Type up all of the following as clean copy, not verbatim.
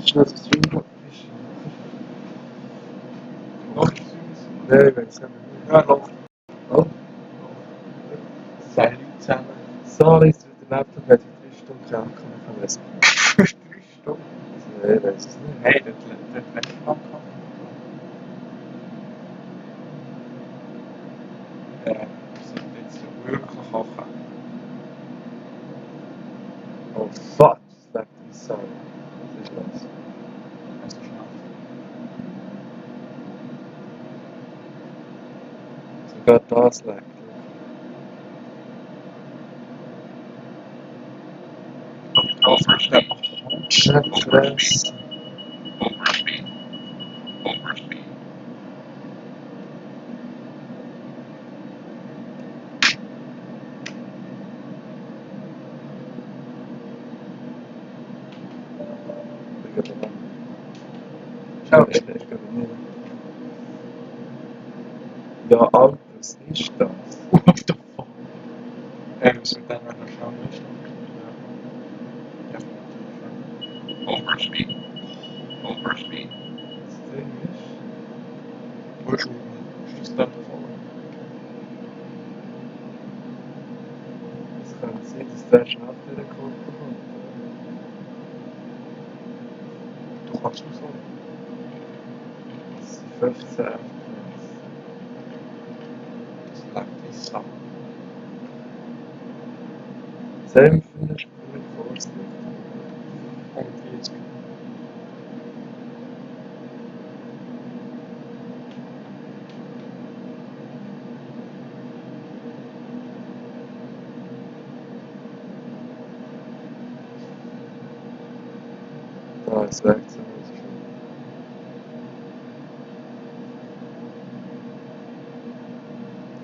schnell das Stream ist. Noch Nein, ich weiß nicht. ja, noch. Oh, Salut zusammen. sorry, es wird der Laptop hat 3 Stunden krank und ich kann 3 Stunden. Nein, ich weiß es nicht. Hey, das länger lang gehabt. Wir sind jetzt so wirklich kochen. Oh fuck, das leckt mich so. Das ist was. Also schnell. Sogar das leckt. Aber die Anfangstelle macht den Mund. Nicht Stress. Schau, Ich glaube nicht. Ja, Alter, was ist das? what the fuck? Müssen wir dann noch schauen, was Overspeed. Overspeed. Das Ding ist, Wo ist das dann voll? es kann sein, dass der schnell auf den Kurve kommt. Du kannst es so. Das sind 15 FPS. Das leckt wie Sau. Dämpfen ist gut vorsichtig. 140. Da ist weg, so muss ich schon.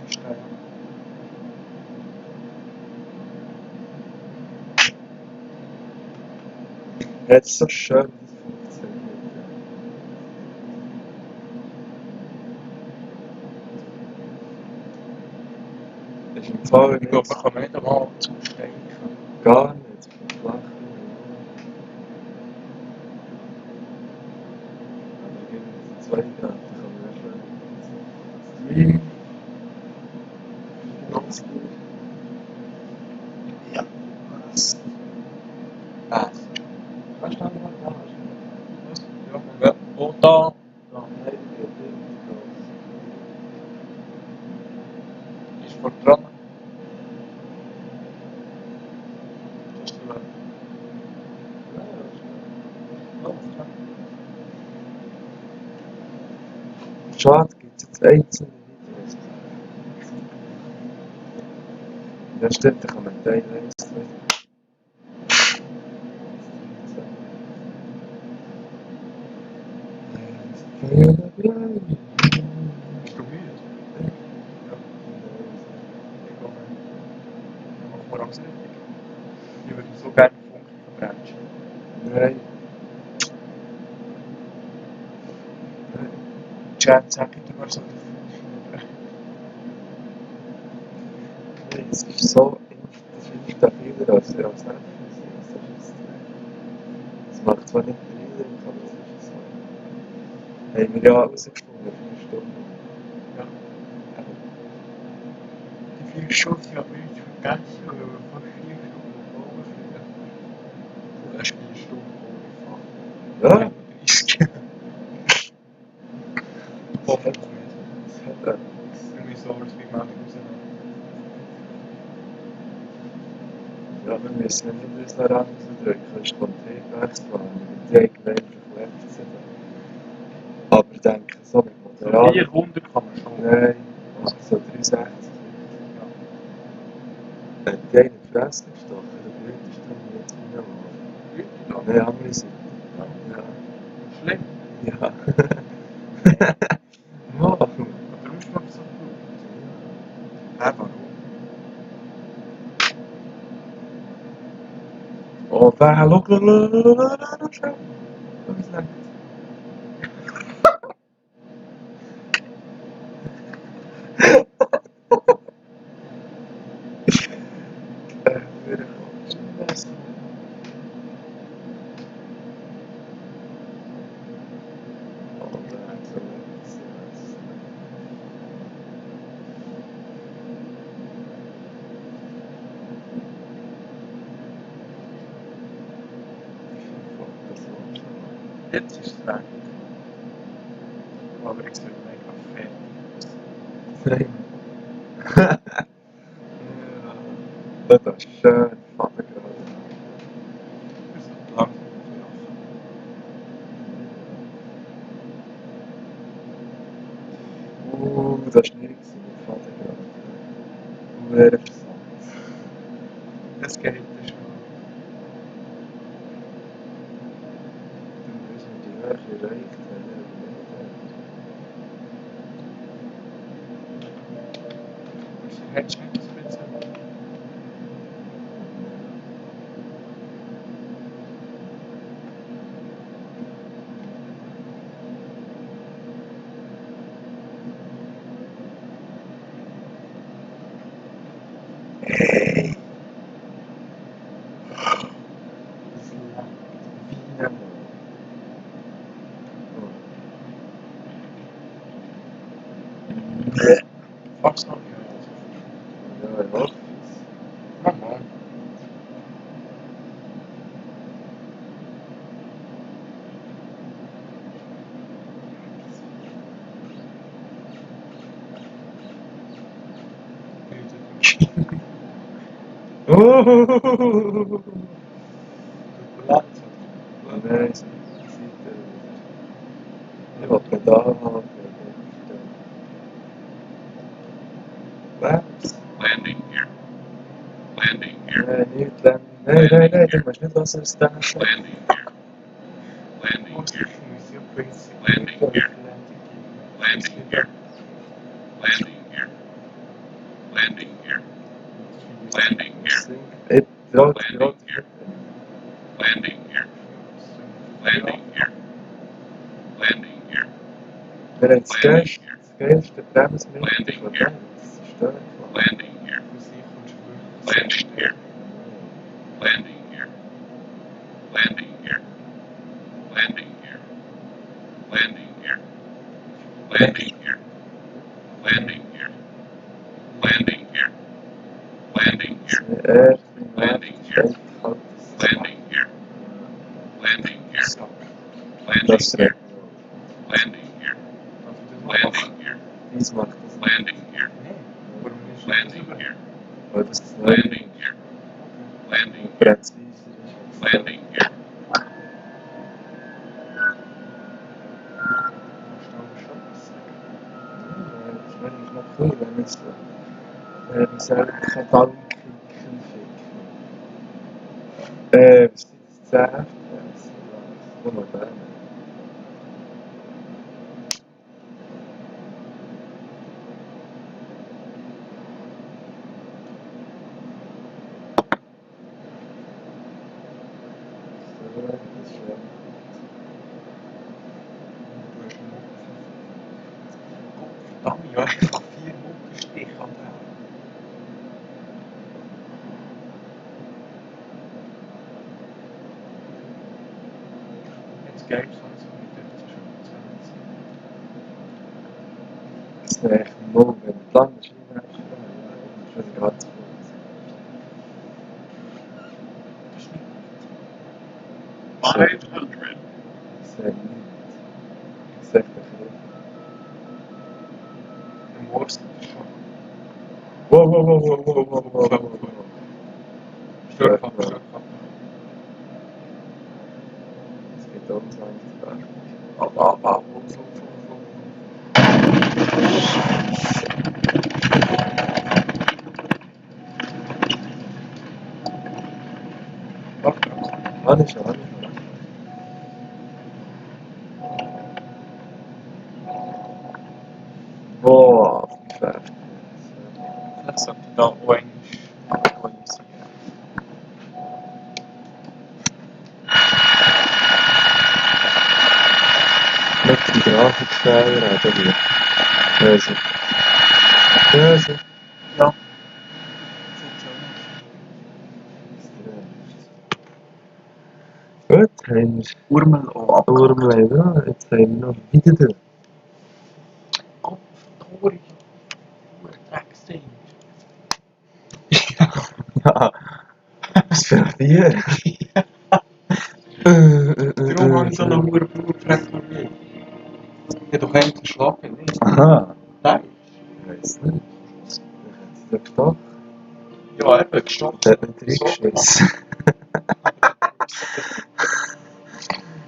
Steil. Jetzt so schön, das funktioniert. Ist im Fall Ich glaube, nicht, man kann nicht einmal zusteigen. gar nicht flach. Aber gegen die 2 Grad kann man ja Stream. Ganz gut. Ja. Was? Was? Was stand noch da? Was? Ja. Wo da? Da, nein, Ist vor dran. Das ist ja, noch dran. schade, gibt es jetzt einzelne Videos. Ja, stimmt, da kann man Teil 1 sehen. Bist du müde? Ja. Ich glaube, ich mache mir Angst richtig. Ich würde so gerne Funken verbrennen. Nein. Chat, sag ich dir mal so. Nein, es ist so instabiler als der als das macht zwar nicht den Eindruck, aber es ist so. Haben wir ja herausgefunden, 4 Stunden. Ja. Die 4 Stunden habe ich vergessen, weil wir fast 4 Stunden gebraucht haben. Du hast 4 Stunden gefahren. Ja, 30. es hat etwas. Irgendwie sowas wie Meldung rausnehmen. Ja, wir müssen nicht uns daran drücken, es ist Kontinentwechsel, die eigentlich verklebt sind. Aber ich denke, so mit So Moderaten. 400 kann man schon. Nein, also so 360. Wenn die einen in die Fresse gestochen, dann blüht es dann jetzt wieder mal. Leute da. Nein, andere Seite. Ja. Ja. Schlimm. Ja. Wow. Aber warum ist man so gut? Hä, warum? Oh, wer, schau, schau. Schau, wie es leckt. Wieder kommt schon besser. Jetzt ist es weg. Aber ich sehe mega fett. Ja, das ist schön, Vater gerade. Wir sollten langsam laufen. Das ist nicht so, Vater gerade. Wer versagt. Es geht schon. Du musst mit die Höhe erreicht Hättest du nicht so viel Zeit? Hey, Das lag wie ein fast noch nicht. Ja, ich hoffe Mama. es. Oh! Platz. Nein, es sieht ich will Pedal haben. Was? Landing gear. Landing gear. Nein, nicht lernen. Nein, du musst nicht was aus dem sagen. Landing gear. Landing Most gear. Museum Basic. Landing gear. Landing gear. Landing gear. Landing gear. Landing gear. Ich Landing gear. Landing gear. Landing gear. Landing gear. Wir haben das geilste Bremsmittel von dem. Das ist stark. Landing gear. Landing gear. Landing gear. Landing gear. Landing gear. Landing gear. Landing gear. Landing gear. Landing gear. Landing gear. Landing gear. Landing gear. Landing gear. Landing Das gear. recht. Landing gear. Landing gear. Dies macht das nicht. Landing gear. Landing gear. Weil das ist Landing gear. Landing gear. präzise ist. Landing gear. Das wäre noch cool, wenn es so selber kein Dampfkicken was ist das? 10 FPS? Nur noch der. Das ist schön. Verdammt, ja, einfach 4 Muckenstiche an der Hand. Jetzt geil, so mit 15 Das ist echt null, wenn du lang bist, dann ist es ganz gut. Das ist nicht 500. Sehr gut. Sehr begriffen. ein Wurst, das ist schon. Wow. Stört ab. Es geht um 20 Tage. Habe ich schon. Boah, perfekt. Vielleicht sollte ich da auch einmal aktualisieren. Mit dem Grafikfehler oder wie? Böse. Ja. Gut, haben wir Urmel auch Urmel, ja, jetzt haben wir noch wieder den. Kopf, Tori, Drecksding. Ja, was für ein Bier. Darum habe ich so einen hohen Blut. doch eigentlich geschlafen, nicht? Aha, Nein. ich weiß nicht. Vielleicht hat sie da gestochen. Ja, eben, gestoppt. Der hat nicht reingeschissen.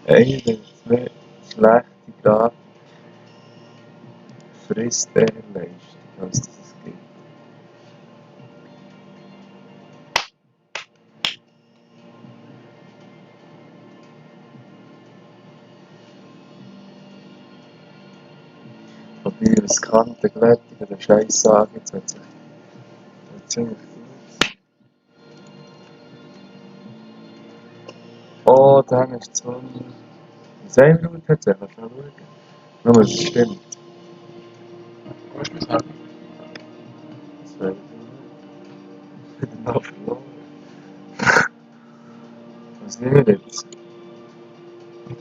Einer, zwei schlechte Grad frisst er Leistung, als das es gibt. Wobei das Kantenglättige, der Scheiß sagen, jetzt hat sich ziemlich gut. Oh, dann ist die Sonne. Was haben wir gut tatsächlich? Kannst du mal schauen? Nur, es stimmt. Wo ist mein Handy? Das wäre wieder noch verloren. Was nehmen wir jetzt?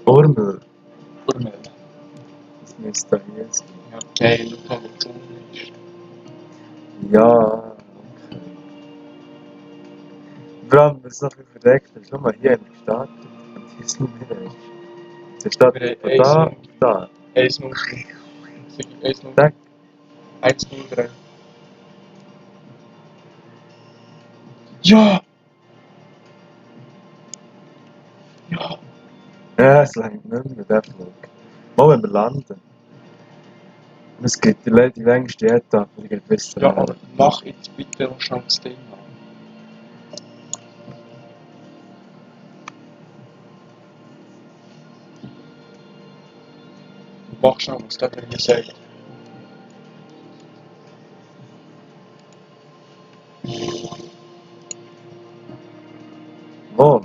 Urmel. Urmel. Das müsste da hier sein. Ja, geil, schau mal, wo die Sonne ist. Ja, okay. Vor allem, wenn es noch viel verdeckt ist. Schau mal, hier haben wir gestartet. Und hier sind wir erst. Jetzt startet Wir von haben da 1-0. auf da. 1-0. Sag ich 1-0. Zack. 1-0-3. Ja! Ja! Ja, es längt nicht mehr, der Flug. Mal, wenn wir landen. Und es gibt die längste Etappe, die geht bis Ja, aber mach jetzt bitte noch schnell das Ding an. Mach schnell, was der hier sagt. Wo?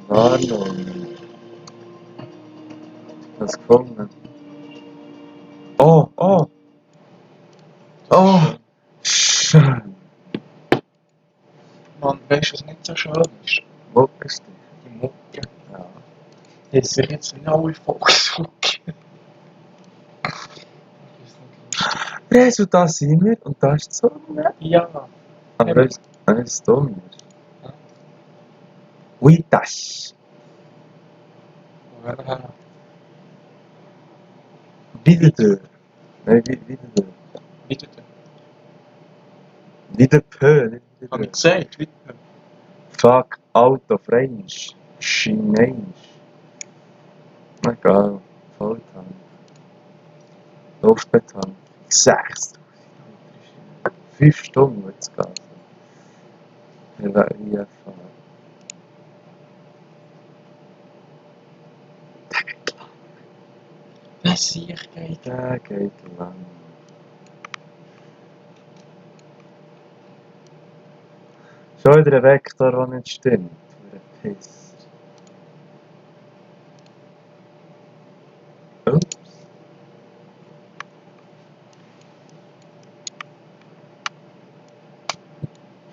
Warnung. Was gefunden? Oh, oh! Oh! Schön! Mann, weißt du, was nicht so schön ist? Wo bist du? Die Mucke. Ja. Die sich jetzt nicht alle Volksmucke. Also, da sind wir und da ist die Sonne. Ja. Aber das ist dumm. Ja. Ui, das. Wo werden wir her? Wieder da. Nein, wieder da. Wieder da. Wieder Pö, nicht Hab wieder ich gesagt, wieder. Fuck, out of range. Chinesisch. Egal. Volltank. Luftbetank. 6. 5 Stunden wird es gehen. Wir werden hier fahren. Das sehe ich geht. Der geht lang. Schon wieder ein Vektor, der nicht stimmt. Für ein Piss. Ups.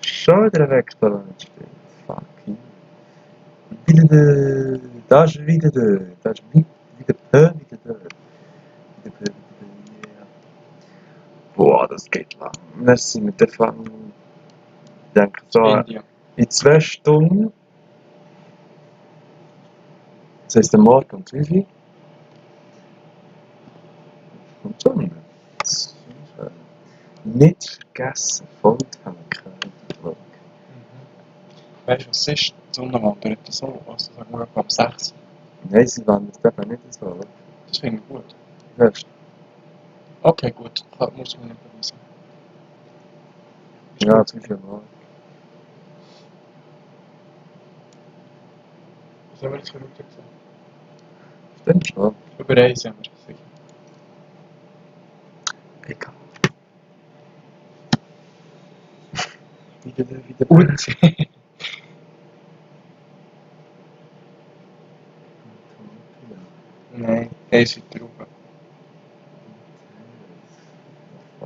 Schon wieder ein Vektor, der nicht stimmt. Fuck you. Wieder da. Da ist wieder da. Da ist wieder P, wieder da. Wieder P, wieder da. Yeah. Boah, das geht lang. Merci mit der Fang. Ich denke so, India. in 2 Stunden. Das heisst, am Morgen um 5 Uhr. Und Sonne. Nicht vergessen, Volltanken. Weißt du, was ist? Die Sonne wandert so. Also sagen wir ab 6. Nein, sie wandert eben nicht so. Oder? Das finde ich gut. Hörst Okay, gut. Muss man nicht beweisen. du? Ja, 5 Uhr morgen. Was haben wir jetzt für Route gesehen? Stimmt schon. Über 1 haben wir gesehen. Egal. Wieder. Und? Nein, 1 weiter oben.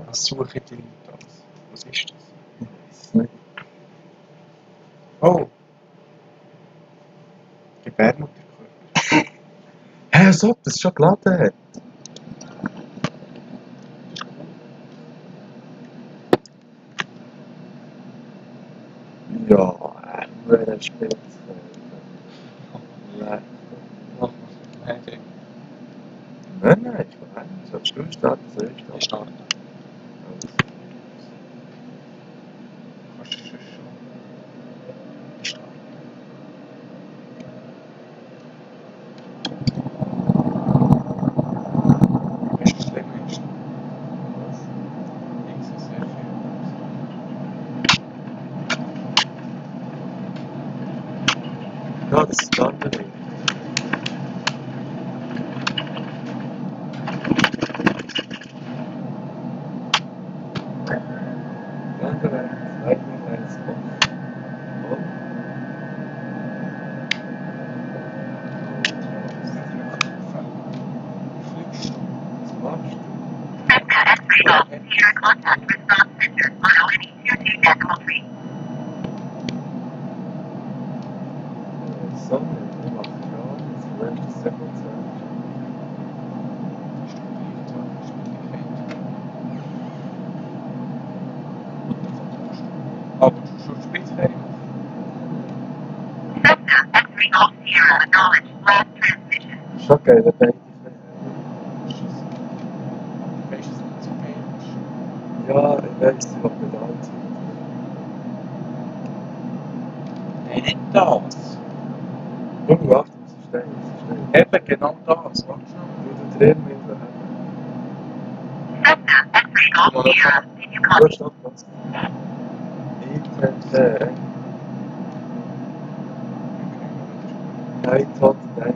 Was suche ich denn das? Was ist das? Ich weiß nicht. Oh! Gebärmutterkörper. Hä, als ob das schon geladen hat. Spitze. Nein. Machen wir es. Nein, nein, ich weiß nicht. Sollst du starten, soll ich Ich starten? starte. Also, Kannst du schon. Ich starte. Weißt du, was schlimm ist? Ich sehe sehr viel. ja, das ist die andere Richtung. Die andere Richtung, 201 Kopf. Oh, Fliegst du? was machst du? Here, contact response center, mile 22.3. Sonne, die macht gar nichts. Vielleicht ist es 27. Ist doch gleich 20 Geschwindigkeit. Aber du schon Spitzferien machen. Cessna X-ray Golf Sierra acknowledge last transmission. Ist schon geil, wenn beide Scheiße. Aber weißt du, dass es nicht so geil ist? ja, ich weiß, ich habe mit anziehen. Nein, nicht das. Schau, Achtung, sie stehen, sie stehen. Eben genau das. Warte schnell. Du drehen mit der Cessna X-ray Golf Sierra, can you Du copy? hast Abplatz. ITT, Night Hot Night.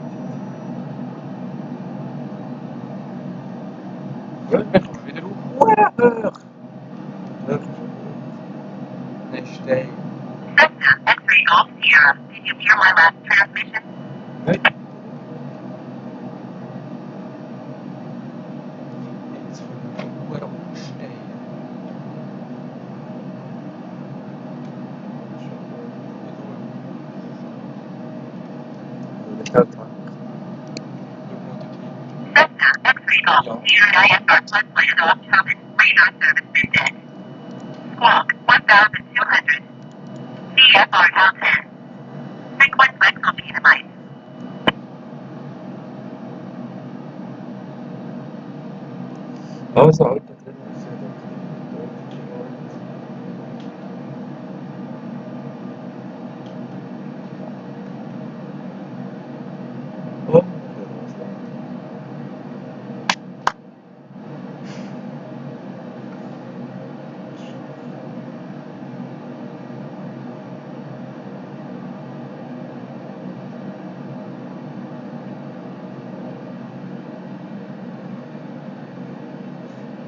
Dann kommen wir wieder auf. Huere hoch. Nein, steil. Cessna X-ray Golf Sierra, did you hear my last transmission? Nein. Jetzt kommen wir Huere steil. Ich kann tanken. Schau mal dort hinten. Cessna X-ray Golf Sierra ISR plus land off Tobin, radar service been dead. Squawk 1200. CFR L10. Frequent flex copy device. Also, Alter, drin ist ja doch. Oh,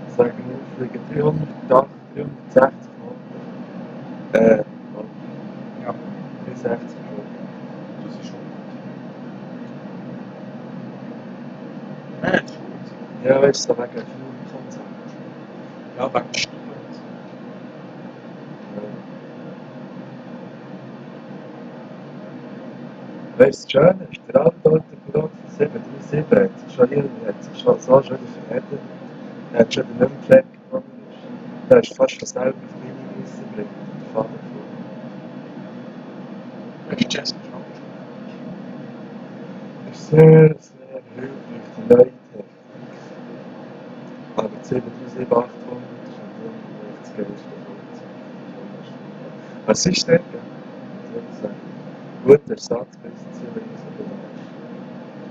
sagen wir, fliegen 380, 360 Knoten. Ja, 360 Knoten. das ist schon gut. Nein, das ist gut. Ja, weißt du, wegen Filmkonzept. Ja, wegen Stil und so. Weißt du, das Schöne ist, der alte Pilot von 737 hat sich schon hier, hat sich schon so schon wieder verheddert. Er hat schon den nicht mehr gepflegt, wo er ist. Der ist fast von selber auf die Linie müssen bringen, der Vater geflogen. Weißt du, Jazz ist auch schon. Er ist sehr, sehr hilfreich, die Leute. Aber die 737-800 ist natürlich das geilste Flugzeug. Was ist denn? Ich würde sagen, guter Ersatz bis zur 737.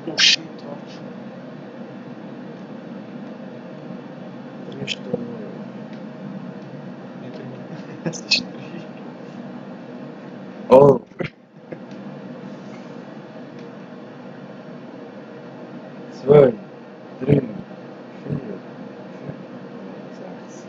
Oh shit, warte schon. 3 Stunden. Nicht 3 Minuten. Es ist 3. Oh! 2, 3, 4, 5, 6.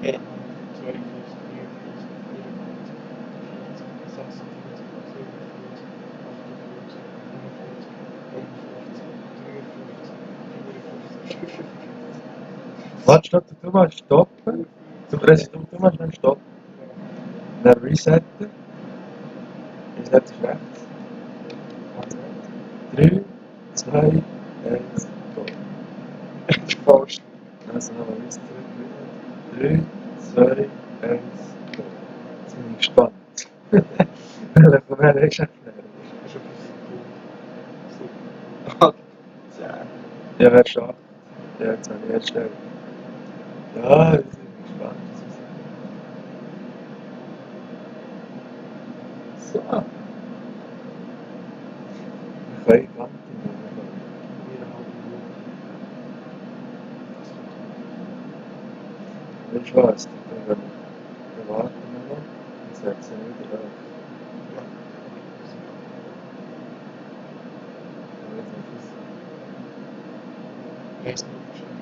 Ja. 52, 53, 54, 56, 57, 58, 59, Warte, stopp, du machst stoppen. Du machst dann stoppen. Dann resetten. was hat es rechts? 3, 2, 1, go. Falsch. Also noch ein bisschen zurück. 3, 2, 1, go. Jetzt bin ich gespannt. Von wer ist er? Das ist etwas cool. So. 10. Ja, wer schafft? Ja, jetzt habe ich erst gestellt. Ja, jetzt bin ich gespannt. So. Wir können Kante nehmen. 4,5 Minuten. Weißt du was? Dann warten wir noch und setzen wieder auf. Ja. Ja, ist nicht schön.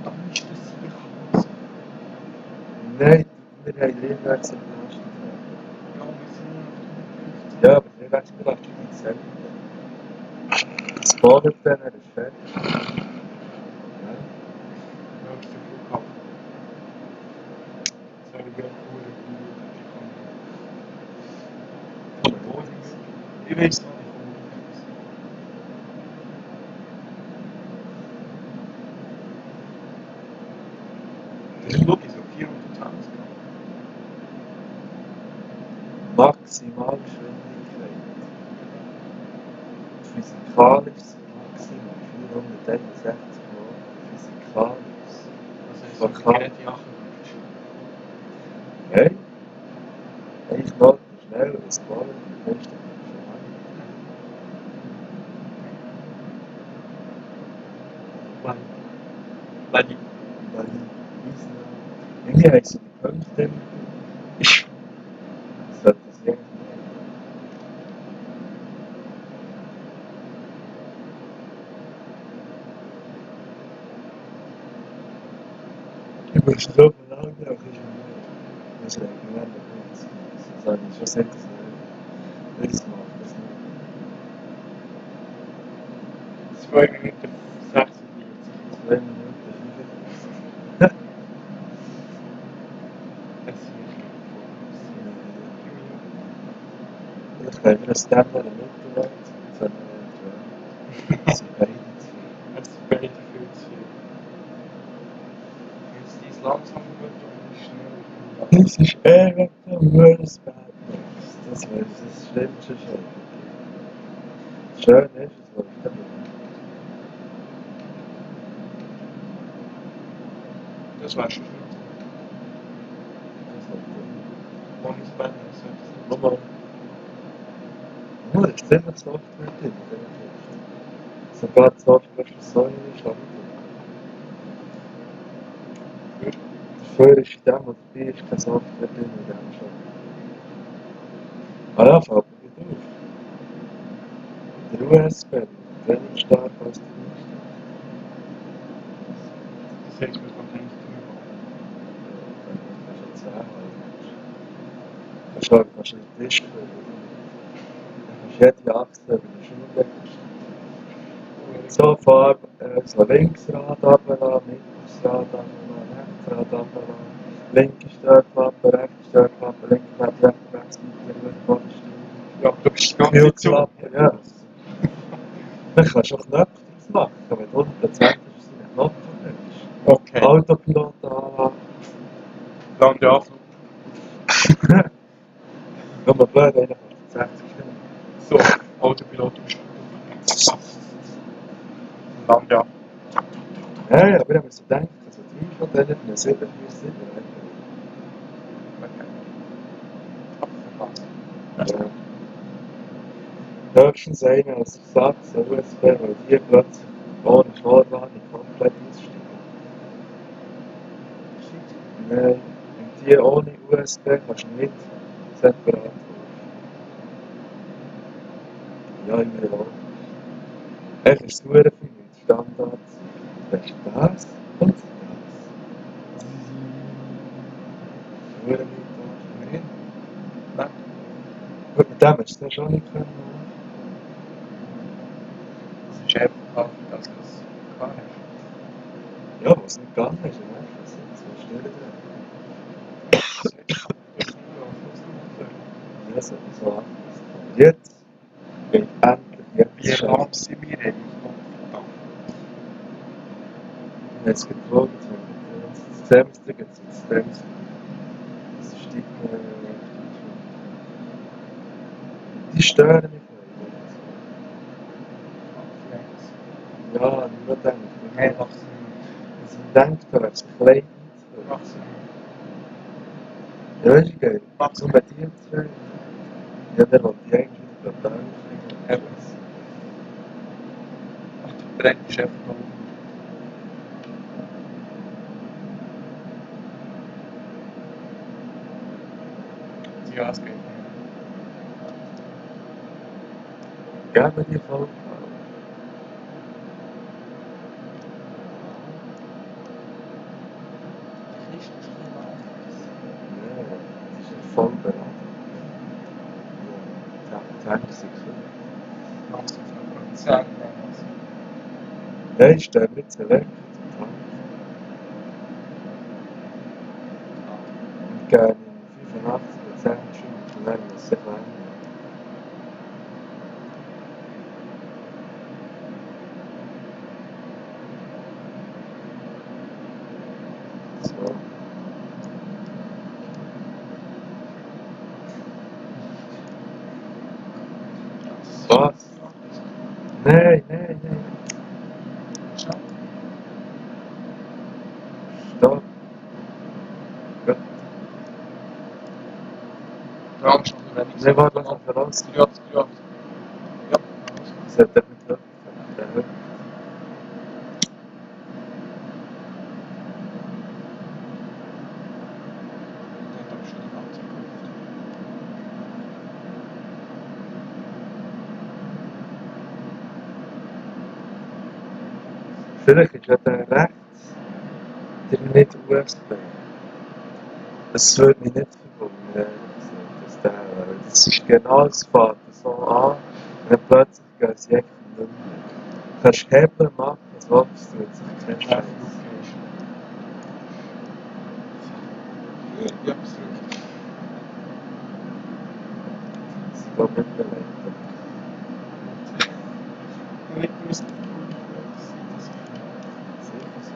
Dann ist das hier alles. Nein, wir haben den Inwärtsbelastung. Ja, wir sind nur noch Ja, aber die Inwärtsbelastung ist selten. Das Bodentenner ist fertig. Ja. nächsten Flughafen. Das wäre ja cool, obwohl ich weiß noch nicht, das ist wirklich so 420 Maximalgeschwindigkeit. Physikalisch sind maximal 461 Knoten. Physikalisch. Das heißt, Man so kann- Gerät jagen. Hey? Ich Knoten schneller als Ball. Das ist Weil die weil irgendwie haben sie die Punkte immer. Das sollte es irgendwie ich muss so viel Augen auch nicht mehr. Das ist eigentlich mehr gut. Das habe ich schon 6 das macht das nicht. 2 Minuten 46. 2 Minuten 55. Das ist nicht Ich kann wieder Standard im Mittelwert. Das haben wir nicht. Das sind beide zu viel. Das ist beide viel zu viel. Jetzt dies langsam wird und schnell. Das ist Everton vs. Bad Boys. Das wäre das Schlimmste schon. Schön ist es, was ich da bin. Das war schon schön. Das wird gut. Ohne Spannung ist es Nochmal. Nur, da ist immer Software drin. Sogar die Software für Säure ist auch drin. Dafür ist in dem, was dabei ist, keine Software drin in dem Shop. Ah ja, fällt mir wieder auf. Der USB, weniger stark als der USB. Das heißt, wir können nicht drüber. Das ist schon 10 Euro. Kannst du einen Tisch füllen. Jede Achse über die Schule. So Farbe, so Linksrad runterlassen, mittleres Rad runterlassen, Rechtsrad runterlassen, linke Störklappe, rechte Störklappe, linke Klappe, rechte Wechselmeter, Bodensteuerung. Ja, du bist noch nicht so. Kühlklappe, ja. Dann kannst du auch Knöpfe draus machen, wenn du 100% ist, deine Knopf verwendest. Okay. Autopilot anlassen. Landeanflug. Nur mal blöd, einer kostet 60 Stunden. So, Autopilot. Landeanflug. Ja, ja, aber ich habe so gedacht, also 3 von denen für eine 747 Okay. Ja. Höchstens einer als Ersatz, ein USB, weil die plötzlich ohne Vorwarnung komplett aussteigen. Nein, und die ohne USB kannst du nicht separat kaufen. Ja, ich will auch. Echt ist es verdammt viel mit Standards. Das ist das und das. Verdammt viel. Nein. Nein. Gut, mit dem hast du das schon nicht können. Das ist einfach, dass es kann ist. Ja, was nicht gegangen ist, ne? Das sind 2 Stellen drin. Das ist nur auf das Flugzeug. Ja, so etwas so anders. Jetzt geht endlich Wie jetzt lang schon. sind wir eigentlich noch da? Jetzt geflogen, das Semester geht es ins Semester. Das ist die stören mich nicht. Ja, nur denken. Hey, wachsen. Also man denkt, da wäre es klein. Wachsen. Ja, ist geil. So bei dir zwei. Ja, der will die eigentlich wieder da. Eben. Ach, du brennst einfach noch. Ja, es geht nicht. Geben die voll. Die Kiste ist ein bisschen Ja, das ist voll beraten. Ja, 20 so. 80%. Nein, ist der nicht so weg. Und gerne 85% schon. Und dann muss ich lernen. So. Was? Nein, nein, nein. Stopp. Gut. Der Angst noch ein wenig. Nein, warte, lass mal raus. Ja. Ja. Das hat er nicht gehört. Der hört. Der hat aber schon die ganze Zeit gehofft. Vielleicht ist ja der rechts der nicht USB. Das würde mich nicht verwundern, ehrlich gesagt, dass der wäre. Das ist genau das fängt so an und dann plötzlich gehen sie einfach nicht mehr. Du kannst Hebel machen, was willst du, tut sich kein Scheiß. Ja, bis zurück. Das ist doch nicht belegt. Nicht müssen. Sicher so.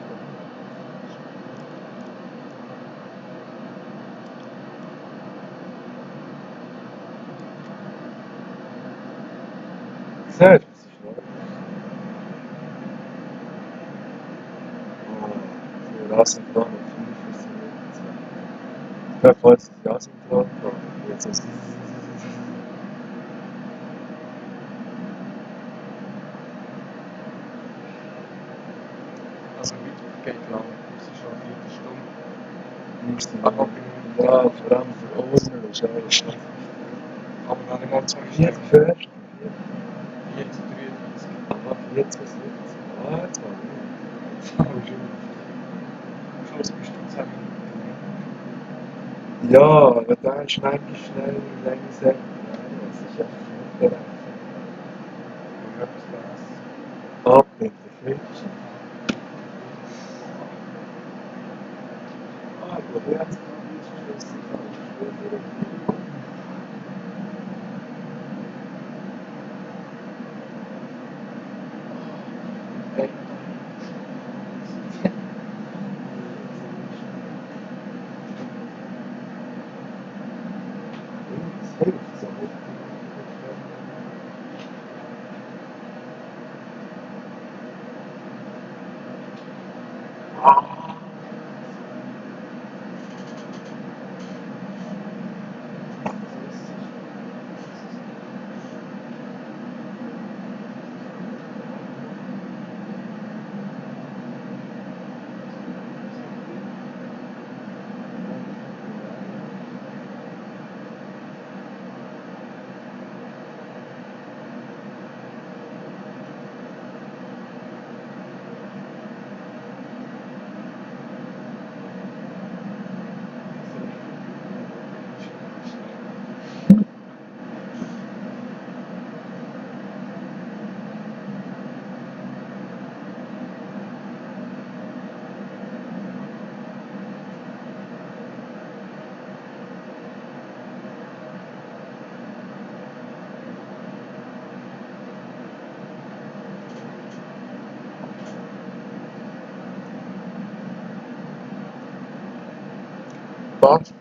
Siehst du, das ist neu. So, Asynchron und 5 ist ich glaube, vorher ist es Asynchron gekommen. Jetzt ist es. Also Mittwoch geht lang. Es ist schon eine Viertelstunde. Aber ja, vor allem für Ordner ist alles. Aber noch nicht mal 2 Vier Stunden. Fährst 4 zu 33. aber 40 bis 70. Ah, jetzt mal Aber schon. Am Schluss bist du 10 Minuten. ja, aber da ist manchmal schnell länger sagen. Das ist einfach nicht berechnet. Und etwas besser. Ab mit der Fisch. Ah, ich glaube, jetzt ist es falsch. Hey. Das hilft so. Was?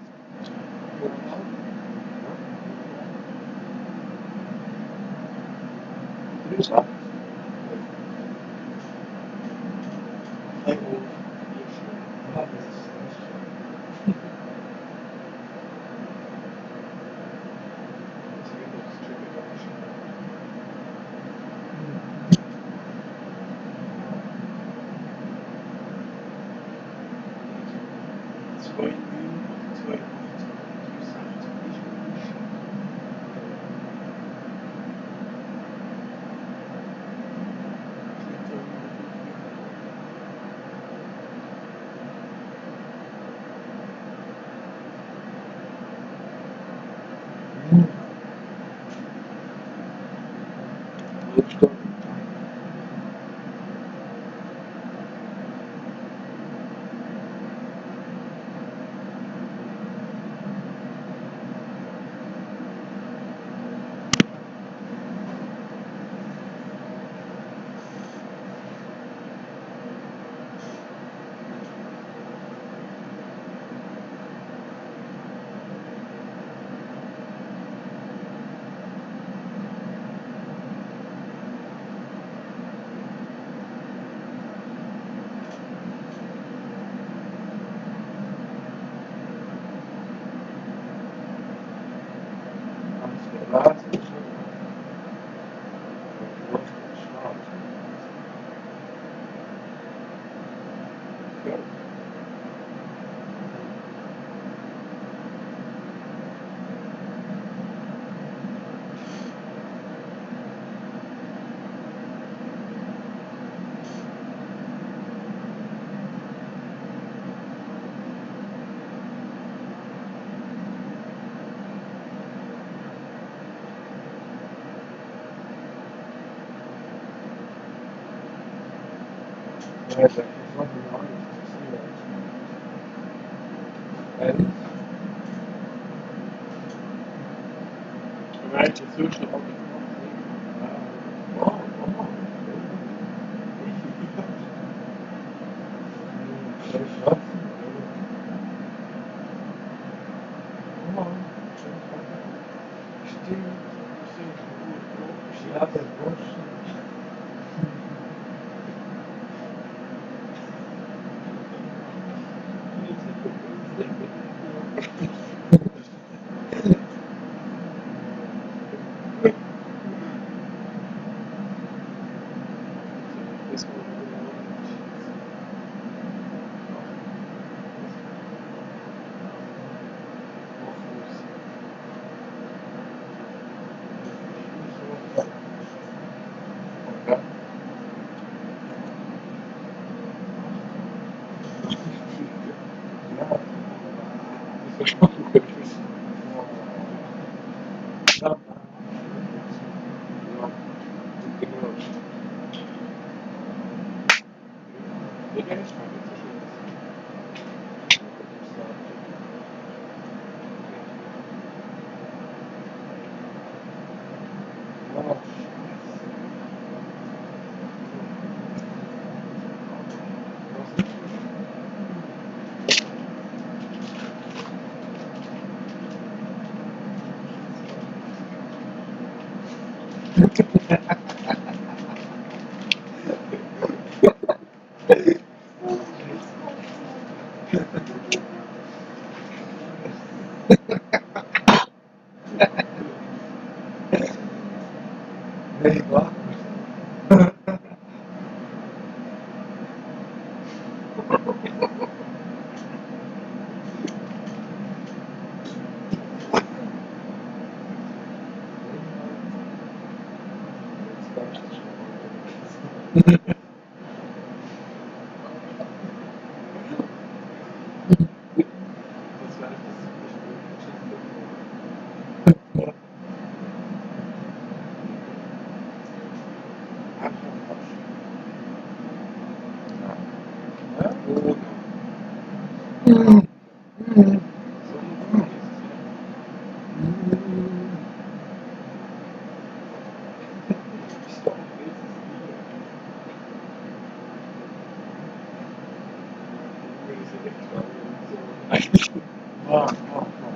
Ja. Ah, ah, ah.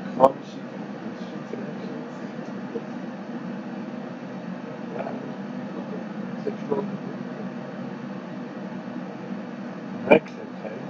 Mechanische ja, Sexual Merksamkeit.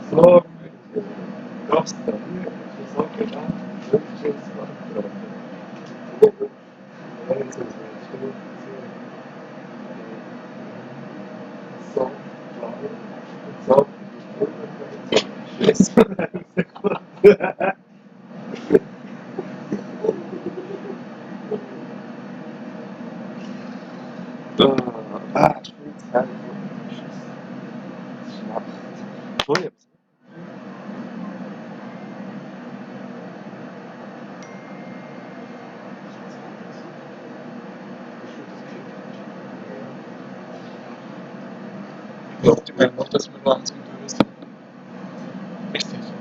So, das da hier, so genau, das ist jetzt so, so, ich will jetzt keine Schlacht. So jetzt. Ja, die meinen noch, dass wir wahnsinnig durch sind. Richtig.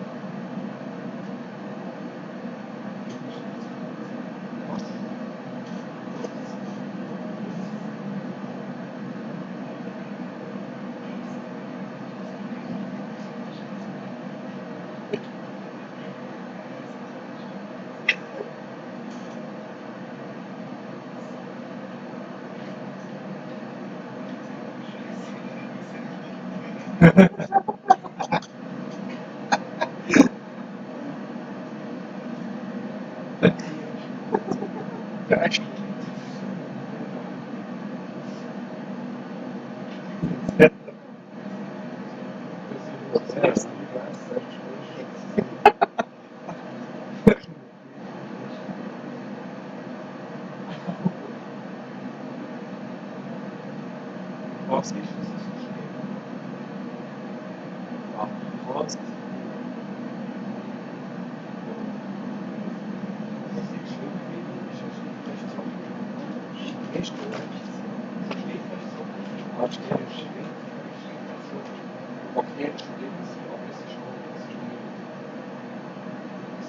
Ja, echt. Was ist es? Was? Okay,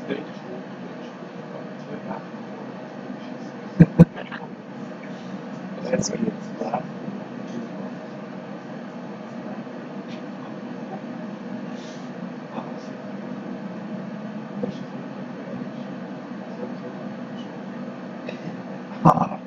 That's what it's like. Ah.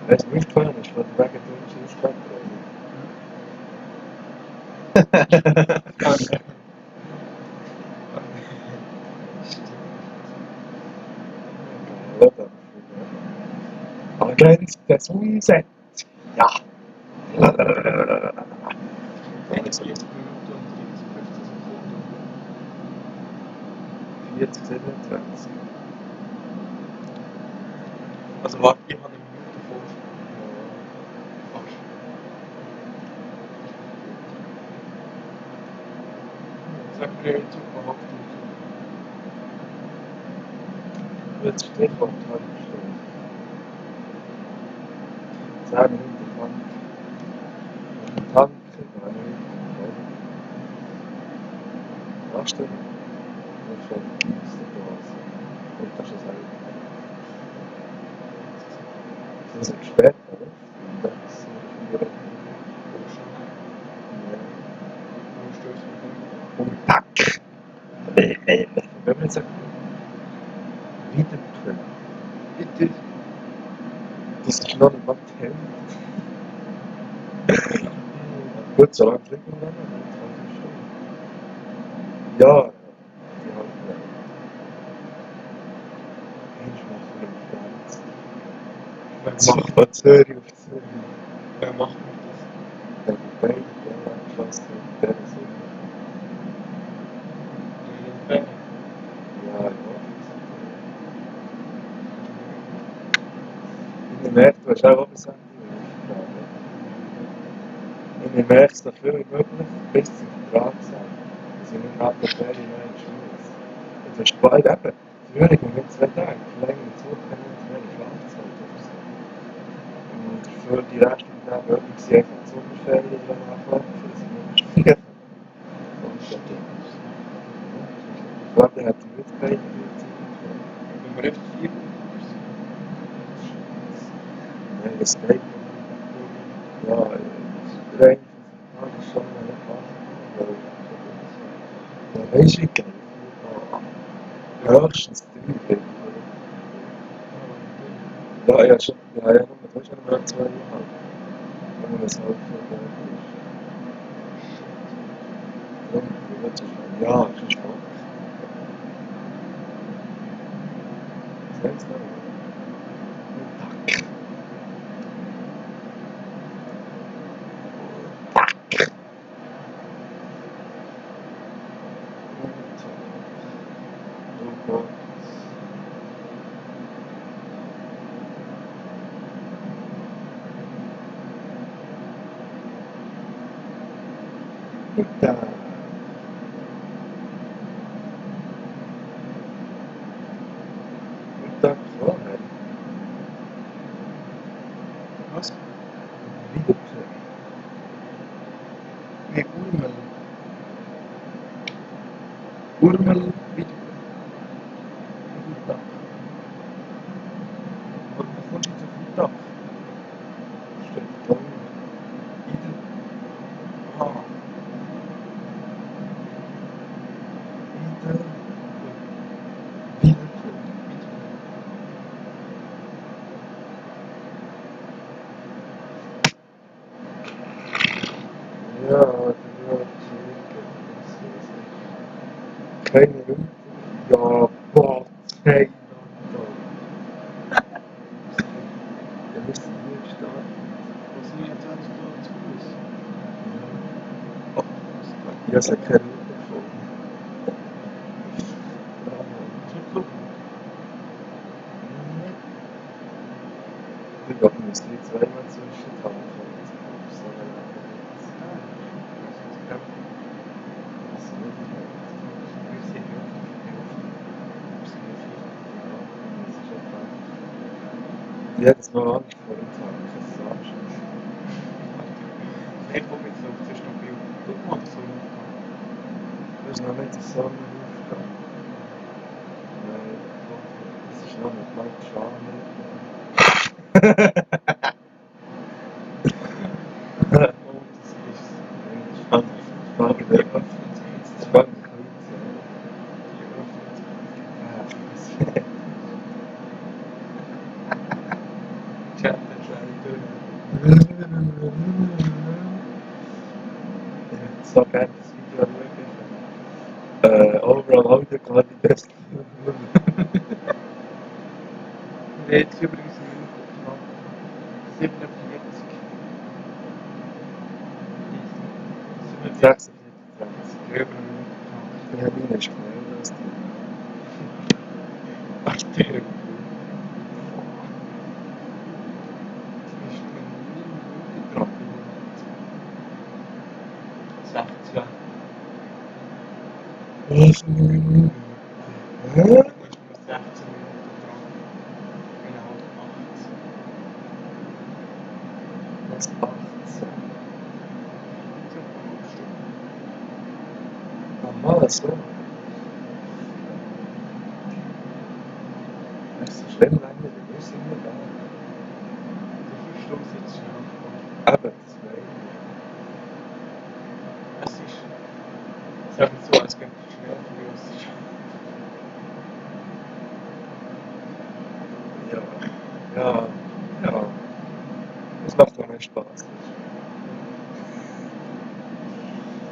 Weißt du, aufgefallen ist von der vegetarischen Ausbildung? Agent des Umsatz. Ja. Eine 40 Minuten und 15 Sekunden. 40, 27. Also warte, ich habe eine Minute Vorsprung. Fast. Sag mir jetzt überhaupt nicht. Jetzt Stichwort Tankstelle. 10 Minuten Tank. Tanken, Raststelle. Und schon ist der Gas. Und das ist es auch. Das ist gesperrt, oder? Das ist und tack! Wenn man jetzt sagt, wiederbringen. Bitte. Das ist noch nicht mal die Hälfte. Gut, so lange fliegen wir dann. 20 Stunden. Ja, die haben Mensch, machen wir nicht ganz. Wer Macht man Zürich auf Zürich. wer macht das? Wenn wir beide angefasst haben, der ist Ben. ja, ich mache es. Ich merke, du hast auch etwas anderes. Ich merke es so viel wie möglich bis zum Vertragsende. Also nicht nach der Ferien mehr in die Schule. Und das ist bald eben. Frühling und in 2 Tagen. Verlängertes Wochenende, mehr Schlafzeit oder so. Und für die restlichen Tage wirklich sie einfach die Sommerferien dran anfangen, dass sie nicht fliegen. Und Vater hat die Mitarbeiter die Zeit. Wenn wir echt 4 Minuten sind. Nein, das geht. Ja, rein von der schon mal nicht machen. Ja, weisst du, ich gehe höchstens 3 Tage. Ja, ja, schon. Ja, ja, nur, du hast ja nur 2 Jahre. Wenn man das halt nicht ist. Ja, das ist spannend. Was denkst du? Da. Da vorne. Was? Wiederplay. Nee, Urmel. Urmel wieder. Dach. Was kommst du jetzt auf den Dach? Steht da. Wieder. Aha. Wieder. Wiederplay. Ja, du wirst keine Leute. Ja, boah, hey, der müsste hier starten. Was sind jetzt alles da zu Fuß? Ja, es hat keine Leute gefunden. Ich glaube, wir müssen jetzt zweimal zwischenfahren. So eine jedes Mal anders vor dem Tag, das ist anstrengend. Ich komme jetzt noch, das ist noch viel. Guck mal, so Das ist noch nicht so Sonnenaufgang. Nein, das ist noch nicht mal Schwamm. Oh, das ist Spannend. die Spannend. Spannend. Chat entscheidet. so gerne das Video schauen. Overall Audioqualität best. Jetzt übrigens knapp 47. 46. Über eine Minute knapp. Ja, meine ist schnell als die. Ach, der. Ist eine Minute dran. 16. Ich. Du musst nur 16 Minuten dran. Genau, 18. Was 18? Normal, so. Es ist schlimm, wenn wir das immer da. Wie viel Stunden jetzt schnell? Eben, 2. Es ist. Sagen wir so, als wenn du schnell für uns Ja. Ja. Ja. Es macht auch mehr Spaß.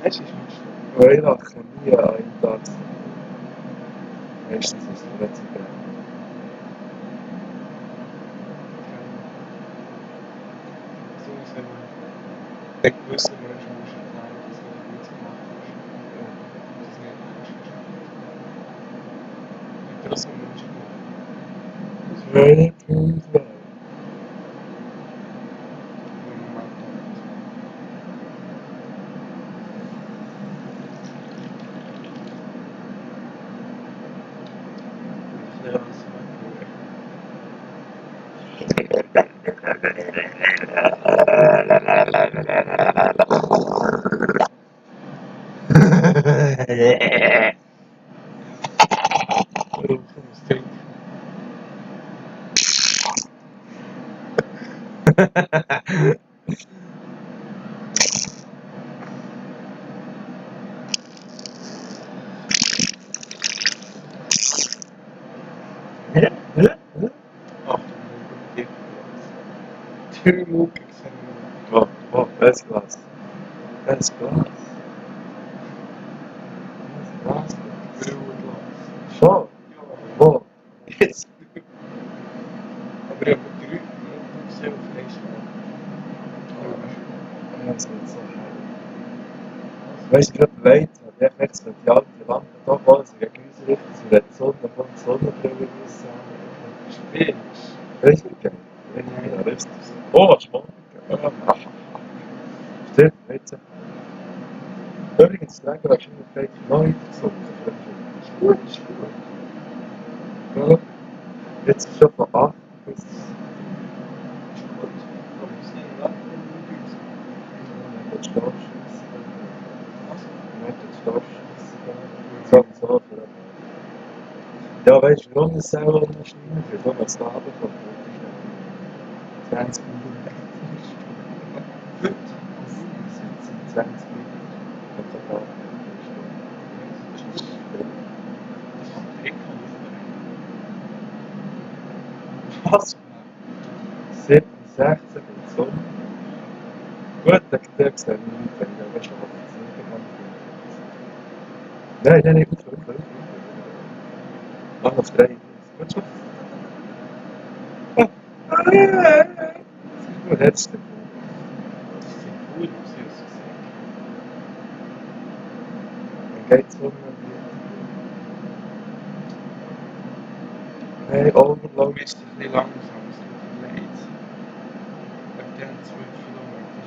Es ist nicht schlimm. Weil ich lache nie an einem Tag. Meistens ist es nicht so geil. So ist wenn man den gewissen Menschen muss erklären, dass er gut gemacht hast. Das ist nicht menschlich. Nicht das, was Menschen machen. 2.2. Im Moment nicht. Ich lasse mal durch. Warum muss trinken? Ach, du Mucke gesehen. Oh, oh, das Glas. Das Glas. Das Glas. Brillenglas. Schon? Ja. Wo? Jetzt? Aber ich habe 3 Minuten gesehen auf Facebook. Das wird so hell. Weißt du, gerade leid, wenn ich jetzt mit die alte Lampe da holen, sie gegen uns richten, sie wird die Sonne von der Sonnenbrille raus. Spielst. Weißt du, okay? Wenn ich wieder richtig so. Oh, was schmeckt? Stimmt, weißt du. Übrigens, die Regenwahrscheinlichkeit noch weiter gesunken. Ist gut, ist gut. Ja. Jetzt ist schon von 8 bis. Ist gut. Aber es ist nicht lang. Mit Stoffschuss. Was? Mit Stoffschuss. Sowieso. Ja, weißt du, warum es selber noch schneiden? Weil du was da runterkommt. 20 Minuten. Heute? Das sind 20 Minuten. Und so braucht man eine Stunde. Das ist viel. Das ist ein Trick, Was? 7, 16 und so. Gut, dann sehe ich nicht, wenn ich aber schon mal nein, nein, nein, gut. Mach noch 3. Gut schon. Gut, jetzt. Das ist cool, was ich es gesehen Dann geht's um. Nein, Overload. habe. Ist ein bisschen langsam, es tut mir leid. Ab dann 12 Kilometer.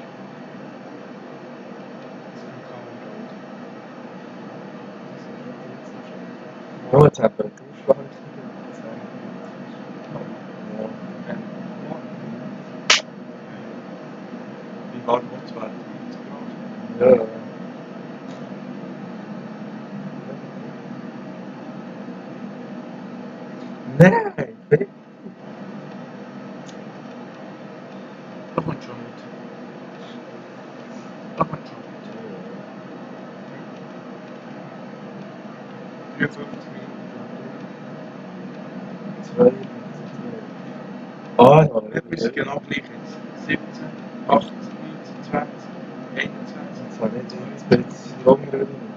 Das ist ein Download. Ja, jetzt haben wir einen Duschwand. Wie warm wird es werden? 30 Grad. Ja. Nein, bitte. Da kommt schon mit. Da kommt schon mit. 53 Minuten. 2. Ah, ja. Wir sind genau gleich jetzt. 17. 18, 19, 20, 21. Jetzt habe ich jetzt ein bisschen rumrühren.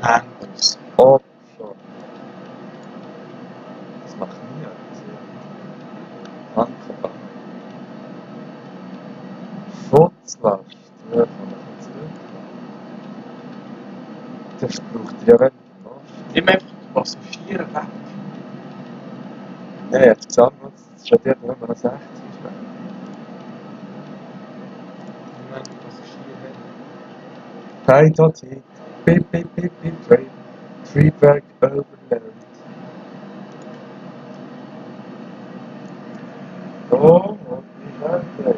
Handels. Opfer. Das macht nie etwas. Handverband. Schutzlast. Ja, kann ich nicht zurück. Das braucht ja weniger Last. Nimm einfach die Passagiere weg. Nein, jetzt gesagt, es steht ja nur noch 60. Nimm einfach die Passagiere weg. Teilzeit. Bip, bip, bip, bip, Train. Triebwerk overload. So, und die Welt.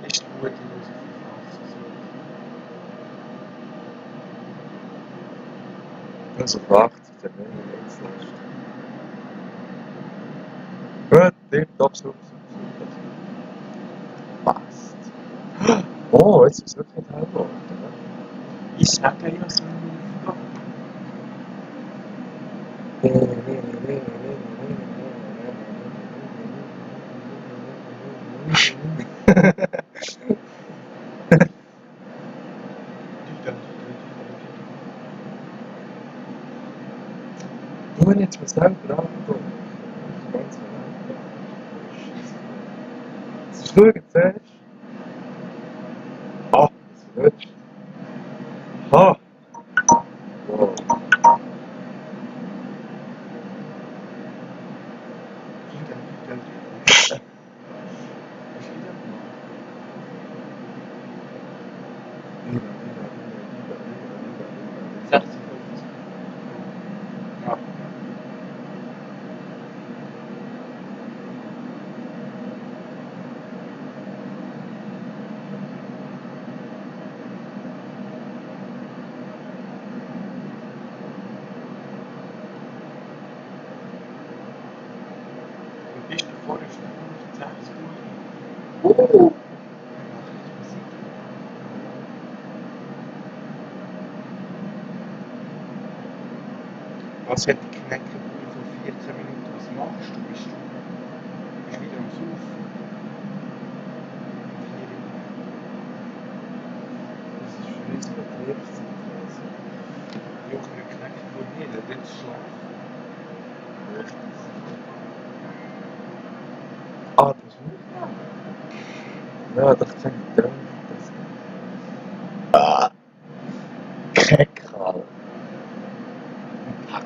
Ist die gute Lösung für Also 80 der neue Nutzlast. Gut, tipptopp, super. Passt. Oh, jetzt ist es wirklich nicht halb geworden. Ich sage ja so Du, wenn jetzt mal selber angucken. Ganz genau. Schau, jetzt siehst du. Ah, das wird. Ha! Wow. Ja. Und bist du vorher schon 160 Uhr? Was hat die Knäckebuhr vor 14 Minuten? Was machst du? Bist du wieder am Saufen? Das ist für uns Betriebszeitweise. Ja, eine Knäckebuhr nicht, das ist schlafen. Richtig. Ah, das ist nicht. Ja, das kann ich denken. Ah, Kekal. Kack.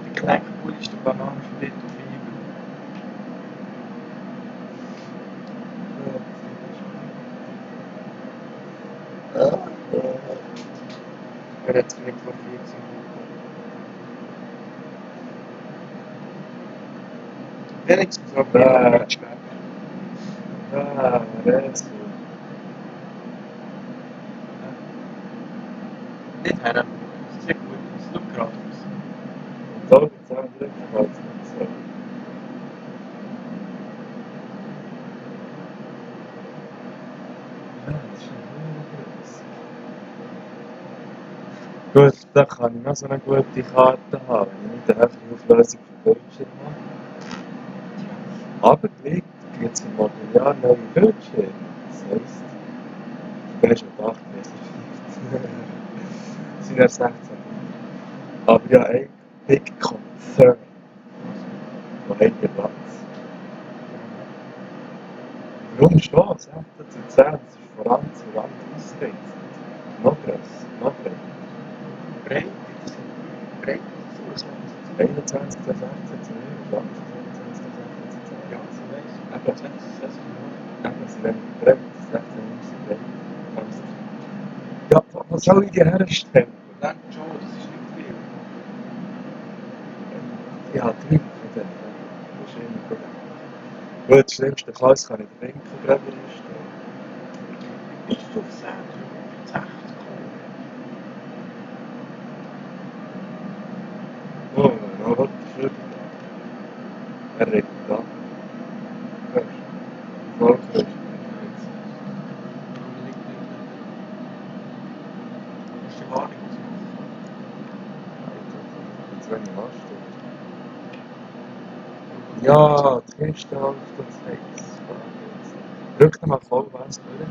Die Knäckebuhr ist der Bananensplit auf Fieber. Wer hat es nicht vor 14 Minuten? Felix muss aber Ja. nicht schmecken. Ah, Rezo. Nicht her. Das sieht gut aus. Es schaut gerade aus. Und da gibt es auch einen dritten Fall, das nicht so. Ja, das ist ein groß. Gut, da kann ich noch so eine gute Karte haben, wenn ich eine höhere Auflösung für Bildschirm habe. Aber gleich gibt es im Mobiliar neue Bildschirme. Das heisst, du bist nicht 8 sind ja 16. Aber ja, ein Big Concern. Wo haben wir Platz? Warum schon? 16 zu 10, das ist vor allem zu lang ausgelegt. Noch grösser, noch breiter. Breit. Breit. So. 21 zu 16 zu 9, 20 zu 21 zu 16 zu 10. Ja, so weiss ich. Aber 6 Uhr. Eben, sie werden breit, 16 müssen breit. Ja, was soll ich dir herstellen? Nein, schon, das ist nicht viel. Ich habe 3 von denen. Das ist immer gut. Gut, das schlimmste Klasse kann ich den Winkel gerade einstellen. Bist du auf 6? 60 gekommen? Er regt ab. Voll frisch. Hast du gar nichts? Jetzt wenn ich Last habe. Ja, die Kiste auf das Hex. Drück doch mal voll was, oder?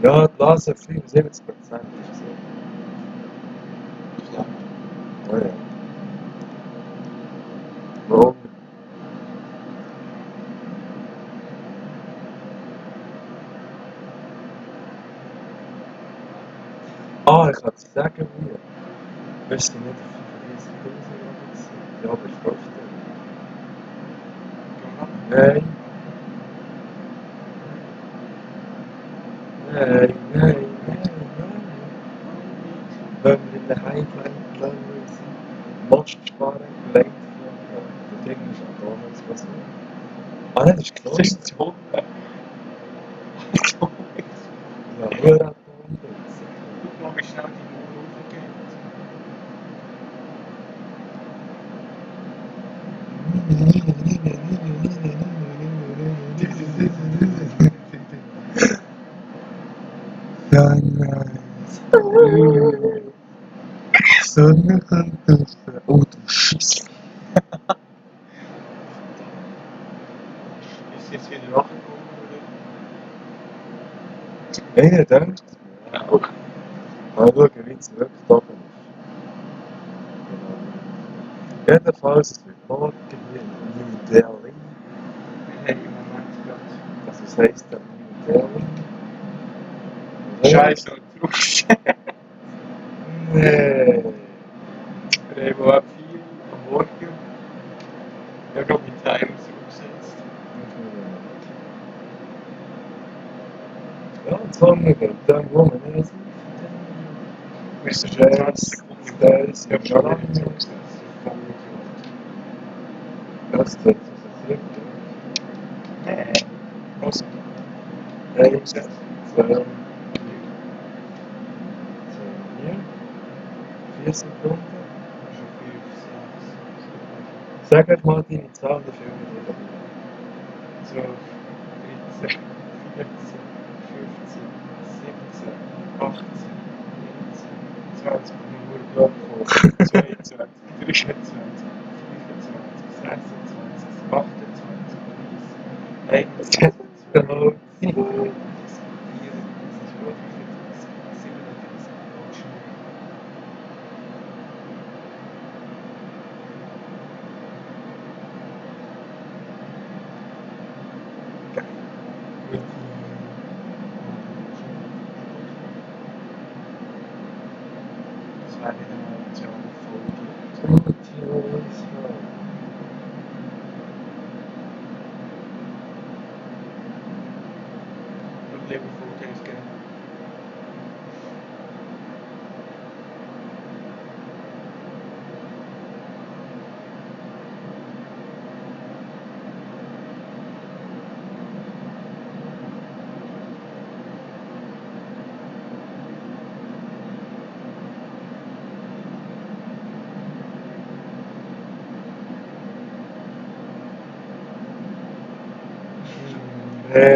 Ja, die Lase 75% ist so. Ja, ja. Warum? Ah, ich kann dir sagen, wie. Weißt du nicht, 35.000 ja, aber ich verstehe. Nein. Nein, nein, nein, nein. Wenn wir in der Highline sind, Most sparen, gelenkt von der Ding ist auch damals was so. Ah, nein, das ist Das geschlossen. ist zu hoch. Ja, Hör ab, Guck mal, wie schnell die Mauer hochgeht. Sonne kommt raus. Oh, du Schiss. Ist jetzt wieder nachgekommen, oder? Hey, ihr denkt, mal schauen, wie es wirklich da ist. Jedenfalls, es wird morgen hier in New Delhi. Wir haben im Moment gerade Also, was heisst denn New Delhi? Scheiße und Druck. Nee. Wir haben ab 4 Uhr am Morgen. Ich habe gerade meinen Timer zurückgesetzt. Ja, die Sonne geht dann, wo man ist. Wir sind schon 20 Sekunden im Das Ich habe schon wieder zurückgesetzt. Voll Das ist das zurück. Idiot. Was? Eins, Zurückgesetzt. zwei, 4 Sekunden. Schon 5, 6, Sag euch mal deine Zahl, wie viel wir wieder 12, 13, 14, 15, 17, 18, 19, 20, nur Block 22, 23, 24, 26, 28, 30, 31, 32, das wäre wieder mal eine Folge. Und lieber Fotos geben.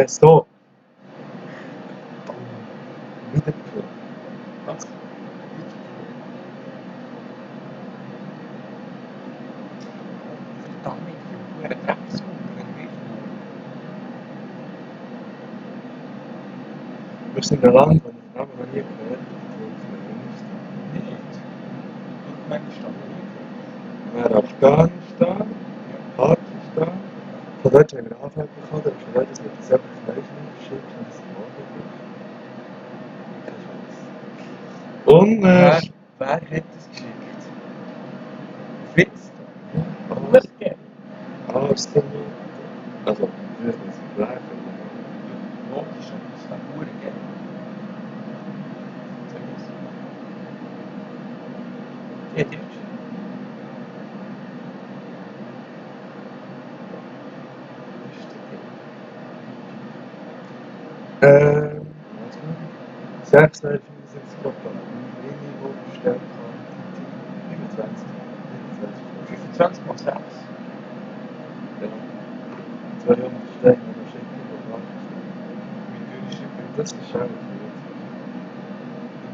So. Wieder geflogen. Was? Verdammt, wie viel Drecksmüll, wenn wir Wir sind ein Land, das ich Namen noch nie gehört habe. nicht. Und meine Stadt nicht. Wir Afghanistan, Pakistan. Von dort haben wir einen Anfang bekommen, da ist dass wir das einfach gleich schicken und das morgen. Und Wer hat das geschickt? Fitz? alles, alles damit. Also, wir müssen es bleiben. Logisch, aber das wäre nur geil. Die hat dir geschickt. Was war das? 675 Minimum Stärke. 25. 25 mal 6. Ja. 200 Steine oder schicken oder Wie dünn ist der? das ist schon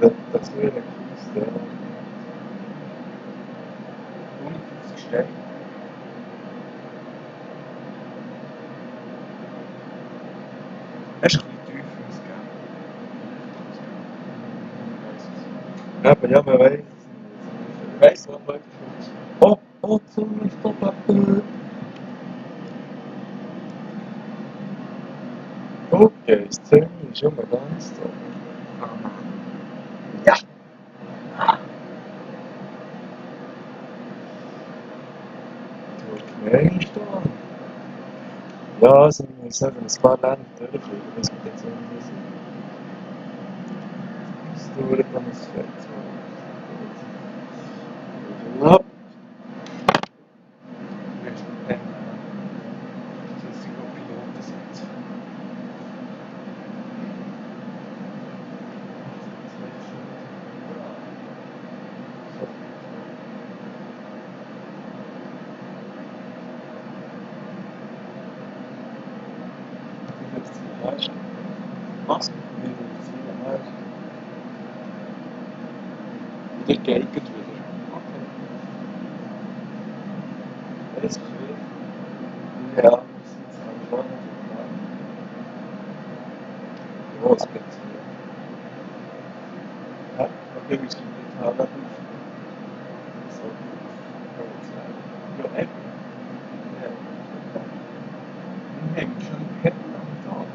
gut. Das wäre ein cooles Thema. 150 Steine. Das ist ein bisschen tiefer als Geld. Ja, aber ja, man weiß es nicht. Ich weiss, was Leute schützen. Oh, oh, zum Stopp. Okay, das Zimmer ist schon mal ganz toll. Ja. Turkmenistan. Ja, also ich muss sagen, ein paar Länder durchfliegen, bis wir jetzt irgendwie sind. Das dauert dann ein Fett. Ja. Du wirst zusätzlich noch Piloten sitzen. Was? Der geht wieder. Okay. Das ist schwierig. Ja, das ist jetzt einfach nicht. Oh, es gibt ja, okay, wir sind jetzt auch noch so. Ja, eben. Ja. Wir haben schon einen Ketten am Tag.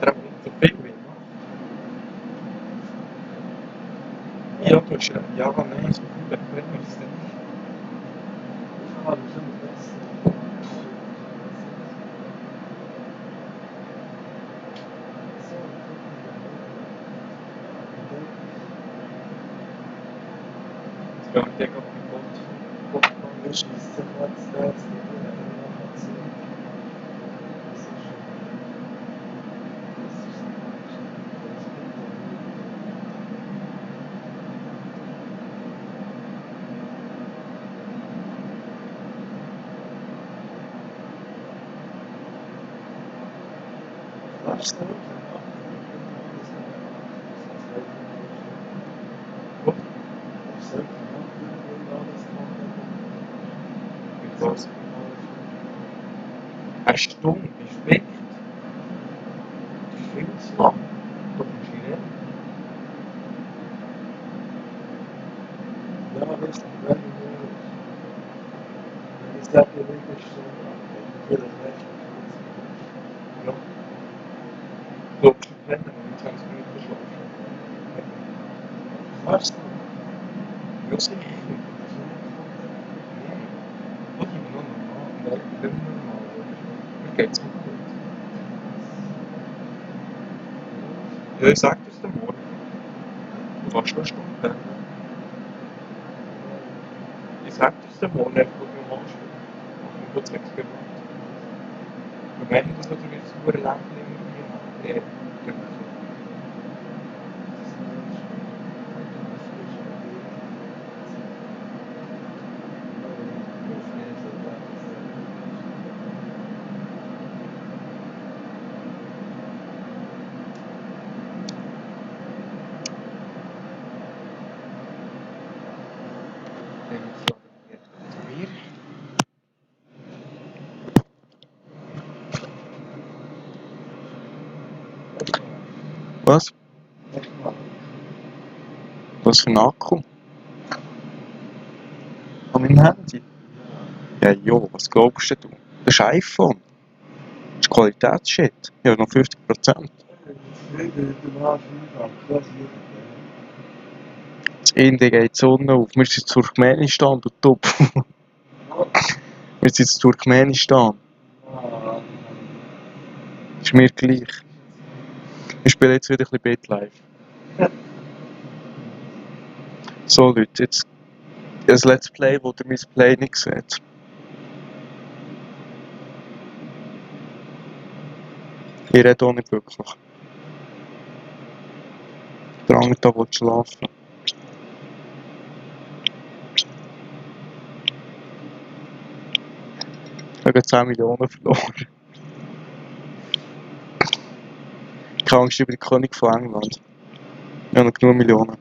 Der hat nicht so viel wie noch. Ja, du hast ja, nein, so viel bequemer ist es nicht. Ah, das ist immer besser. Jetzt gehen wir gegen den Boot. Wir schießen jetzt das. Was ist das? Was? Eine Stunde ist weg. Das ist viel zu lang. Du musst hier rein. Ja, das ist wenn ich sage, das ist so, für den Rest. Ja. Du musst pennen und 20 Minuten schlafen. Was? Ja, sicher. Nein. Was ist noch normal? Nein, ich bin nicht normal. Mir geht's nicht gut. Ja, ich sag das dir morgen. Du kannst noch eine Stunde pennen. Ich sag das dir morgen, einfach wo du machst. Mach mir kurz 6 Minuten. Und wenn das oder wird es nur lang irgendwie haben. Nee, genau so. Dann fragen wir jetzt zu mir. Was? Was für ein Akku? An meinem Handy? Ja, jo, was glaubst du? Das ist ein iPhone. Das ist Qualitätsshit. Ich habe noch 50%. Das Indien geht die Sonne auf. Wir sind in Turkmenistan, du Top. Wir sind in Turkmenistan. Ist mir gleich. Ich spiele jetzt wieder ein bisschen BitLife. So Leute, jetzt ein Let's Play, wo ihr mein Play nicht seht. Ich rede auch nicht wirklich. Der andere da will schlafen. Wegen 10 Millionen verloren. Keine Angst über die König von England. Wir haben noch genug Millionen.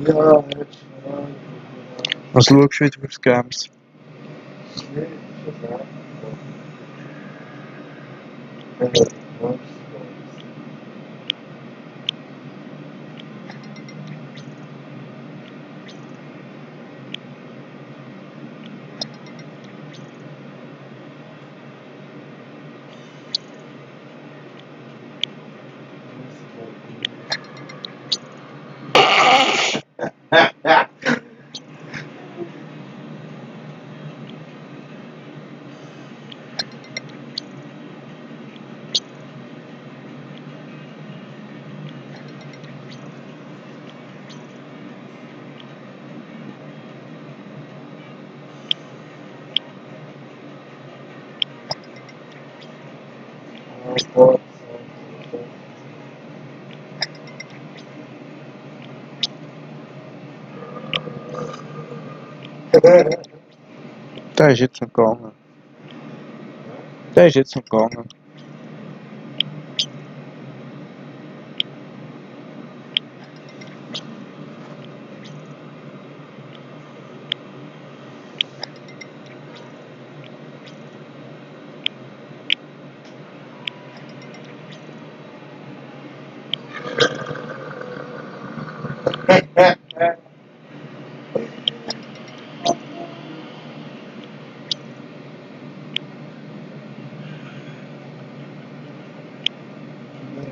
Ja, jetzt schon. Was schaust du wieder auf Games? Nee, schon sagen. Was? Der ist jetzt noch gegangen. Der ist jetzt noch gegangen.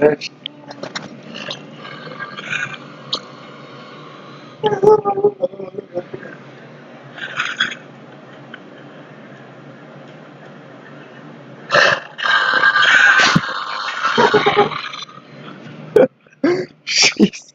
Recht. Scheiße.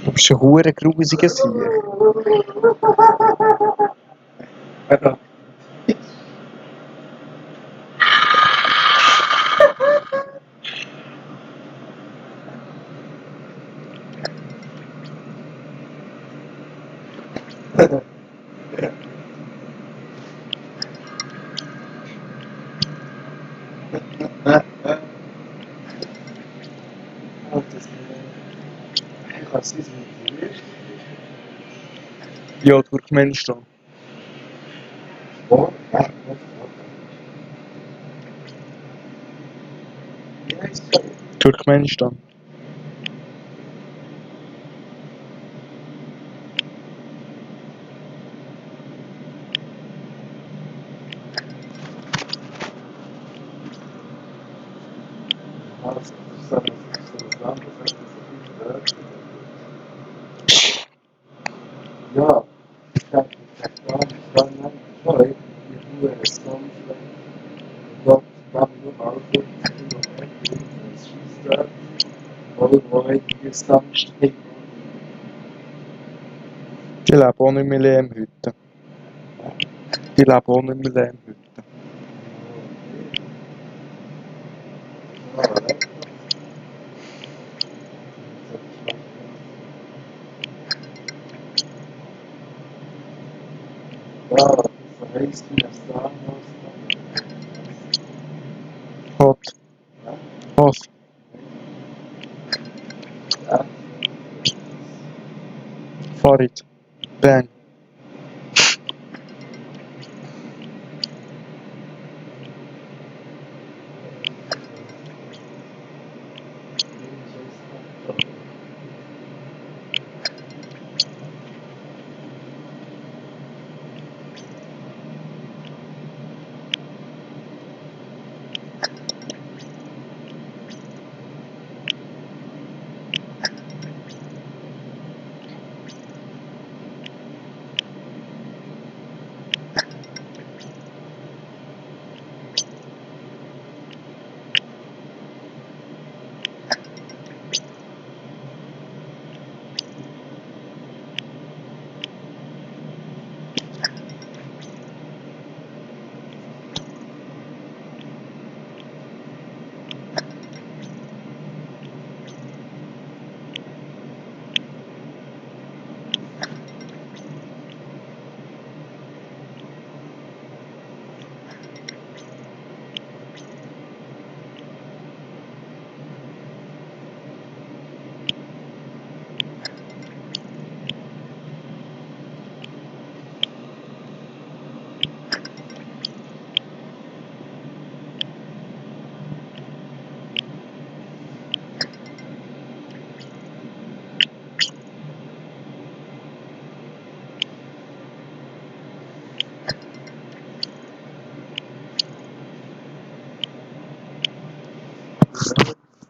Du bist ein hure grusiger Sieg. Ja, Turkmenistan. Turkmenistan. Ja, dann poi i due songs dopo vanno auto schießt worldwide gesamtstehen. Die leben auch nicht mehr in Lehmhütten. Die leben auch nicht mehr in Lehmhütten. Ja, so heißt wie das damals. Hot. Ja. Was? Ja. Farid. Bang.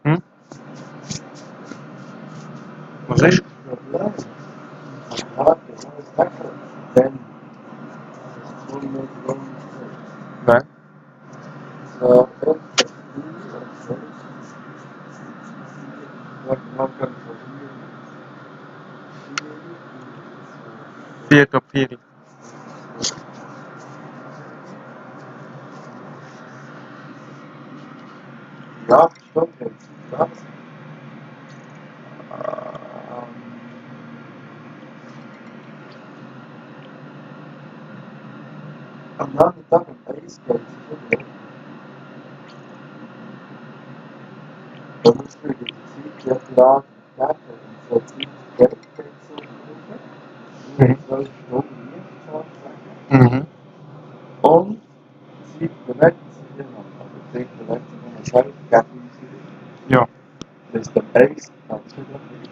Hm? Was ist? Nein. Vier ab vier. Ja, stimmt jetzt. Ja. Am Nachmittag um 1 geht es. Da musst du die Zeit ja klar merken. Und so Zeit Geld geht so ungefähr. 12 Stunden nicht, Mhm. und Zeit bewegt sich immer. Also Zeit bewegt sich immer schnell gegen uns. Ja. Das ist der Base, das ist nicht wirklich.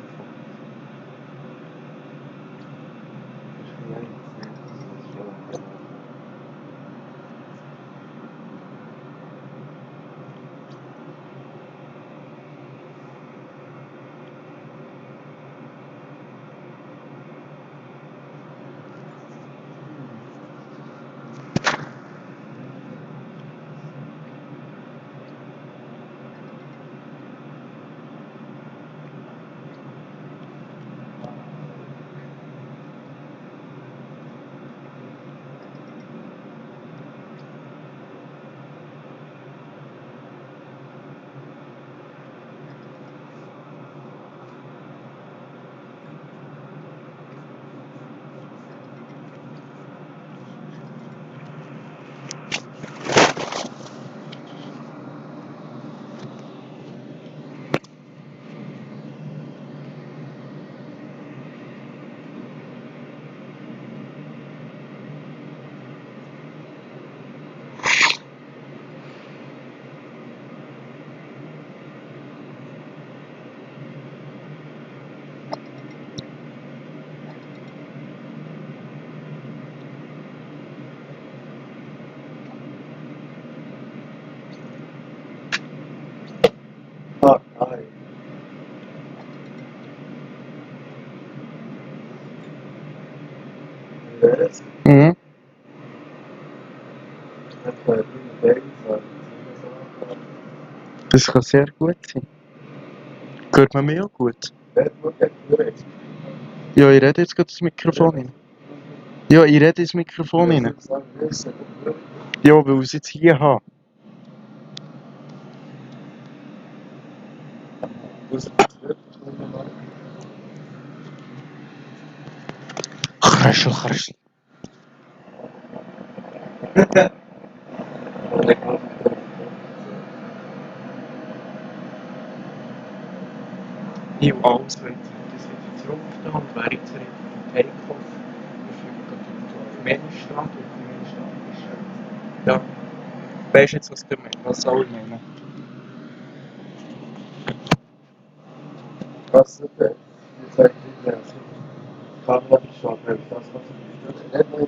Fuck, nein. Yes. Mhm. Das kann sehr gut sein. Hört man mich auch gut? Ja, ich rede jetzt gerade ins Mikrofon rein. Ja, ich rede ins Mikrofon rein. Ja, weil ich es jetzt hier habe. Kraschel, kraschel. Ja, alles wird das jetzt drauf da und wäre jetzt ready für Take-Off. Wir fliegen gerade auf Menschstrand und die Menschstrand ist ja. Weißt du jetzt, was du meinst? Was soll ich meinen? Was ist das? Ich sag dir das. Kamera geschaut, das, was du nicht etwas.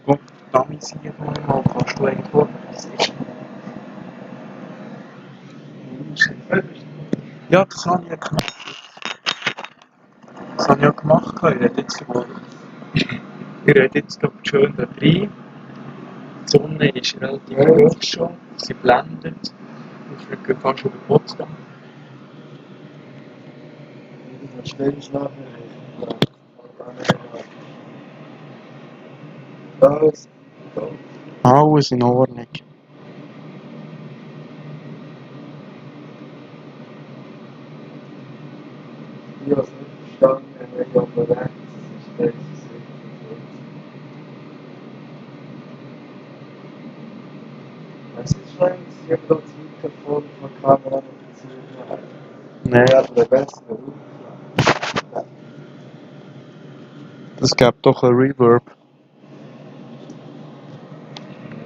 Und damit sind wir mal, kannst du eigentlich organisieren? Ja, das habe ich ja gemacht. Das habe ich ja gemacht. Ich rede jetzt mal. Ich rede jetzt gerade schön da rein. Die Sonne ist relativ hoch schon. Sie blendet. Ich fliege fast über Potsdam. Schnell schlafen. Alles. Alles in Ordnung. Ich habe es nicht verstanden, wenn ich auf der Rechts ist, das ist es ist schon, ich habe das Mikrofon von der Kamera noch bezogen. Nein, Ja, aber der bessere Ruf. das gibt doch ein Reverb.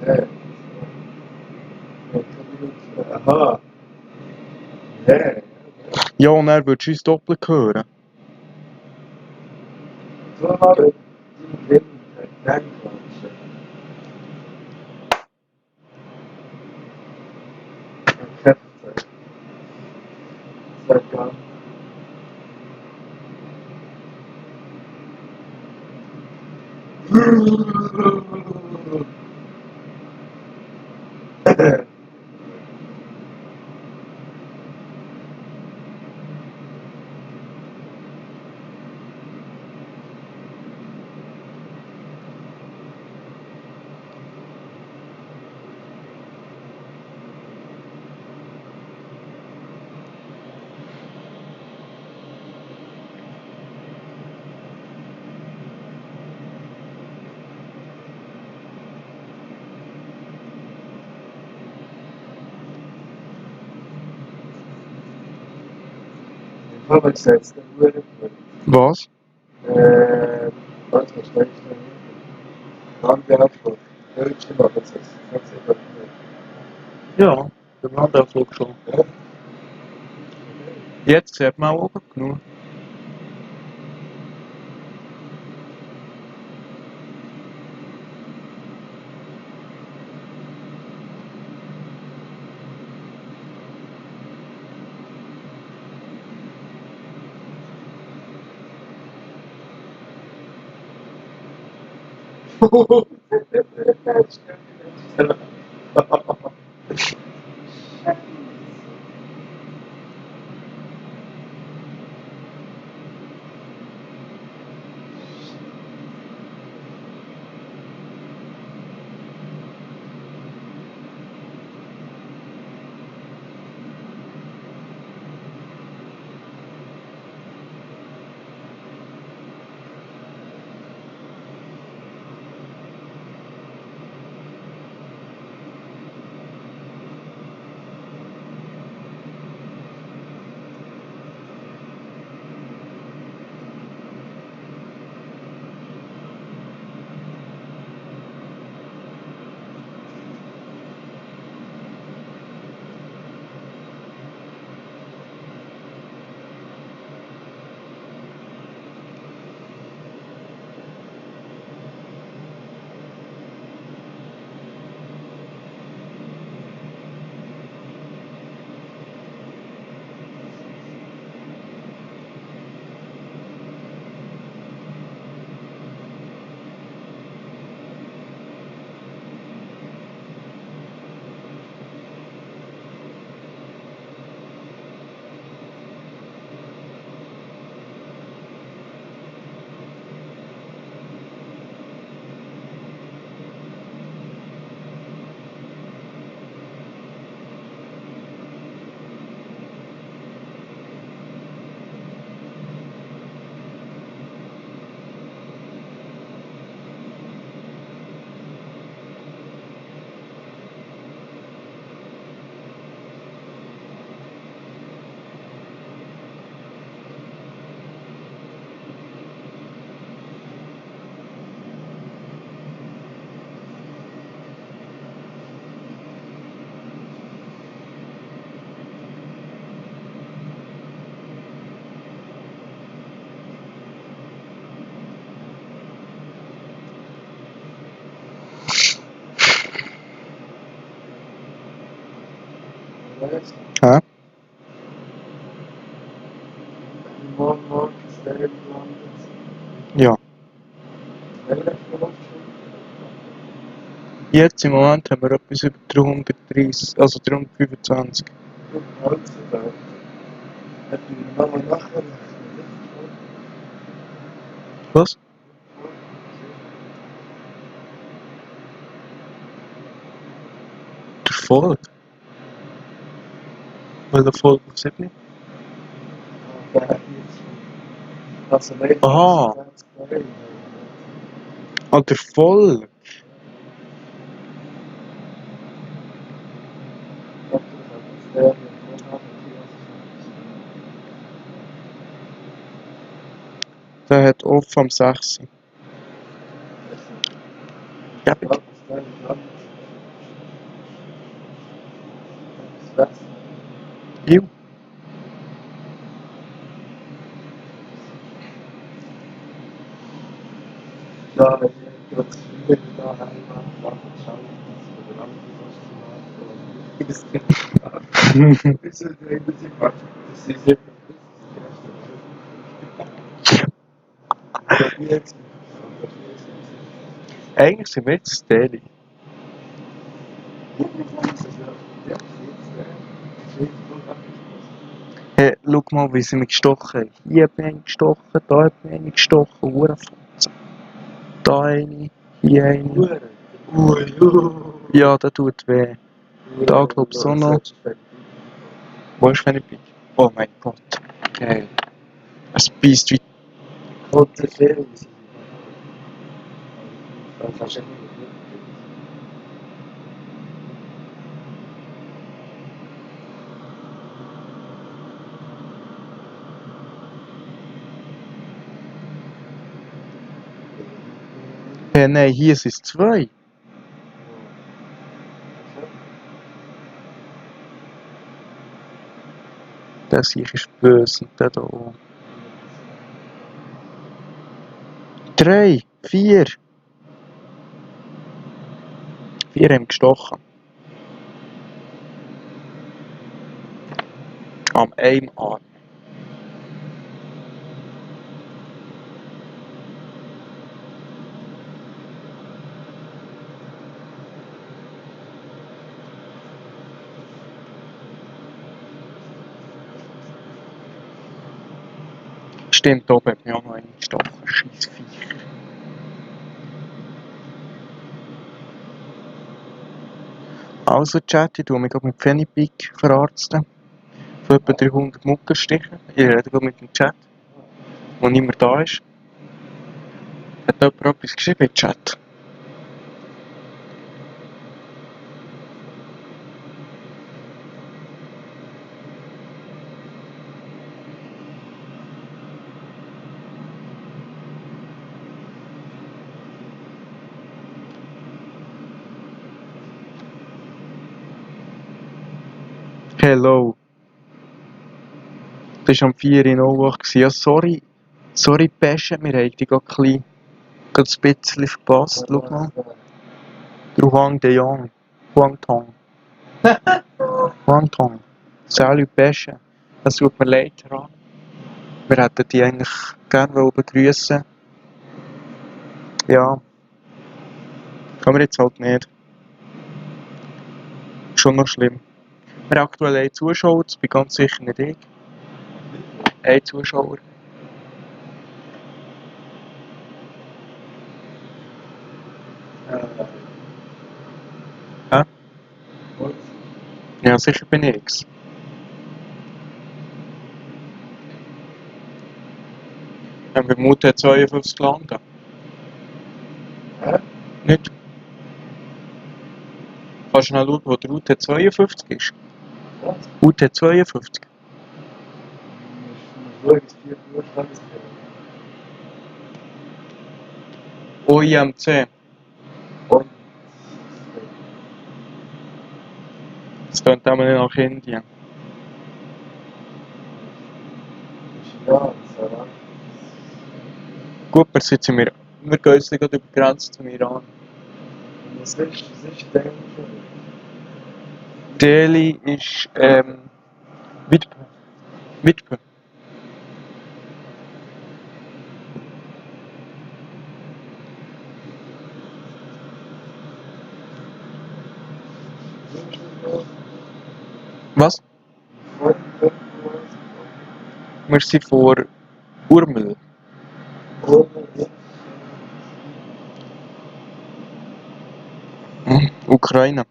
Nee. Aha. Nee. Ja, und er würde uns doppelt hören. So habe ich die Wind reinquatschen. Ich habe es seit Jahren. Ich habe gesetzt, der Uhr. Was? Was steht da? Danke, Antwort. Deutsche noch, das ist Ja, der Landausflug schon. ja. Jetzt sieht man auch genug. weißt Hä? du, morgen ist der gelandet. Ja. Welcher Verlauf Jetzt im Moment haben wir etwas über 330, also 325. schon? Heutzutage. Hätte ich nochmal nachgerechnet. Was? Der Volk? Weil der Volk auf 7? Also, nein, Aha. 20 Jahre. Ah, der Volk? Der hat offen am 6. Ja, bitte. Jo. Ja, ich habe viele da einmal schauen, das ist Eigentlich sind wir jetzt Daily. Hey, schau mal, wie sie mich gestochen haben. Hier hat mich eine gestochen, da hat mich eine gestochen, Hurenfotze. Da eine, hier eine. Ja, das tut weh. Da glaubst du auch noch. Wo ist wenn ich bin? Oh mein Gott. Geil. Es beißt wie... Hey, nein, hier sind es 2. Das hier ist böse und der da oben. 3, 4. 4 haben gestochen. Am einen Arm. Stimmt, da oben hat mich auch noch einen gestochen. Scheiß Viecher. Also, Chat, ich tue mich gerade mit Pfennigpick verarzten. Von etwa 300 Muckenstichen. Ich rede gerade mit dem Chat, wo niemand da ist. Hat jemand etwas geschrieben im Chat? Hello. Das war am 4.08 Uhr. Ja, sorry. Sorry, Pesche, wir haben dich gerade ein bisschen verpasst. Schau mal. Der Huang de Yang. Huang Tong. Huang Tong. Salut, Pesche. Es tut mir leid, Ran. Wir hätten dich eigentlich gerne begrüßen. Ja. Können wir jetzt halt nicht. Schon noch schlimm. Wir haben aktuell einen Zuschauer, das bin ganz sicher nicht ich. Ein Zuschauer. Hä? Ja, sicher bin ich's. Haben wir Mutter 52 gelandet? Nicht? Kannst du schnell schauen, wo der UT52 ist? UT52? OIMC. Das klingt aber nicht nach Indien. Gut, wir gehen jetzt gerade über die Grenze zum Iran. Delhi ist Witpe. Witpe. Was? Wir sind vor Urmel. Ukraine.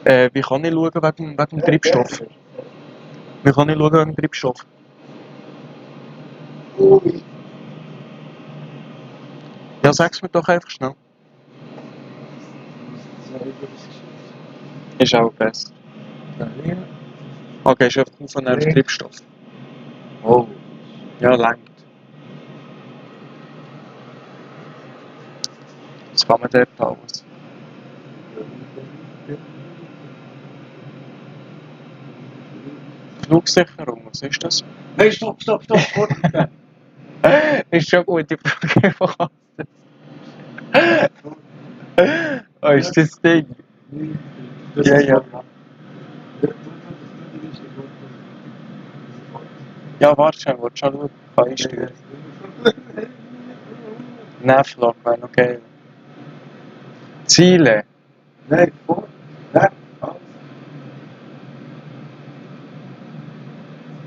Wie kann ich schauen wegen dem Treibstoff? Wie kann ich schauen wegen dem Treibstoff? Ja, sag's mir doch einfach schnell. Ist auch besser. Okay, ist einfach von einem Treibstoff. Oh. Ja, langt. Was kann man dort alles? Flugsicherung, was ist das? Hey, stopp, Vorsicht! Ist schon gut, die Frage einfach. Oh, ist das Ding? Ja, ja. Ja, warte schon, schauen. Kann ich steuern. Nervlock, wenn okay. Ziele. Nein, vor, weg, alles.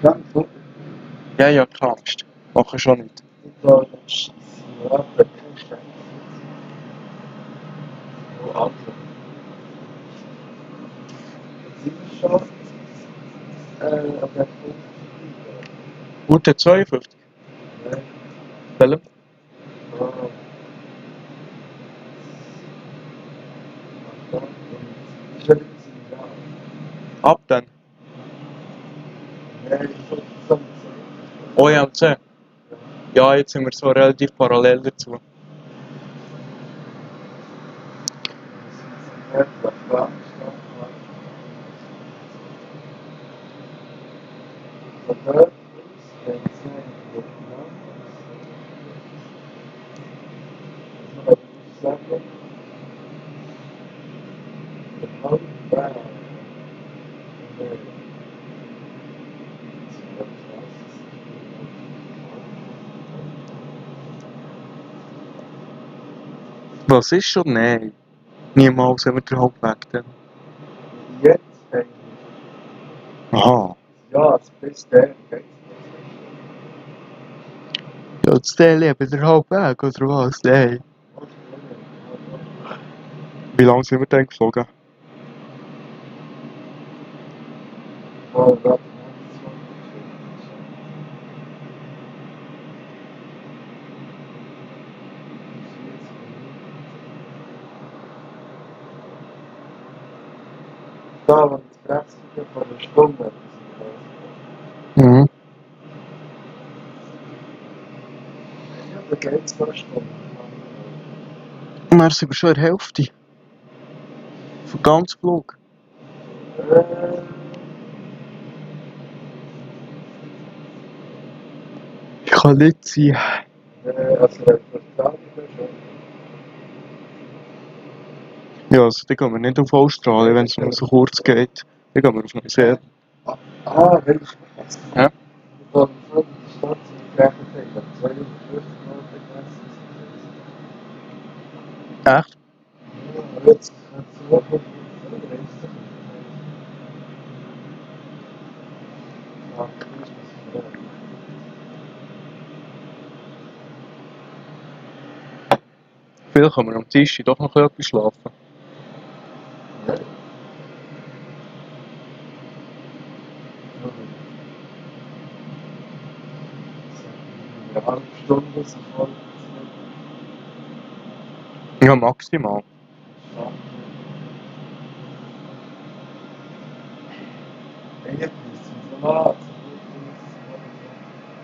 Ganz vor. Ja, ja, keine Angst. Mach ich schon nicht. Ich glaube, das ist ja, da kannst du wo andere. Sind wir schon an der Punkt? Gute 52. Nein, Welchem? ich werde jetzt ja. Ab dann. Nein, ich wollte sagen, OMC. Ja, jetzt sind wir so relativ parallel dazu. Was ist schon? Nein. Niemals haben wir den Hauptweg dann. Jetzt denke ich, Aha. ja, das Beste geht. Ja, das Teil eben der Hauptweg, oder was? Nein. Wie lange sind wir denn geflogen? Da, wenn es Bremsen von der Stunde. Mhm. Ja, da geht es fast Stunden. Und dann sind wir schon in der Hälfte. Von ganz Flug. Kann nicht sein. Also, wenn ich das schon. Ja, also dann gehen wir nicht auf Australien, wenn es nur so kurz geht. Dann gehen wir auf Neuseeland. Ah, wenn ich das. Ja? Von die Stadt zu gerechnet habe, 250 Minuten gemessen. Echt? Ja, jetzt hat es auch noch Vielleicht können wir am Tisch doch noch etwas schlafen. eine halbe Stunde sofort. Ja, maximal. Eigentlich müssen wir mal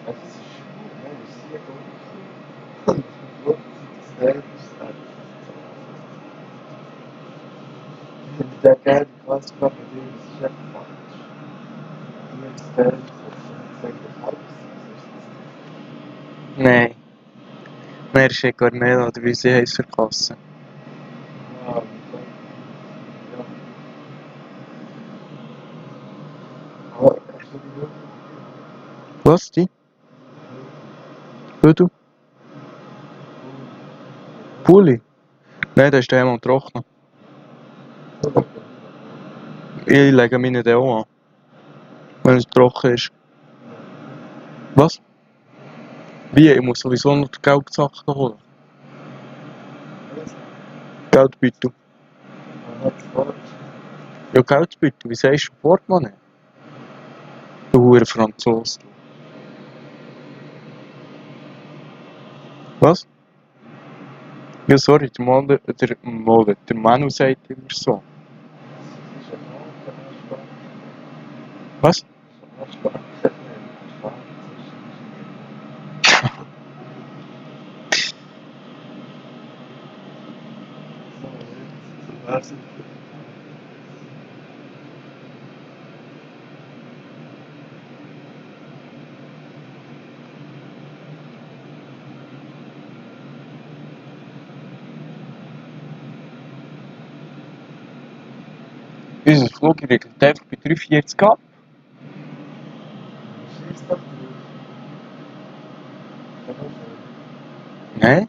es ist sehr gut. Und das mit der gelben Kasper, mit dem ist es echt falsch. Und jetzt der ist halb. Nein. Mehr ist Cornell oder wie sie heisst verkassen. Was, die? Du? Pulli? Nein, der ist daheim am Trocknen. Ich lege mich nicht auch an, wenn es trocken ist. Was? Wie? Ich muss sowieso noch die Geldsachen holen. Geldbeutel. Ja, Geldbeutel. Wie sagst du Portemonnaie? Du hure Franzose. Was? Ja, sorry, der Manu sagt immer so. Was? Unser Flug regelt einfach bei 3,40 ab. Nein?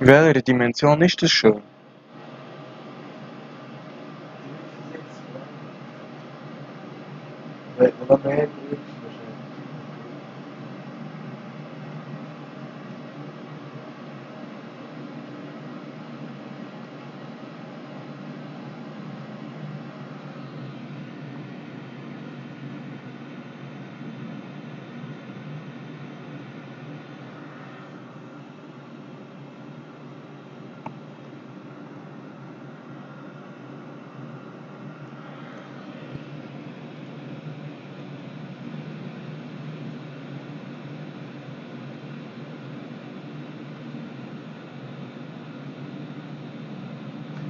In welcher Dimension ist das schon?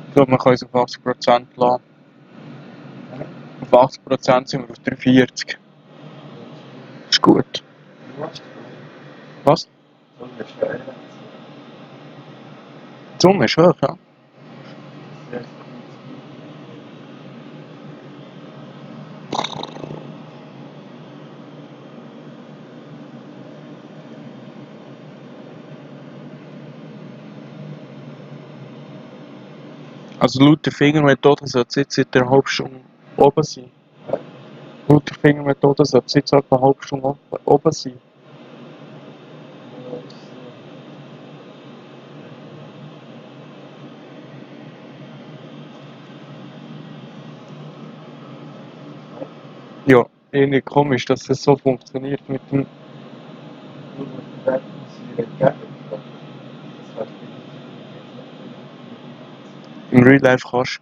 Ich glaube, wir können es auf 80% lassen. Auf 80% sind wir auf 3,40. Ist gut. Was? Die Summe ist hoch, ja? Also laut der Fingermethode sollte es jetzt in der halben Stunde oben sein. Laut der Fingermethode sollte es jetzt etwa eine halbe Stunde oben sein. Ja, irgendwie komisch, dass das so funktioniert mit dem... Im Real Life kannst.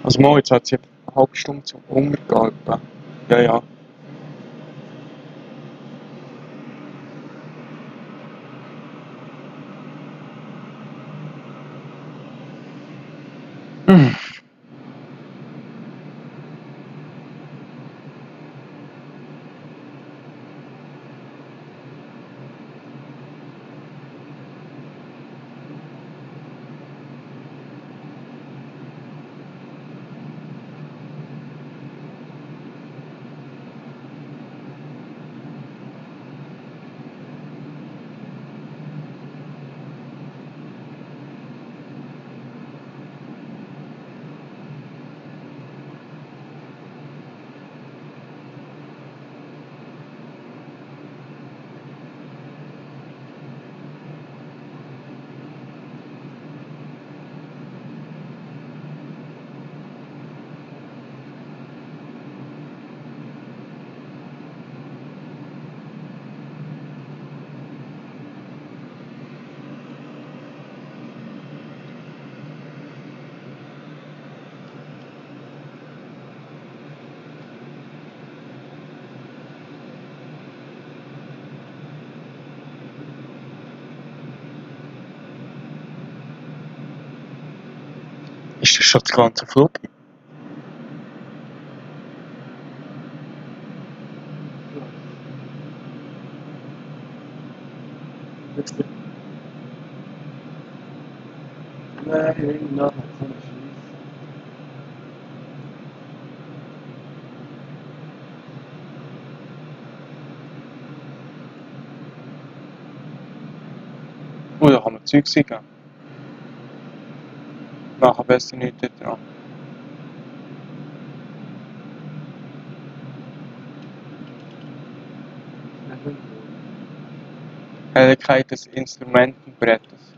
Also mal, jetzt hat sie eine halbe Stunde zum Untergehen. Ja, ja. Ist das schon das ganze Flug? Nein, irgendwann hat so eine Scheiße. Oh, da kann man Zeug sagen. Nachher besser nicht dort dran. Helligkeit des Instrumentenbrettes.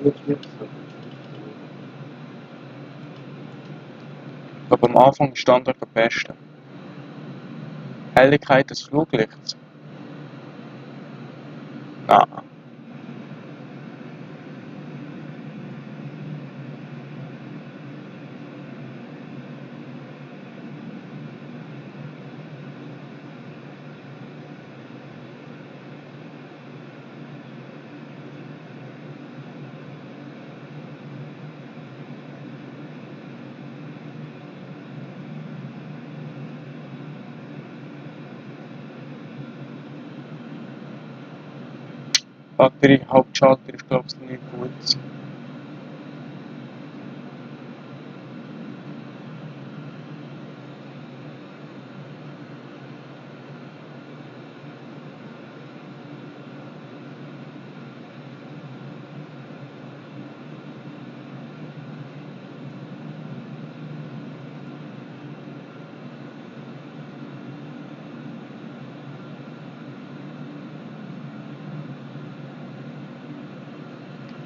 Jetzt gibt's so. Aber am Anfang ist Standard am besten. Helligkeit des Fluglichts. Nein. Batterie, Hauptschalter ist glaube ich nicht gut.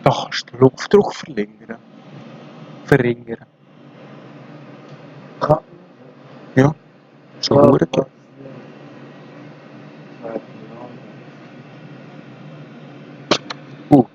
Da kannst du den Luftdruck verringern. Kann Ja, schon ja, gut. was nicht. Das weiß ich auch nicht. Ui.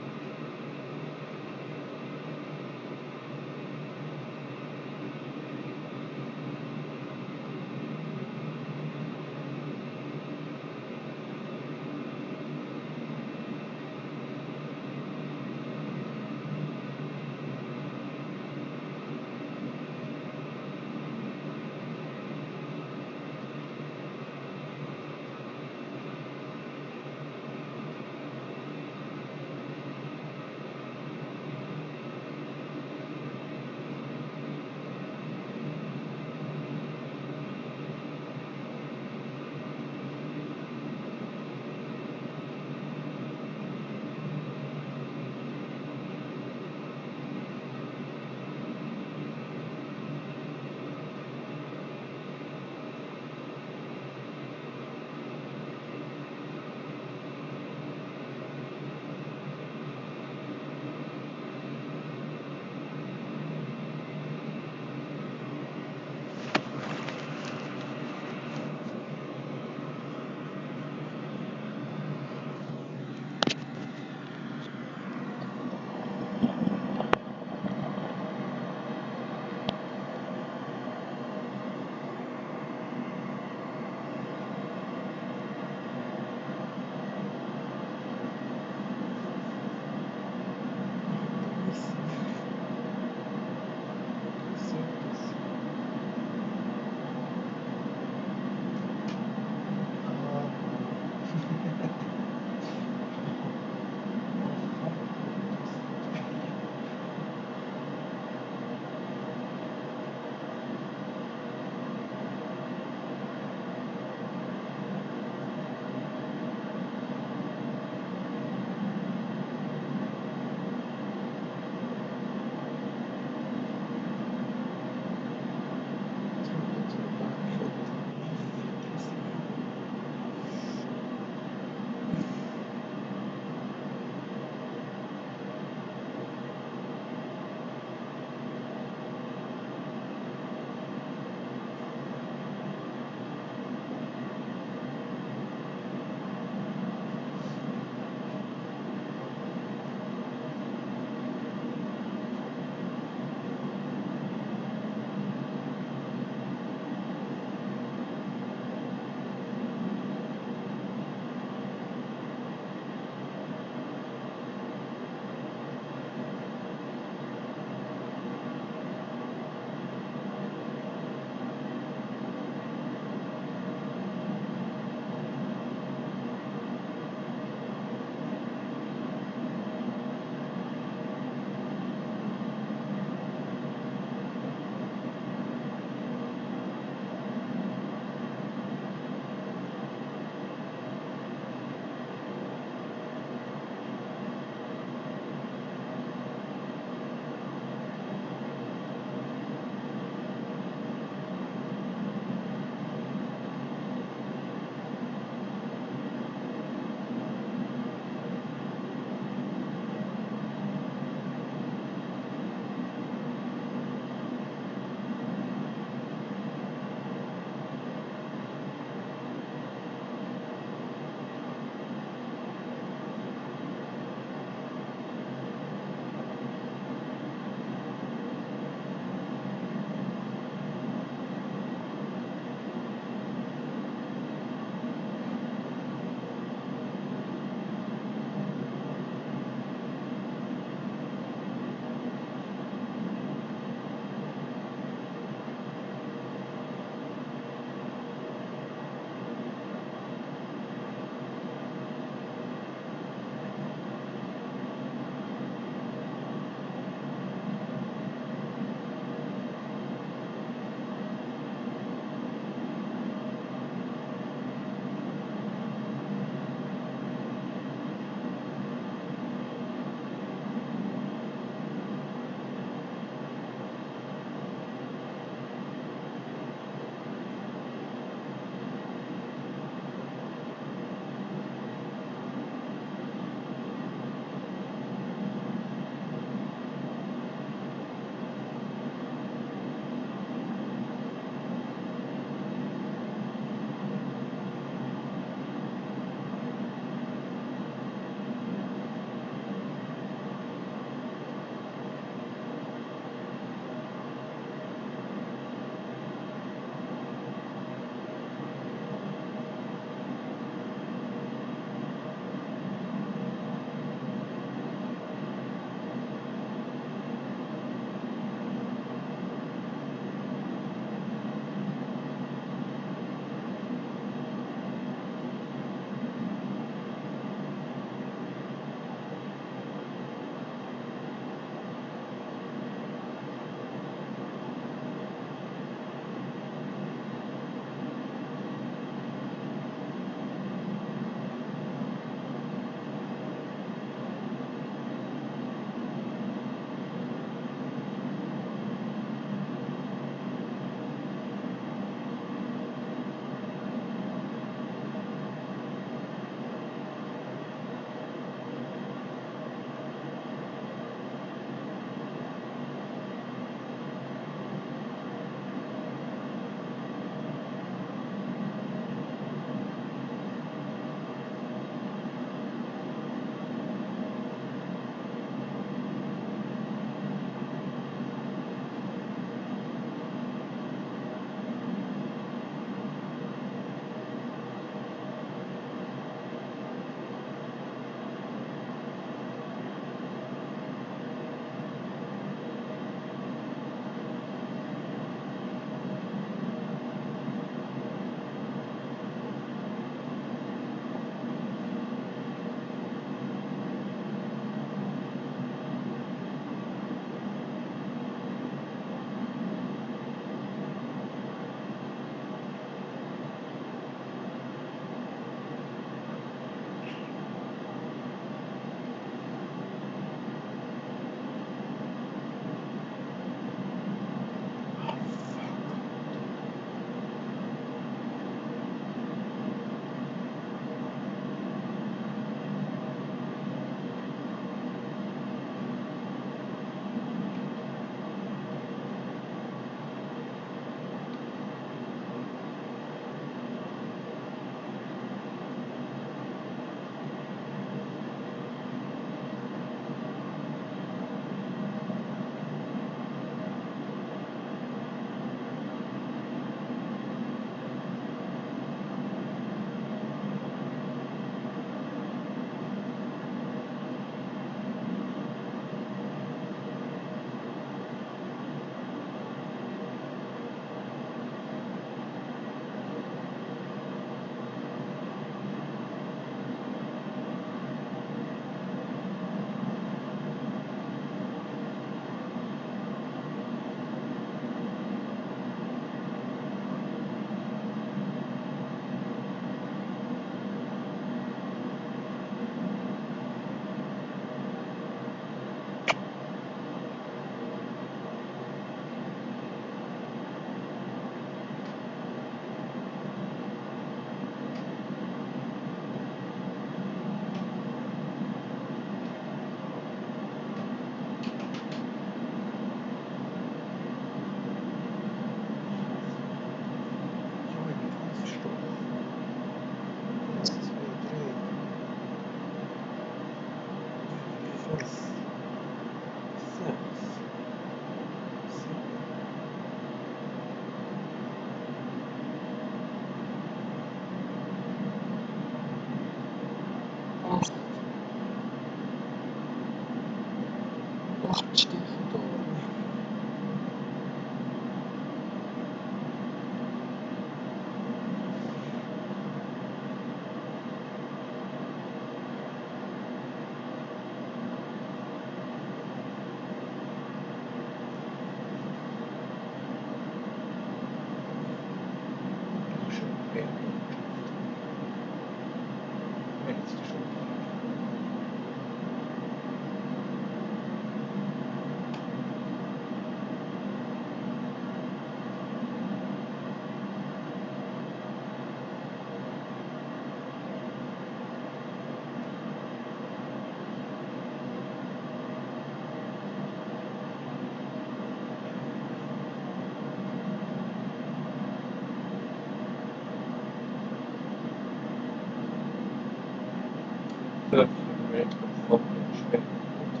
Viertelmeter von dem Schwerpunkt.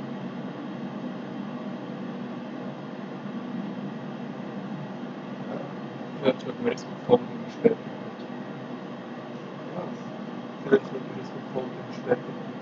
Viertelmeter von dem Schwerpunkt. Was? Viertelmeter von dem Schwerpunkt.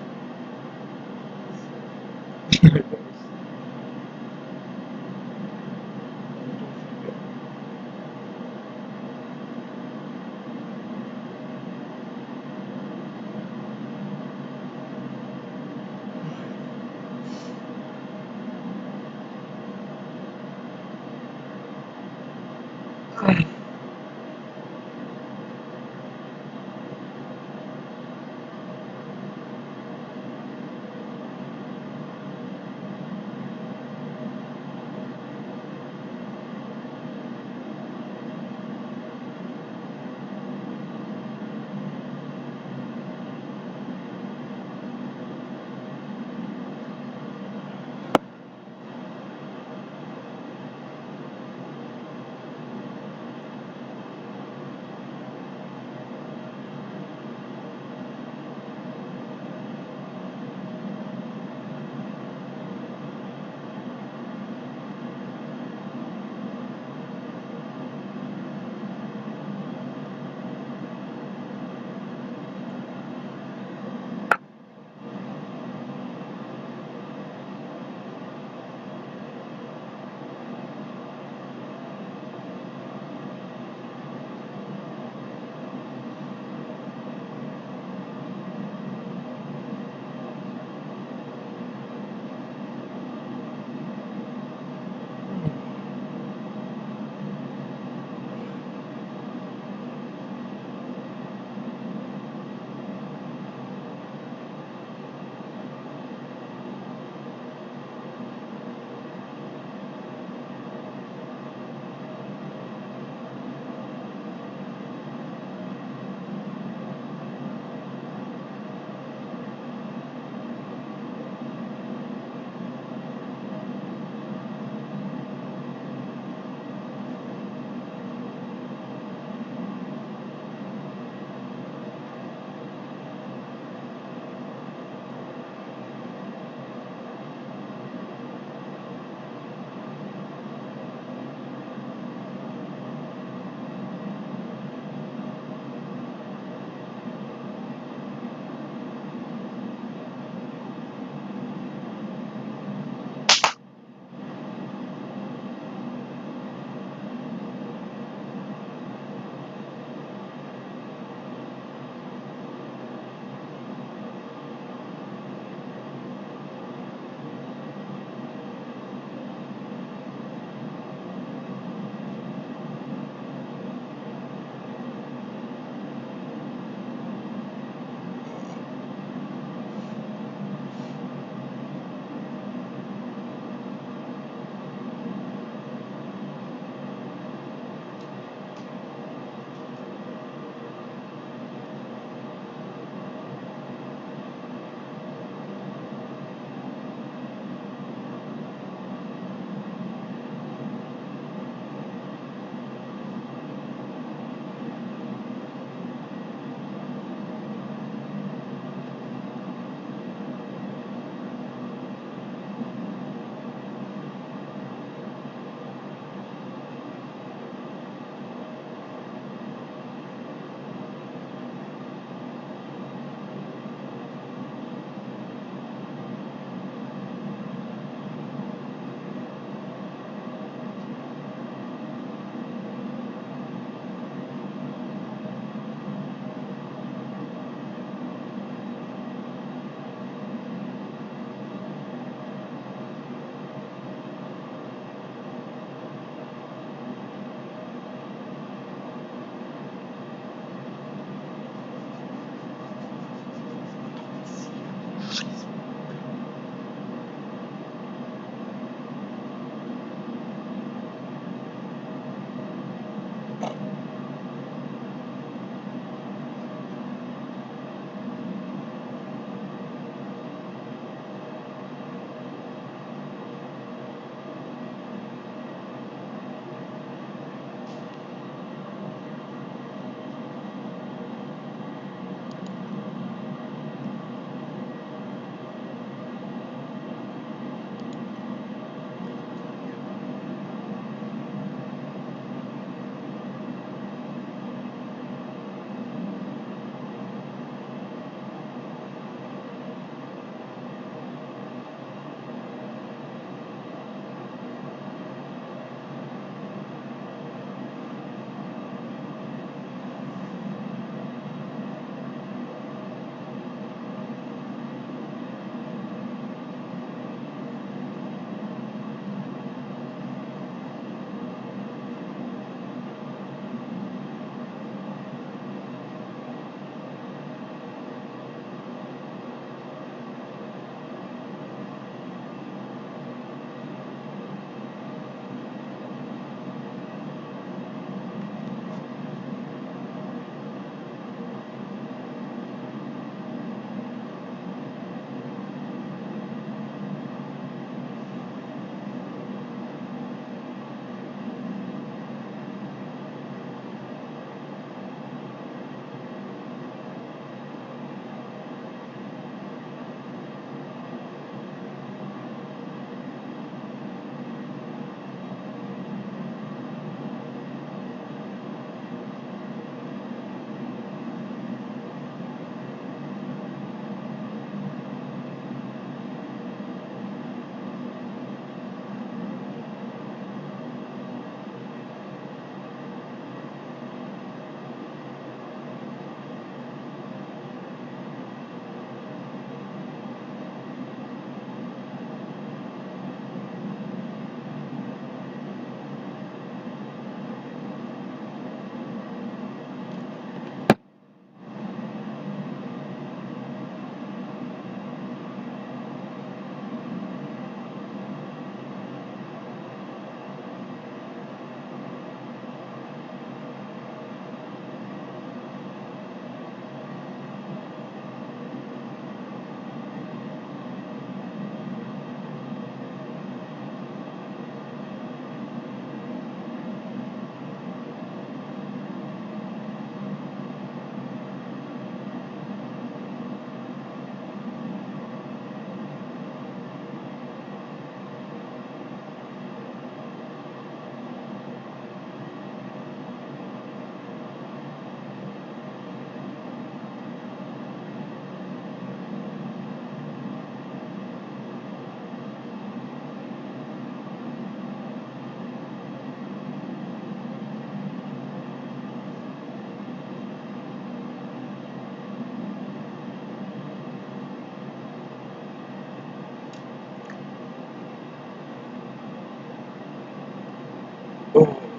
Oh.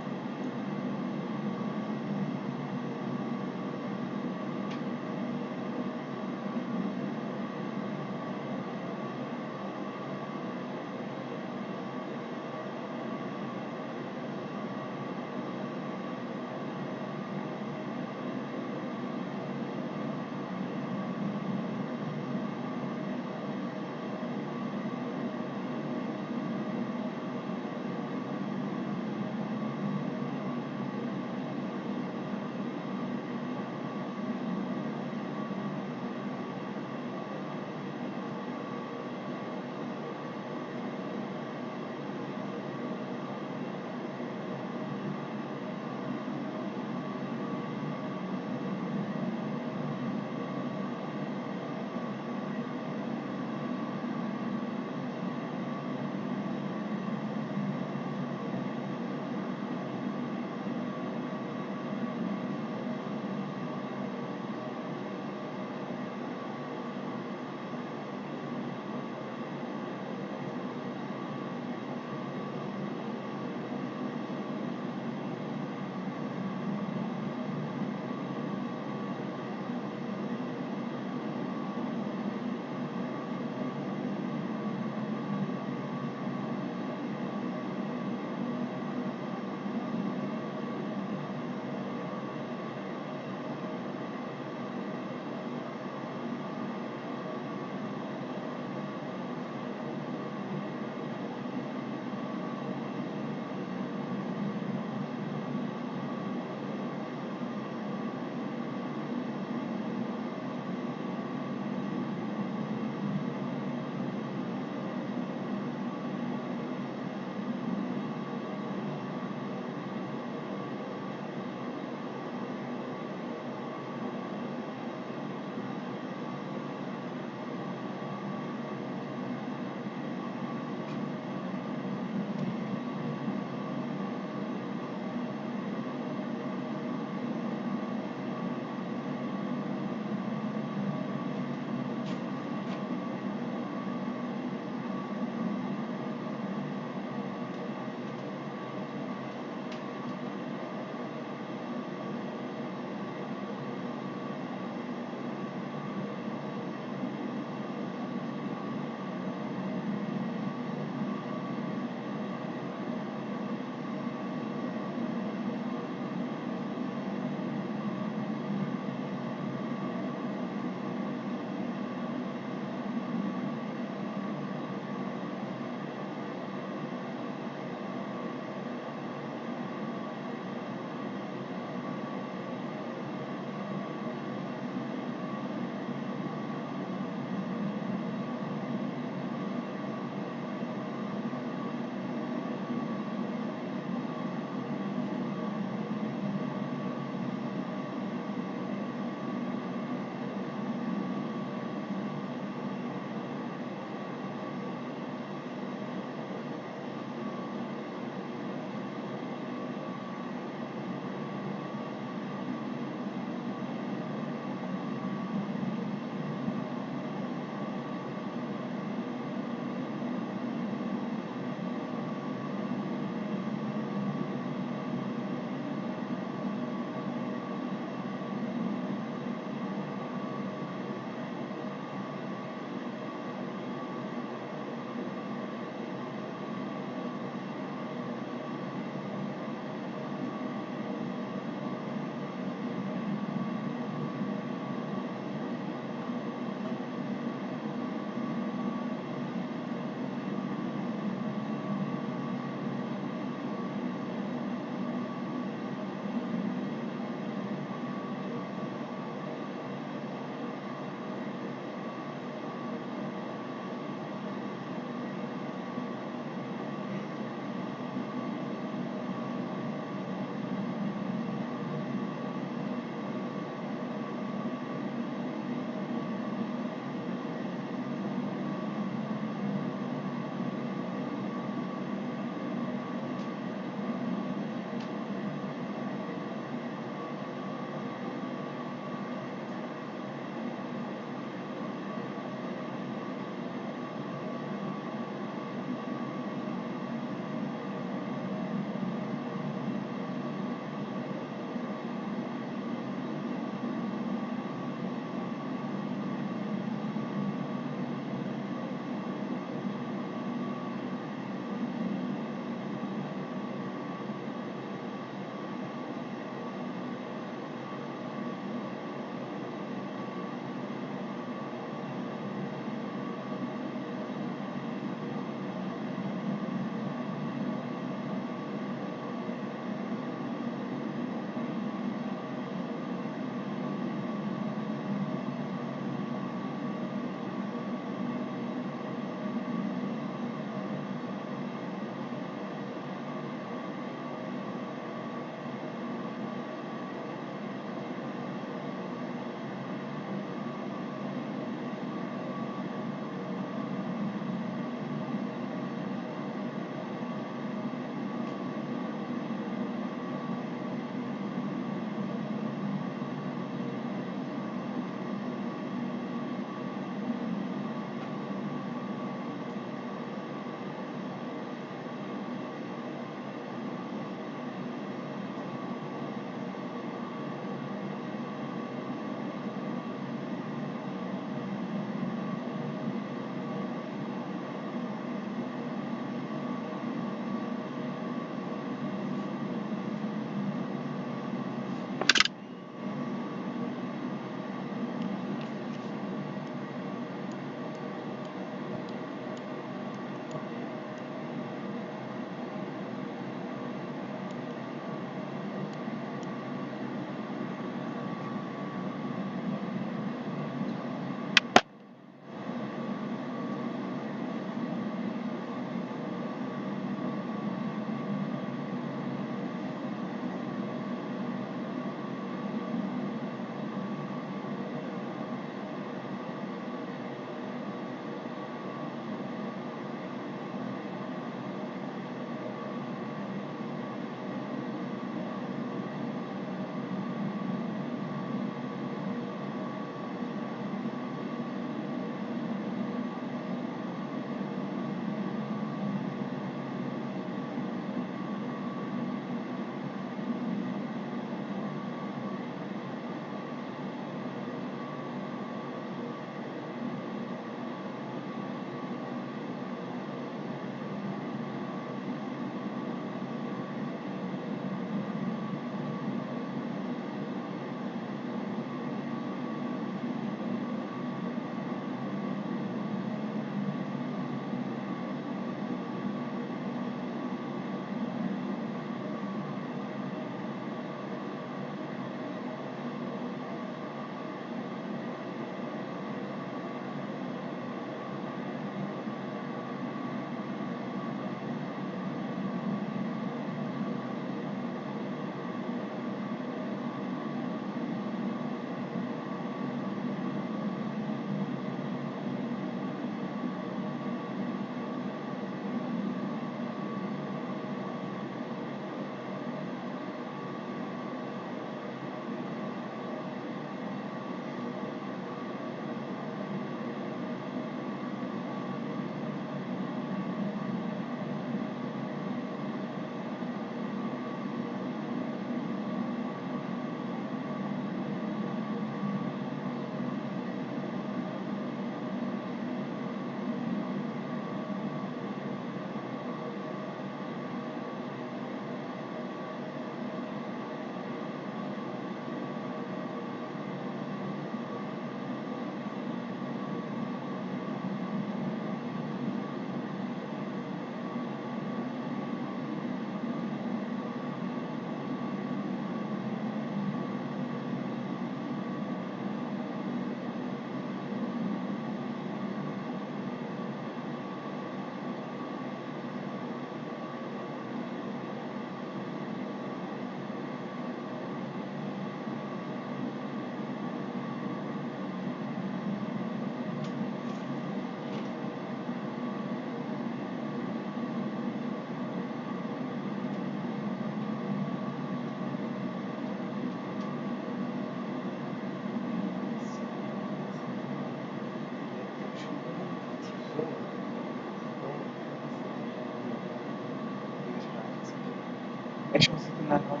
Weißt du, was ich dann habe?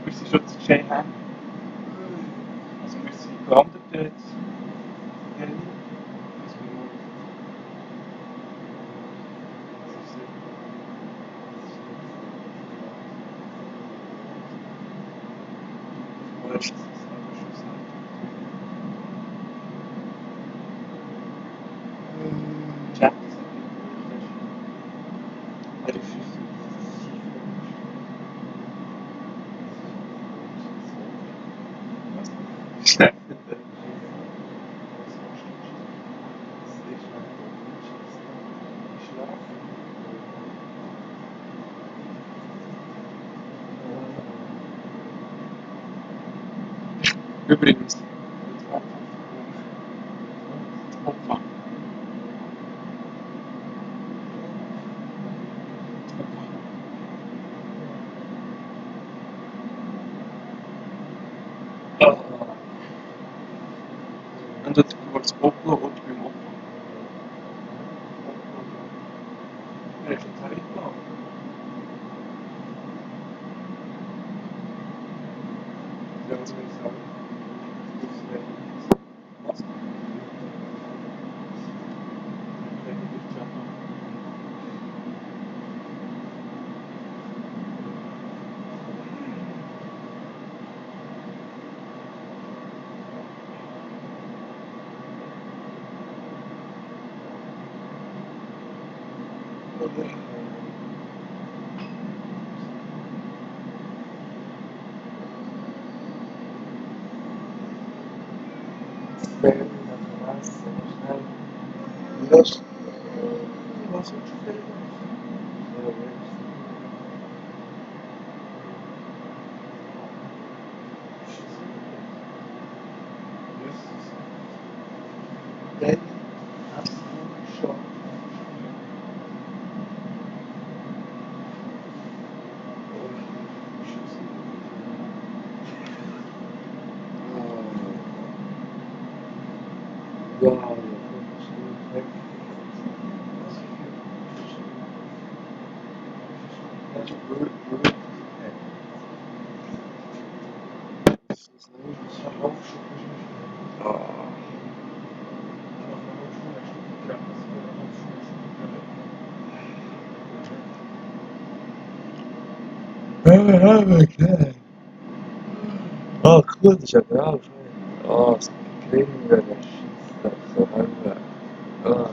Gewisse Schutzschein haben. Also gewisse gelandet jetzt. Übrigens, Opfer. Und das kurz Opfer und beim Opfer. Ja, ist eine Zeit lang. Ja, was soll ich sagen? Was? Was? Oh, cool, das ist ja genau. Oh, es klingt wie eine Scheiße. So lange. Oh.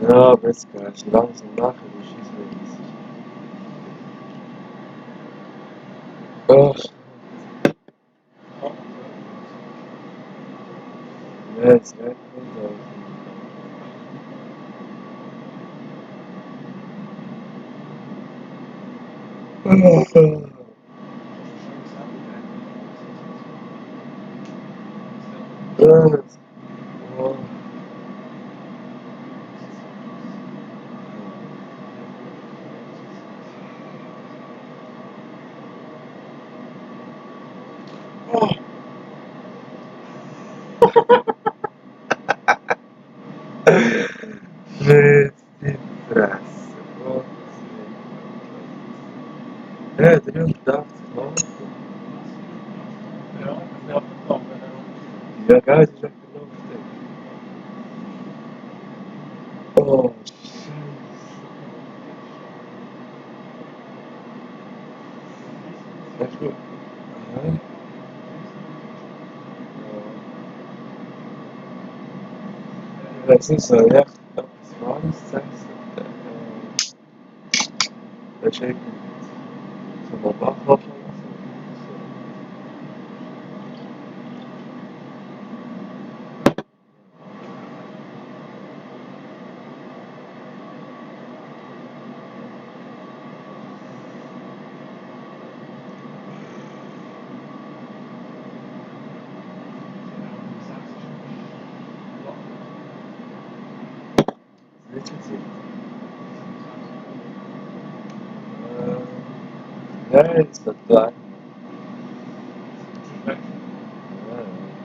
Ja, aber jetzt gar nicht langsam nachher, wie schießen wir das? Oh, ja, jetzt merkt man das. Oh. Mit die Fresse. Oh. Ja, 380 Euro. Ja, geil, das ist echt gelaufen. Oh, das ist gut. Ja. Das ist so echt etwas Wahnsinniges. Das ist irgendwie so ein Bachlauf. Welche Zeit? Ja, es wird lang. Ja, ja.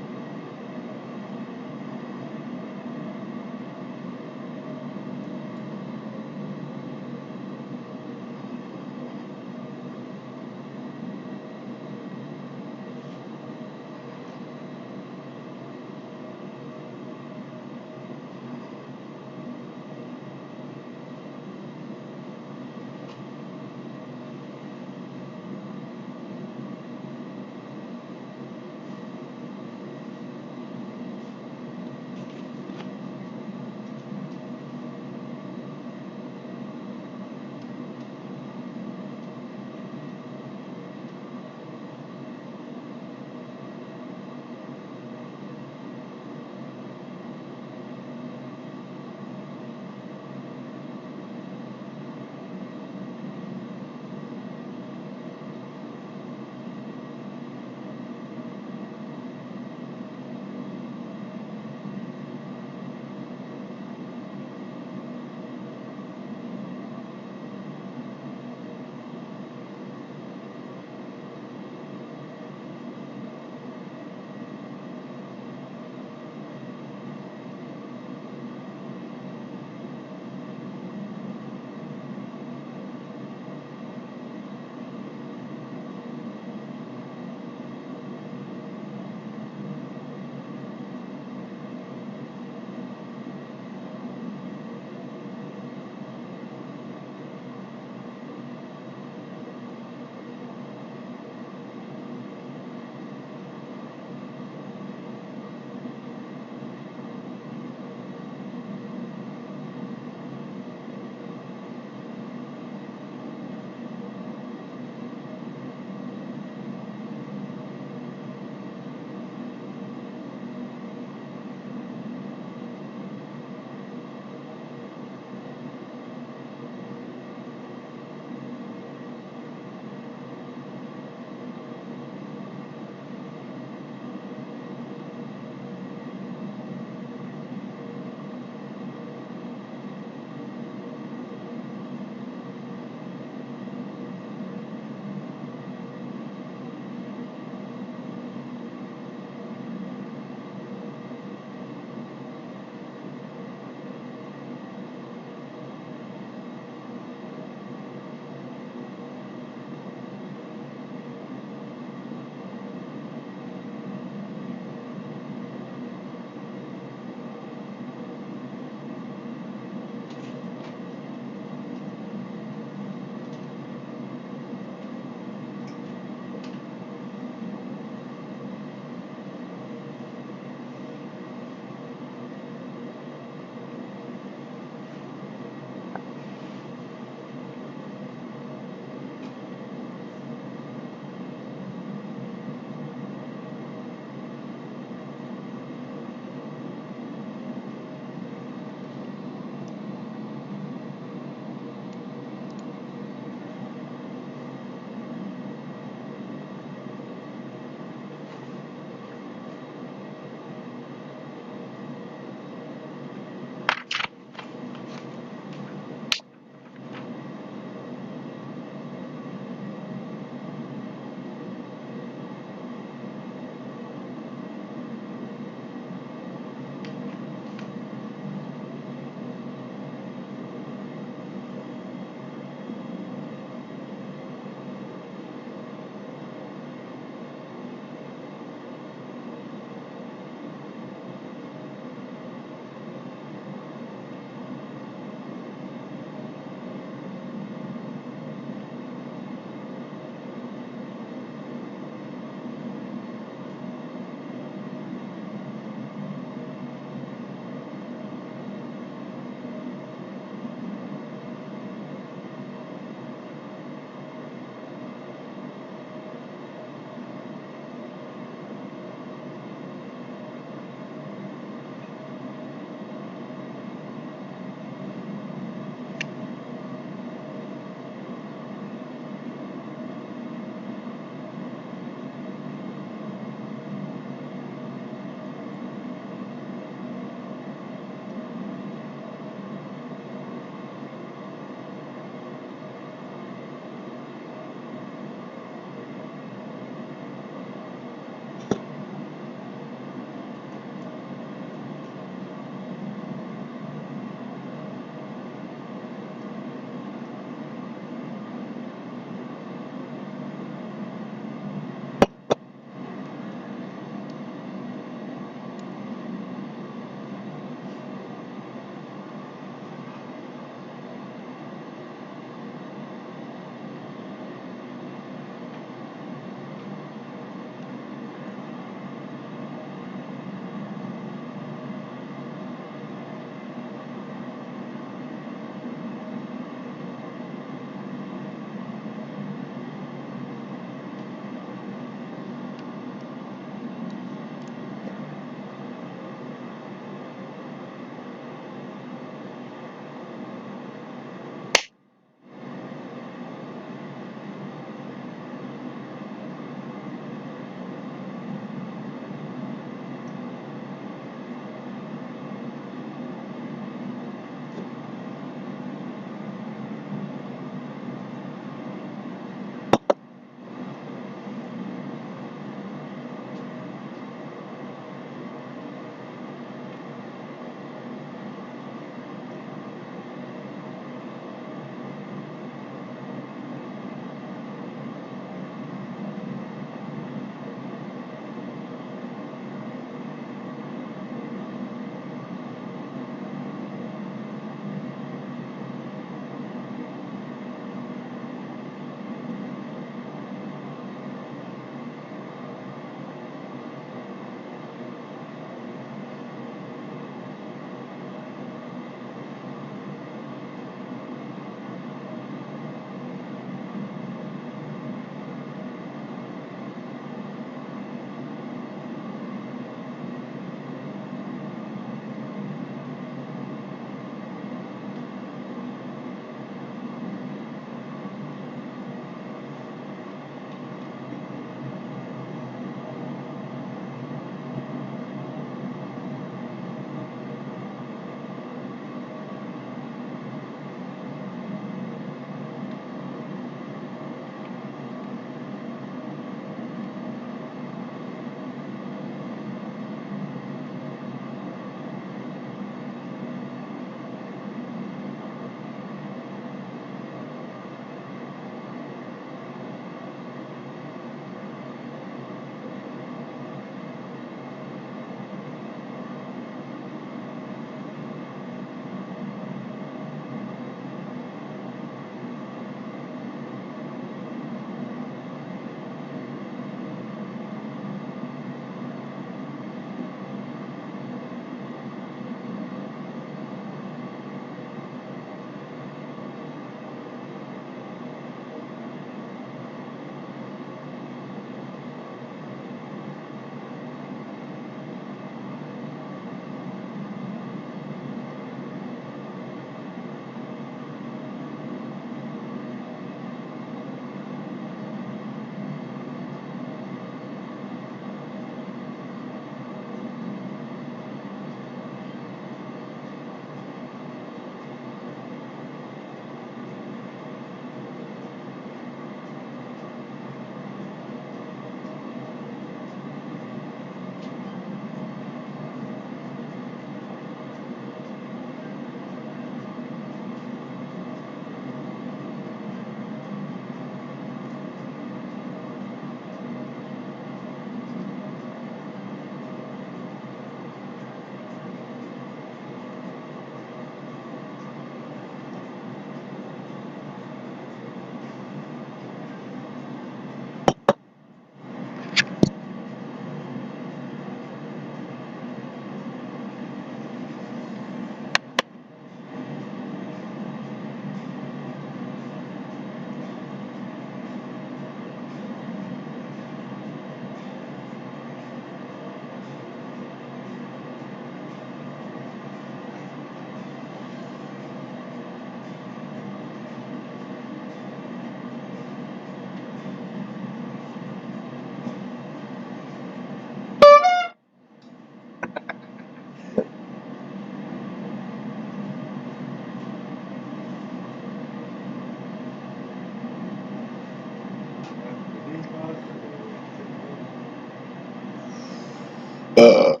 Versteht.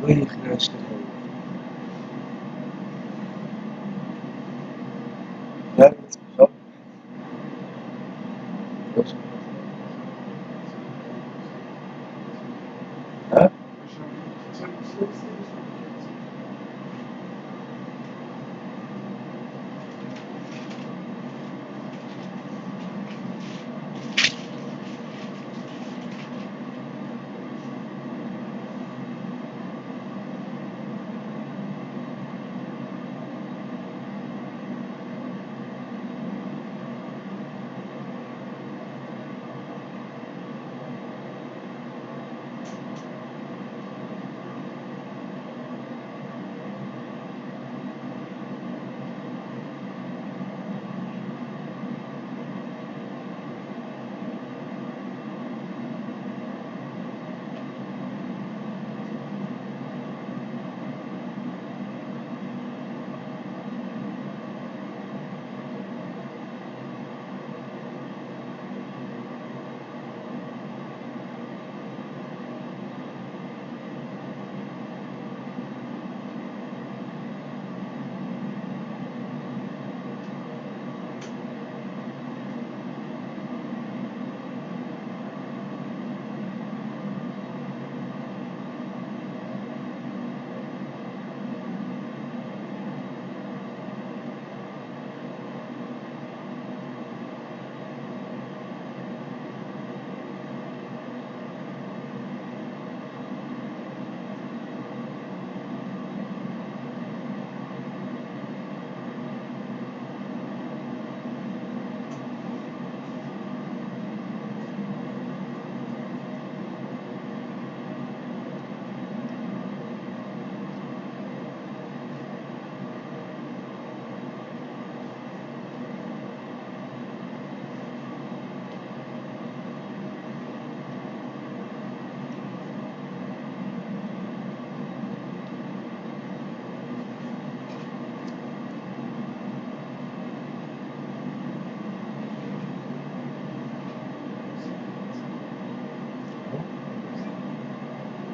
Ich rest Ja, jetzt bin ich auch. Hä?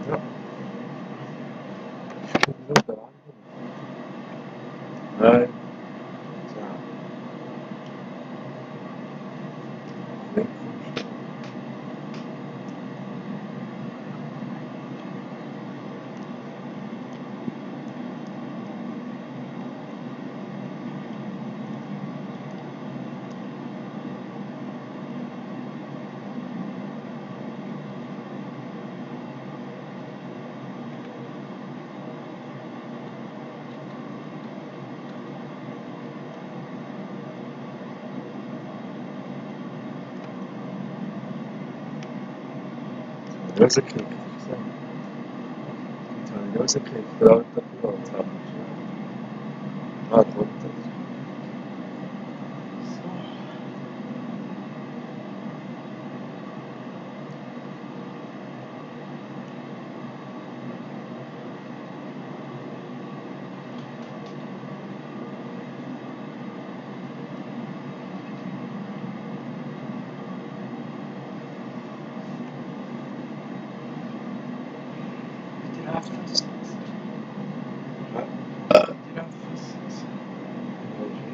Ja. Ich bin nur da. Nein. Tja. Weg. Rausgekriegt. Jetzt habe ich rausgekriegt. Der Autopilot hat mich. Drunter. Die Haft.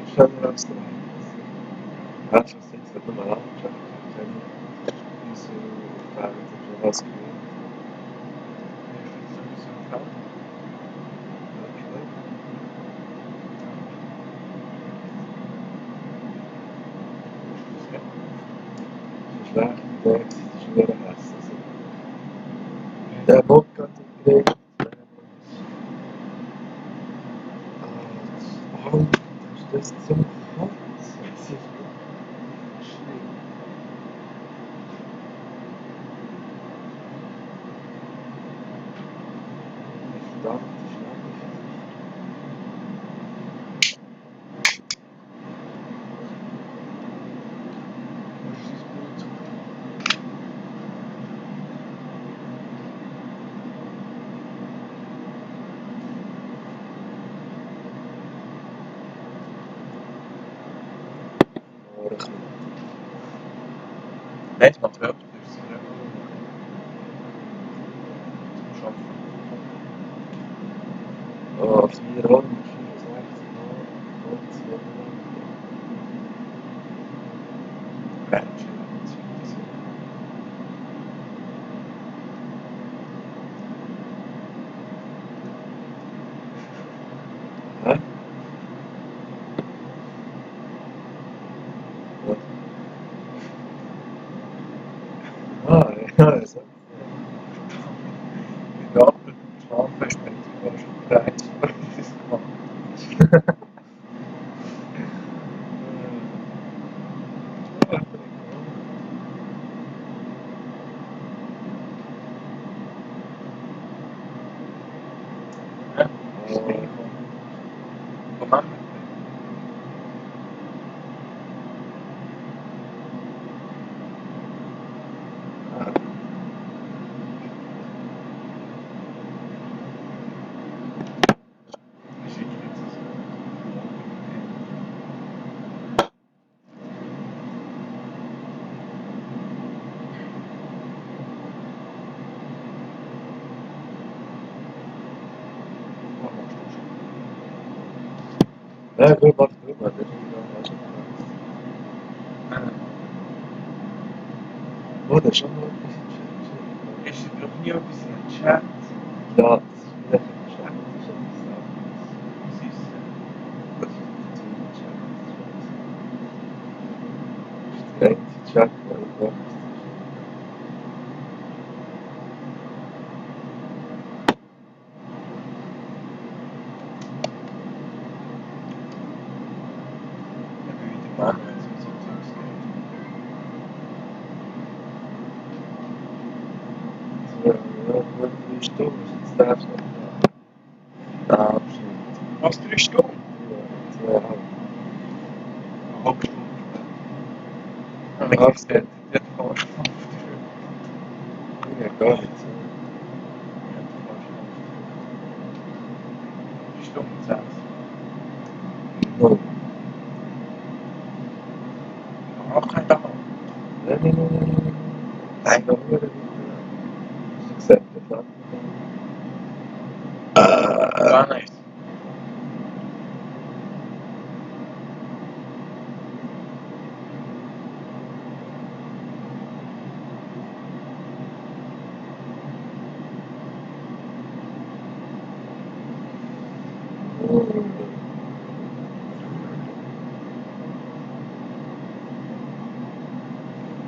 Ich habe das Raczej z tego na wpisu bardzo JavaScript. Schlecht, der Rest. Der Bock hat gekriegt. Warum ist das zum Kotzen? Verdammt, Nein, das macht er öfters. Oh, 4 Runden, 65 Mal und 2 Hä? Was? Ah, ja, das hat Ja, mit dem Schlafen ist mir sogar schon bereit, weil ich das gemacht habe. Ja, von Mama. Ich schicke jetzt das. Ja, gut, mach du mal, das ist oh, das ist schon noch etwas in Ist doch nie etwas im Chat. Ja, das ist vielleicht ein Chat, das ist etwas anderes. Was ist Das ist der einzige Chat, der überhaupt ist. Ich bin wieder Mann, wenn es um so Zeugs geht. Ja, gut, 3 Stunden ist jetzt der schon der Abschnitt. Was, 3 Stunden? Ja, 2,5. Eine halbe Stunde. Und dann gibt's dort fast 5 Stunden. Ja, gar nicht so. Ja, fast 5 Stunden 6. Oh. Auch kein Tag. Nein. Nein, noch nie. Ich gesagt, das hat Ja, nice.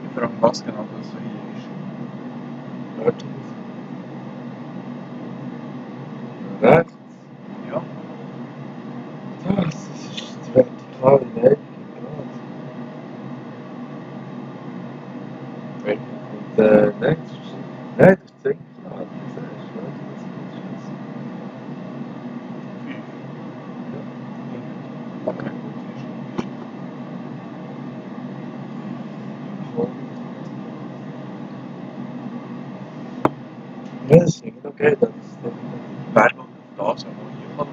Ich frage, was genau das so hier ist. Rechts. Ja. Das ist die vertikale Neigung. Okay. Und nein, das ist Zinkgrad. Das ist Okay. ja, das ist okay, das ist Wer noch das, wo ich kann.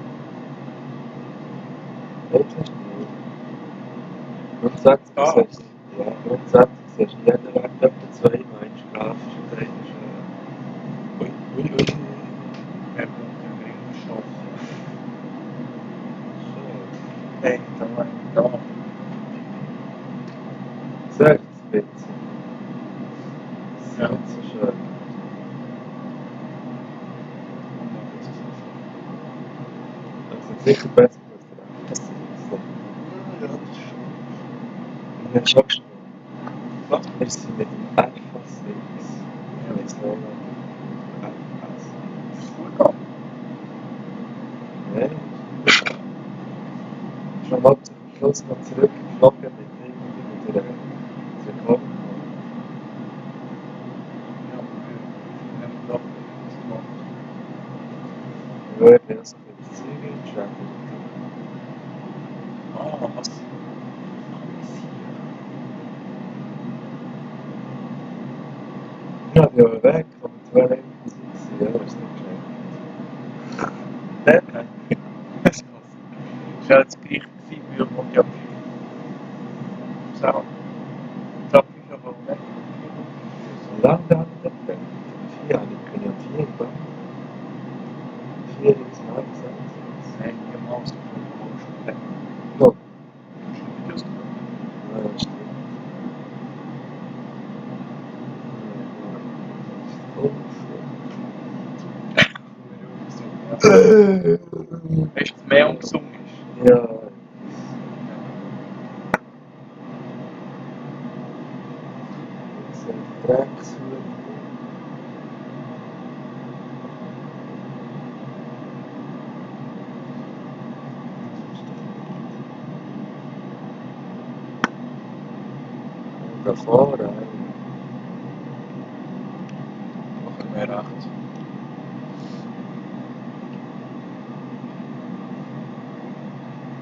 wirklich grundsätzlich Ah. sagst ja, grundsätzlich sagst du, jeder Weg etwa 2 meinst grafisch und einer ist ui. Wer kommt in den Ringstoff? Schon. Hey, da. Sehr witzig. Ja. Das ist so schön. Das ist sicher besser als der andere. Das ist Ja, das ist schon. ich habe schon gesprochen. Was? Wir sind mit dem Einfass links. Ich weiß noch nicht. Einfass. Das ist gut gegangen. Nein. Schon mal zum Schluss noch zurückgeflogen mit der Rekord. Ja, ich habe gedacht, das gemacht. Ja, ich bin also für das Zeug entscheiden. Ah, was? Ja, die waren weg, aber die waren eben Musik. Ja, das ist nicht schlecht. Der? Das ist ja das gleiche gewesen wie am Montag. So. Ja, stimmt. Weißt du, mehr ungesund ist? Ja. Dreckshut. Da vorne, Machen wir rechts.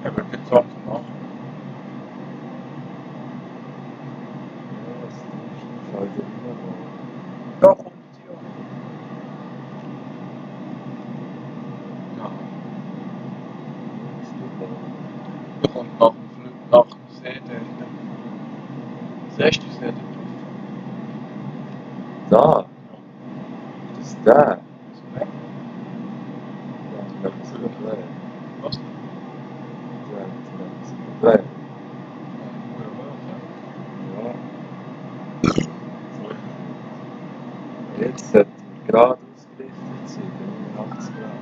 Er wird jetzt Sachen machen. Da kommt sie ja. Ja, da kommt nach dem See dort. Das erste See dort. Da, das ist der. Das ist weg. Ja, das ist der Plan. Was? Ja, das ist der Plan. Ja. Jetzt sollte er gerade ausgerichtet sein, bei 89 Grad.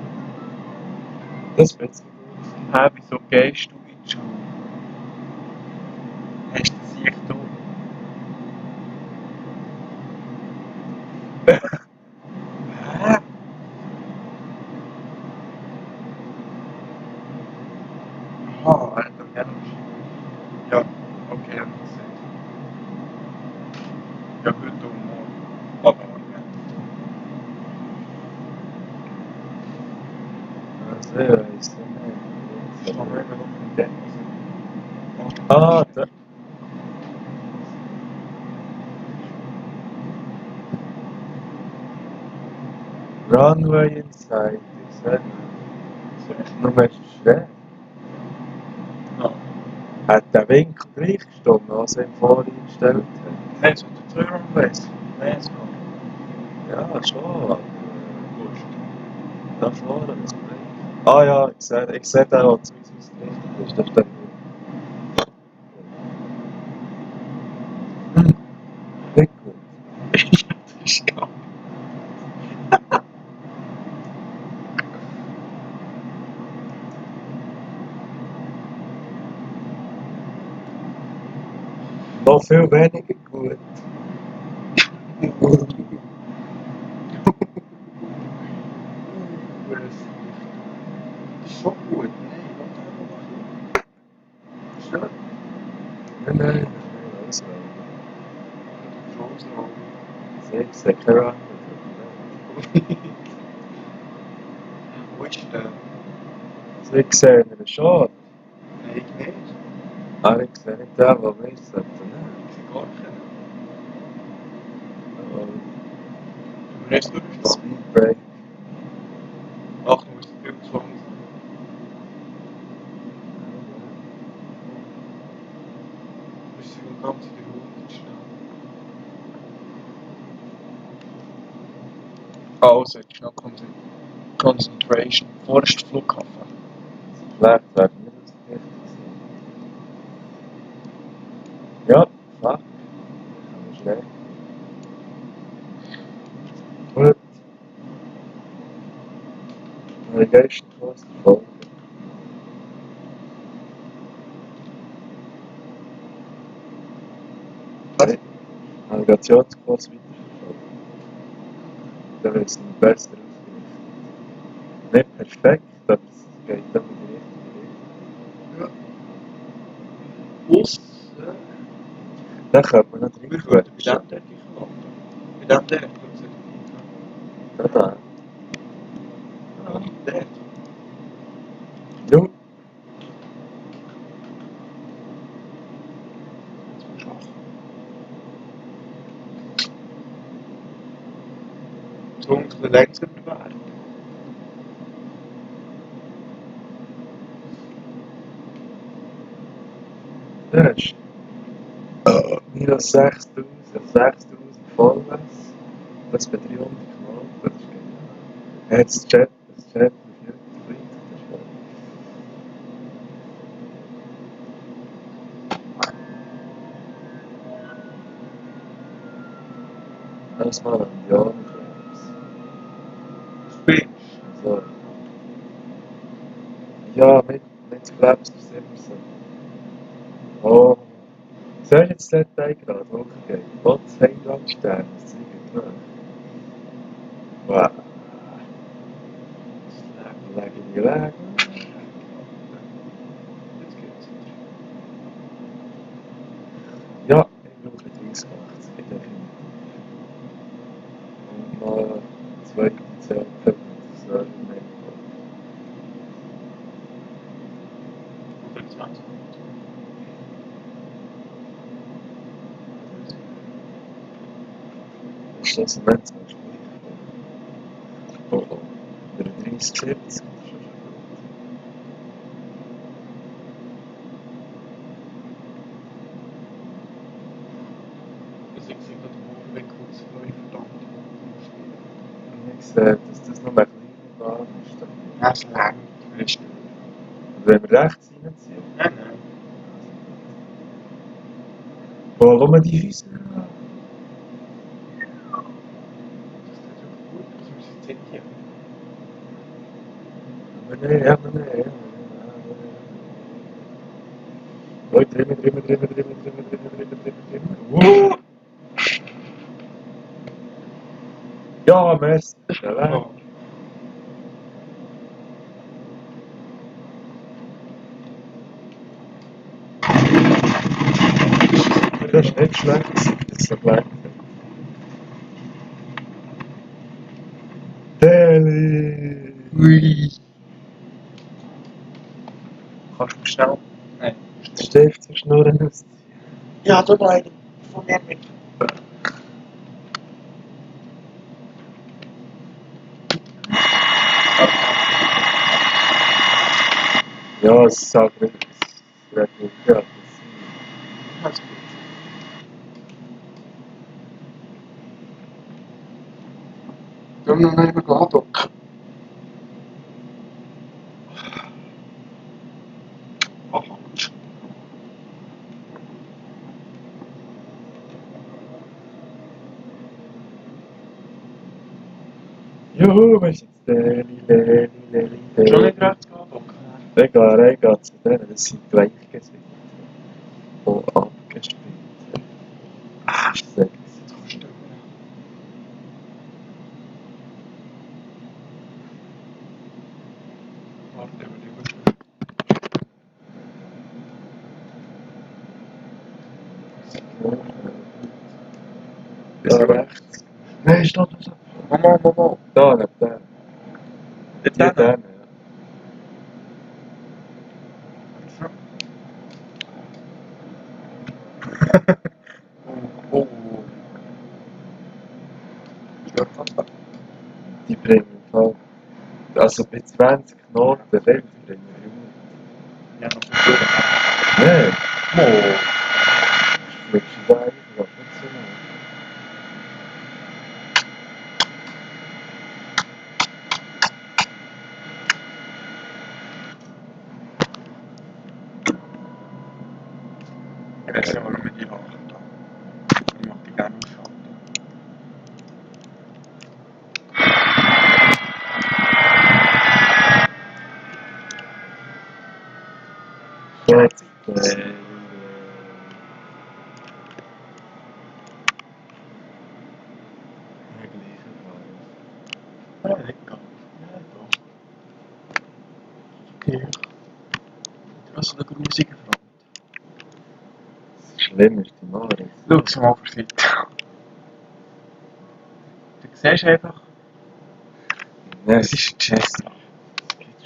Das wird es gut. Hä, wieso gehst du in die Schule? Hast du das Licht da? Hä? Aha, Alter, ja, ja, okay, ja, das ist ja heute und morgen. Aber ja. Also, ja, ist der Ich habe Mann. immer noch mit dem. Ah, da. Runway inside, ich sag nur mehr schwer. Ja. Hat der Winkel gleich gestimmt, als er ihm vorhin gestellt hat? Nein, es hat der Türen gewesen. Nein, es geht. Ja, schon, aber Wurscht. da vorne ist es gleich. Ah ja, ich sehe den, der zu uns ausgerichtet ist, das ist der Nicht gut. Das ist ja. Noch viel weniger gut. Das ist schon gut. Nein, noch einmal. Nein, nein, also, Schon so. ich sehe keinen Run. Wo ist der? Also ich sehe ihn schon, Nein, ich nicht. aber ich sehe nicht den, der wir ist. Ich sehe gar keinen. Du musst durchstehen. Speed Break. Ach, du musst viel zu langsam. Du bist im ganzen Jahrhundert schnell. Also, jetzt schnell Concentration. Vorerst Flughafen. Vielleicht werden wir das nicht sehen. Ja, fuck. Aber schnell. Gut. Navigationskurs folgen. Was? Navigationskurs weiterverfolgen. Dann wird es noch besser ausgerichtet. Nicht perfekt, aber es geht dann in die richtige Richtung. Ja. Aus. Dann könnte man noch Wir drin würden bei quetschen. dem dort landen. Bei dem dort, wo es nicht Da. Ja, dort. Jo. Jetzt musst du machen. So ein bisschen langsamer werden. Das ist minus 6000 vorwärts. Das bei 300 Knoten. Das ist genial. Jetzt das Jet mit 40 fliegt. Das ist geil. Erstmal an Indianerfilms. Spielst So. Ja, nicht glaubst du es immer so. Oh. Soll ich jetzt das Detail gerade hochgehen? Gott sei Dank Stern, das zeigt mir. Wow. Leg in die Weg. Jetzt geht's. Ja, ich brauche 30 definitiv. Und noch zwei Zellen, das soll ich nicht. 120. Ist das ein Mensch? Oh oh. Über 30 Sitz. Das ist gerade morgen weg, kurz vor verdammt. Ich sehe, dass das noch ein kleiner Bahn ist. Das langt. Und wenn wir rechts reinziehen, Nein. wo kommen die Häuser? Das ist ja gut. Das müssen wir jetzt hier. Aber nee, ja. Oh, drehen. Ja, merci. Der Weg. Oh. Das ist nicht schlecht. Das ist so gleich. Deli. Ui. Kannst du schnell? Nein. Stift zur Schnurren aus. Ja, du noch einen von mir mit. Ja, es sagt nicht. Es wird nicht ja. Alles gut. Du musst noch nicht mehr andocken. Aha. Juhu, was ist jetzt Deli. Schon nicht rechts andocken? Egal zu denen, das sind Gleichgesichter. Und abgespielt. Ah, sexy. Jetzt kannst du warte, wir Bis rechts. Nein, stopp. Mama. Da, nicht der. Jetzt Hier, der. Oh. Stört das da? Die bringen im Fall. Also bei 20 Knoten, die bringen Ja, noch so gut. Nein, Oh. fliegst du da einfach ab und zu. Ich weiß ja, warum ich die mache. Ich mache die gerne ausschalten. Gott, Ja, lecker. Ja, doch. Okay. Was ist eine grusige Frage? Schlimm ist die Mare. Schau mal auf die Seite. Du siehst einfach, Nein, es ist ein Cessna.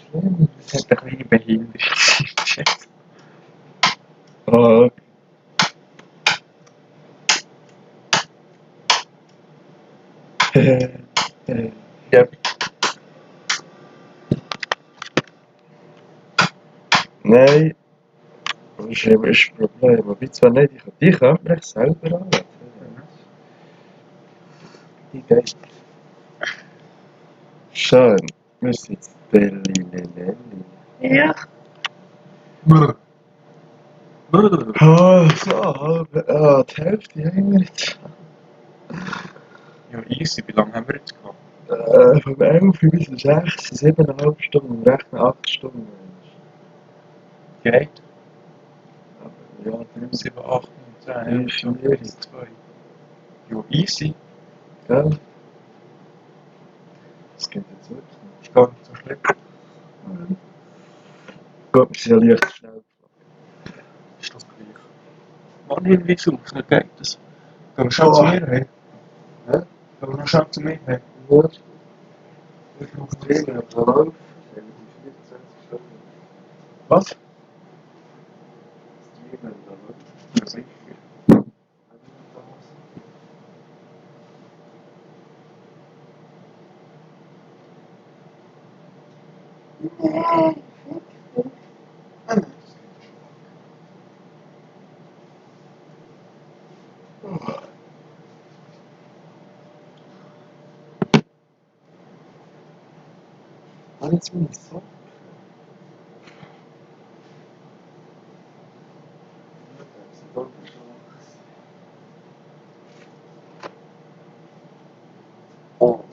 schlimm. Es hat eine kleine Behinderung. Es ist ein Cessna. Oh, Ja. Nein, das ist eben ein Problem. Aber ich zwar nicht, ich kann mich selber anlegen. Die geht. Schön. Wir sind jetzt Deli. Ja. Brr. Ah, so, die Hälfte haben wir jetzt. Ja, easy. Wie lange haben wir jetzt gehabt? Vom 11 bis 6, 7,5 Stunden, rechnen 8 Stunden. Geht. Aber ja, 7, 8, 9, 10, 11, Ja, 12, 1, 2. Ja, easy. gell? Das geht jetzt wirklich nicht. Ist gar nicht so schlimm. Gut, wir sind ja leicht schnell. Ist das gleich. Wann Hinweis auf, nicht geht das. Gehen wir schon zu mir, hey? Hä? Gehen wir noch schon zu mir, hey? Ja, Ich muss das noch Training hat schon läuft. Wir haben 24 Stunden. Was? Das Training hat schon läuft. Ja, sicher. Alles meine Socken. Oh.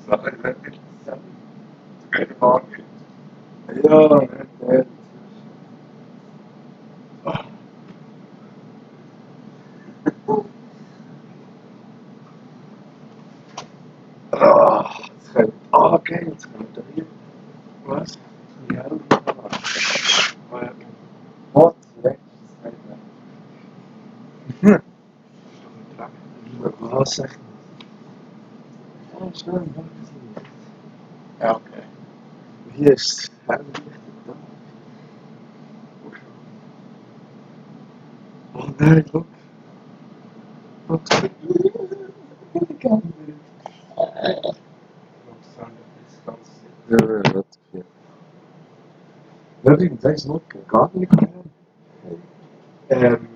So, wirklich, keine Frage. Ja, nicht. Es könnte angehen, jetzt kommt er hier. Was? Ja, Ah, ja. Was? Rechts, das geht nicht. Was? Echt? Oh, schnell, mach Ja, okay. es. Hier ist das Helllicht da. oh nein, look. Ja, das ist viel. Übrigens, weißt du, look, geht nicht mehr. Ähm,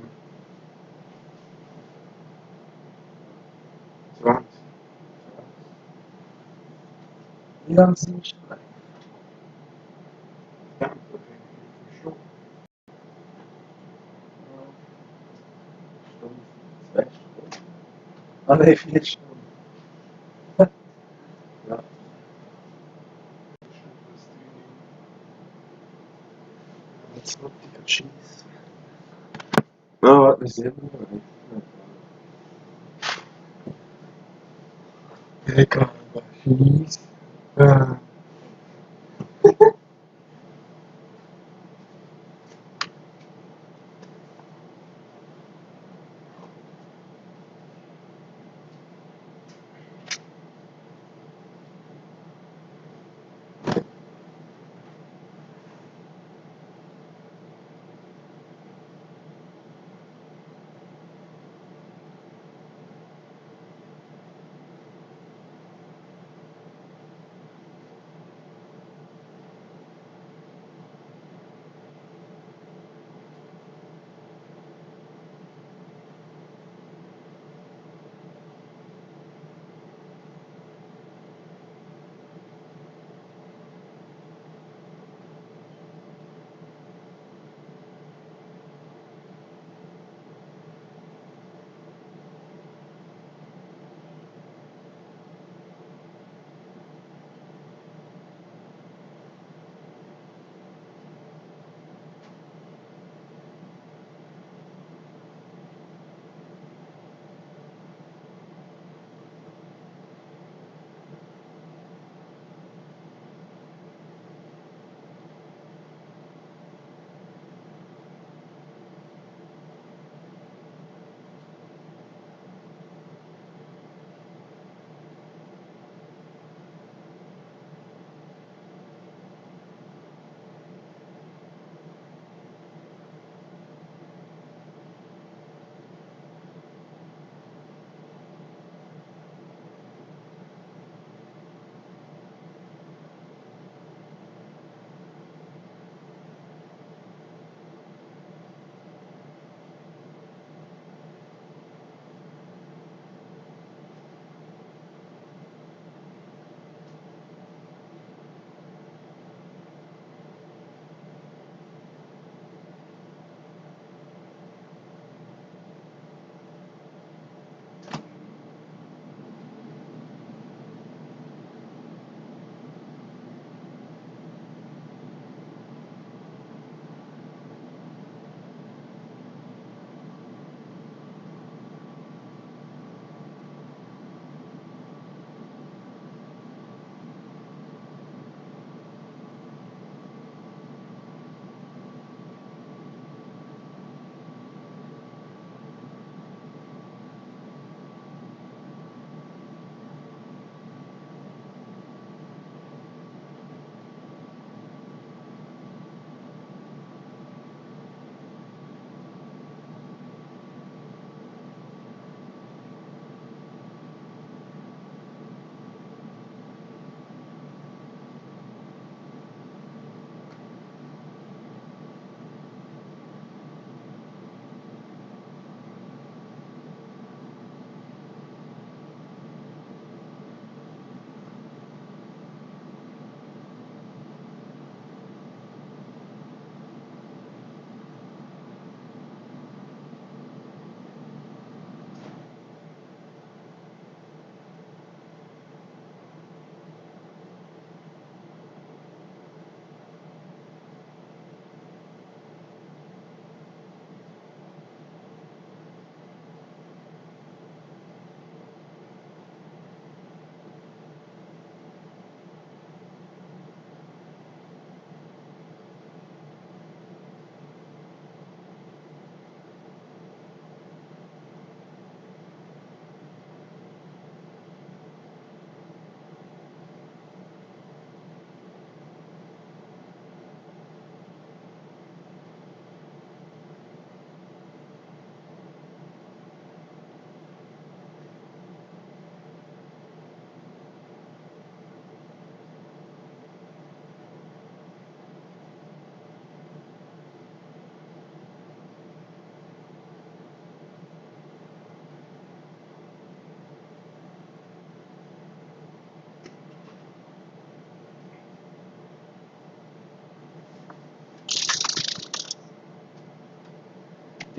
20. Wie lange sind wir schon? Ja, okay. Schon. Stunde, 2 Stunden. Ah, nein, 4 Stunden. Ja. Jetzt wollte ich schießen. Na, warte, wir sehen wir. Egal, schieß.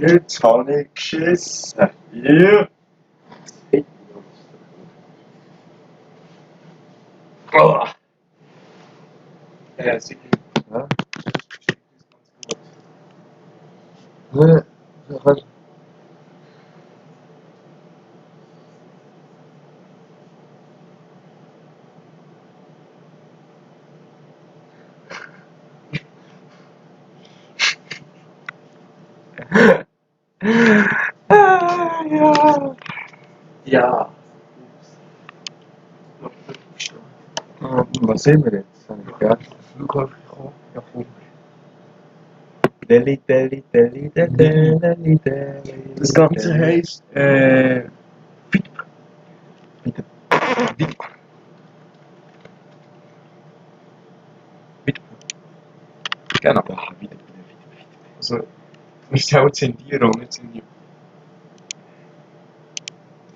Jetzt habe ich geschissen. Ja. Oh. Ja, sicher. Ja. Das Ja, ja. Ah, ja. Ja. Was sind wir jetzt? Habe ich vergessen. Flughafen gekommen. Ja, komm. Deli, Deli, Deli, Deli, Deli, Deli. Das Ganze heisst, Bitte. genau. Ja, wieder. Also, wir sind auch Zendierung, nicht Zendier.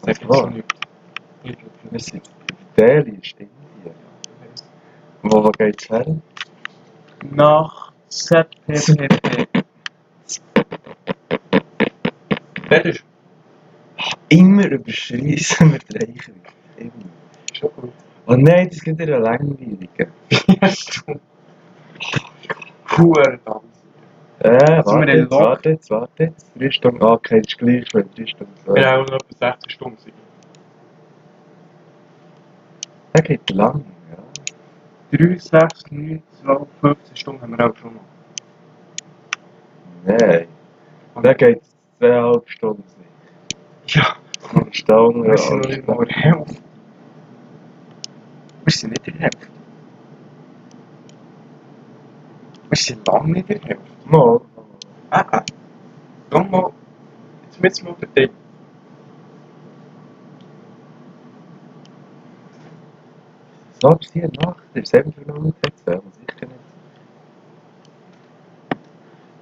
Sag jetzt schon nicht. Wir sind Deli, ist Indien. Wo geht's her? Nach ZPPP. Fertig? Immer überschreissen wir die Reichweite. Immer. Schon gut. Oh nein, das gibt ja langweilig. Wie hast du? Huren Tanz. Also wir Warte jetzt. 3 Stunden, okay, das ist gleich, wenn 3 Stunden. Wir haben noch etwa 16 Stunden. Sein. Der geht lang, ja. 3, 6, 9, 12, 15 Stunden haben wir auch schon noch. Nein. Der geht 2,5 Stunden. Ja, Stunde, wir sind noch nicht mal in der Hälfte. Wir sind nicht in der Hälfte. Wir sind lange nicht in der Hälfte. Mal. Geh mal, jetzt müssen wir über den. So bis hier Nacht, der 7 Minuten, das wäre sicher nicht.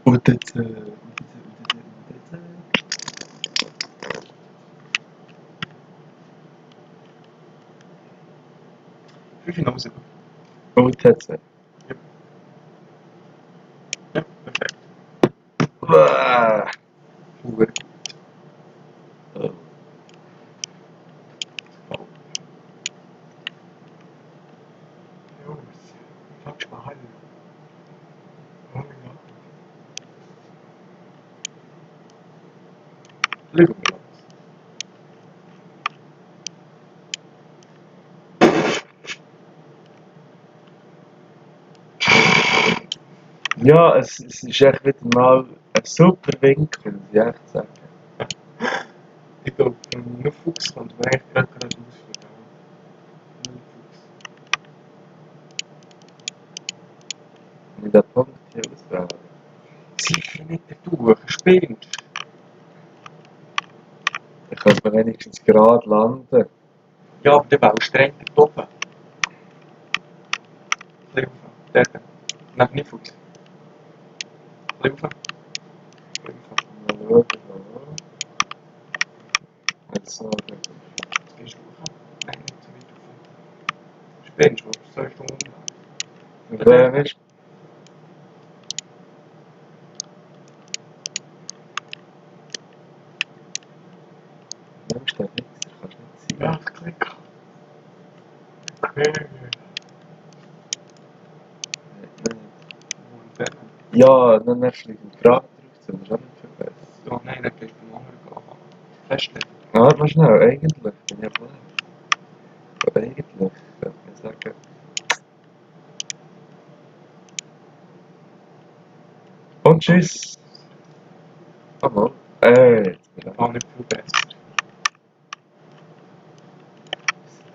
Und jetzt, 5 in Hause. und jetzt. Ja, perfekt. Huren. Oh. Jungs, touch mal Hallo. Oh mein Gott. Lügen wir uns. Ja, es ist echt wieder mal ein super Winkel, muss ich echt sagen. Ich glaube, wenn nur Fuchs kommt, wäre ich gerade ausverkauft. Nur Fuchs. Mit der Punkt hier auswählen. Sicher nicht der Tuch, spinnst. Ich könnte wenigstens gerade landen. Ja, aber der Bau ist streng da oben. Ein bisschen rauf. Dort. Nein, nicht Fuchs. Ein bisschen rauf. Ein bisschen rauf. Mal schauen. Also, Jetzt gehst du hoch. Nein, nicht so weit rauf. Spinnst, wo du 2 Stunden lang. wer ist? Wer ist der Wichser? Kannst du nicht Ja, sein. ich klicke. Okay. Und dann. Ja, dann hast du die Frage zurück, das ist auch nicht verbessert. So, nein, dann gehst du beim anderen gehen. Festlegen. Warte mal schnell, eigentlich bin ich ja klar. Aber eigentlich könnte man sagen. Und tschüss. Aber, jetzt bin ich Gar nicht viel besser.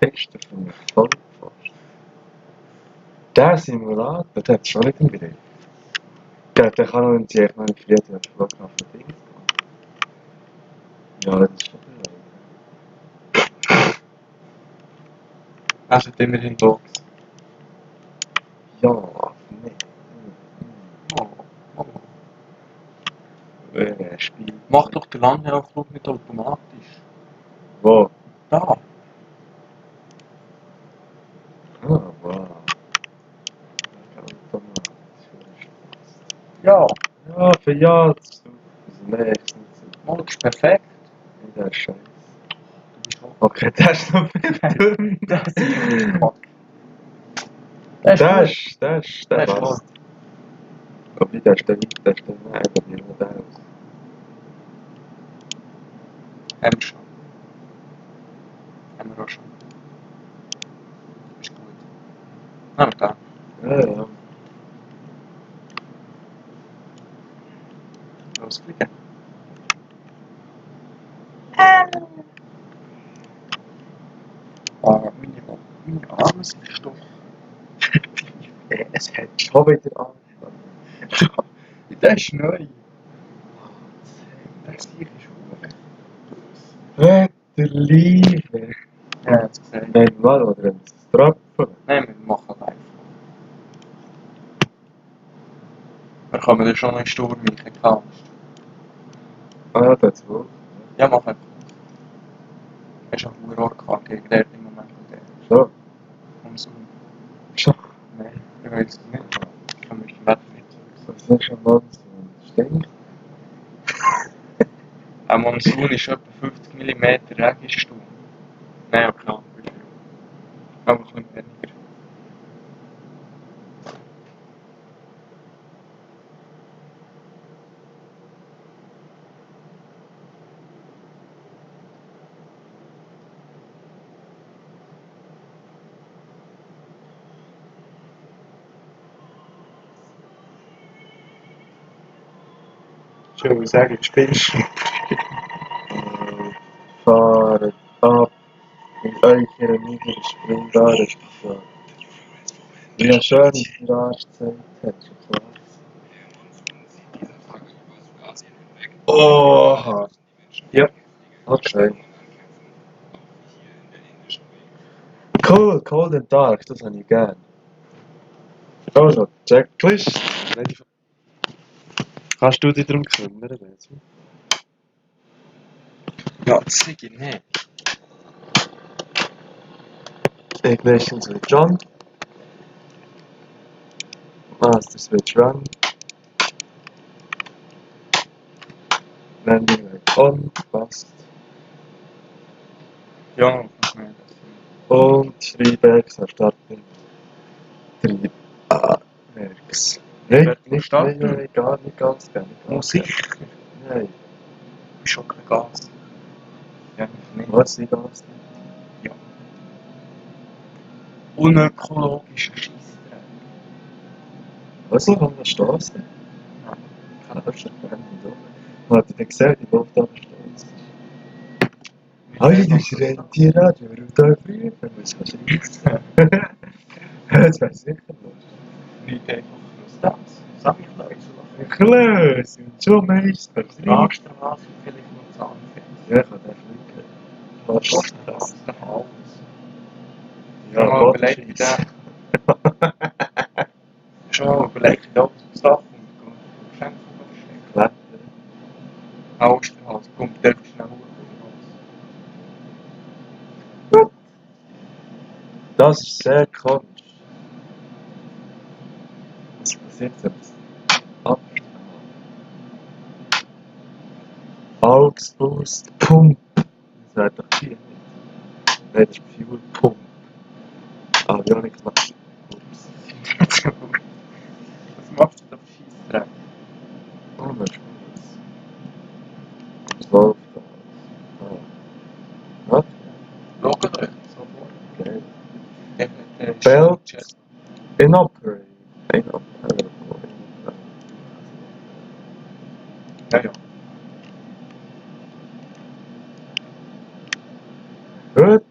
das Beste von mir Vollpfosten. Der Simulator, der hat schon nicht im Griff. Der kann noch nicht sich meine Frieden auf Flughafen Dings machen. Ja, das ist doch nicht. Er hat immerhin Dogs. Ja, nee. Oh, oh. Spiel. Mach doch den Landausflug nicht automatisch. Wo? Da. Ah, wow. Automatisch. Ja. Ja, für ja, das ist nächstes. Oh, das ist perfekt. Der ist scheiße. Du bist auch. Okay, der ist noch dünn. Das ist fuck. Der gut. ist, Der der ist passt. Wobei, der ist der weit, der ist der nein, aber nicht nur der aus. Haben wir schon. Haben wir auch schon. Ist gut. Nehmen wir den. Ja, ja. Losfliegen. Ah, meine Arme sind gestochen. Es hat schon wieder angefangen. Der ist neu. Der ist hier Der Liebe. Ja, jetzt gesehen. Nein, mal, oder ein Strappen. Nein, wir machen live. Wir kommen dann schon noch in den Sturm, ich habe keine Angst. Ah, das wohl. Ja, mach einfach. Es ist ein hoher Orkan gegen den im Moment und der. Schon. Und so. Schon. Nein, ich weiß es nicht. Ich kann mich im Wetter nicht sagen. Das ist schon Monsun. Stimmt. Ein Monsun ist etwa 50 mm Regensturm. Nein, okay, wie viel? Aber ein bisschen weniger. Ich würde sagen, du spielst. Fahrt ab in eure niederspringbare Stadt. Wie schön die Arschzeit hat, schon klar. Oha! Ja. Okay. Cool, Cold and Dark, das habe ich gern. Also, Checklist. Kannst du dich darum kümmern? Jetzt? Ja, das sage ich nicht. Ignition switch on. Master switch run. Landing light on. Passt. Ja, ich meine das. Und Triebwerks starten. Triebwerks. Nicht, gar nicht ganz, gar nicht Oh, ganz. sicher. Nein, Du bist schon kein Gas. Ja, nicht. was ist Gas? Ja. Unökologischer Scheissdreck. Was ist an der Straße? Ja. Das ist spannend, oder? Man hat ja gesehen, die läuft an der Straße. Hey, das rennt hier an, wir da früher, was kannst du nicht sagen? Das weiß ich nicht. Nicht einfach aus das. Sag ich gleich so. Klar, sind schon Meister. Straße und vielleicht noch Zahnfest. Ja, ich kann den fliegen. Was ist das? Das ist doch alles. Ja, Schon mal überlegt, wie Bodenscheiss. der. Schon mal überlegt, wie der auf das Dach kommt und Geschenke versteckt. Klettern. Austerhals, kommt der schnell hoch. Das ist sehr komisch. Was passiert jetzt? Augsboost, Pump. Das wäre doch hier nicht. Nein, das ist Fuel Pump. Ah, wie habe ich gemacht? Ups. Was machst du da für Scheissdreck? Oh, das ist gut. Was läuft da? Ah. Was? Schaut euch sofort. Okay. Der Belt inoperate. Inoperate. Ja, ja. Gut.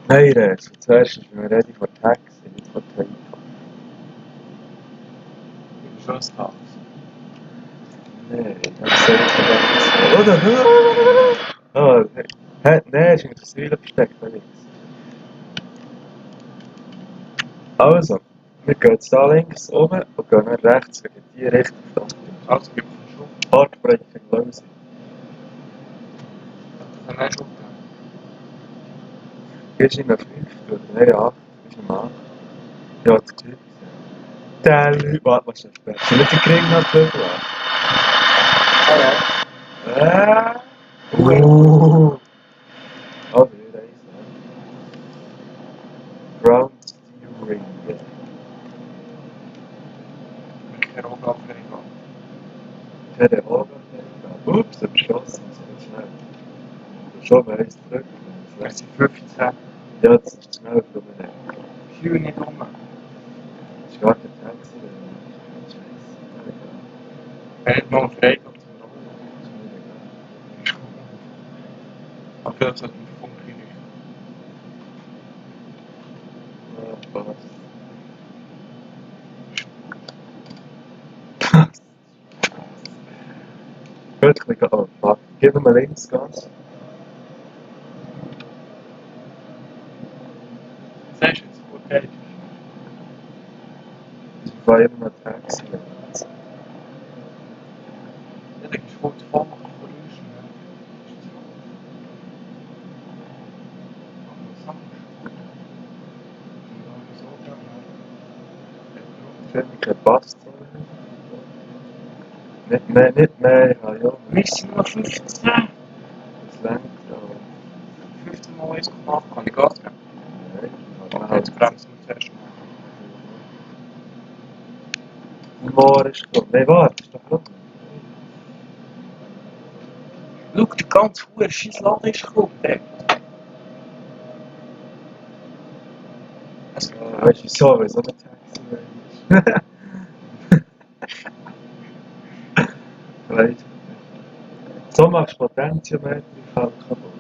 Nein, Rätsel. Zuerst sind wir ready for Taxi, nicht for Take. Schon das Haus. Nein, das soll ich oder? Oh, nein, ist in der Säule versteckt, da nichts. Also, wir gehen jetzt da links oben und gehen dann rechts in die Richtung. Also, gibt es schon. Heartbreaking Losing. Das haben wir schon Gehst du in eine 5 oder eine 8? Bist du eine 8? Ja, das Glück. Teller. Warte, was ist das? Soll ich den Kring noch zurücklassen? Oh! Oh, wieder eins. Ground Steering. Keine Oberabfrage. Keine Oberfläche. Ups, der beschlossen. So schnell. Schon mal eins zurück. Wir sind 15. Ja, das ist zu schnell für mich. Kühe nicht um. Das ist gar kein Taxi. Scheiße. Wenn nicht mal frei geht zum Rollen. Aber vielleicht sollten wir Funk einrichten. Ja, passt. Wirklich, oh fuck. Gib mir links Gas. Sagst du jetzt, wo geht? Ich fahre immer noch Taxi. Ja, dann gehst du kurz vor, mach ein Geräusch. Schöne passt. Nicht mehr, nicht mehr. Ja, ja. Wir sind noch 15. Das längt ja. 15 Mal 1,8 kann ich Gas geben. Nein, Okay, jetzt bremsen wir zuerst mal. Die Moor ist gekommen. Nein, warte, ist doch rum. Schau, der ganze hohe scheiß Laden ist gekommen. Also, Ja, weißt du wieso? Weil so ein Taxi ist. Weißt du? So machst du Potentiometer halt kaputt.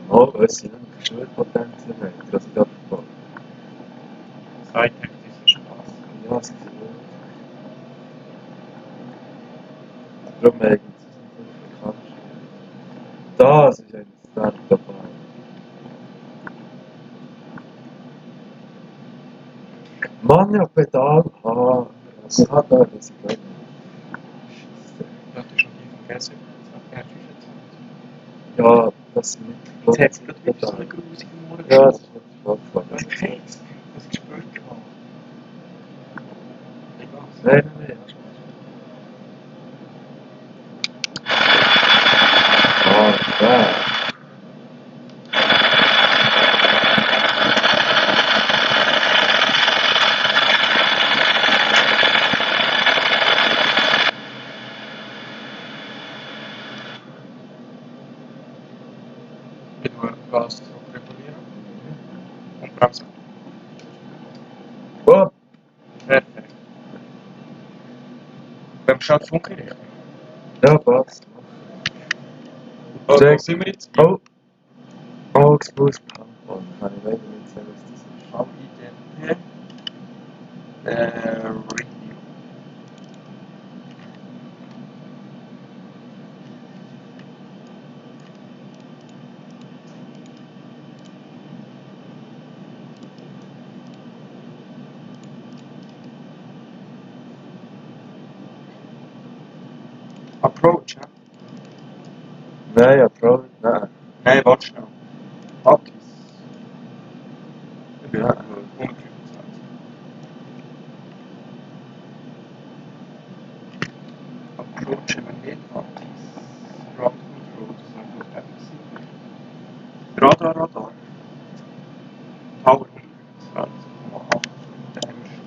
Oh, es sind nämlich Schulpotentiometer, das ich da verbaut. Hightech, dieser Spaß. Ja, es sind wirklich. Darum eigentlich ist es natürlich bekannt. Das ist ein Start dabei. Mann, ja, Pedal. Ah, was hat er? Das ist geil. Ja, das ist schon nie vergessen. Das hat 25. Ja, das sind nicht Jetzt hat es gerade wieder so eine Pedal. grusige Mauer. Ja, das ist nicht Das Volkswagen. ist Käse. Das ist gespürt gemacht. Egal. Nein, nein, nein. Ah, ja. Mit dem Gas zurückregulieren. Und bremsen. Oh, Perfekt. Wenn wir schon Funk einrichten. ja, passt. Wo Check. sind wir jetzt? Oh, Augsburg Tampon. Kann ich leider nicht sagen, was das ist. IDP. Review. Approach, ja? Nein, ja, Pro, nein. Nein, warte schnell. Akis. Ich bin Ja. 125. Approach haben wir nicht. Akis. Ground Control, das soll gut sein. Radar. Power 125,8. Damage.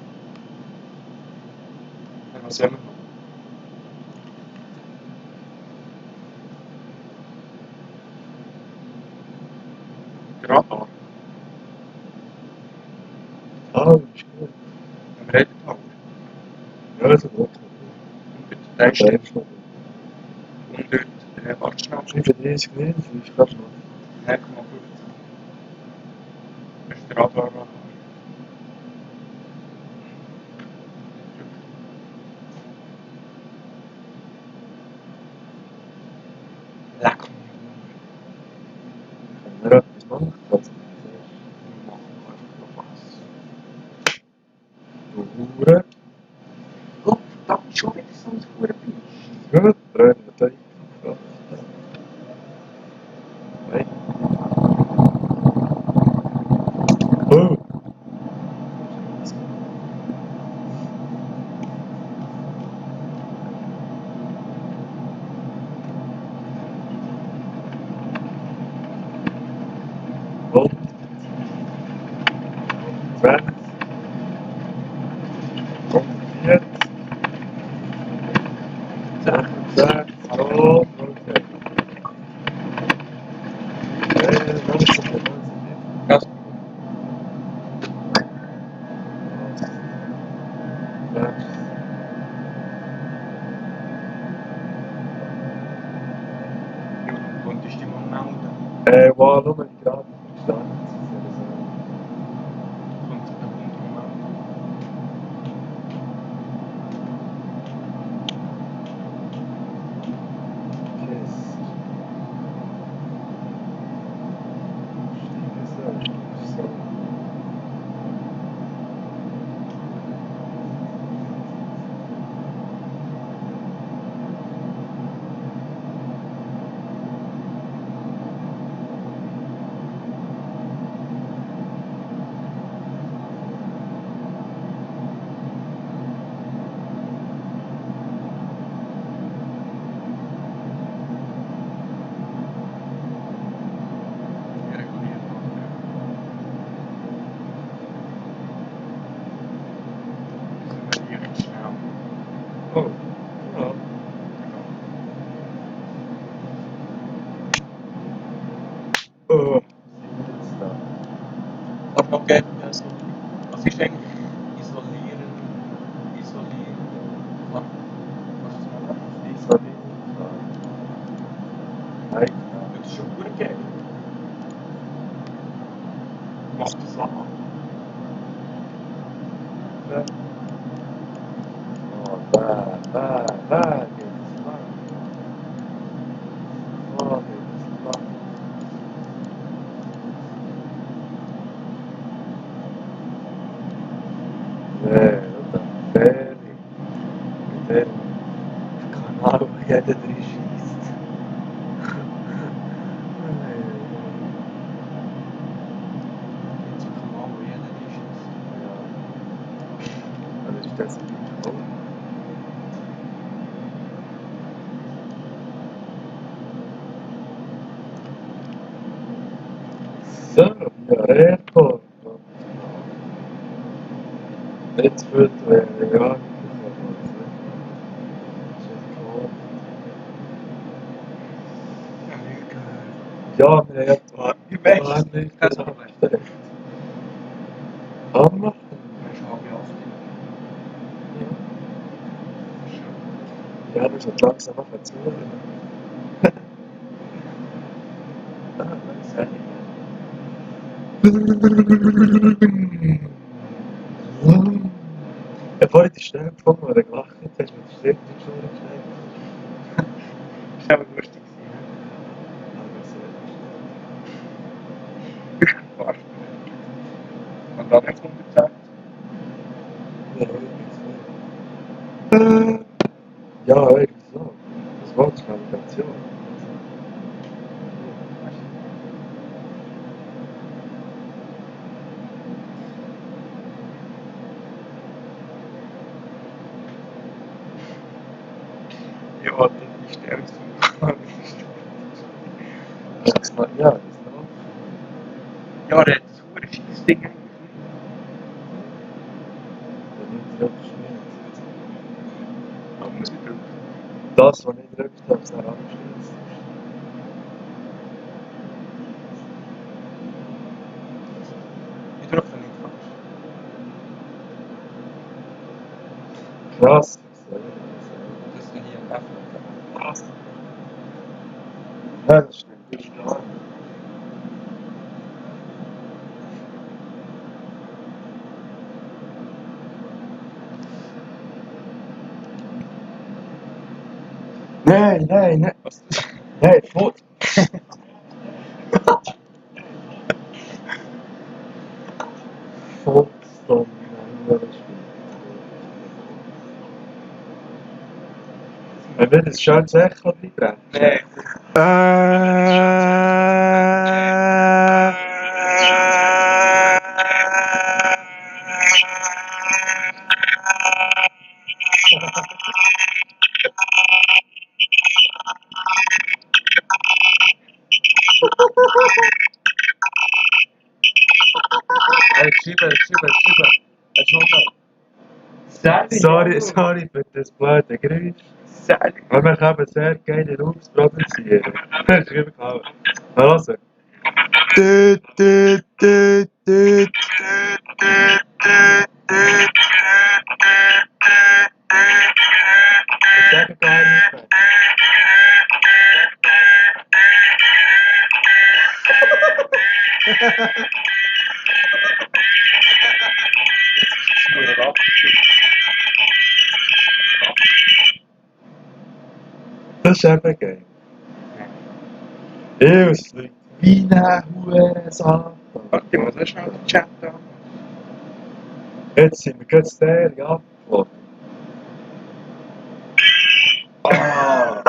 Was haben wir noch? Radar. Ah, ist gut. Haben wir eben Power. Ja, das ist gut. Und der Ja, ist 100, warte schnell. 35 nicht, das ist fast noch. 9,5. Das ist der Radar. Leck mich. Wenn wir etwas machen, kann es nicht Wir machen einfach noch was. sein. Hure. Oh, da ist schon wieder so ein hoher Biest. Gut, drehen wir da. Nein. Oh. 120, 140, 66, oh, okay. Gas. Konntest du dich mal melden? Wow, nur gerade gestartet. Kommt sich der Hund mal melden? Oh, ja. Oh. Was noch geht, also, was ist eigentlich isolieren? Was? Was ist das mal? Nein. Das ist schon gut gegeben. Machst du das auch? Oh, da geht's lang. Oh, geht's lang. Nee, das ist fertig. Mit dem Kanal, wo jeder drin schießt. So kann man auch jeder ist. Ja. Also ist das nicht cool. So, ja, Airport. Jetzt wird ja. Ja, wir haben ja Im Besten. wahnsinnig Kein genau Problem. bestellt. Hammer. Ich habe ja Ja, du musst langsam noch dazu. Ja, vorhin die Stelle gefunden, wo du gelacht hast, mit der Schrift schon geschneit. Das war aber lustig. Fast. Und dann jetzt 110. Ja, irgendwie so. Das war die Navigation. Ja, dann ist der so. Ja, das ist noch. Ja, der hat das hure scheiß Ding. Der nimmt wirklich nicht. Aber muss ich drücken. Das, was ich gedrückt habe, ist dann angeschlossen. Ich drücke nicht falsch. Krass. Das ist hier ein Löffel. Krass. Ja, das stimmt. Das ist klar. Nein, nein, nein. Was? Nein, fort. Volksdom. Nein, das stimmt. Wenn wir das schönes Echo reinbringen. Nee. Geschrieben, Sorry für das blöde Geräusch. Aber wir können sehr geile Loops produzieren. Das ist immer klar. Mal hören. Tüt, tüt, tüt, tüt. Ich sage gar nicht mehr. Das ist eben geil. Es liegt wie eine Hurensache. Warte, ich muss auch schnell den Chat an. Jetzt sind wir gerade der abgeflogen. Ah!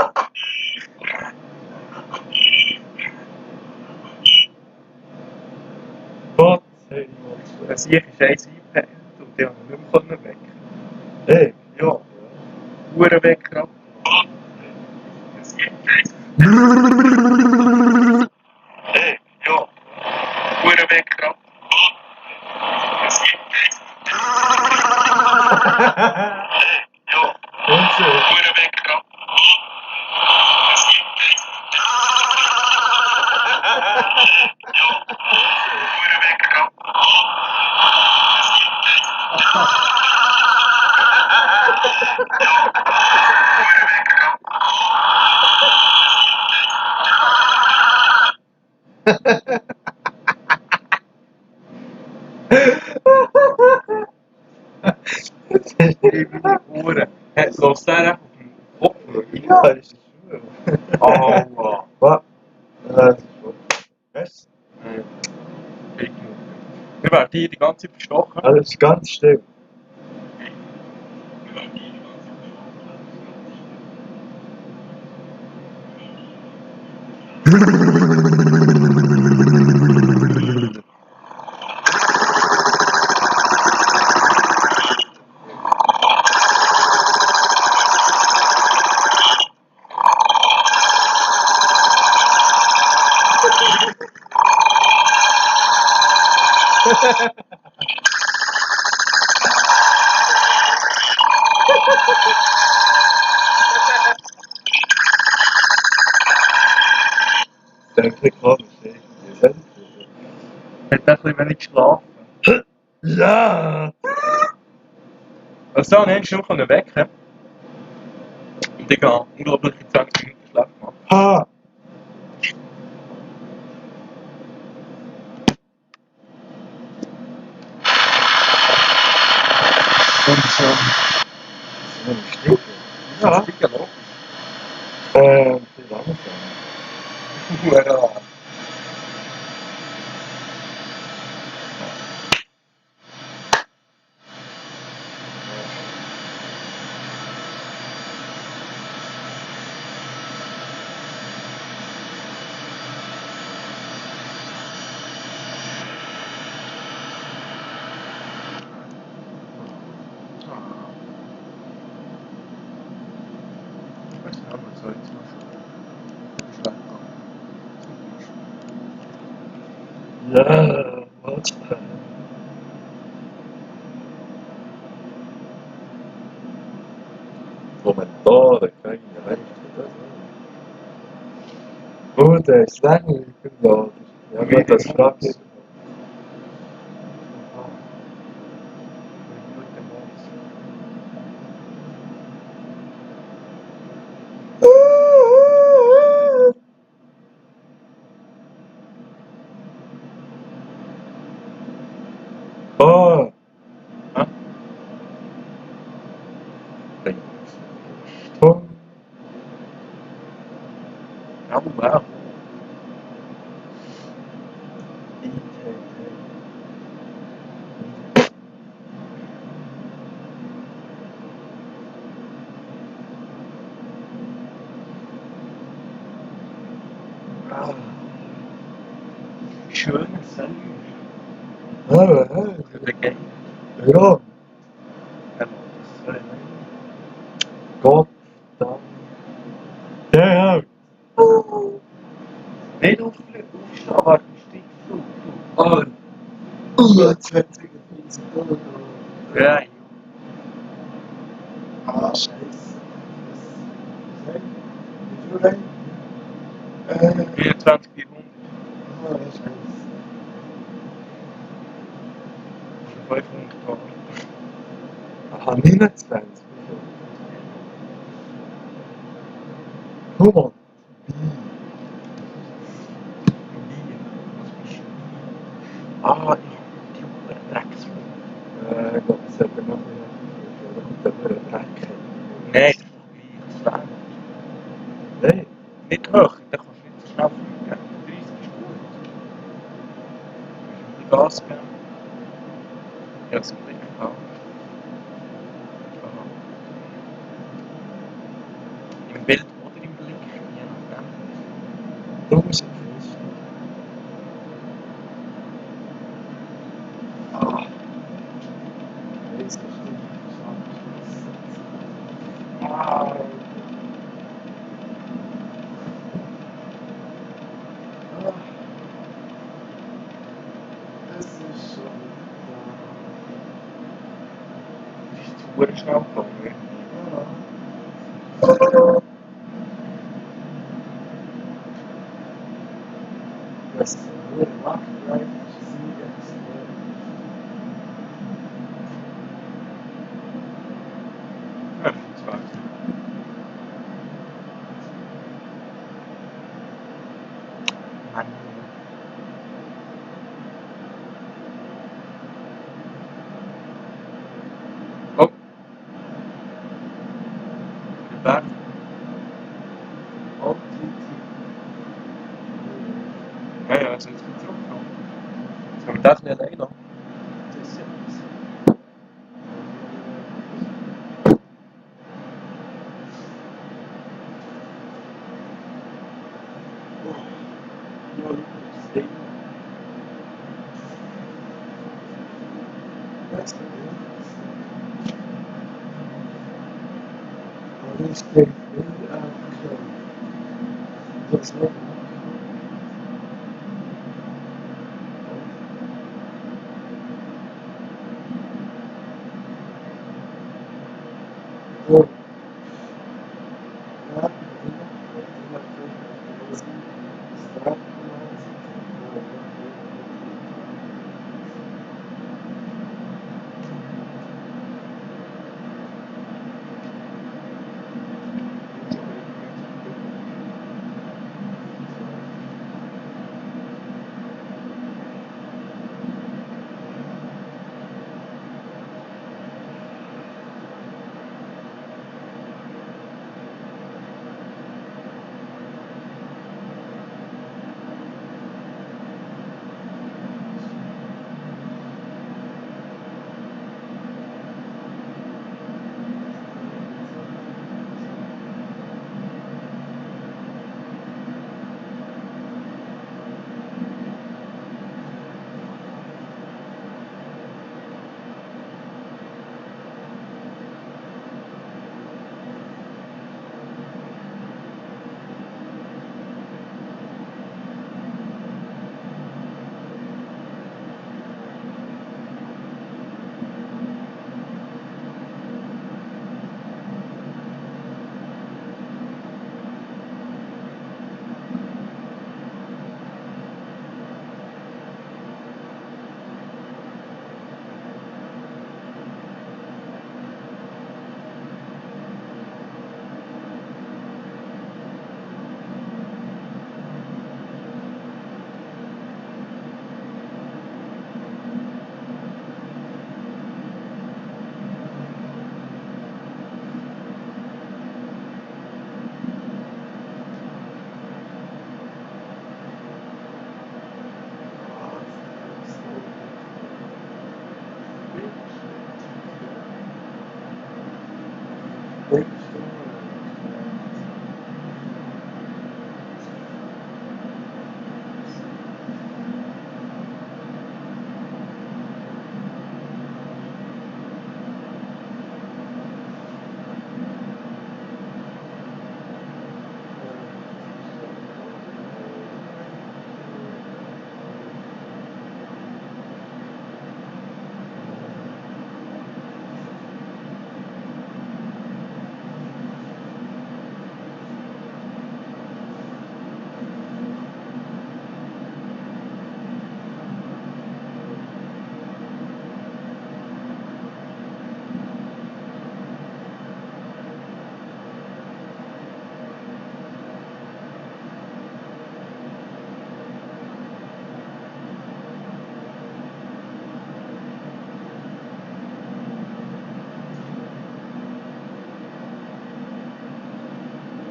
Gott sei Dank. Das hier ist eins eingepennt und die haben ihn nicht mehr wecken. Hey, Ja, Uhrenwecker. Hey, ja, Uhrenwecker. Und so. Uhrenwecker. Meine Uhren. Los der auf dem Kopf? Ja, das ist schön. Aua. Was? Das ist gut. Was? Wir werden hier die ganze Zeit verstochen. Alles ist ganz still. Das ist ein bisschen komisch. Hat ein bisschen wenig geschlafen. Ja! Also, dann hast du noch wecken. Und ich habe unglaubliche 20 Minuten Schlaf gemacht. Ha! Und so. Stimmt. Ja. Das ist ja logisch. Wie lange Hurra. Ich weiß nicht, aber so jetzt mal schlecht Ja, was? Kommentare, keine Rechte. Oh, der ist länger geworden. Ja, gut, das fragt ich. Oh! Hä? Tom. Ja, wow. Ah. Schöner Salü. Ah, Für den Game. ja, Das Gott, dann. Ja, ja. nicht aufstehen, aber steigst du. Oh, jetzt wird es wieder Ja, Ah, scheiße. Wie viel rein? 24 400. Ah, scheiße. 500 Dollar. Aha, 29. Guck mal. Ah, ich habe die Uhr Drecksfrau. Ich glaube, das hat er noch mehr. Da kommt der Dreck. Nein, das ist doch gleich. Das wäre Nein. nicht hoch, dann kannst du nicht so schnell fliegen. 30 ist gut. Du musst Gas geben. Ja, so Blick gehabt. Aha. Im Bild oder im Blick, je nachdem. Du musst ihn feststellen. Ah. Jetzt ist es Ah. Das ist schon. Das ist zu schnell gegangen. Das ist nur ein Rock Drive. Ja, das war's. Mann. Oh. Der Berg. Ja, ja, also jetzt geht's zurück. Sollen wir das nicht alleine noch? Das ist ja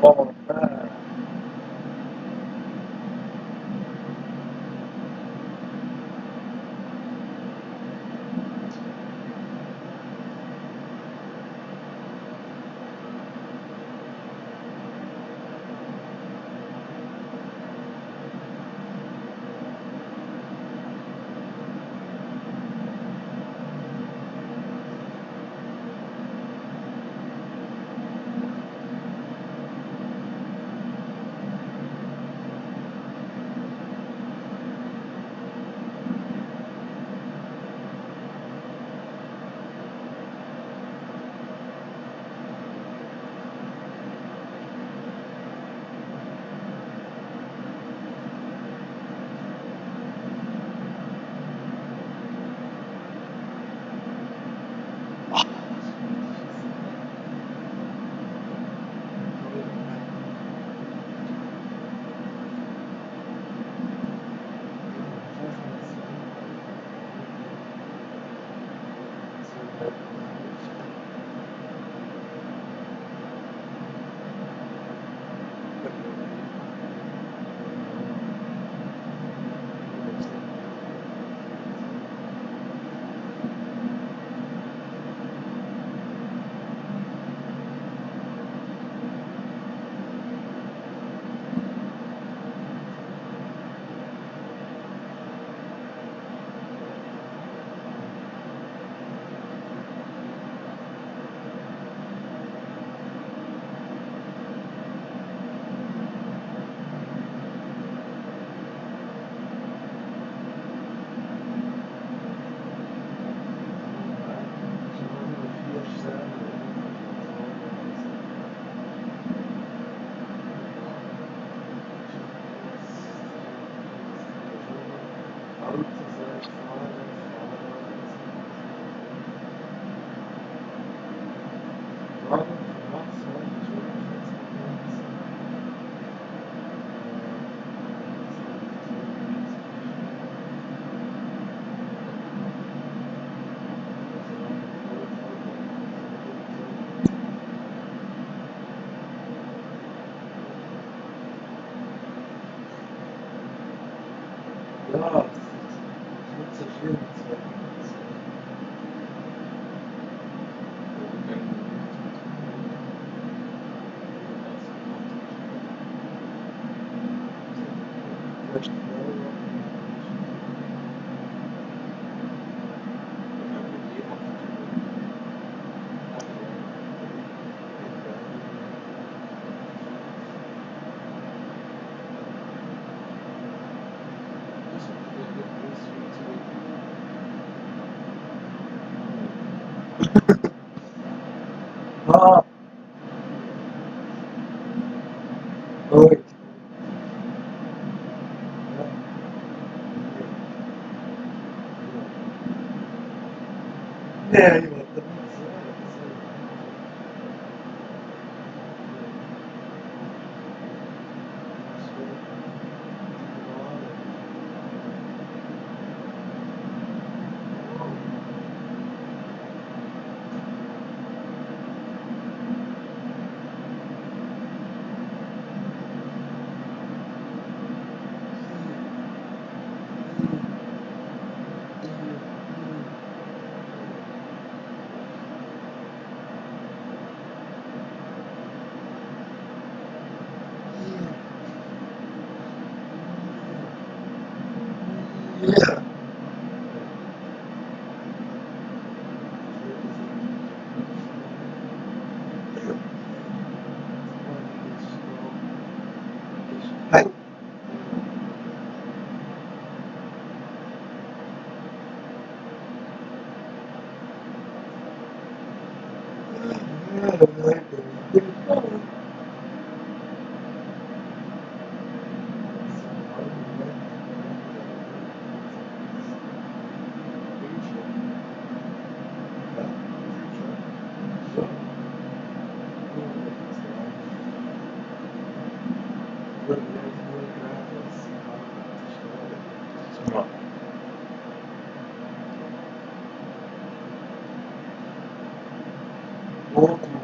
Oh, man. Ja, es wird zerschwirrt. Vielleicht Ah, oi. É, eu também Yeah. Hi. Outro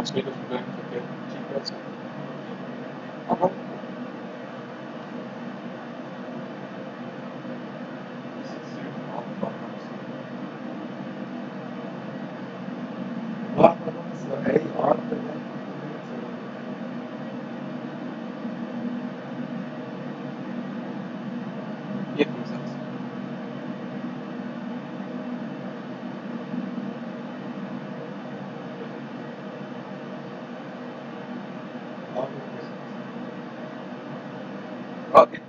Hast du nicht das Problem mit der GPS? Aber war man noch so eine Art Hier kommt es. Ah, geht.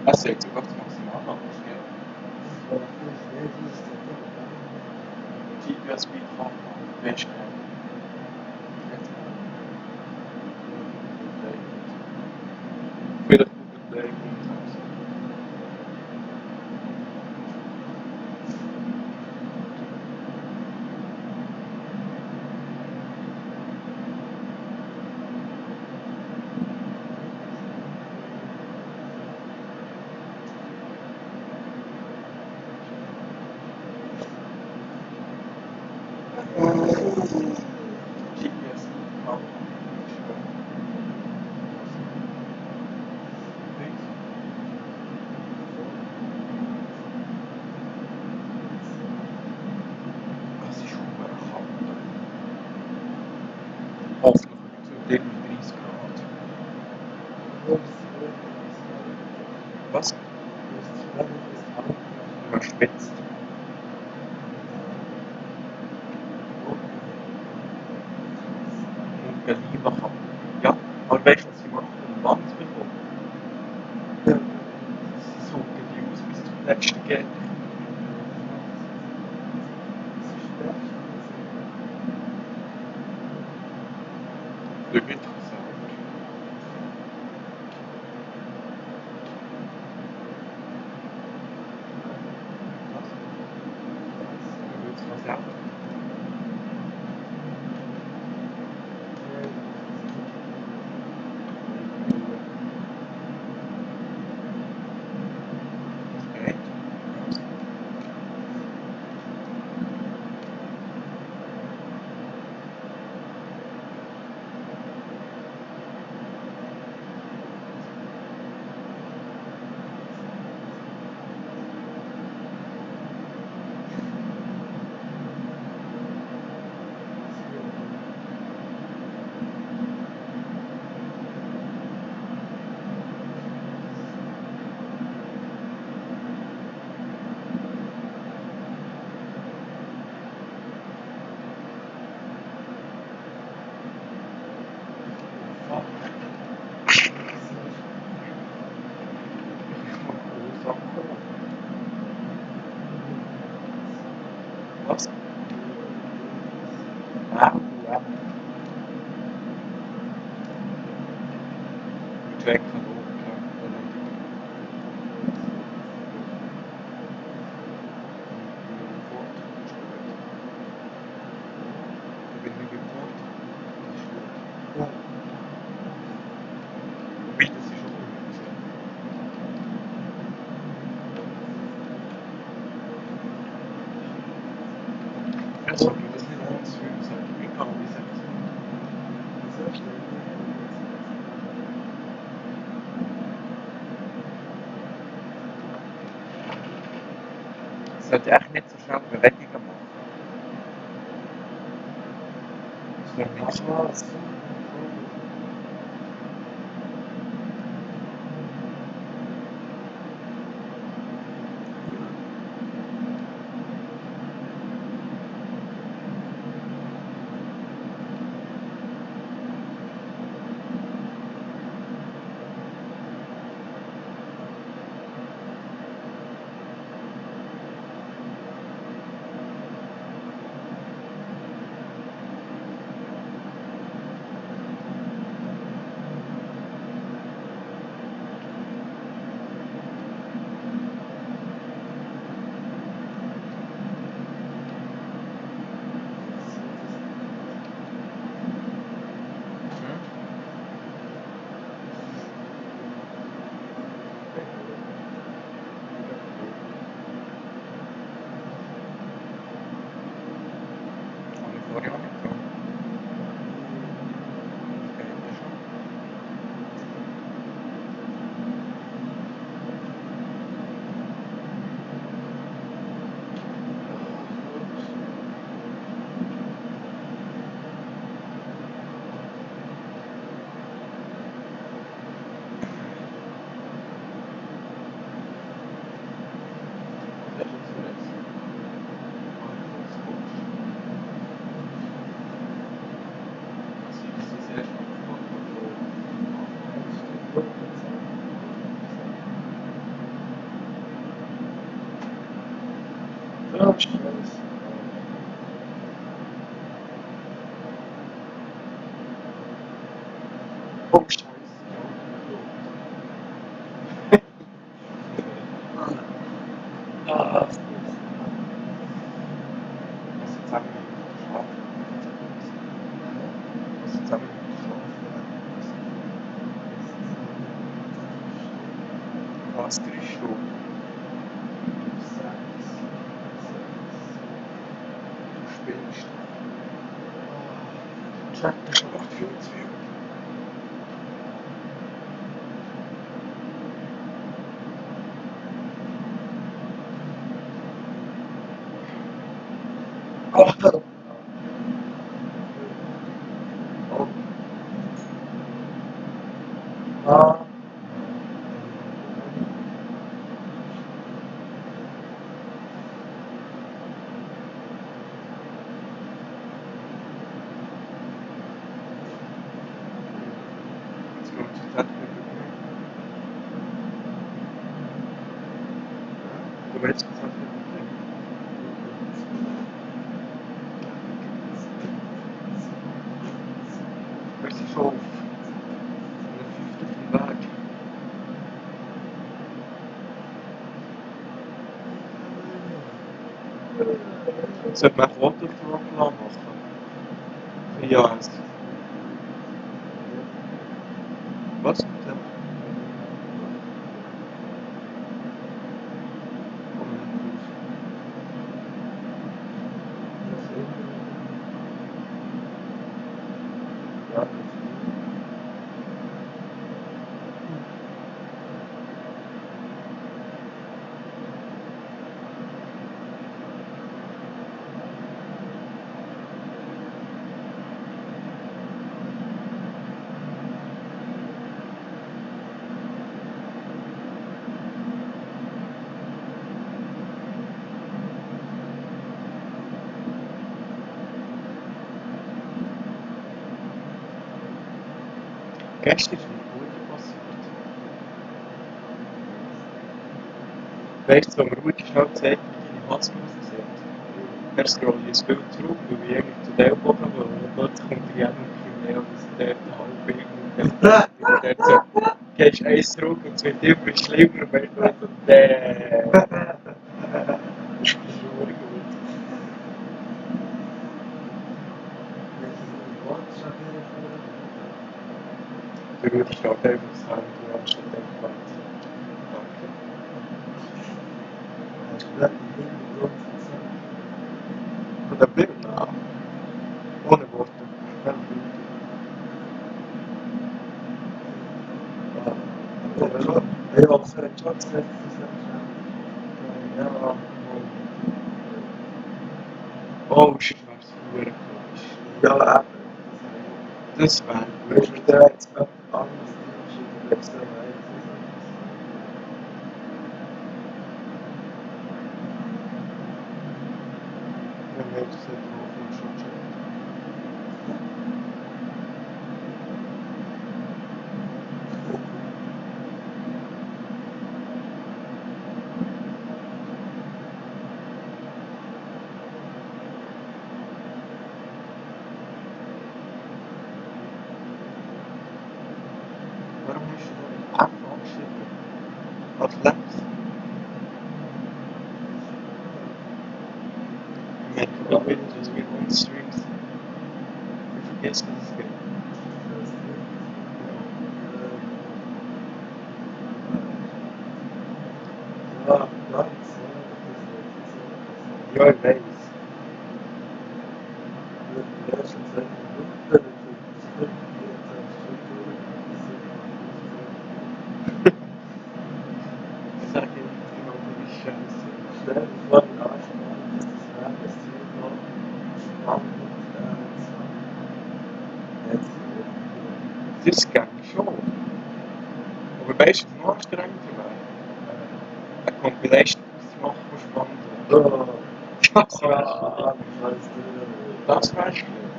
Das sagt sogar das Maximal, gell? GPS-Speed von Best. Vielleicht kommt der GPS von das ist schon mal kalt. Hoffentlich wird es mit 30 Grad. Was? Man schwitzt. Und Berlin machen. Ja, aber weißt du, was sie machen? Um Land zu bekommen. Sie suchen die aus bis zum letzten Geld. Für Winter sagen. Was? Du willst was sagen? Okay. Was? Ah, ja. Gut weg von oben, klar. Ich bin nicht gefragt. Wobei, das ist schon gut. Also, ich muss nicht ganz viel sagen. Ich kann nicht sagen. Es sollte echt nicht so schnell Bewegungen machen. Das wäre nicht so. Ja, Scheiße. Oh, Scheiße. Ah, Was jetzt sagen wir schlafen? Was jetzt sagen wir schlafen? Was 3 Stunden? Du spinnst. Check Das ist noch viel zu viel. Oh, ah. Jetzt kommt die Zeit mit dem. Du willst gesagt mit dem. Wir sind schon auf einer 5. Weg. Sollte man Waterflug machen? Ja, es. Was? Ja. Ja, Gestern ist mir gut passiert. Weißt du, so am Ruhig schnell gezeigt, wie deine Hassmaske aussieht. Er scrollt ein Bild zurück, weil ich eigentlich zu dem Bogen will. Und plötzlich kommt der Jan und Kimeo, dass der halb irgendwie dort so, gehst eins zurück und es wird immer schlimmer, weil du so, das ist nur gut. Der Rudi steht einfach das Handy anstatt den Platz. Danke. Hast du gerade den Hintergrund gesagt? Von dem Bild? Ja. Ohne Worte. Kein Bild. Ja, aber es hat schon gesagt, dass es Ja, oh, shit, was für ein komisch. ja, eben. Das wäre Weißt du, gut. der hat es gerade anders entschieden, als der weiß. Wenn wir das hätten auf uns schon checkt. Warum hast du da nicht App angeschrieben? Als Labs? Ich merke gerade wieder, dass wir On-Streams sind. Ich vergesse, dass es geht. Ja, ganz, Ja, ich weiß. die ersten 10 Minuten, dann ist es 24 Ich sage nicht genau, wie scheiße. Stell dir vor, in Anspruch, dass das Werbesziel noch spannend ist. Das geht schon. Aber weißt du, was noch anstrengender wäre? Eine Compilation auszumachen, die spannend wäre. Das wäre schlimm. Das wäre schlimm.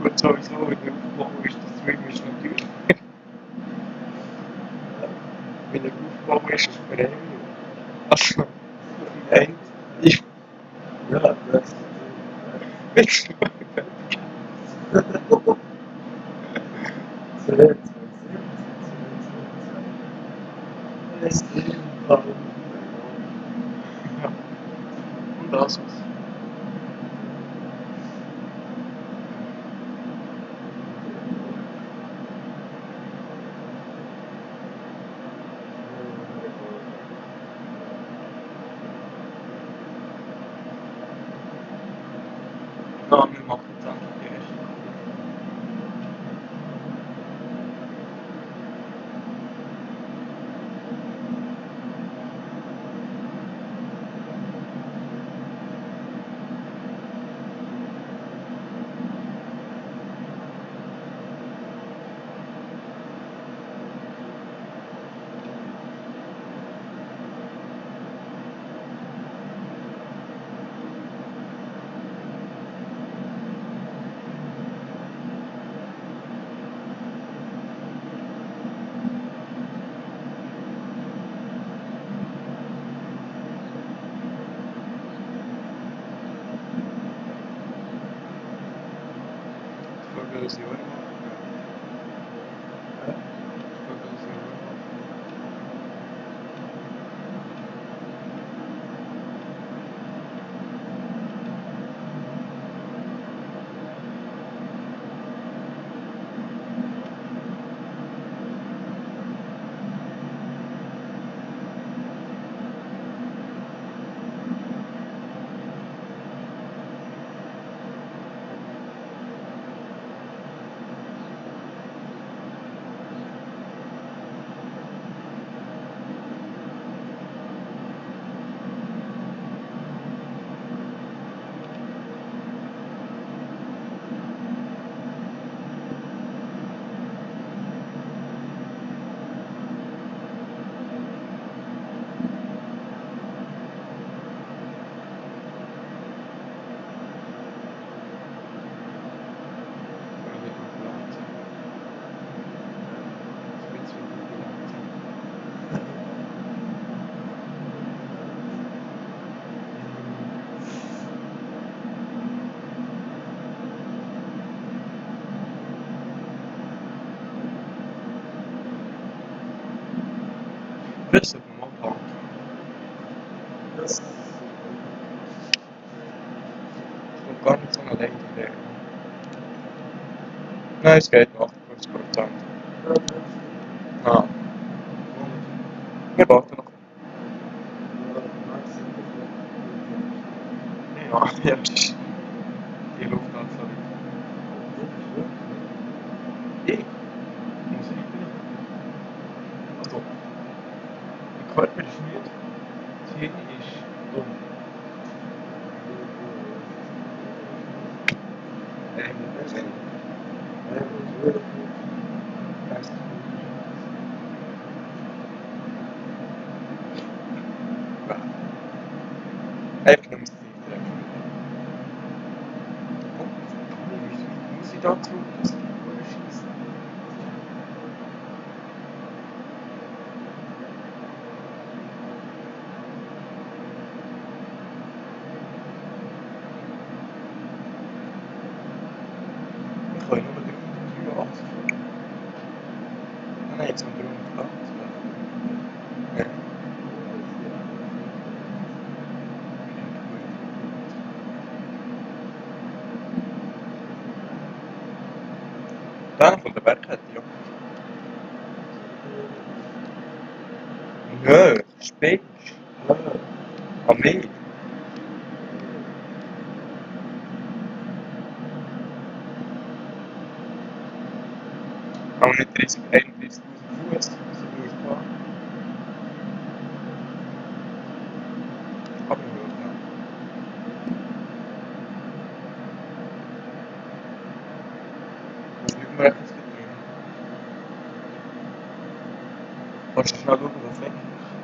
Und sowieso, wenn der Aufbau ist, der Stream ist natürlich. Wenn der Aufbau ist, ist Premium. Also, nein, ich Ja, das bin und das was. Ja, wir machen jetzt einfach die erste Kurve. Version. Das ist mal Pause. Das Und gar nicht so eine Länge der. Nein, es geht noch 50%. Ah. Wir warten noch. Ja, jetzt. Die Luft hat so nicht. Ich muss rein. Also, der Körper ist müde. Das Hirn ist dumm. Das ist einfach nur Zeit treffen. Und muss ich da zurück? Das ist voll Scheiße. Ich kann nur 383 fahren. Nein, jetzt haben 380. Ja. Der von der Bergkette, ja. Nö, spinnst du? An mich? Aber nicht 30, 31.000 Fuß, so wie ich war. Aber hoch, ja. Was nicht mehr etwas getrieben. Kannst du schnell schauen, was weg ist?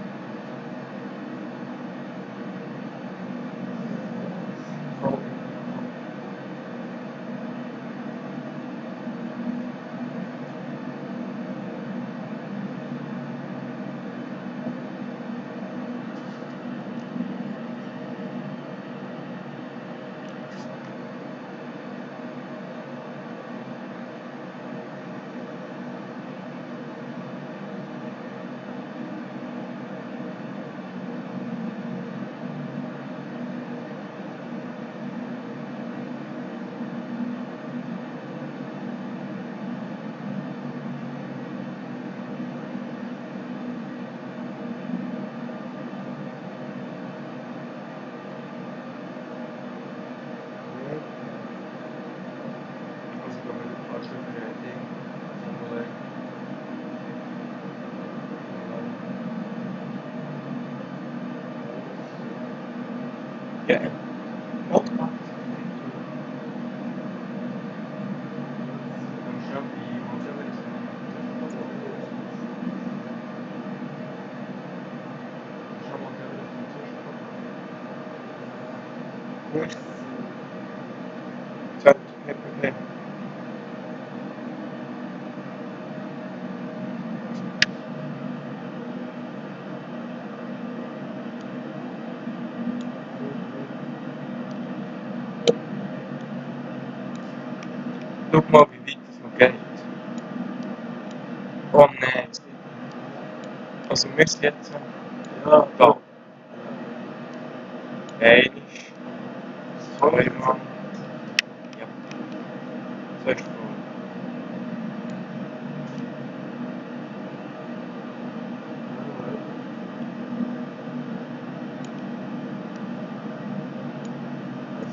Ja. Wat macht Gut. Chat GPT. Schau mal, wie weit es noch geht. Oh nein. Also wir sind jetzt Ja, da. Einmal, zweimal. Ja. So ist voll.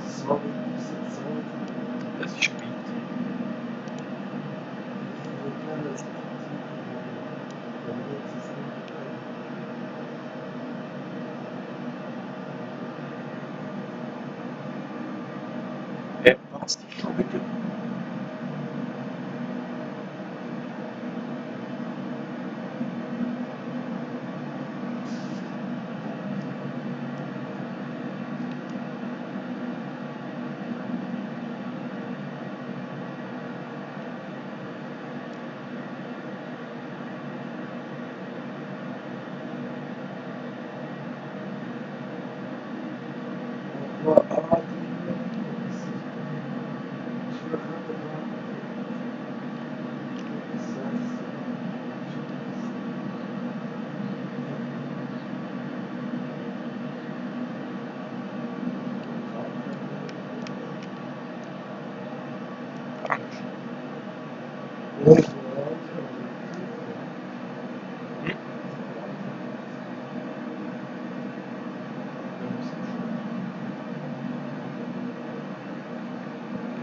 so wie es jetzt so Das ist weit. wir können es wenn wir jetzt das Was? Schon wieder? Angst.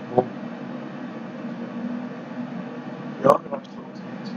Wo? Ja, du hast so gesagt.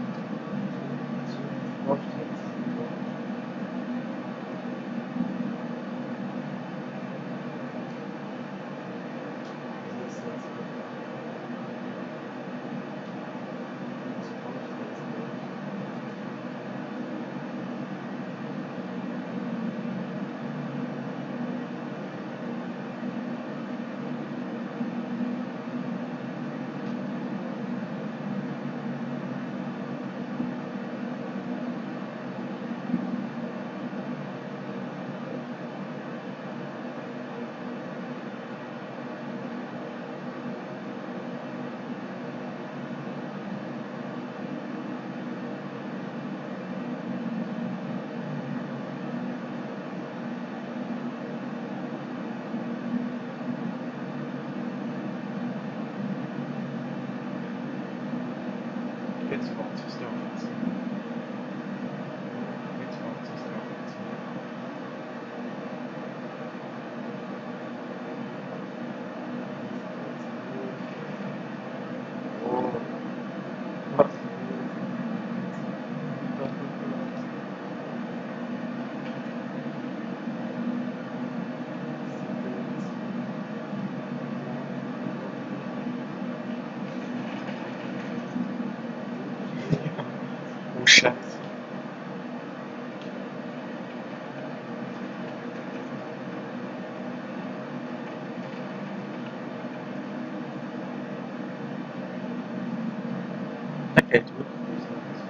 Jetzt fängt es da an zu. Jetzt fängt es da an zu. Oh. Was? Oh Scheiße. Der geht wirklich bis jetzt.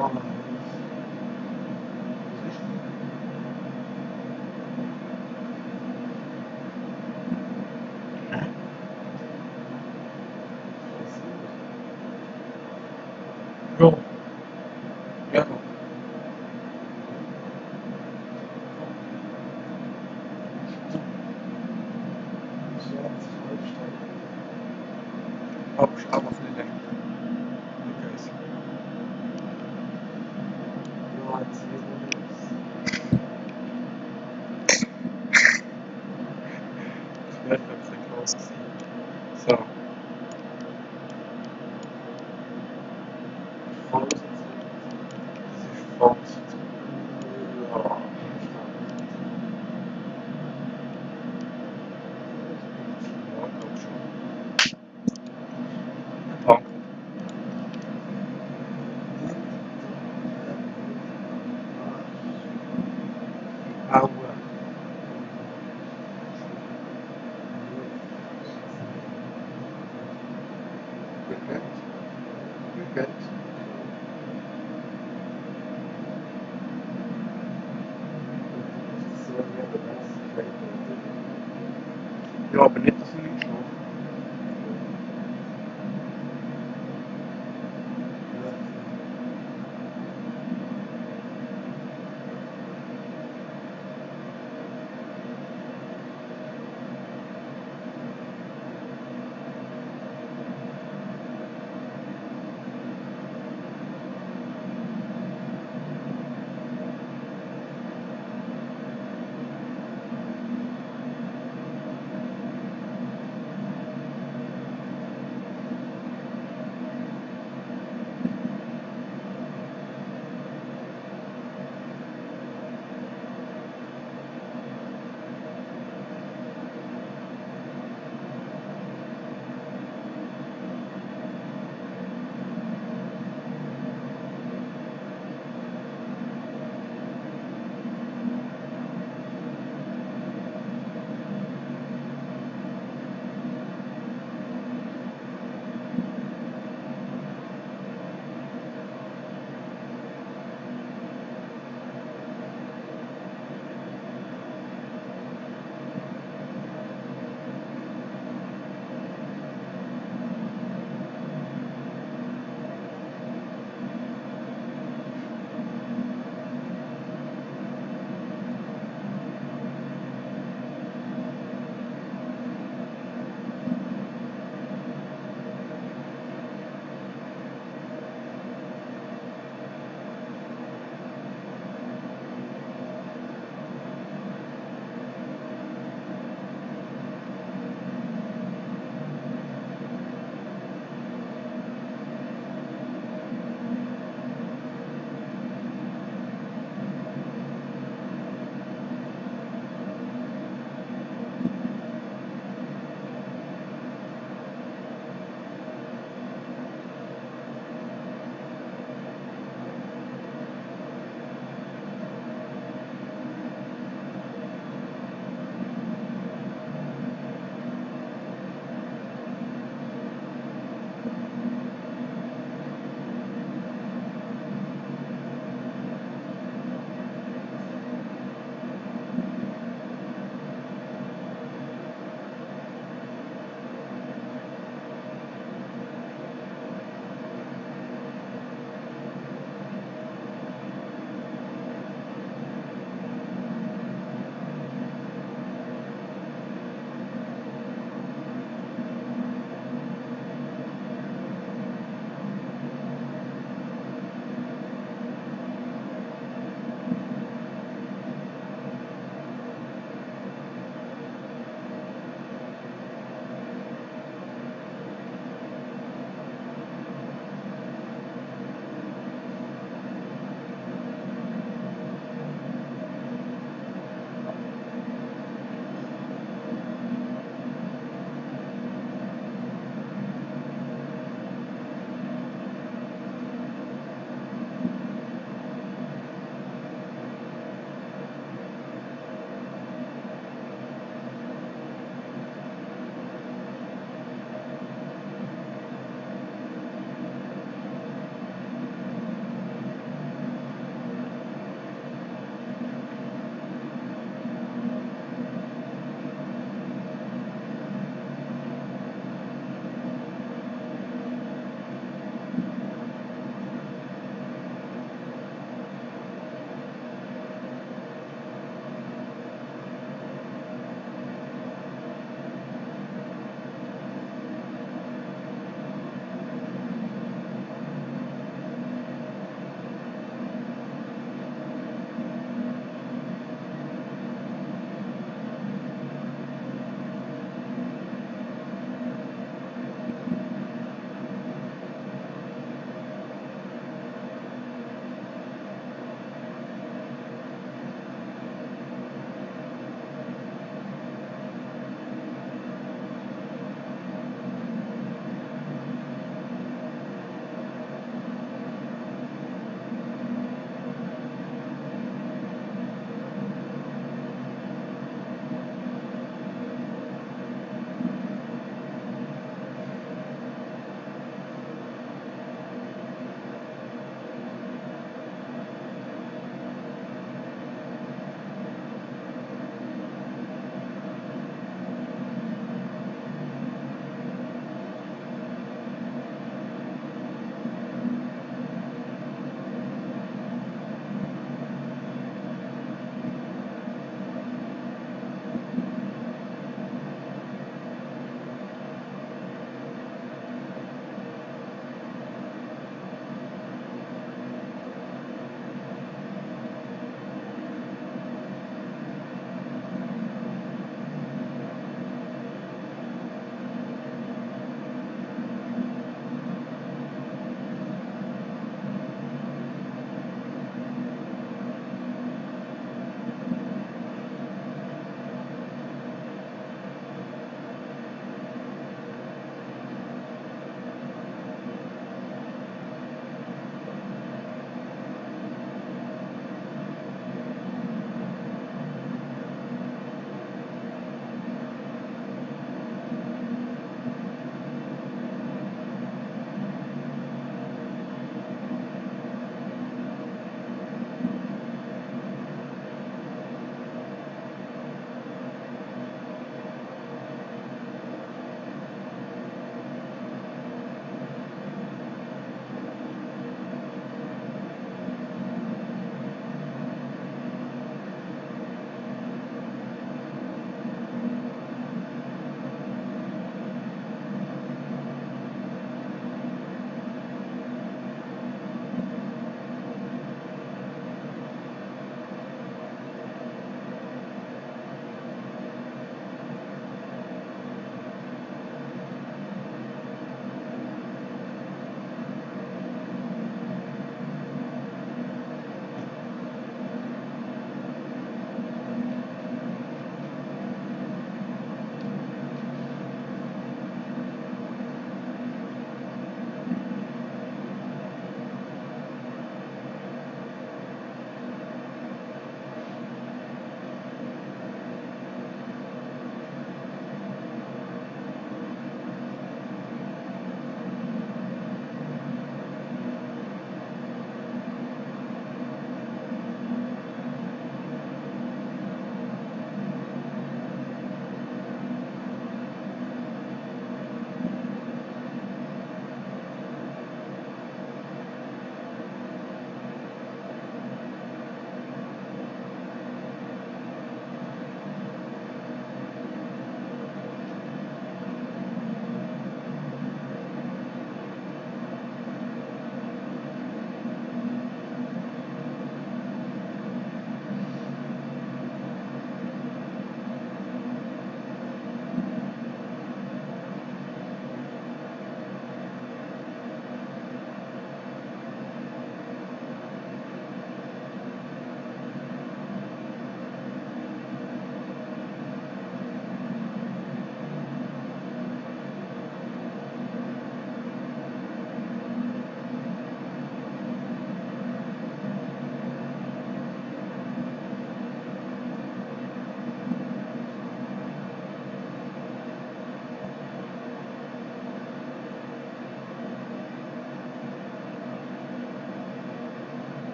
Ja, Ja. Ja. Aber ist auch ein bisschen länger. Okay. jetzt hier Das wäre ein bisschen groß gewesen. So. falsch. Das ist falsch. Ja. Ja, ich glaube schon. Gepackt. Aua. Perfekt. Perfekt. So wie aber das Ja, aber nicht, dass ich nicht schlafe.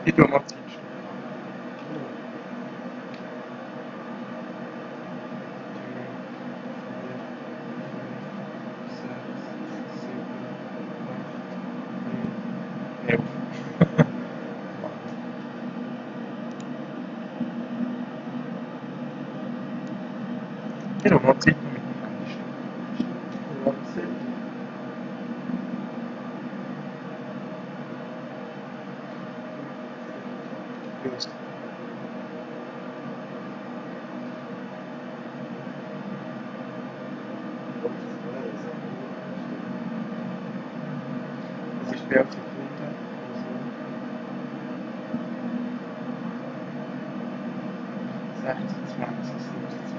Ich tue mal Zeit. Ich tue mal Zeit mit dem Handy. Just. Das ist 11 Sekunden. Also 26, 27.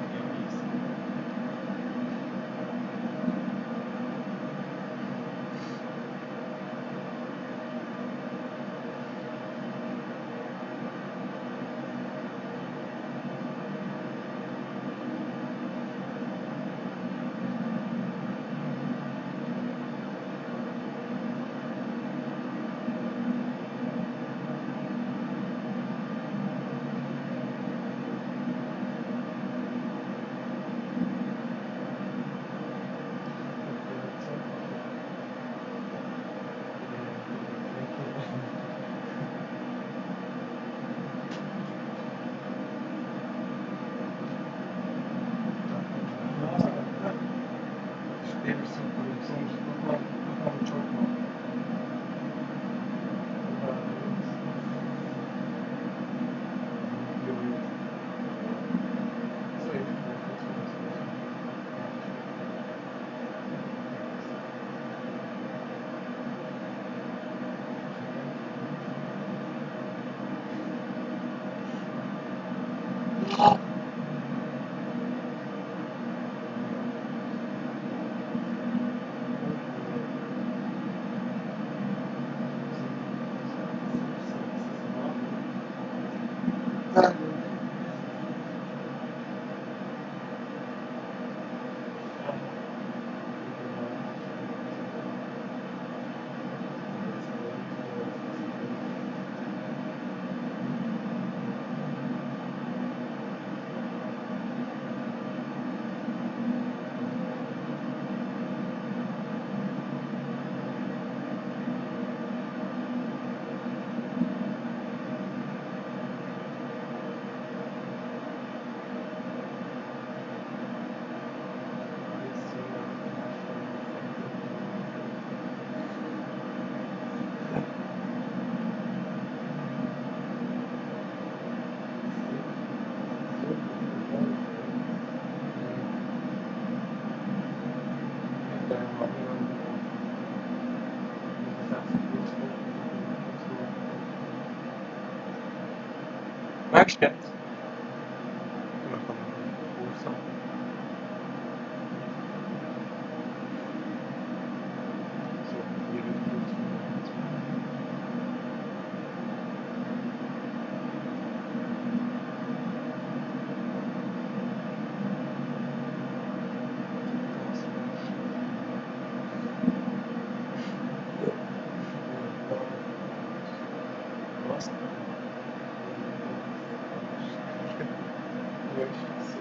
Spiel ist super und sonst noch mal einen Job machen. Merkst du jetzt? Wir kommen Kurs an. So, 54 Minuten. Was? Du bist so.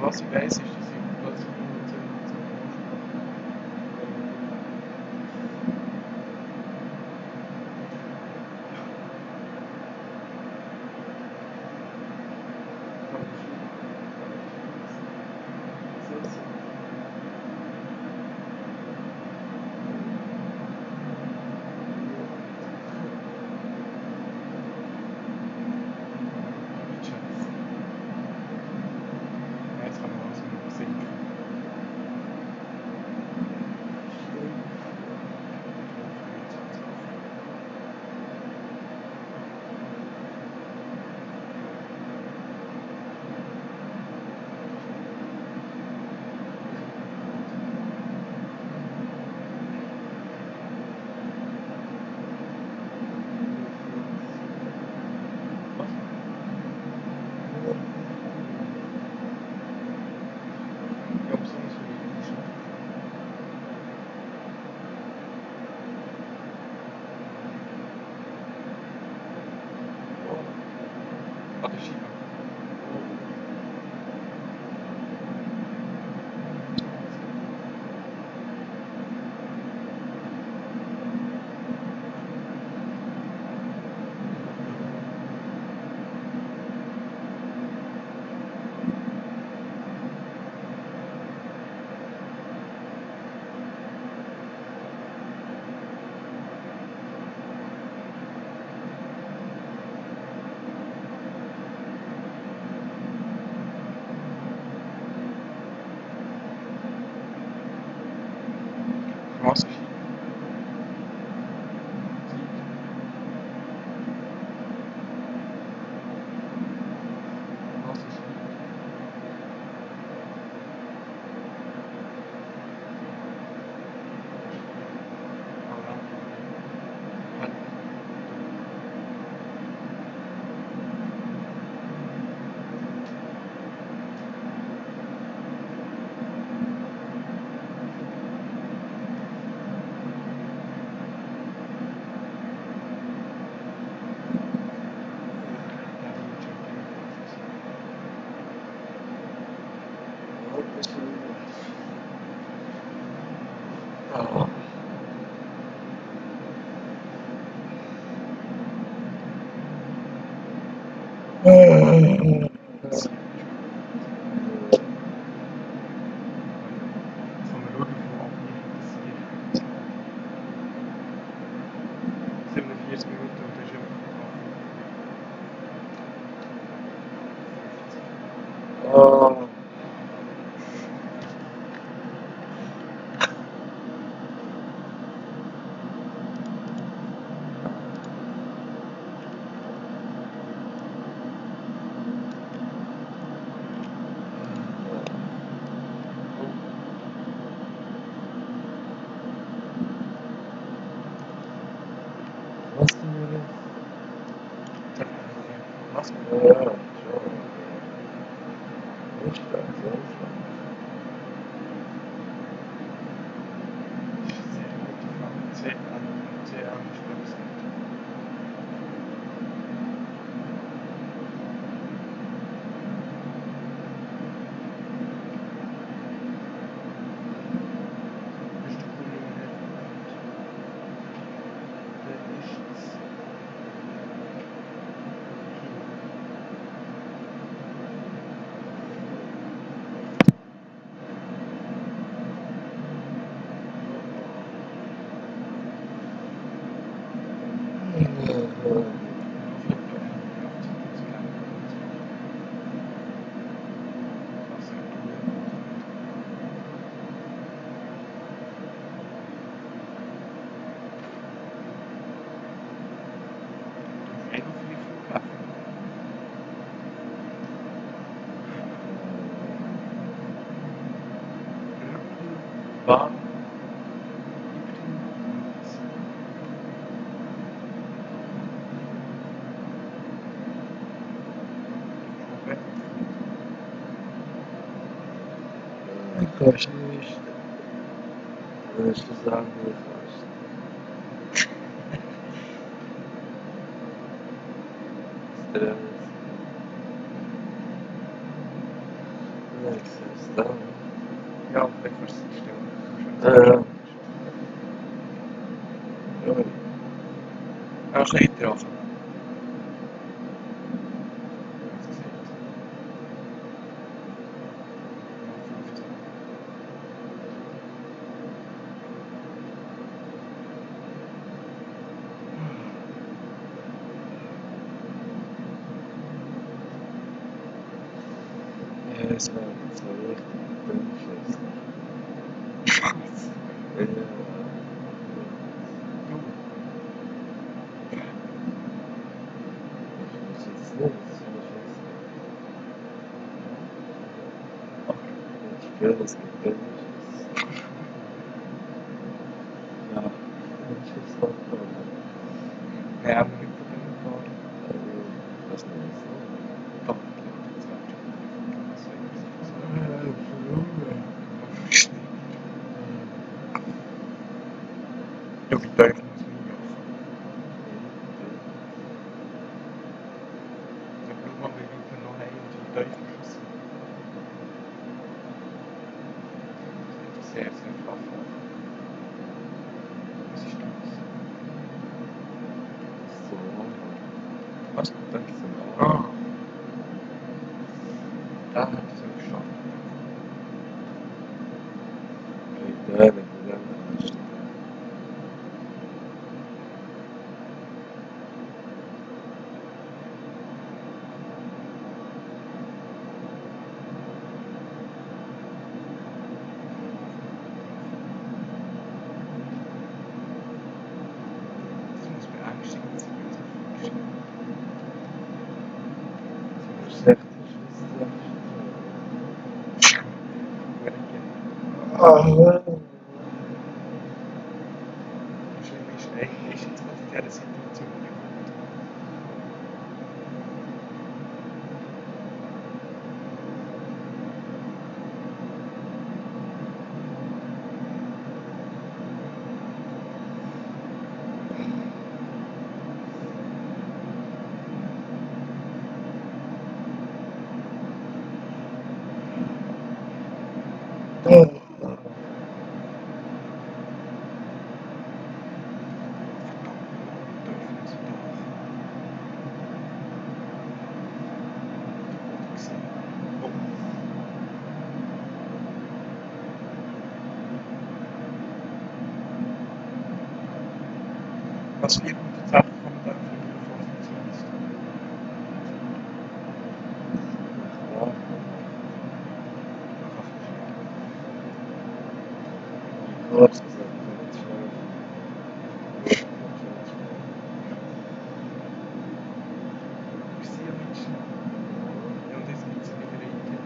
was ich weiss, ist, dass ich plötzlich nur zu jetzt kann man also noch sinken. Ja, besonders für die Schule. An der Scheibe. Straßenscheibe. Oh. Von der Ruhe von abbiegen, 47 Minuten und das ist einfach Oh. Was denn wieder? Was? Ja, schon. Nicht schlecht, sehr schlecht. Sehr gute Frage. Sehr anspruchsvoll. Bist du Kunde in der ist war Fast nicht. Würdest du sagen, wie fast? Stress. Relax. Da. Ja, und dann kannst du es stellen. Ja. Auch ein bisschen drauf. Ja, es war richtig dünnschiss. Ja. Ich weiß jetzt nicht, ich höre das gibt dünnschiss. Ja, dünnschiss war toll. Ja, aber nicht von dem Paar. Was ist das? Doch, das war ja, wie tief muss man laufen? Dann schau mal, wie weit wir noch haben und wie tief wir schon sind. Das ist sehr, sehr flach. Was ist das? So, Was kommt dann? so. Ah. Da hat es auch geschafft. Okay, da, wenn du dann hast. Das muss beängstigend sein, wenn es so viel Das ist echt Schlimm ist, eigentlich ist jetzt gerade in dieser Situation nicht gut. Was 400 Sachen kann man da für Funktionist? kurz gesagt, Ich sehe ja nicht schnell. Ja, und jetzt gibt es wieder Regen.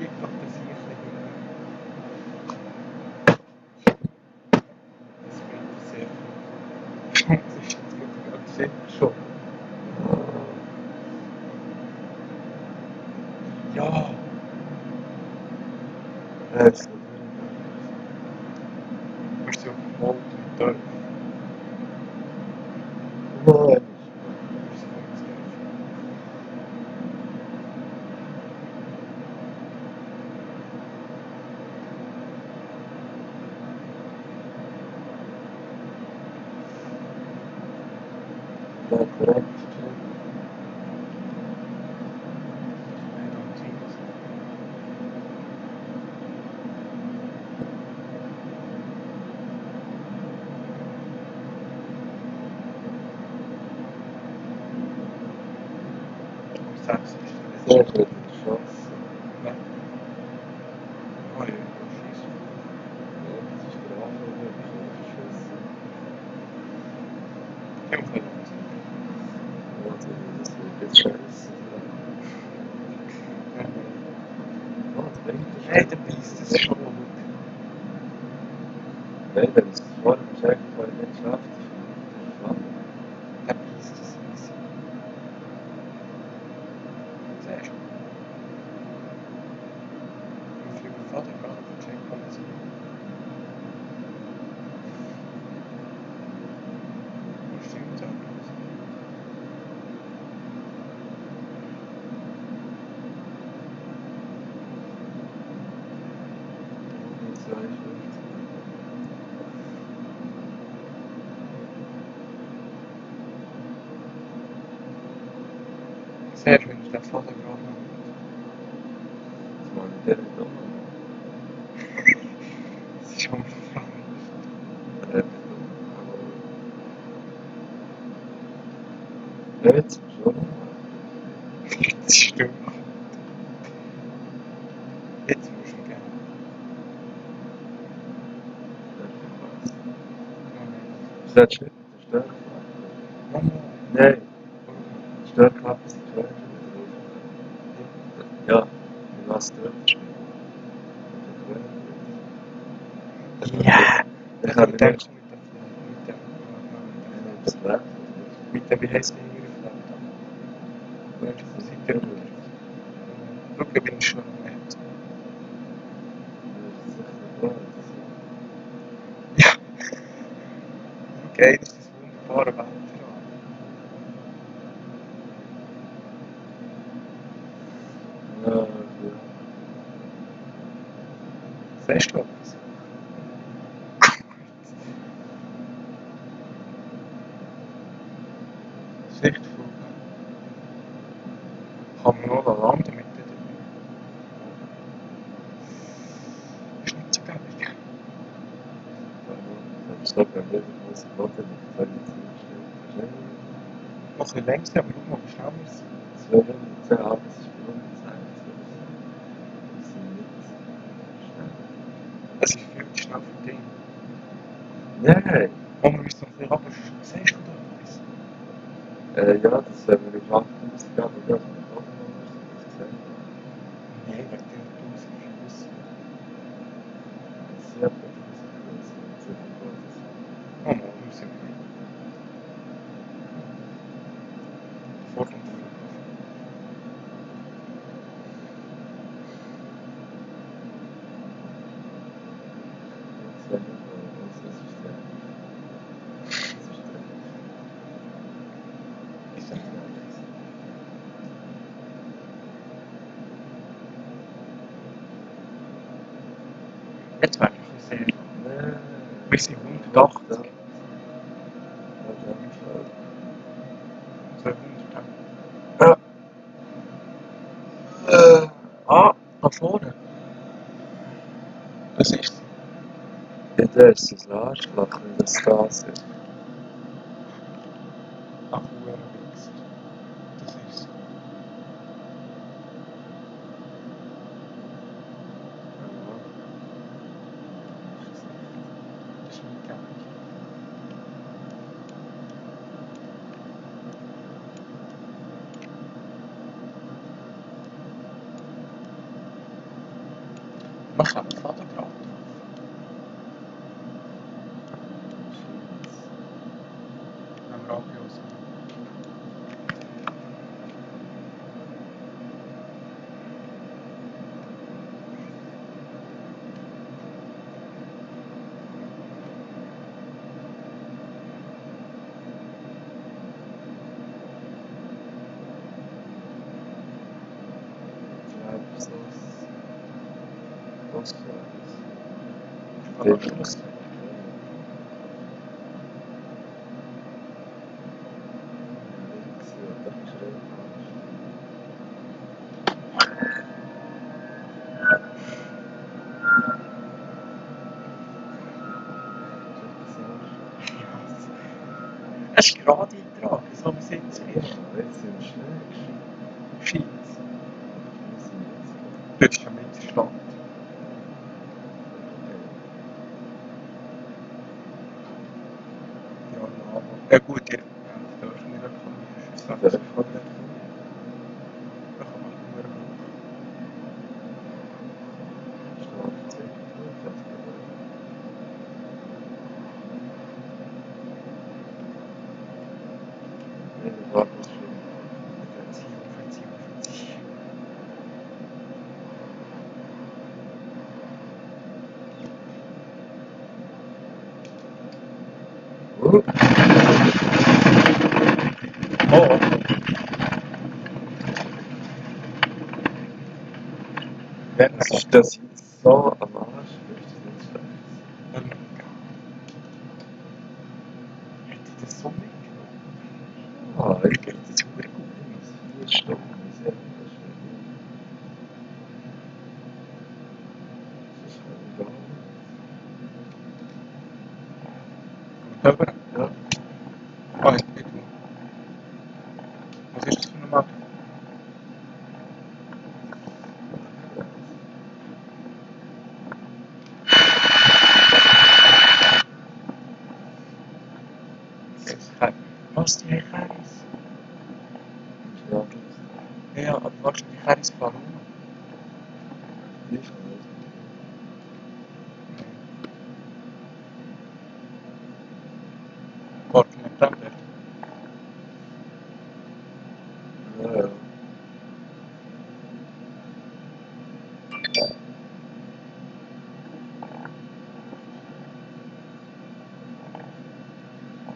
Ich glaube, das hier ist nicht mehr. Das wird sehr viel. Das ist jetzt mit dem ganzen schon. Ja, es wir sind voll und tief. Nein. Wir sind voll zu tief. Ja, korrekt. Nein, dann ziehen wir es. Um 6 ist es. Sehr gute Chance. Ja. Oh ja, scheiße. Ja, das ist der Anfang, Schuss. Ja, und dann ist Also, das wird jetzt scheiße. Oh, das bringt das Hey, der beißt es schon. Nein, wenn es vor dem Checkpoint nicht schafft, ist es Der beißt es easy. Siehst du? Wie viel Faden gerade auf dem Checkpoint sind? Sehr schön ist der Fotograf. Das meine ich der nicht auch. Es ist schon Ja, jetzt schon. Jetzt ist dumm. Jetzt musst du gerne. Ist das schön? Der Störklappe? Mama. Nein, die Störklappe sind schön. Ja, wie was dort ist. Ja! Ich Ich habe habe nicht gedacht, das Wert. mit dem, wie heißt der hier gefragt? Seid ihr Schau, ich bin schon nett. Ja! Okay, das ist das wunderbare Wetter. Ja, Siehst du etwas? Sichtvoll. Kann man noch landen mit der ist nicht so geil. das ist doch ein bisschen was ich wollte, ich sage jetzt nicht. Noch ein bisschen längst, aber schau mal, wie schnell wir sind. Das wäre nicht sehr ab, das ist Zeit. Das sind nicht schnell. Es ist viel zu schnell für dich. Nein! Oh, wir müssen noch ein bisschen runter. Siehst du da etwas? Ja, das wäre mir im Waffen ausgegangen, aber das ist auch noch das gesehen. Nein, wegen den 1000 Füßen. Das ist ja etwas, das ist Oh Mann, wir sind nicht. Vor dem Flughafen. Ist das jetzt wäre ich ein bisschen. Wir sind 180. 200. Da vorne. Das ist sie. Ja, das ist das Arschloch, wenn das da ist. Ach, Hurenwichs. Das ist sie. Das ist nicht geil. Man kann einen Fotograf drauf. Wenn wir Radio sind. Aber Schluss. Es ist gerade eingetragen, so wie es jetzt ist. Scheint. Du bist schon mit der Stadt. Ja, aber. Ja gut, ihr dürfen nicht reklamieren. Ich sage es voll nicht. Da kann man nur brauchen. Verzieh. Oh, okay. Wer Was ist das jetzt so am Arsch? Hat die das so mitgenommen? Ah, Mir geht das super gut. Stunden. Das ist halt Höher? ja. Ah, ich bin du. Was ist das für ein Auto? Was, die Keris? Ja, Ja, aber was die Keris fahren? ich weiß. Parken mit dem dort. Ja.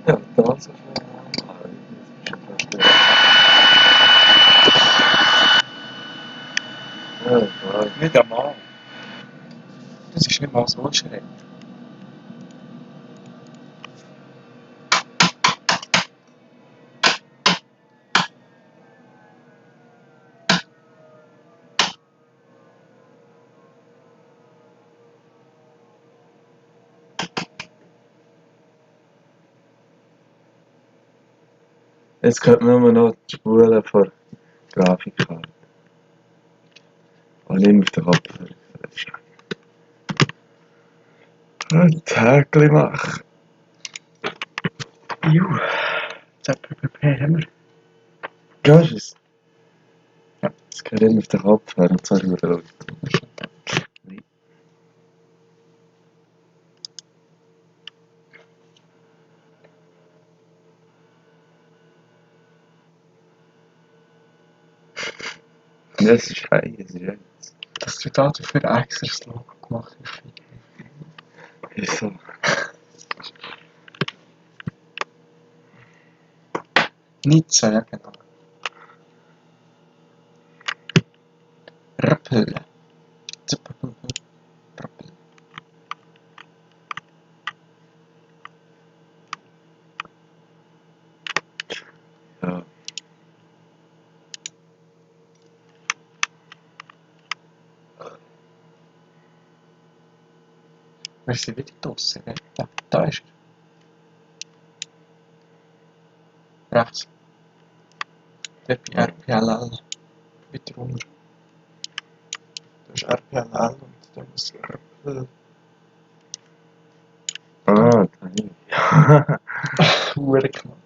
Ja, das ist ja, ja. Nicht einmal. Das ist nicht mal so schräg. Jetzt könnte man nur noch die Spuren von Grafikkarte. Und nicht auf den Kopf. Ein Häkchen machen. Juh. ZPPP haben wir. Gehst du es? Ja. Das geht nicht auf den Kopf, während 2 Uhr laut. Das ist heiß, jetzt. Dass du dafür extra das Logo gemacht hast. Wieso? Nizza, ja genau. Rappel. ZPPP. Rappel. Ja. Wir sind wieder draussen, gell? Da ist er. Rechts. Dort bei RPLL. Weiter runter. Da ist RPLL und da muss Rappel. Ah, da ich. Hure knapp.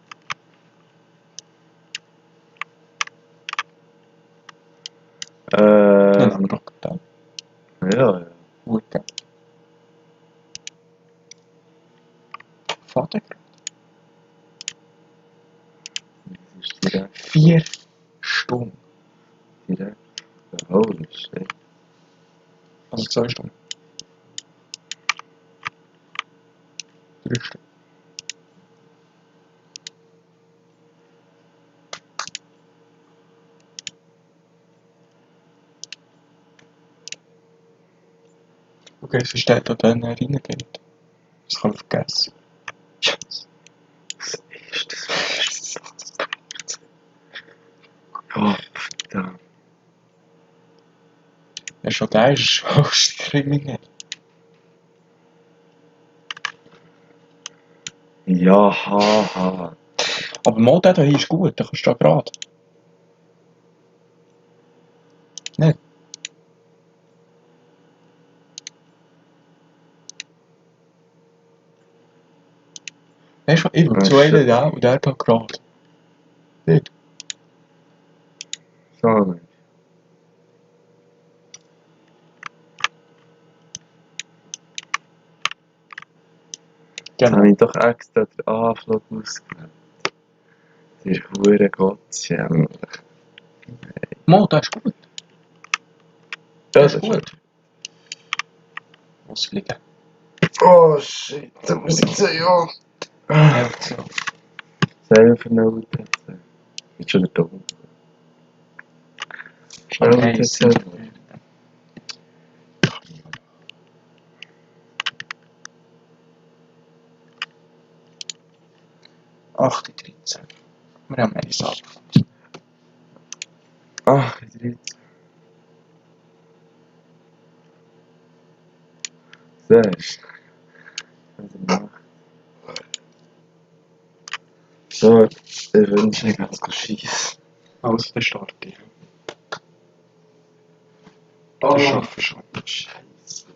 Nein, aber doch getan. Ja, ja. Hure geil. Fahrt er gerade? Das ist direkt, 4 Stunden. direkt. Holy shit. Also 2 Stunden. 3 Stunden. Okay, es ist der, der dann reingeht. Das kann ich vergessen. Scheiße. Was ist das? Oh, verdammt. Ja, schon der ist schon kriminell. Ja, haha. Aber mal der hier ist gut, der kannst du da gerade. Nicht? Weißt du, ich will zu einem da und der da gerade. Nicht? So nicht. Jetzt Genau. habe ich doch extra den Anflug ausgewählt. Das ist verdammt gottschämlich. Mal, der ist gut. Der ist gut. Ausfliegen. Oh shit, da muss ich sehen, ja. Ja, so. Selber vernauert jetzt. Jetzt schon wieder dumm. Schnell Okay, jetzt ist selber. 8:13. Wir haben eine Sache. Ach, wieder jetzt. Siehst du? So, ich wünsche dir ganz gut Scheiss. Also, dann starte ich. Oh. Du schaffst schon. Scheiße.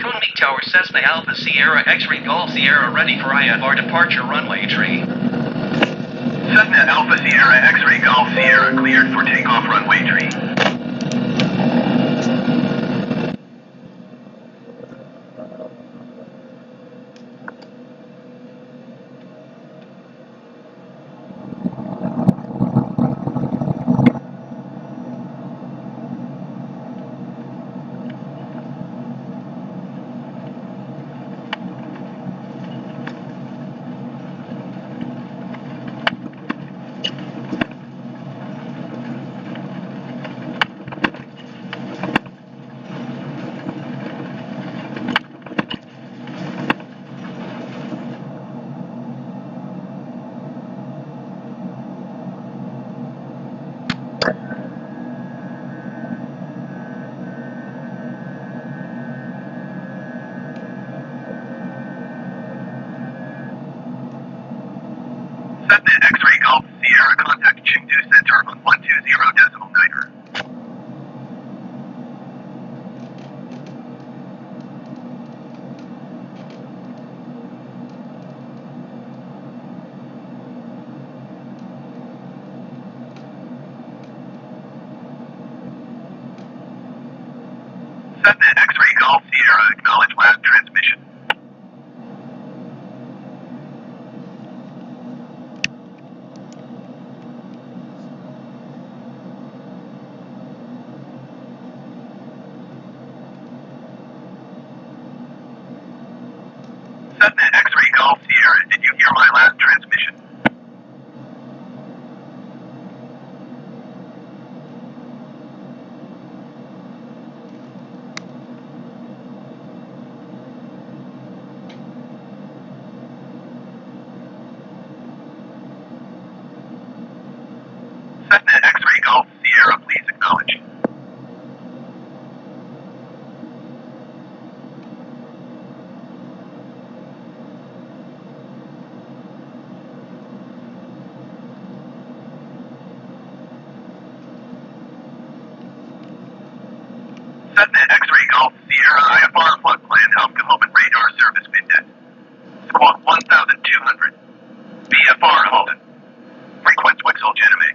Kunming Tower Cessna Alpha Sierra X-Ray Golf Sierra ready for IFR departure runway tree. Cessna Alpha Sierra X-Ray Golf Sierra cleared for takeoff runway tree. Cessna X-Ray Golf Sierra contact Chengdu Center on 120.9er. Cessna X-Ray Golf Sierra acknowledge last transmission. Cessna X-Ray Golf Sierra, did you hear my last transmission? Cessna X-Ray Golf Sierra, please acknowledge. Cessna X-Ray Golf Sierra, IFR plug plan aufgehoben radar service bindet. Squawk 1200. VFR Holden. Frequenz Wechsel Geneme.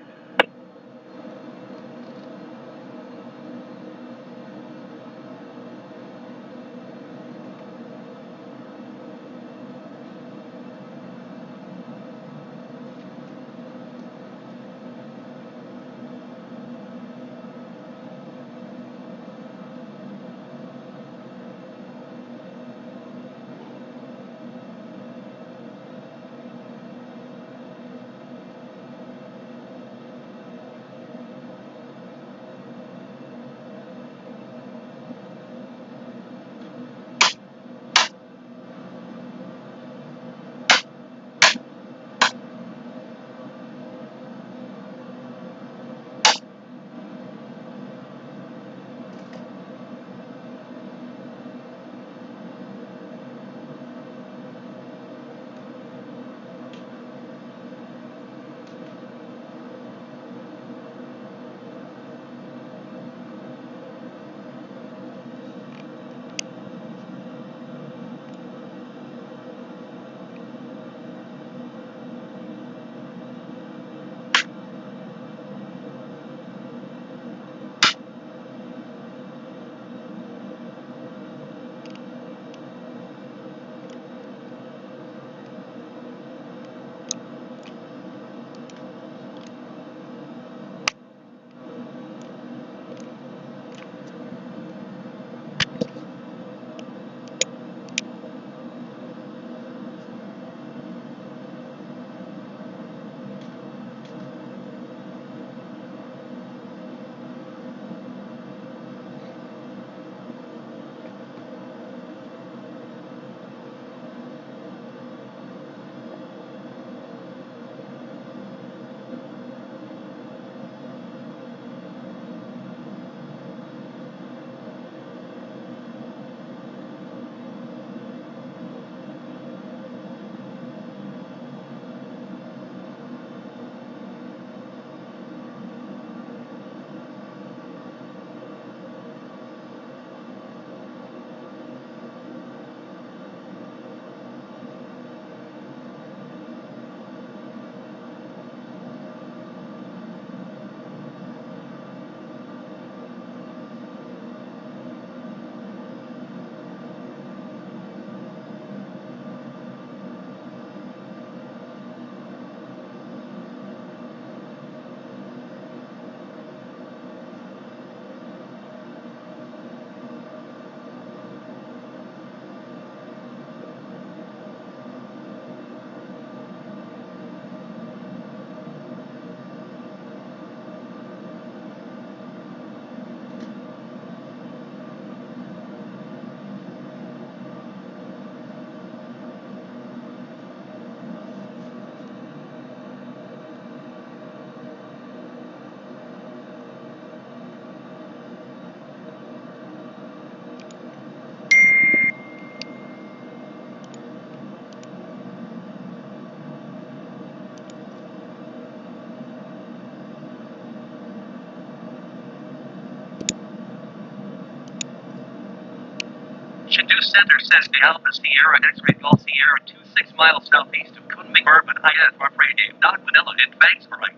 Chindu Center says the Alpha Sierra X-Ray Golf Sierra 26 miles southeast of Kunming Urban Hyatt for Friday, not Manila in Vangsburite.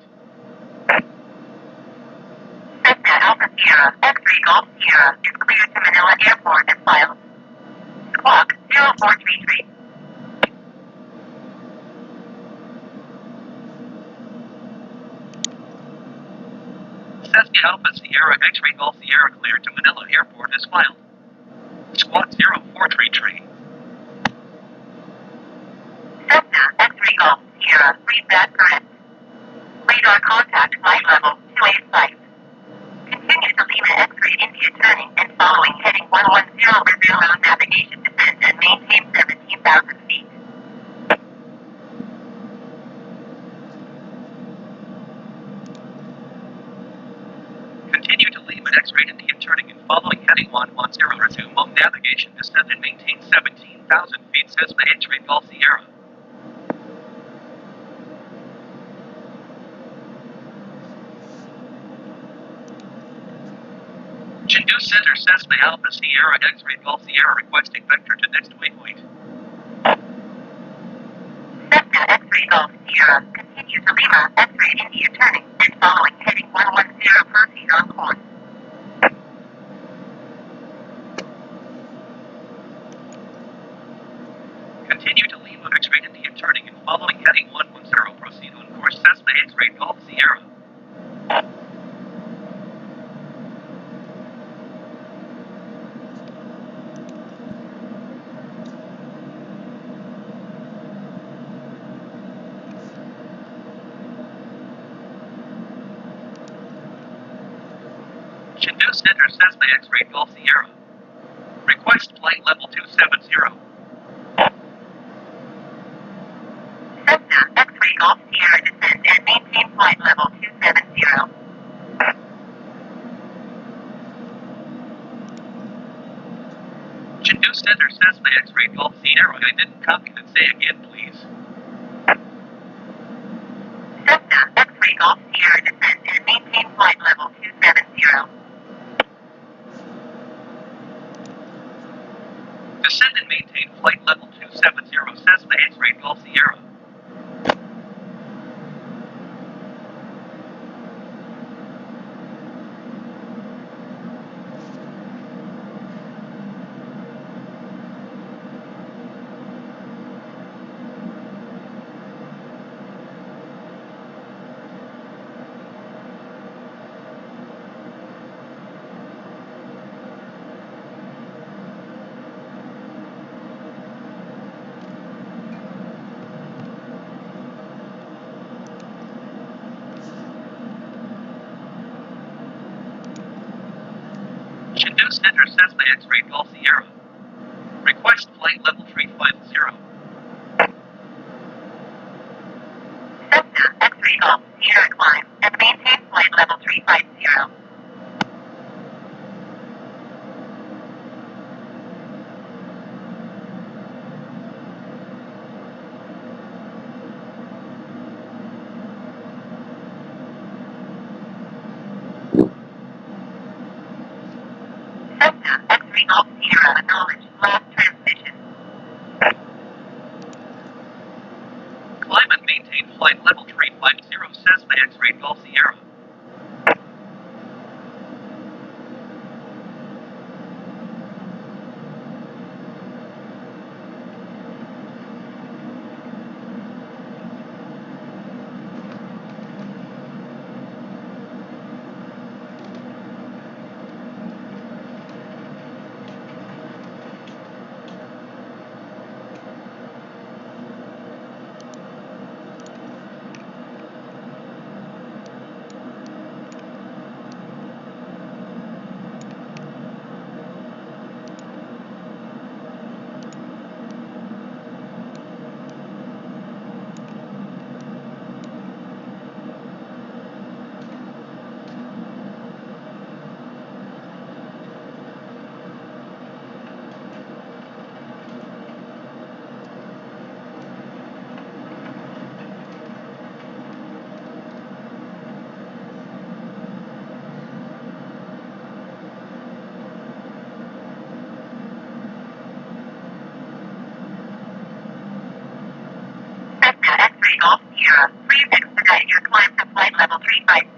Cessna Alpha Sierra X-Ray Golf Sierra is cleared to Manila Airport as filed. Squawk 0433. Cessna Alpha Sierra X-Ray Golf Sierra cleared to Manila Airport as filed. Squawk 0433. Cessna X-Ray Golf Sierra, read that correct. Radar contact flight level 285. Continue to Lima X-Ray India turning and following heading 110 Brazil road navigation descent and maintain 17,000 feet. Continue to Lima X-Ray India turning and following heading 110 resume on navigation descent and maintain 17,000 feet Cessna X-Ray Golf Sierra. Chindu Center Cessna Alpha Sierra X-Ray Golf Sierra requesting vector to next waypoint. Cessna X-Ray Golf Sierra, continue to Lima X-Ray India turning and following heading 110 proceed on course. Continue to Lima X-Ray India turning and following heading 110 proceed on course Cessna X-Ray Golf Sierra. Chindu Center Cessna X-Ray Golf Sierra. Request flight level 270. Cessna X-Ray Golf Sierra descend and maintain flight level 270. Chindu Center Cessna X-Ray Golf Sierra. I didn't copy that. Say again, please. Cessna X-Ray Golf Sierra descend and maintain flight level 270. Descend and maintain flight level 270 Cessna X-Ray Golf Sierra. Chindu Center Cessna X-Ray Golf Sierra. Request flight level 350. Cessna X-Ray Golf Sierra climb and maintain flight level 350. Cessna X-Ray Golf Sierra acknowledge last transmission. Climb and maintain flight level 350 Cessna X-Ray Golf Sierra. X-ray Golf Sierra, please expedite your climb to flight level 350.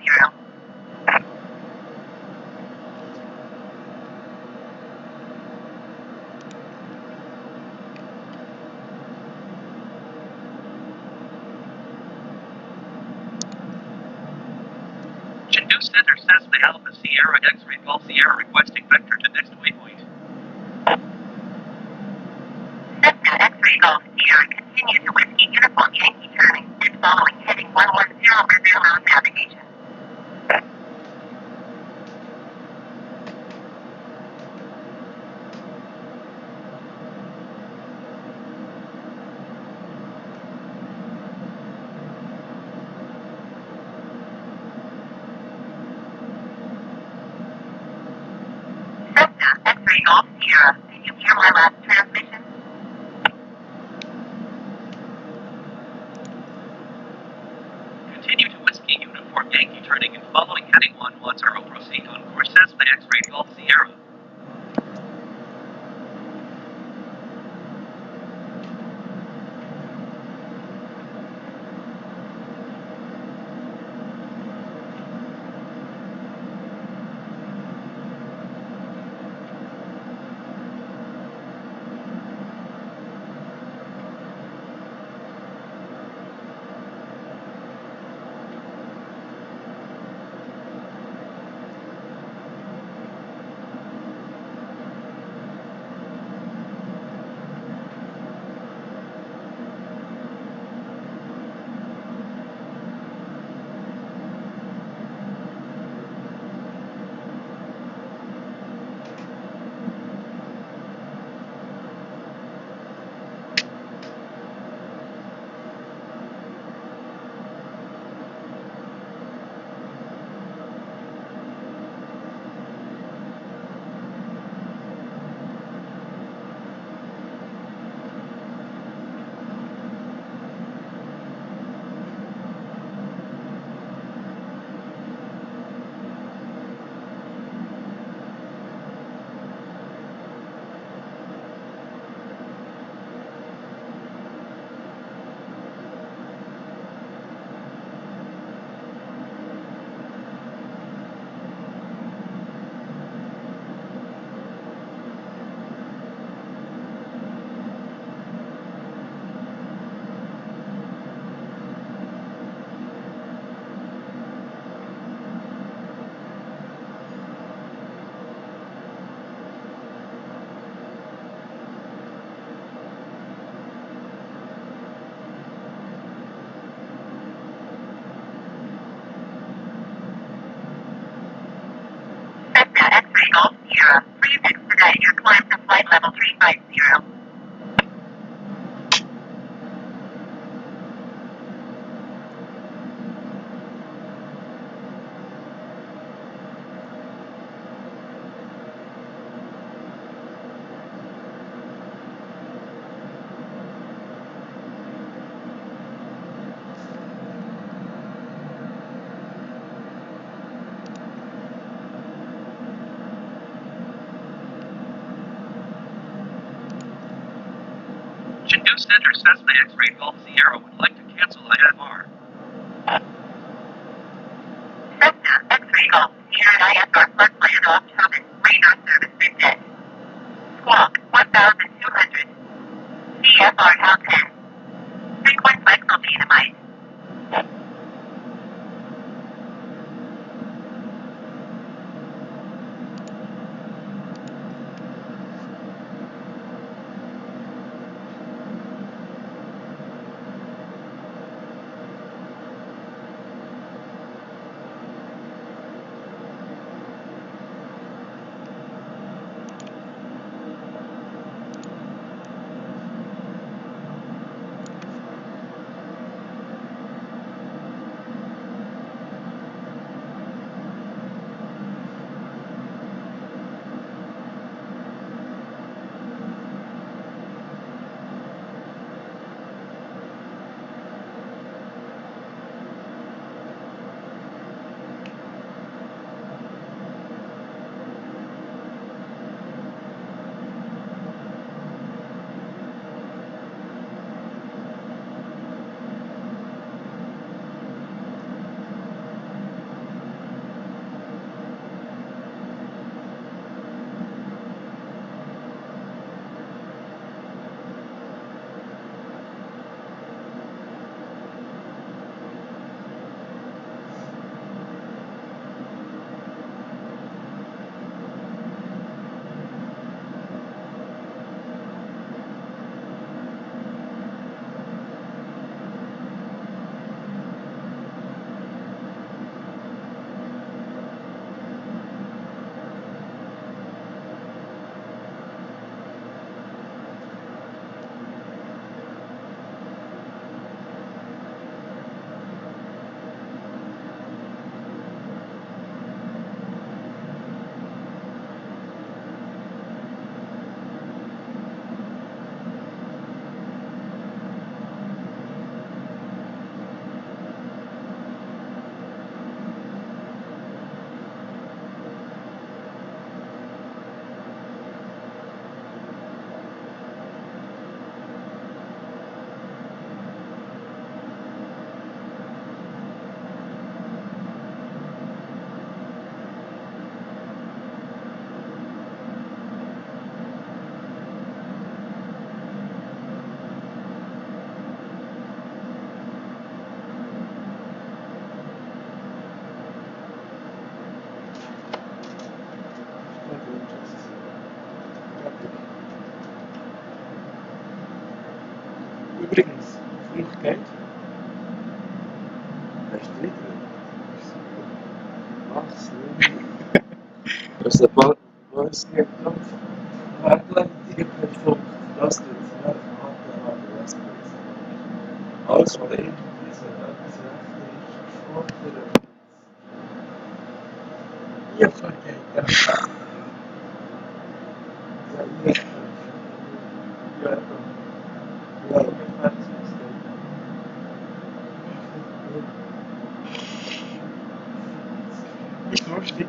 Chinooh Center Cessna Alpha Sierra X-ray Golf Sierra requesting vector to next waypoint. Cessna X-ray Golf Sierra, continue to Whiskey Uniform Yankee turning and following heading 110 for zero navigation. Cessna X-ray Golf Sierra, did you hear my last transmission? Continue to Whiskey Uniform Yankee turning and following heading 110. Proceed on course Cessna X-ray Golf Sierra. Cessna X-ray Golf Sierra, please expedite your climb to flight level 350. Chinooh Center Cessna X-ray Golf Sierra would like to cancel IFR. Cessna X-ray Golf Sierra IFR plus land off Tobin, radar service ended. Squawk 1200. CFR L10. Frequent cycle dynamite. Übrigens, vielleicht geht. Hast du nicht? Mach's nicht. Das ist ein paar Größe drauf. Herleitige Punkt. Das tut es nicht. Alles, was irgendwie so etwas ist, fordert. Ihr vergeht das. Ja, ihr vergeht. Ja, ja, ungefähr so ist das. Ist lustig.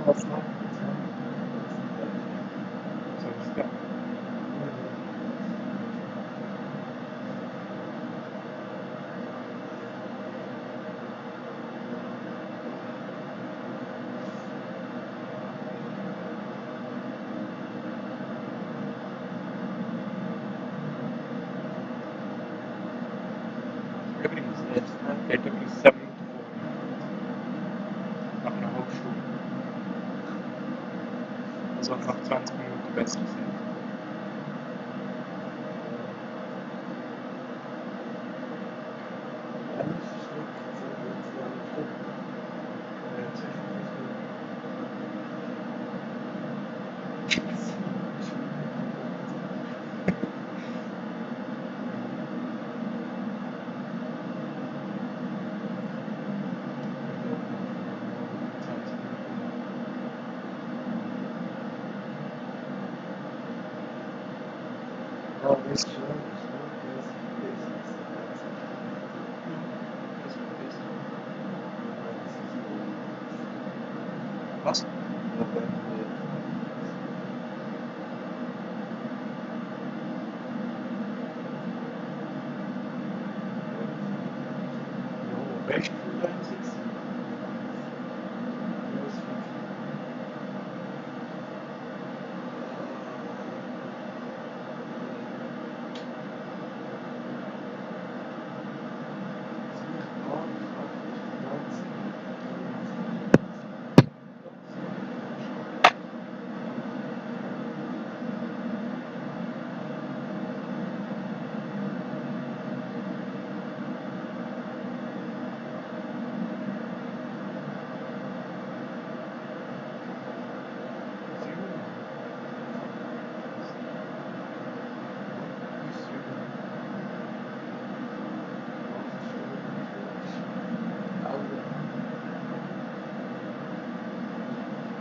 Was macht So ist es gehen. Übrigens, jetzt geht übrigens 10 Minuten vor. Nach einer halben Stunde. Also nach 20 Minuten besser gesagt. Ja, das ist schön. Was? Weißt du, da sitzt?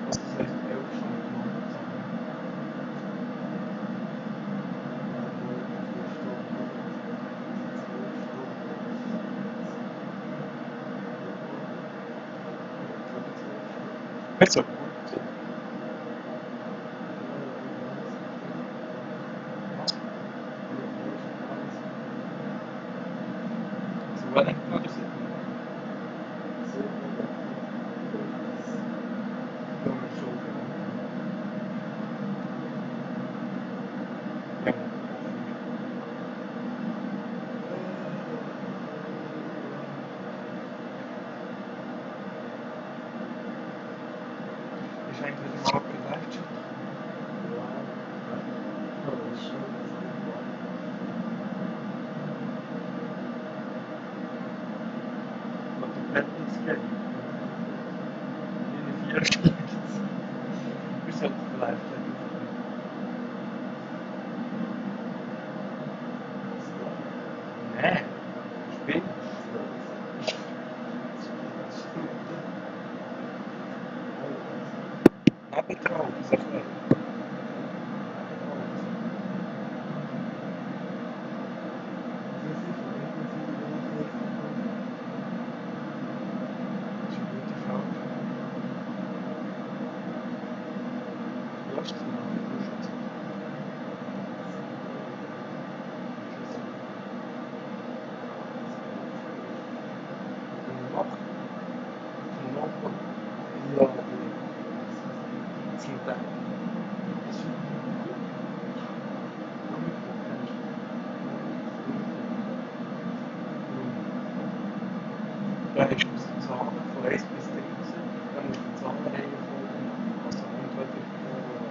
Was das heißt, 11 Stunden lang. Nicht so gut. So Wellington oder so? Junge Schulter. Ja. Ist eigentlich wieder mal geleitet. Von der Bettenscape. In 4 Stunden. Wir sollten live Nein. Spiel. Nebentrag, so ein bisschen. Das ist eine gute Frage. Lass es mal in der Zwischenzeit. Noch? Noch? Zum Teil. Da hast du die Zahlen von 1 bis 13. Dann musst du die Zahlenreihenfolge machen. Also entweder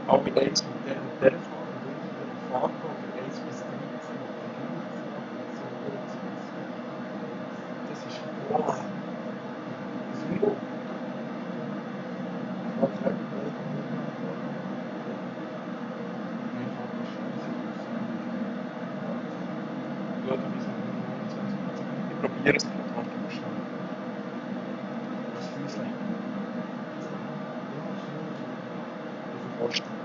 auch mit 1 mit der Farbe und unter der Farbe oder 1 bis 13 mit der gleichen Farbe. Virus hat bestanden. Das Füßlein. Kosten.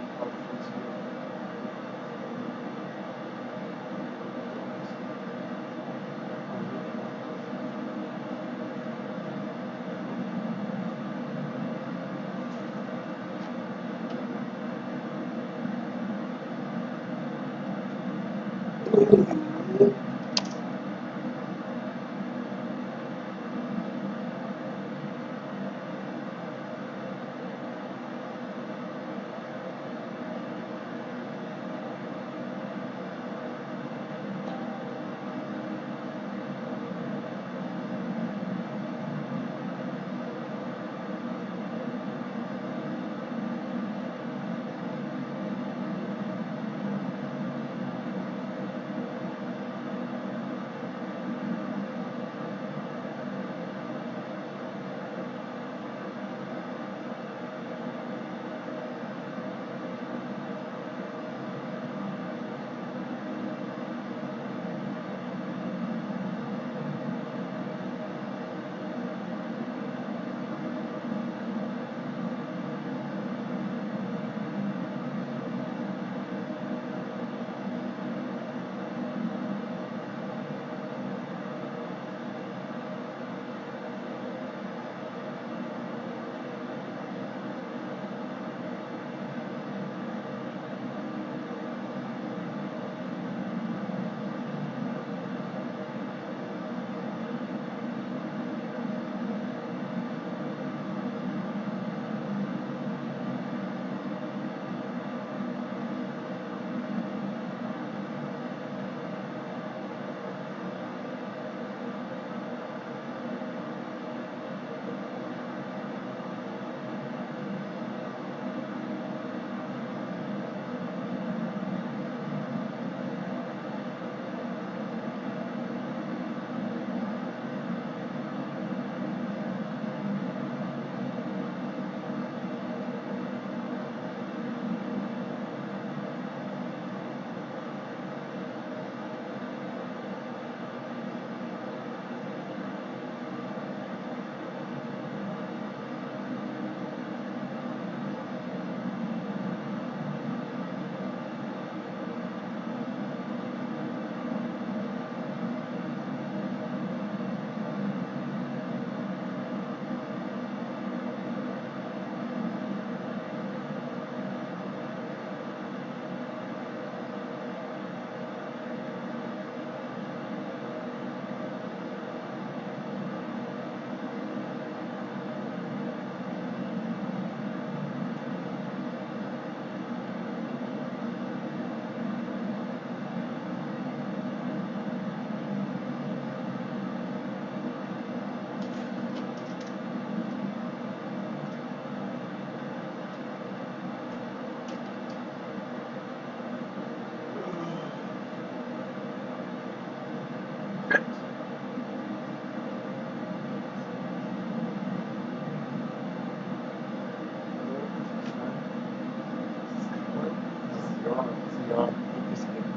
Ja, etwas gibt.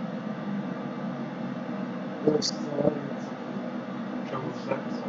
Das ist Schon mal sagen, so.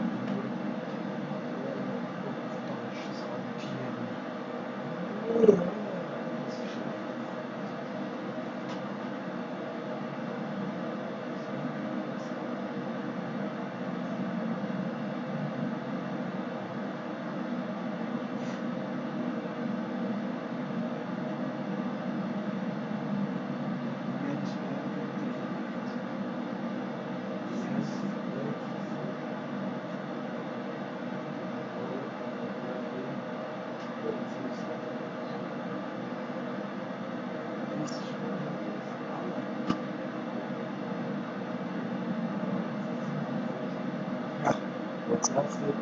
Jetzt lass mich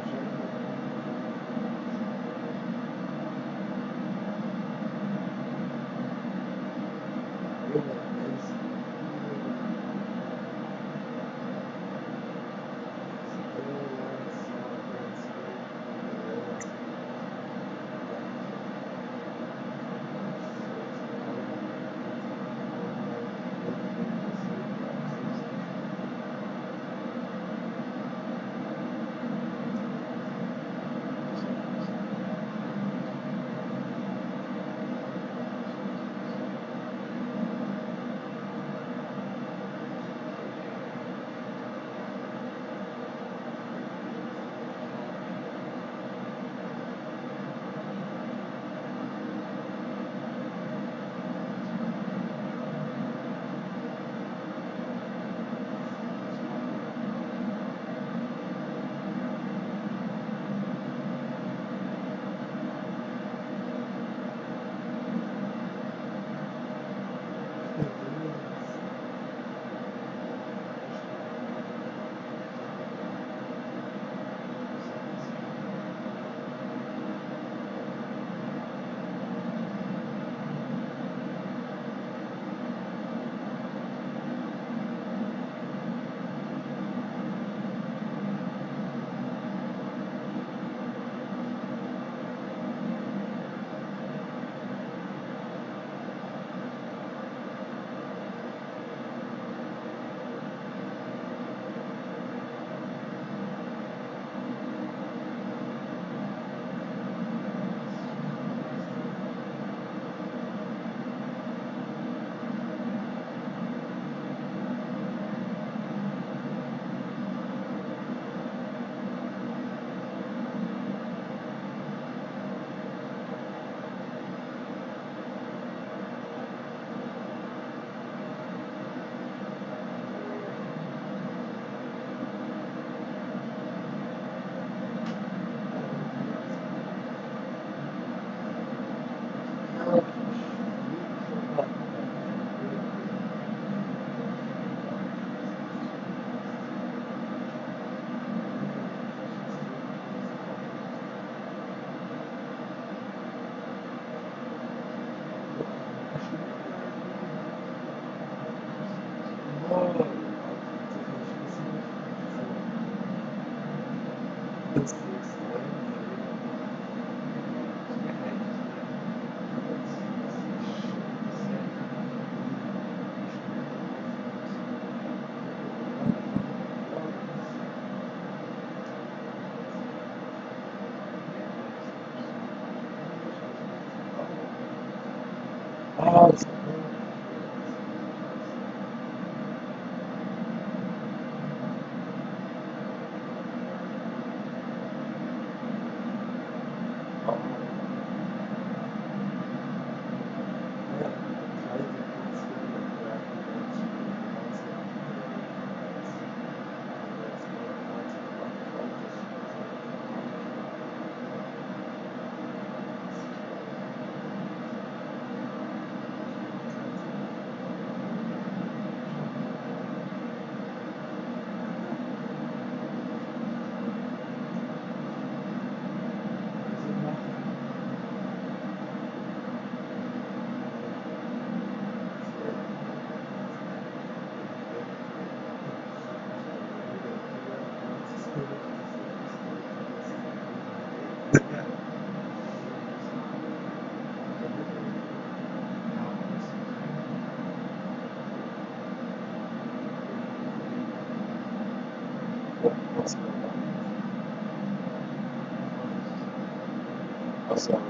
was also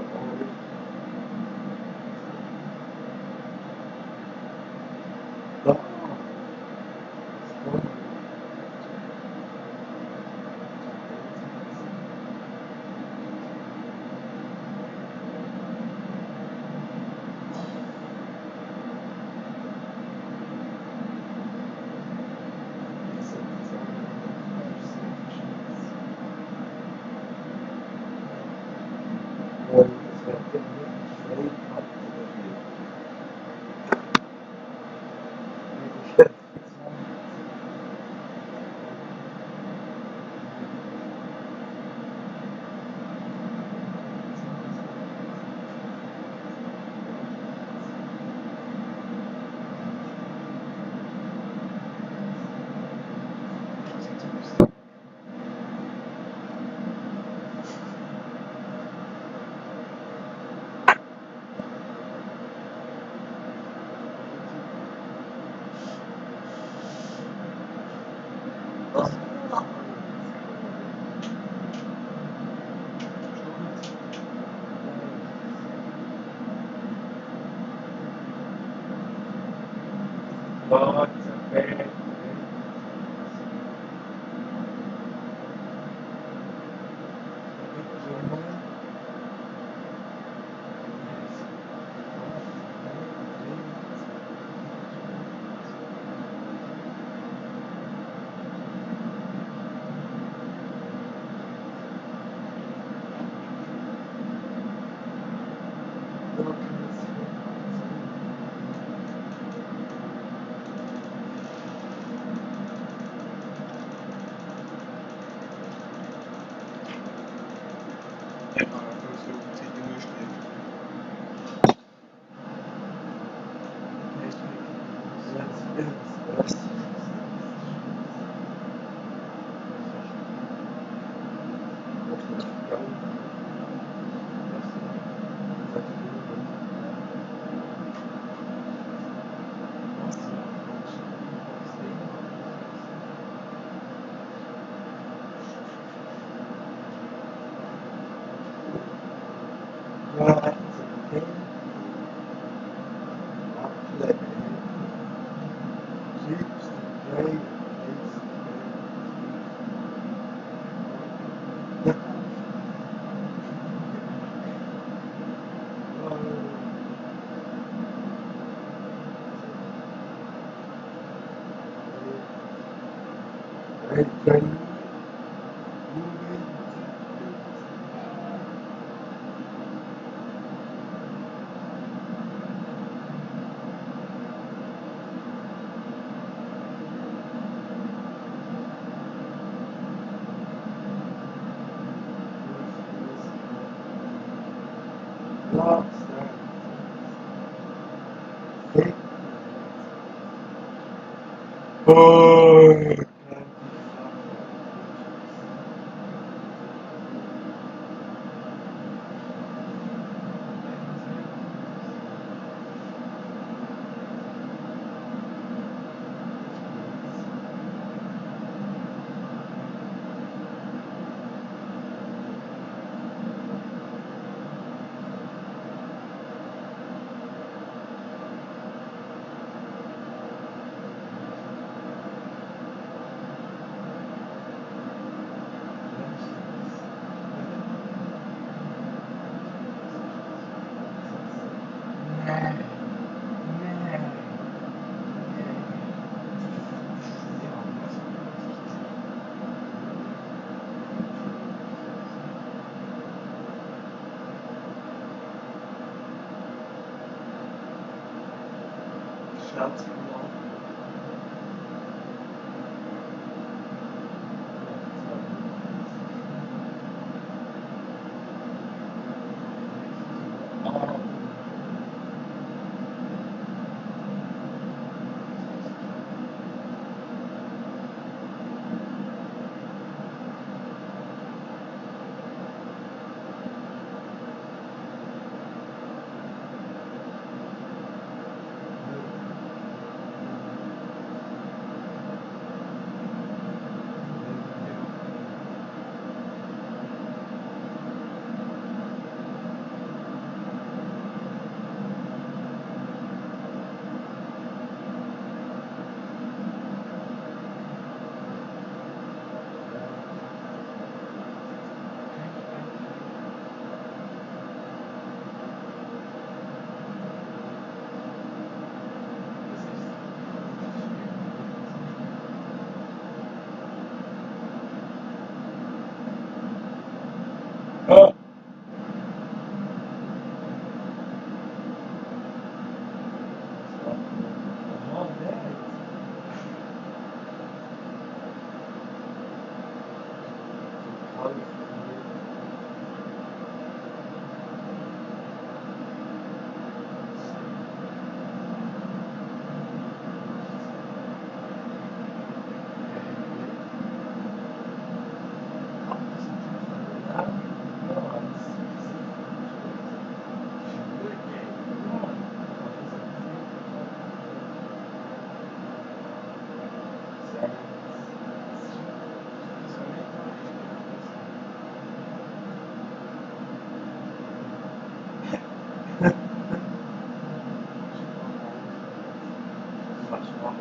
kannst du machen.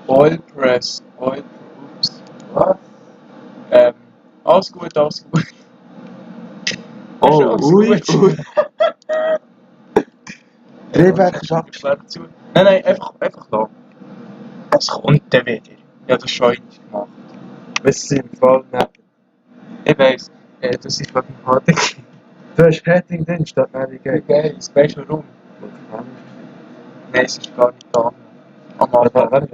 Oil Press, ups. Was? Alles gut, alles gut. Oh, Alles ui, gut. ui. Drehwerk ist abgeschlossen. Zu. Nein, einfach da. Das kommt dann wieder. Ja, das schon einmal gemacht. Wir sind im Fall nicht. Ich weiss, das ist wegen dem HDG. Du hast Heading drin statt Navigation. Geil, weißt du warum? Nein, es ist gar nicht da. Am Anfang.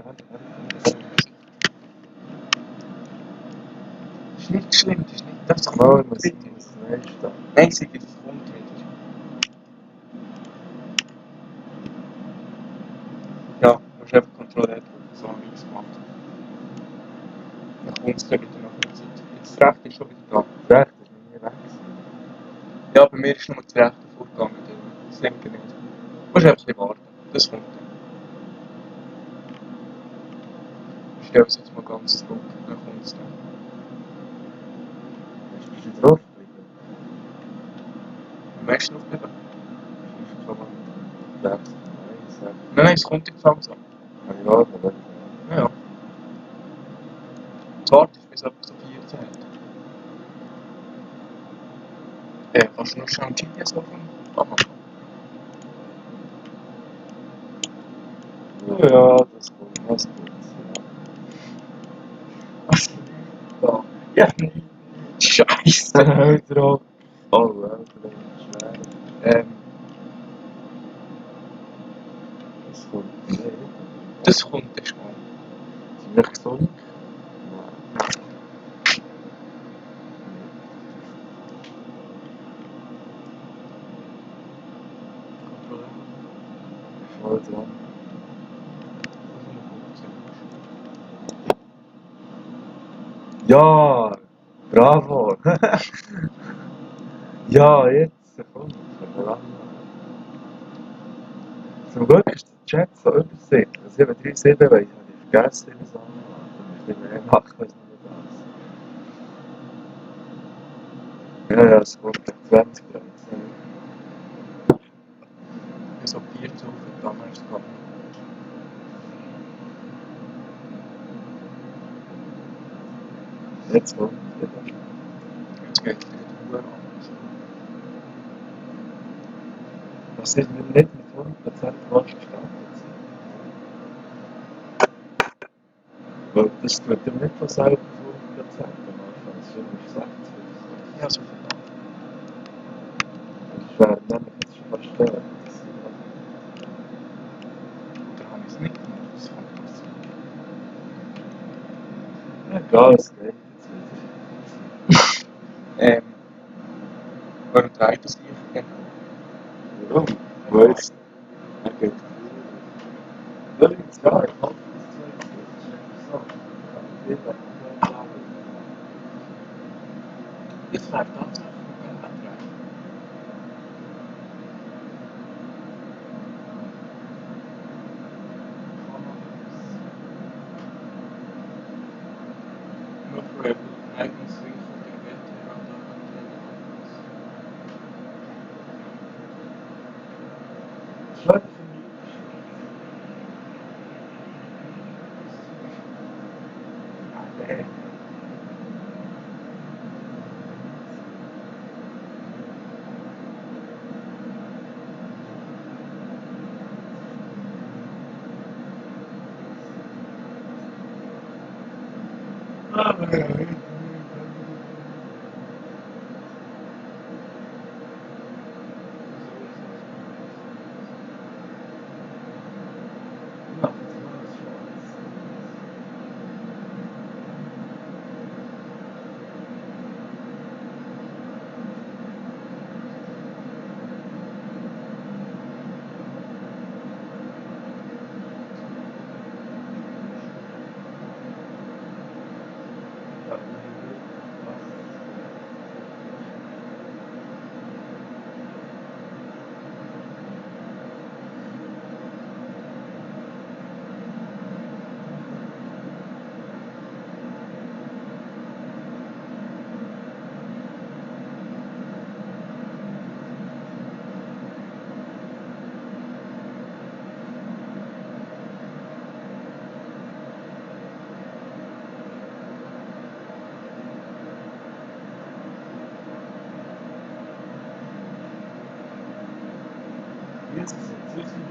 Das ist nicht schlimm, das ist nicht das Mal, kommt muss wieder. das nächste. Nein, Sigi, das kommt wieder. Ja, du musst einfach kontrolliert drücken, so habe ich es gemacht. Dann kommt es dann wieder nach einer Zeit. Jetzt das rechte ist schon wieder da. Das rechte ist noch nie weg. Ja, bei mir ist nur das rechte vorgegangen, das linke nicht. Du musst einfach ein bisschen warten, das kommt dann. Ich stelle es jetzt mal ganz zurück, dann kommt es dann. Bist du drauf geblieben? Am meisten aufbleiben. Ist schon mal rechts. Nein, es kommt jetzt langsam. Kann ich warten, oder? Ja. Das wartet bis etwa so 14 hat. Kannst du noch schnell ein GPS auf dem Anfang? Ja, das kommt. Das kommt. Was? Da. Ja, Scheiße. Hör drauf. Oh, Alter, das ist schwer. Das kommt nicht. Das kommt dann schon. Sind wir gesund? Nein. Voll dran. Ja, bravo. Ja, jetzt kommt es. Zum Glück ist der Chat so übersichtlich. Also 737 habe ich vergessen, wie es anmacht. Da muss ich mehr machen als nur das. Ja, ja, es kommt auf 20 Grad. Ich so 4 zu damals gehabt. Jetzt kommt es wieder. Jetzt geht es wieder die Uhr an. Das ist mir nicht mit 100% falsch verstanden. Weil das tut ihm nicht von selber 100% am Anfang. Das ist immer 60 oder so. Ja, so verdammt. Das wäre nämlich jetzt schon fast störend. Oder habe ich es nicht gemacht? Das kann passieren. Egal, es geht jetzt wieder. Warum dreht das Licht denn? Warum? Weil jetzt. Er geht übrigens gar nicht. Ich hoffe, das Zeug geht. Das ist einfach so. Ich kann nicht sagen. Jetzt wäre tatsächlich ein Wettrennen. Nur für ein eigenes Link von der Wetterrad Schade für mich. Nee. Jetzt ist es so viel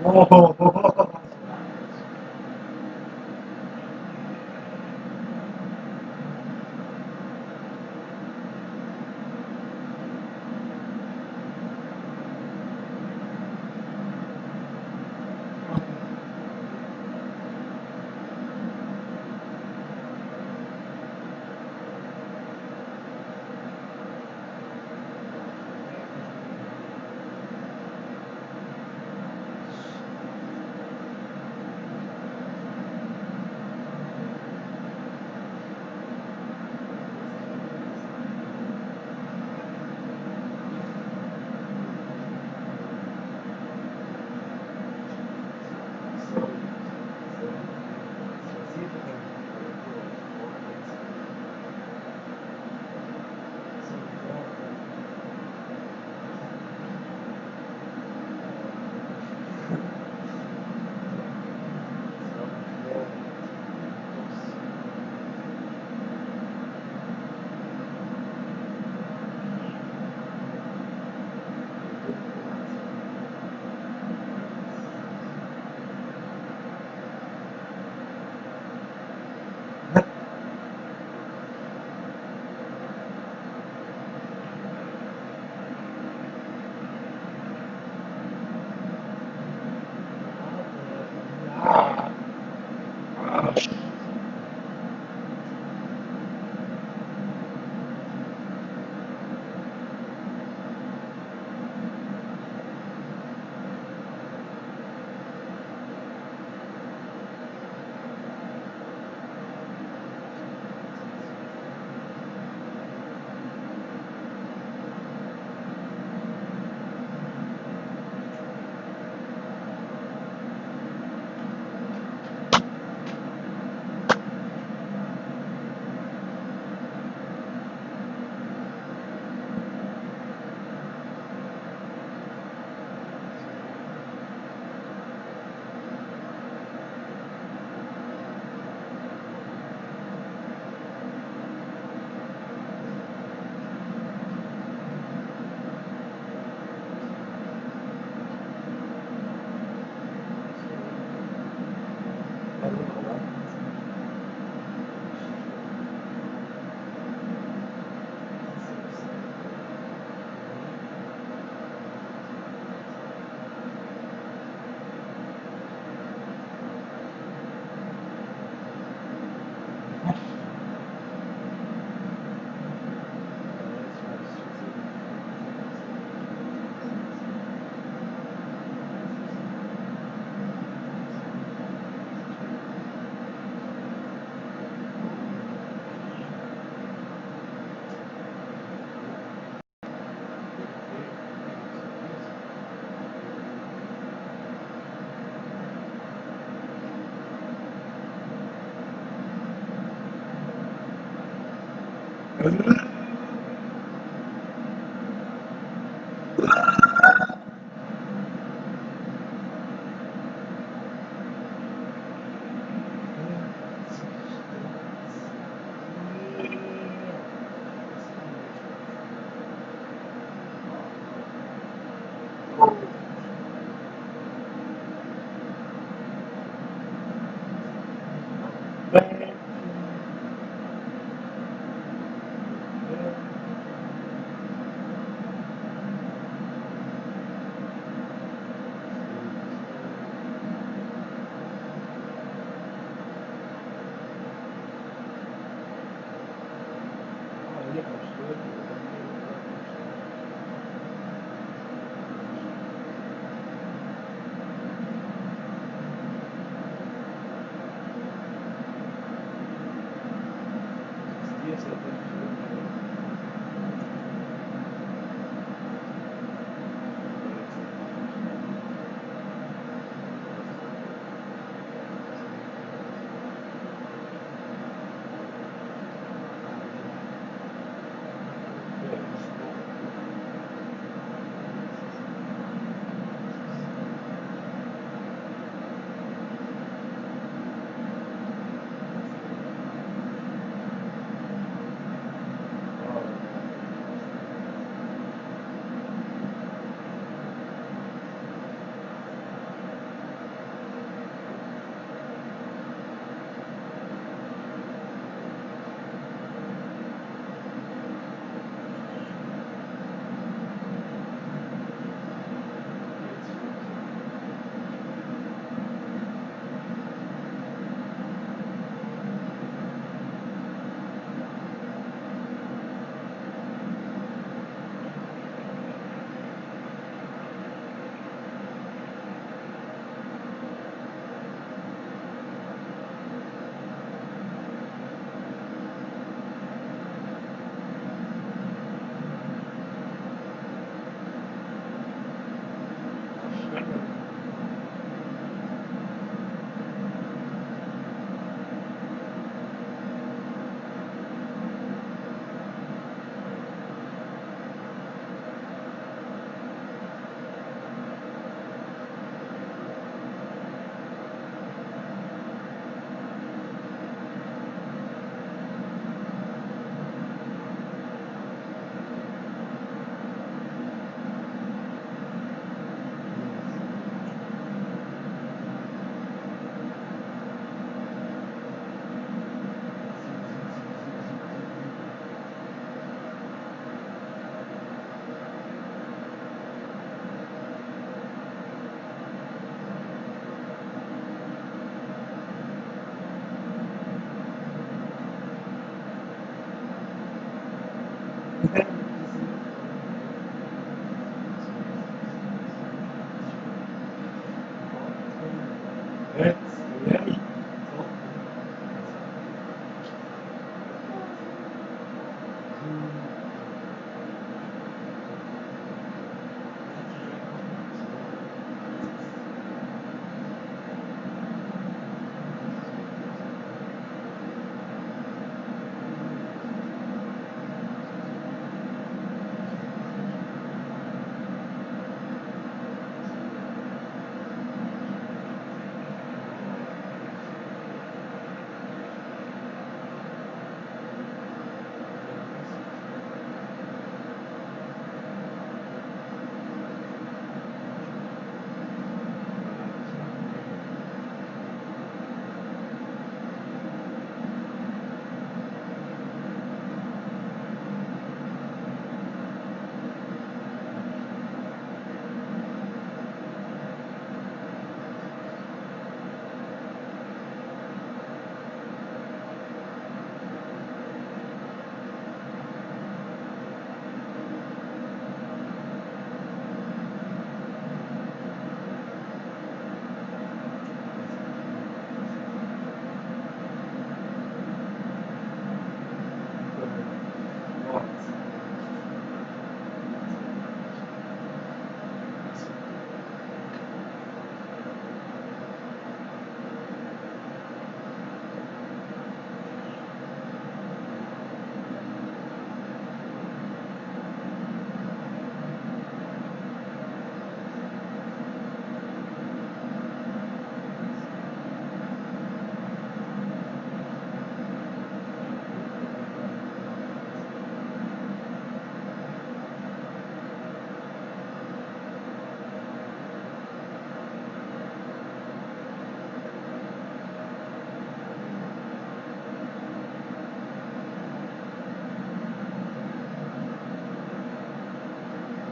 Oh,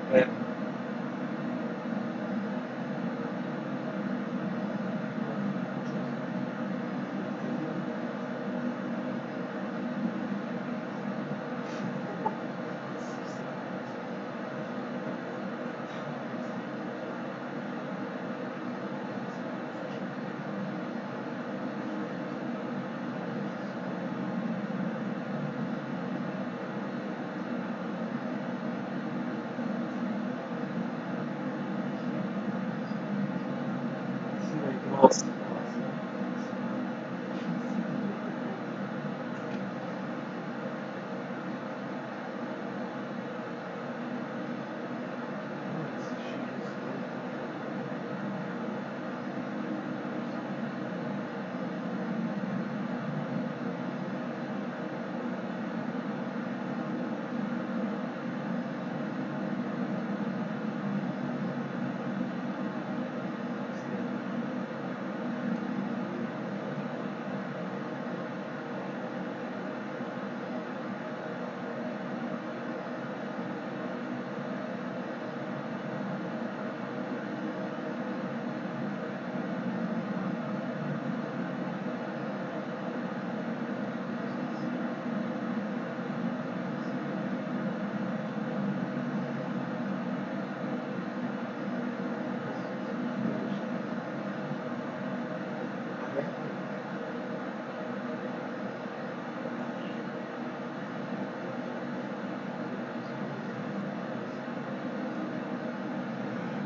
Ähm, was?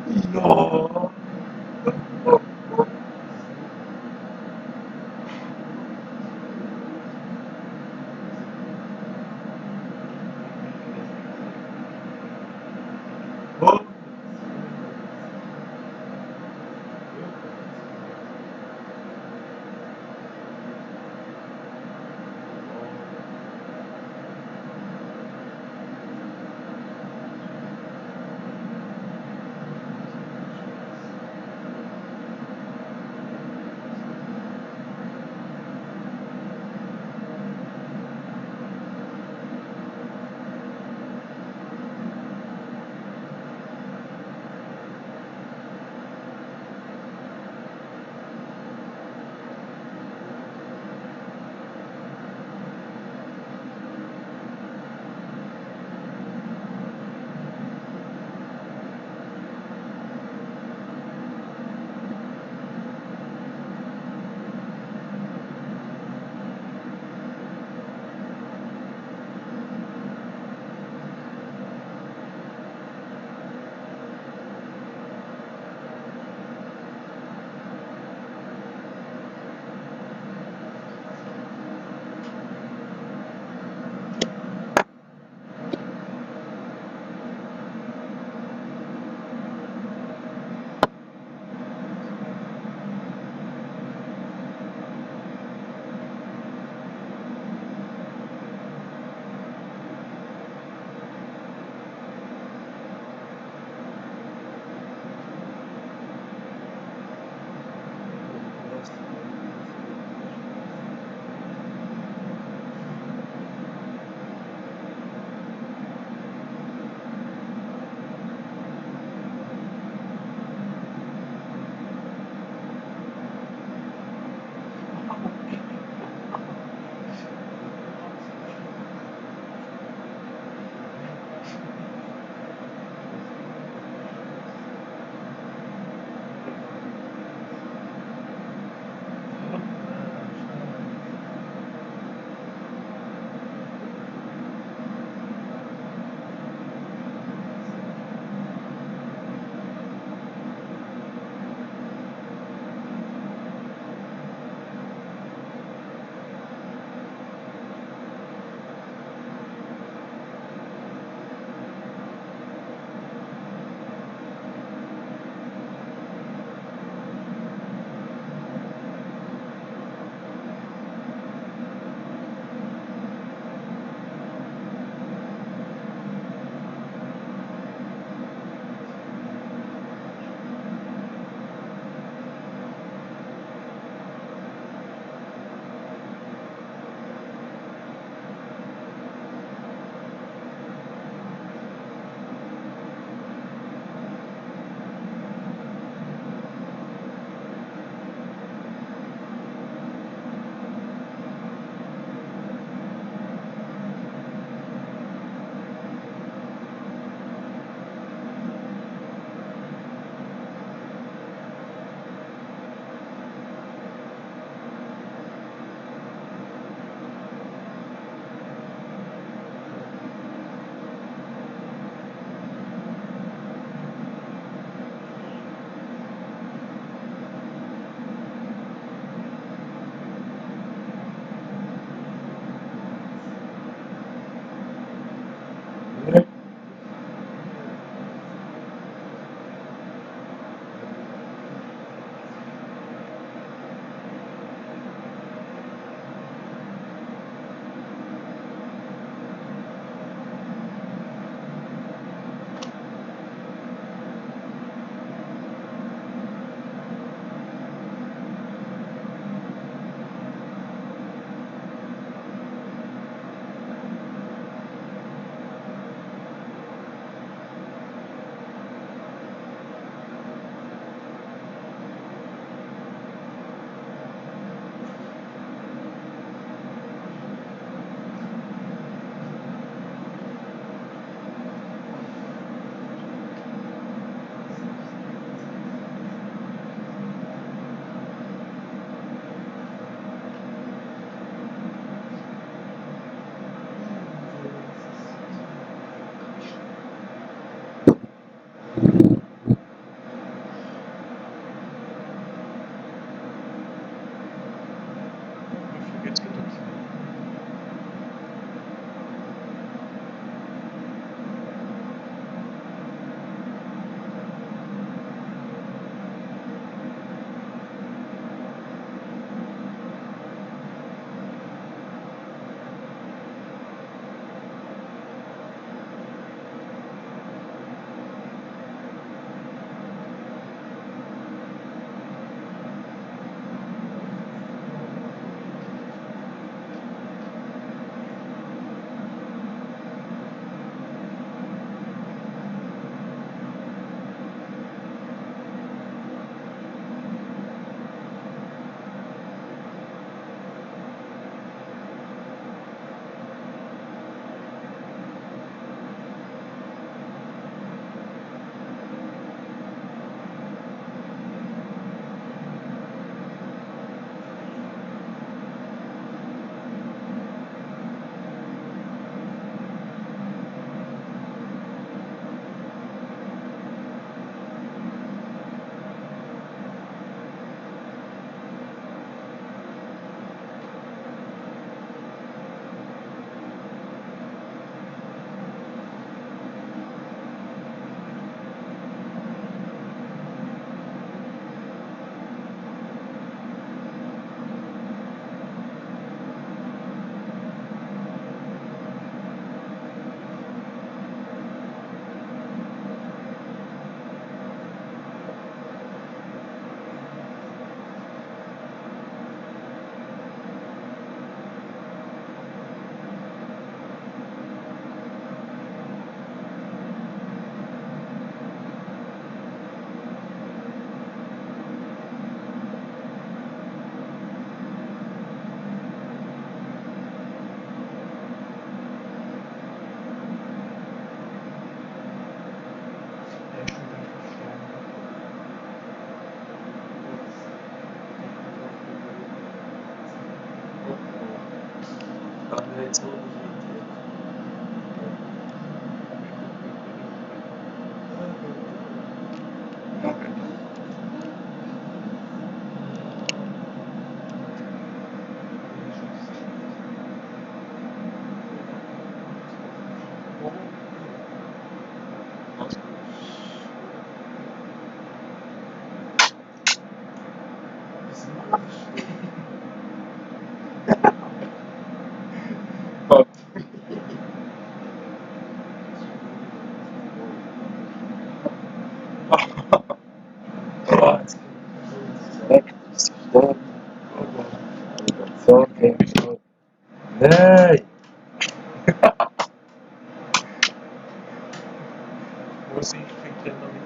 Ja. Oh.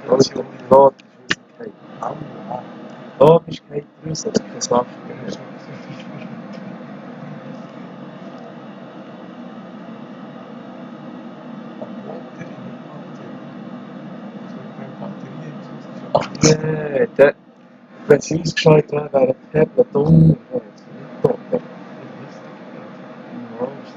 Pension. Pilot ist rausgefallen. Aua. Da bist du kein raus, hat keinen Saft Ja, mehr. ist noch so. Nee, wenn sie ausgeschaltet wäre, wäre die Hebel dumm. Ja, jetzt bin ich tot. Ja, ist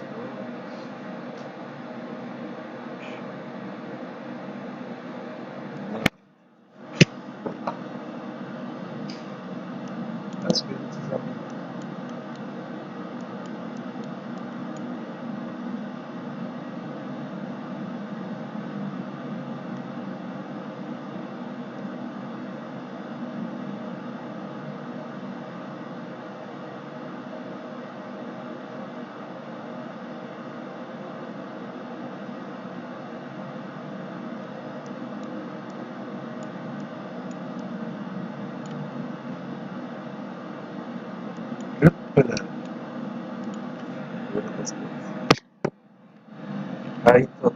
Das will zusammen. Rüppeln. Oder das gut. Heiter.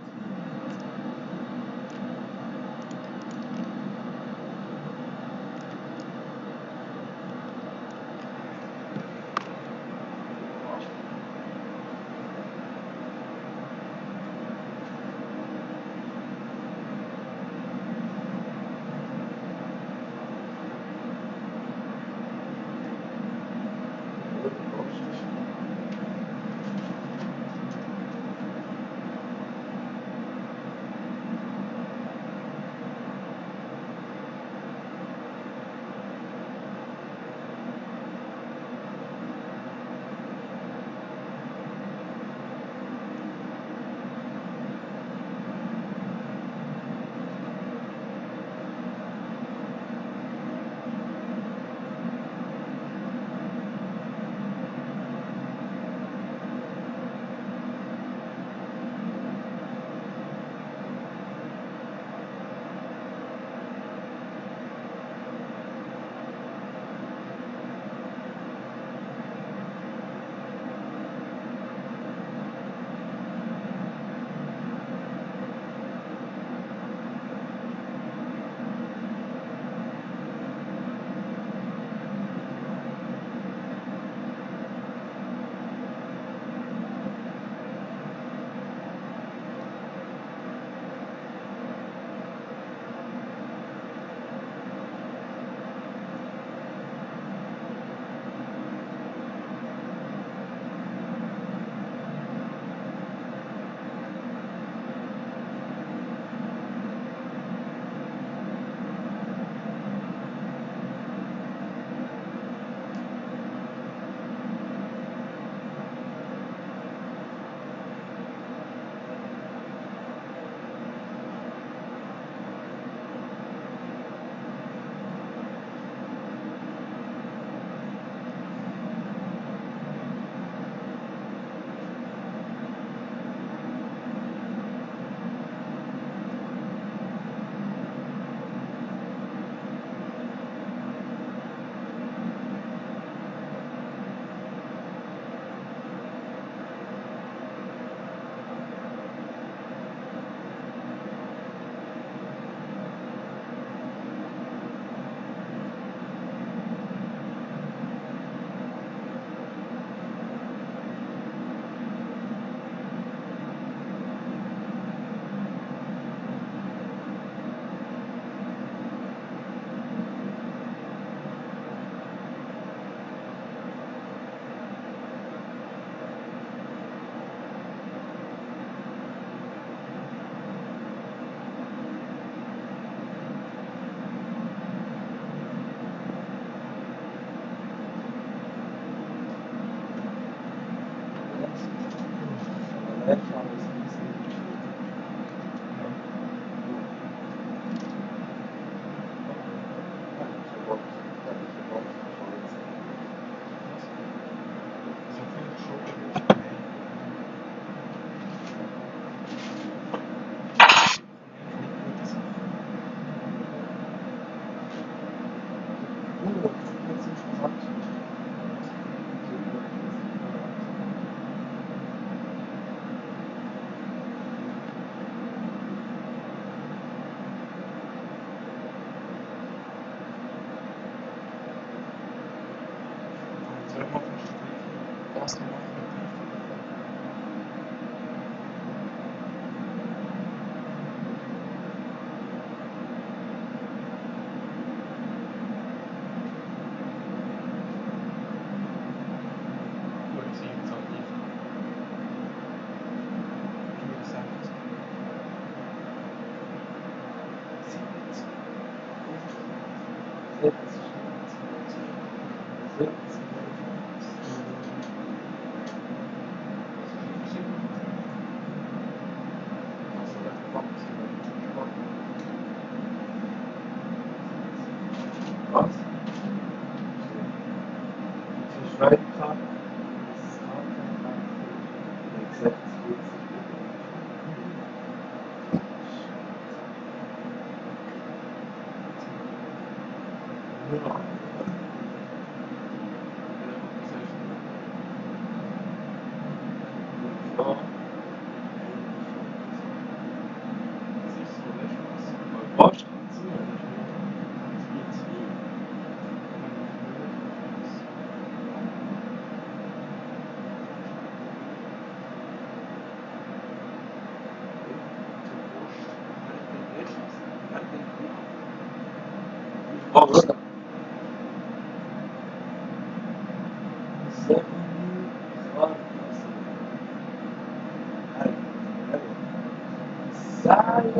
Silent!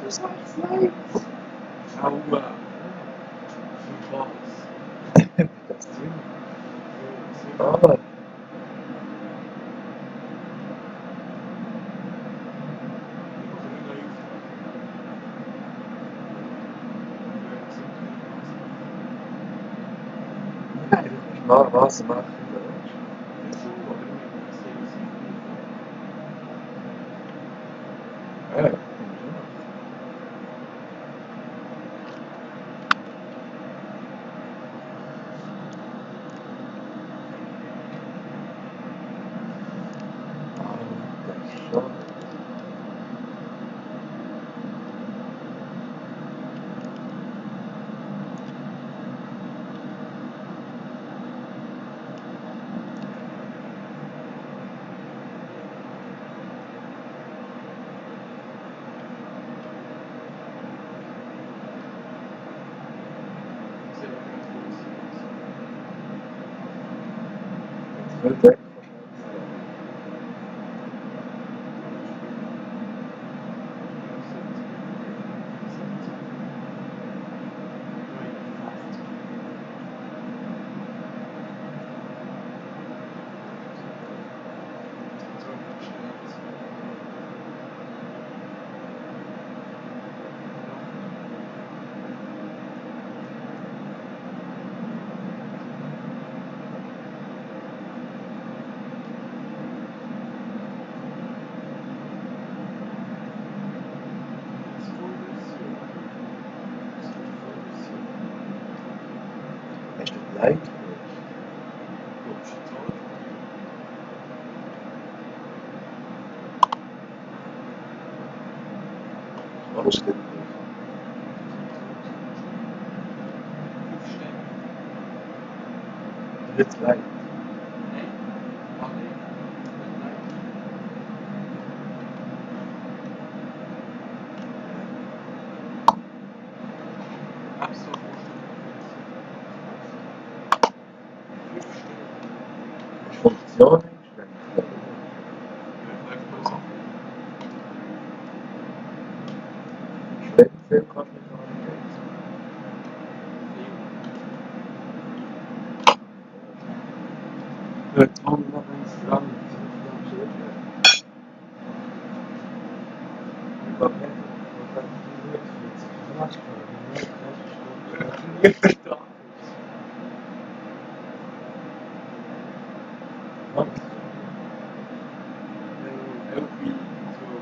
So sag's nicht! Aua! Was? Das Ding. Aber. Nein, du kannst mal was machen. Ja. Perfekt. Hast du Leid? Was ist denn? Jetzt Leid. Funktion einschränken. Schwedenzähl kannst du nicht anwenden. Jetzt haben wir noch eins dran. Nie verstanden. Was? Irgendwie so.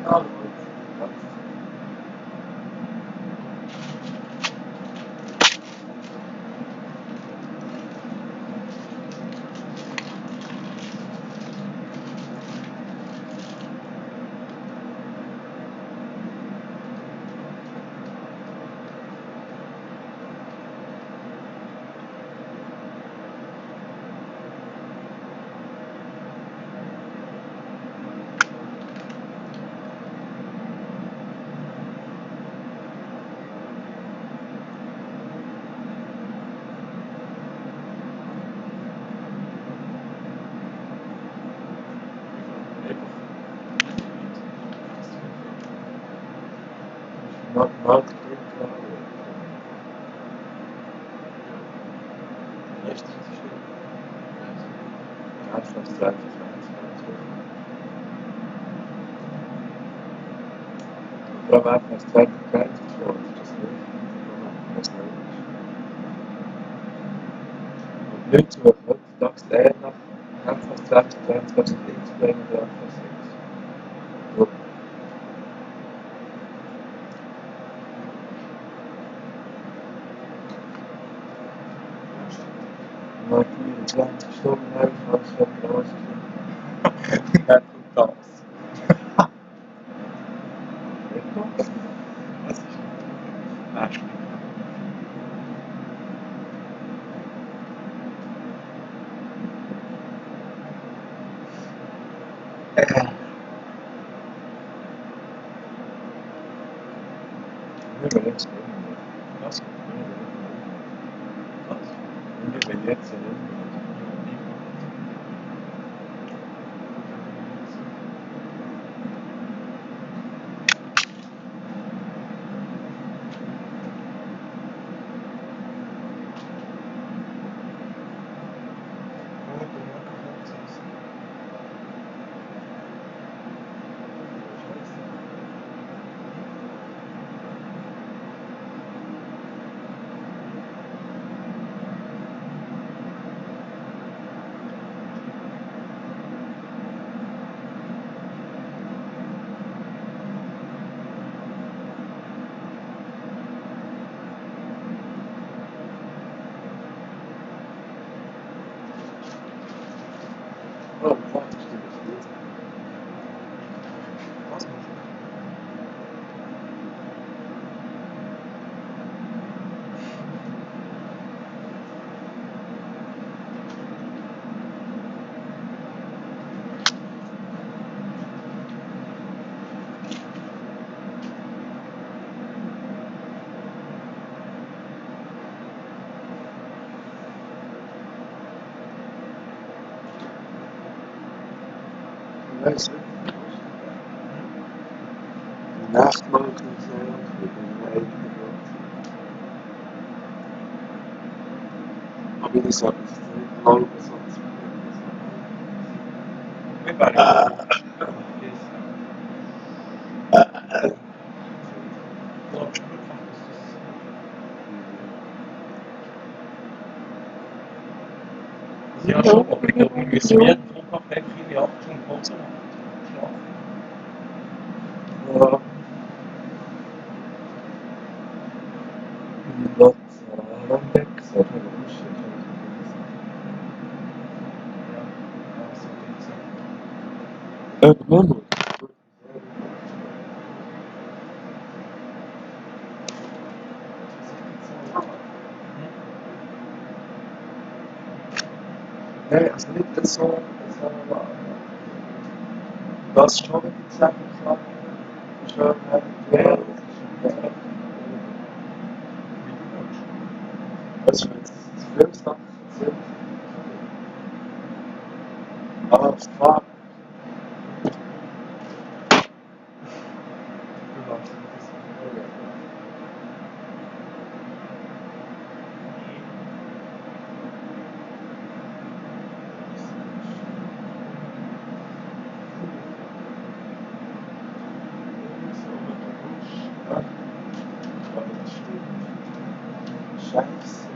Ja, gut. Not Echt? Anschlusszeit. Oder war fast 20 Grad schon. Das ist und nicht so heutzutage nach fast 20, 22 X-Plane oder fast 6. So. Martin, 20 Stunden habe ich was von rausgefunden. Das. Netto? Das ist Beispiel. Wir werden jetzt nehmen. Was? Wir werden Was? jetzt nehmen. Oh, fuck, ich stehe nicht gut. Was machst du? Weißt du? Die Nachtwolken sehen mit dem eigenen Gott. Aber ich sage es nicht, glaube sonst. Wir werden glaubst du wirklich, dass das... Ja, schon, aber ich glaube, wir müssen jeden Tag noch viele 8 Stunden Pause machen. Schlafen. Ja. Wat weg, so eine Lusche. Ja, so geht's auch. Irgendwann. Nein, also nicht so, das schon mit gesagt habe. Schon ja, das ist schon Wie du willst. also jetzt zu viel Sachen erzählt. Aber es war Du lachst ein bisschen. Scheiße.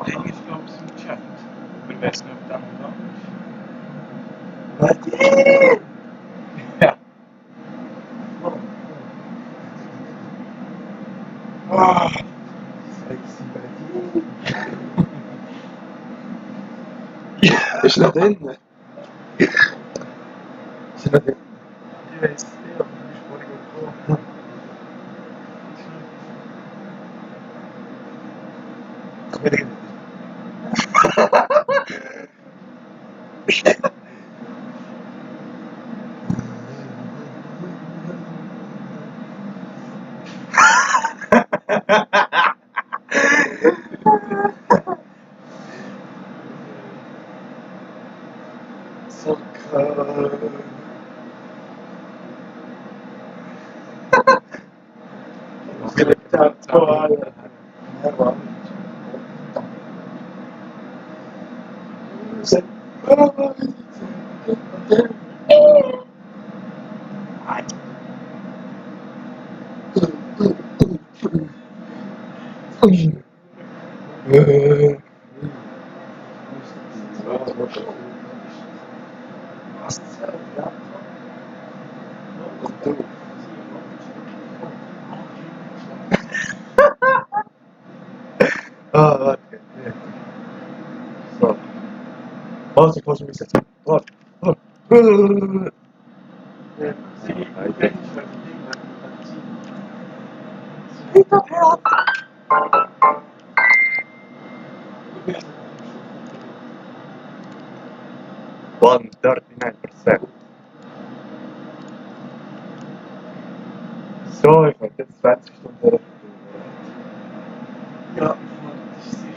Ding ist, glaube ich, im Chat. Oder wer es noch dann dran Was? ist. Ja. Ah, sexy Betty. Ist noch drin? Ist noch drin? Ich weiß es nicht, aber du bist vorhin gekommen. Zucker. Spettacolare. Ah, warte. So. Also, ich muss mich jetzt. Warte. One 39%. So, ich wollte jetzt 20 Stunden. Ja, das ist sicher.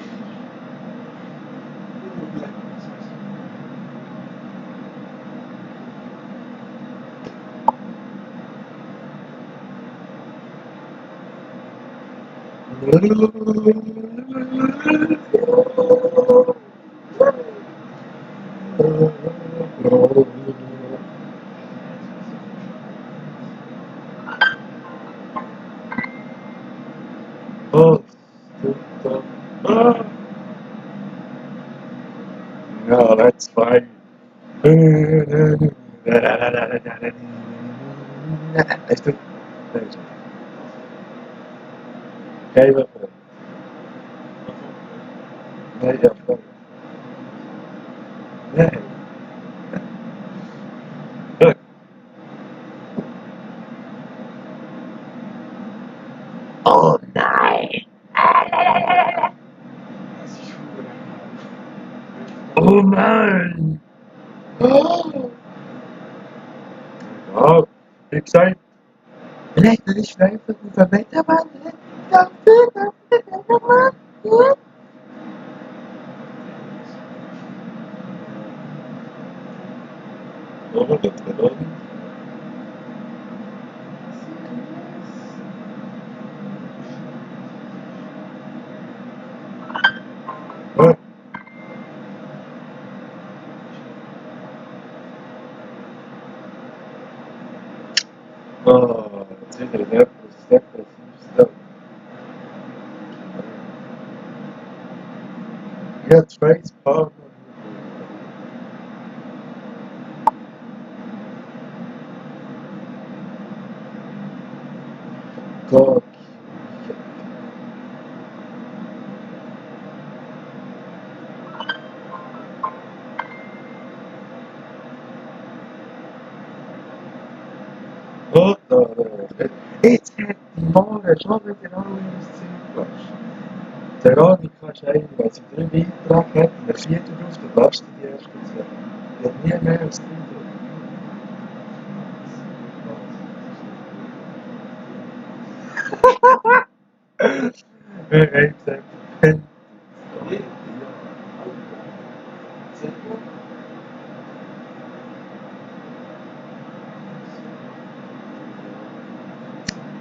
Oh, no, that's fine. Is dit? Deze. Geef even. Nee, ja, gewoon. Nee. Druk. Oh nee. Oh man. Oh, ik zei. Lekker is schrijven van Wetterman. Oh, dat gedaan. Oh. Oh, het zit er net voor step step. Ja, twee spannen. God. Wat nou? Jetzt hat die Mare schon wieder alles Zeug. Der Rani kannst du eigentlich, wenn sie 3 Beiträge hat, in der 4. drauf, dann lasst du die ersten 2. Die hat nie mehr als 3 drauf. Wer hat gesagt,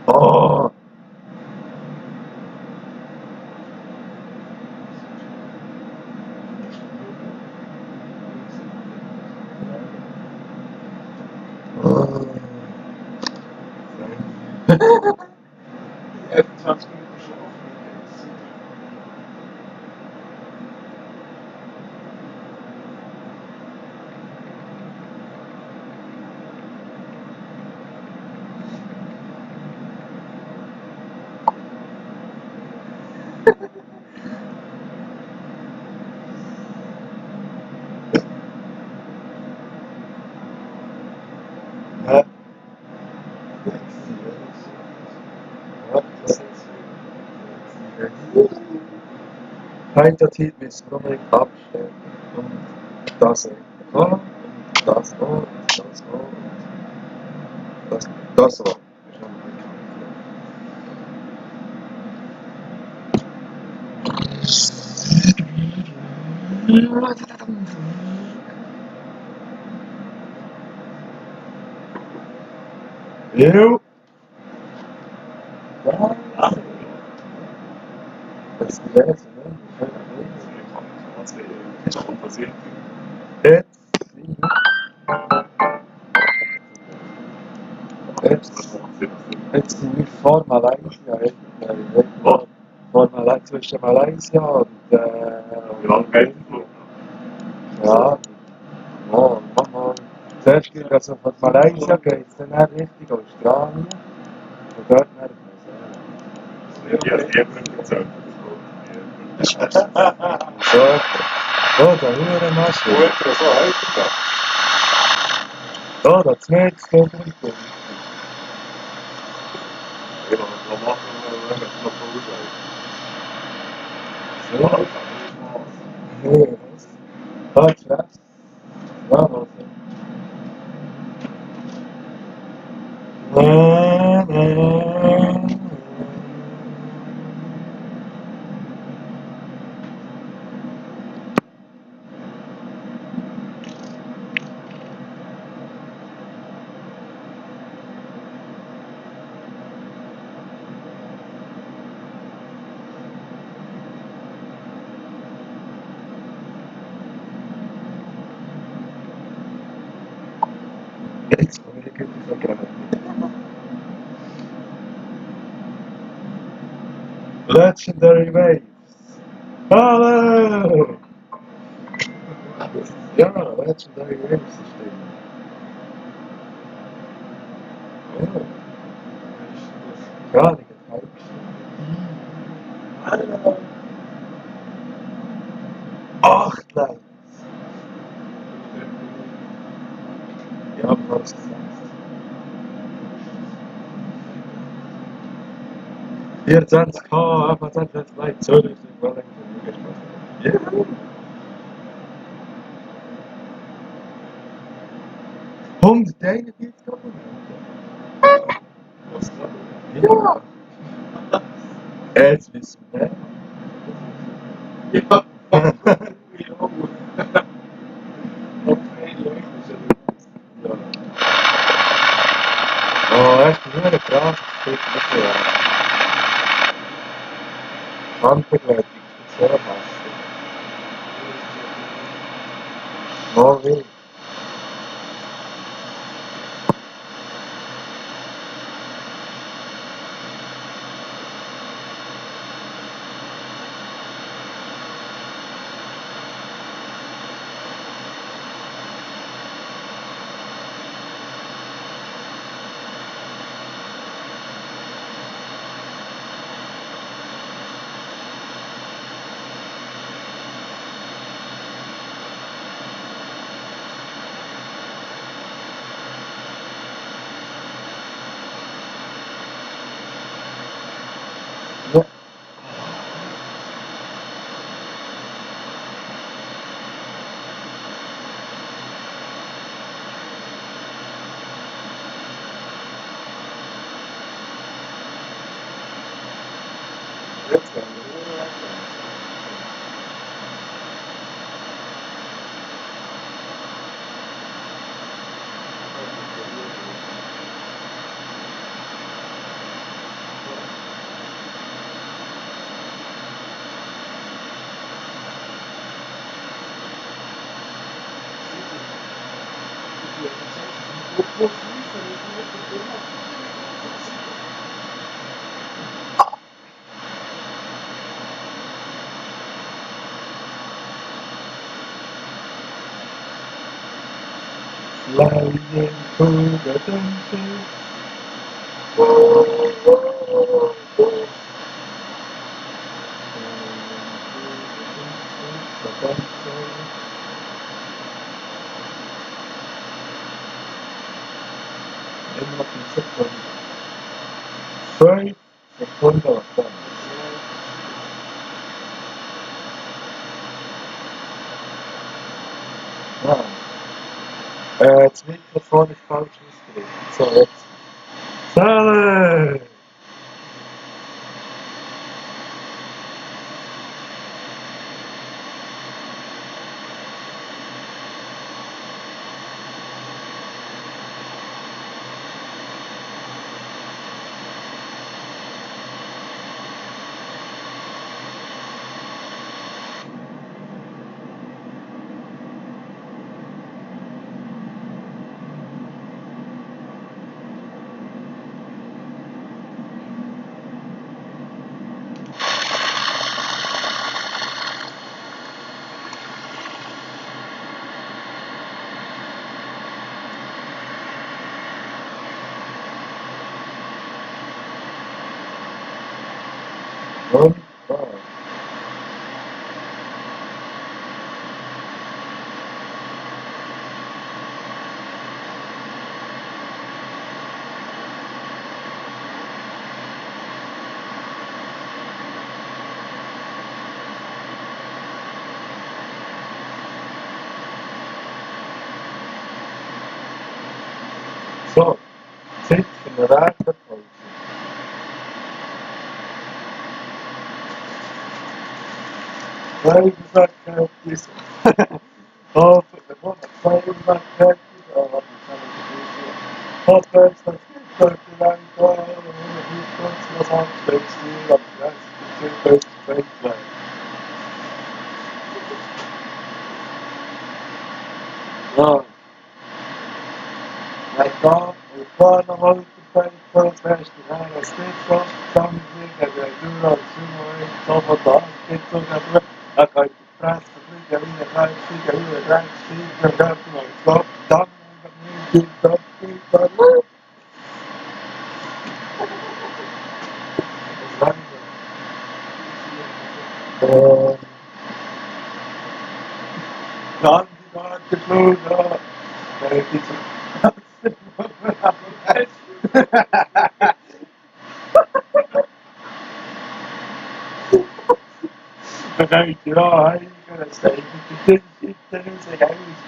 oh, oh. Ich habe 20 Minuten geschlafen. Quantitativ müssen wir unbedingt abstellen. Und das auch. Und das auch. Und das auch. Das auch. Jo. Ja. Das ist gelesen, ne? Das ist schon passiert. Jetzt. Jetzt sind wir vor Malaysia. Zwischen Malaysia und Wie lange geht der Flug noch? ja, Mama. Zuerst geht also von Malaysia geht es dann Richtung Australien und dort nach Neuseeland. Ich habe jemandem erzählt, das geht. So, da Hurenmaschine. Mutter, so heute da. Da das Netz drüber. Ja, was machen wir, wenn wir noch Pause haben? So. Ja, das ist Spaß. Nee, was? Ah, klar. Ja, was? Jetzt komme ich irgendwie so gerne. Legendary Waves. Hallo! Ja, Legendary Waves ist das. Oh, gar nicht falsch. Hallo! 8 Likes! Ja, aber was gesagt? 24k, einfach 20 Likes, sorry, ich war nicht so. Ja! 141 Abonnenten. Was da? Ja! Jetzt wissen wir. Ja. Ja. Okay, Leute, ist ja Ja. Oh, echt nur eine Grafik, bitte, ja. Handbewertung, sehr massiv. Oh, wie? Ja. jetzt gehen wir nur noch. Flying through the jungle. Immer noch 5 Sekunden. 5 Sekunden. Ja. Das Mikrofon ist falsch ausgerichtet. So, jetzt. Sally! Wunderbar. So, Zeit für eine Werbepause. Feuerwerkskörpis. Oh, der Feuerwerkskörpis. Oh, was kann ich sagen? Hoppers, das Körper lang, oh, was anschlägst du, am Grenzen, Weltweit. Ja, ich war nochmal mit dem Feld, fest, nein, das ist nicht so, dann liegen wir durch, als wir noch so da, geht so, dann kann ich die Presse fliegen, wie eine Kreis, fliegen, wie eine Kreis, fliegen, dann geht man so, dann geht das, dann die Blut, dann denke ich, ja, hey, das ist eigentlich die Dinge, eigentlich,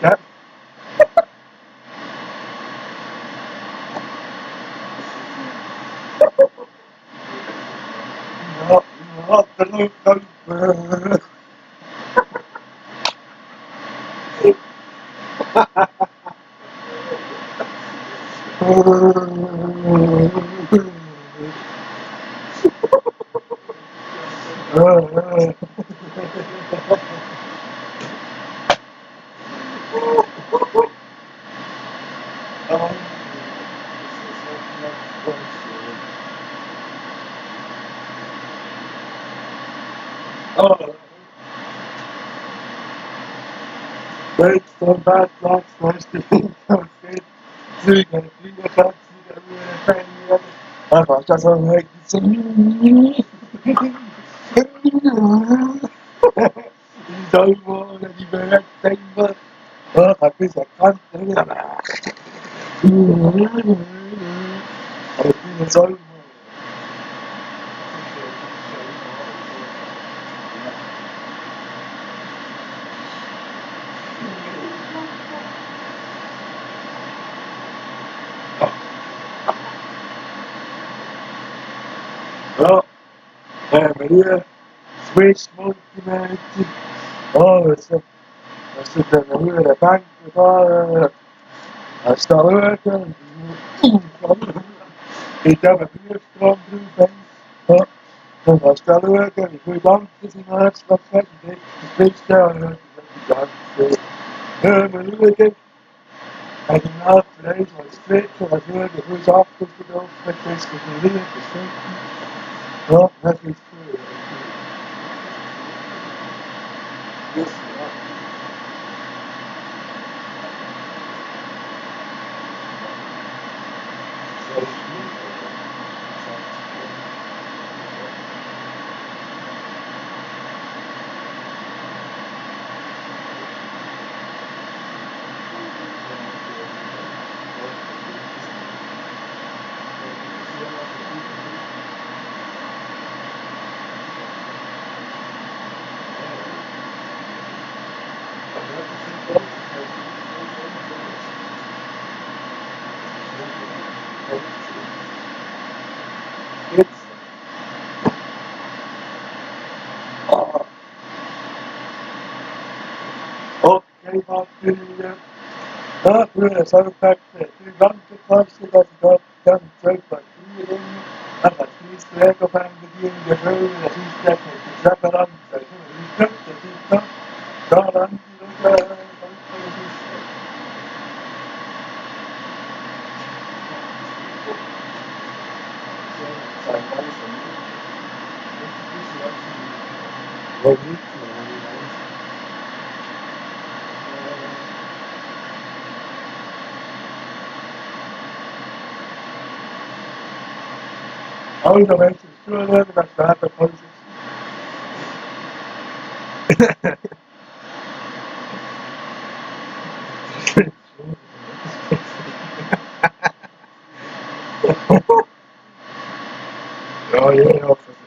Wait, stand back, lock, smash the thing, come fit, Züge, Flieger, Katzen, Fänger, einfach das auch weg, so, die Dolmo, die Berechtigungen, hab ich erkannt, aber die Dolmo. Ja, Maria, Swiss Multimatic, oh, das ist eine höhere Bank, da, hast du da Hürden, ich habe Briefstrom drauf, ja, dann hast du da Hürden, wie viel Banken sind nächstes Mal, das bist du ja, die ganze, Maria, en genau gleich als Dritte, als Hürden, wie viel Achtung drauf, das ist verliert, das stimmt, ja, das ist cool. Klimaatbildung. Ja, früher so gesagt, die Krankenkasse, dass ich da dann Zeug bei Frühling, dann hat Fries Lego beim Bedienen gefüllt, das ist der selber an, das ist da ran, also wenn Sie zuhören, dann steht der Polizist. Ja, ich hoffe, dass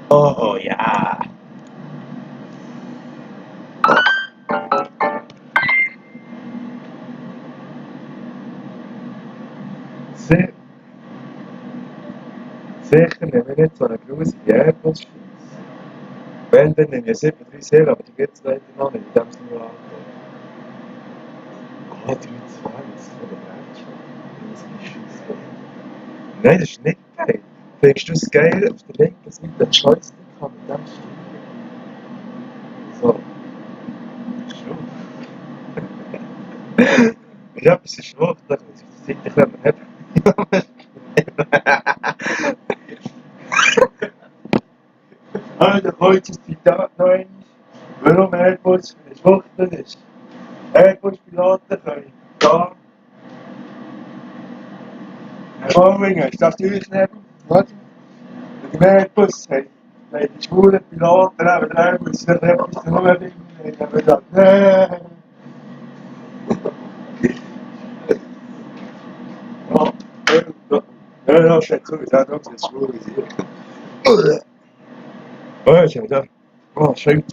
oh, oh ja. Sicher nehmen wir nicht so eine grusige Airbus-Scheiße. Wenn, dann nehme ich 737, aber die gibt es leider noch nicht in diesem Simulator. A320 von der Brennstoff. Das ist Scheiße. Nein, das ist nicht geil. Findest du es geil, auf der linken Seite den Joystick haben mit dem Steuer? So. Schon. Ja, etwas ist schwach, da kann ich auf der Seite können wir nicht. Also, kurzes Zitat noch einmal, warum Airbus eine Schwuchtel ist. Airbus-Piloten können da Boeing ist das durchnehmen, oder? Mit dem Airbus haben die schwulen Piloten eben der Airbus nicht etwas nur Ding, die haben gesagt, nein. Ja, steht so, gesagt, ob sie schwul sind. Oh, ja, ich habe gedacht, oh, schön.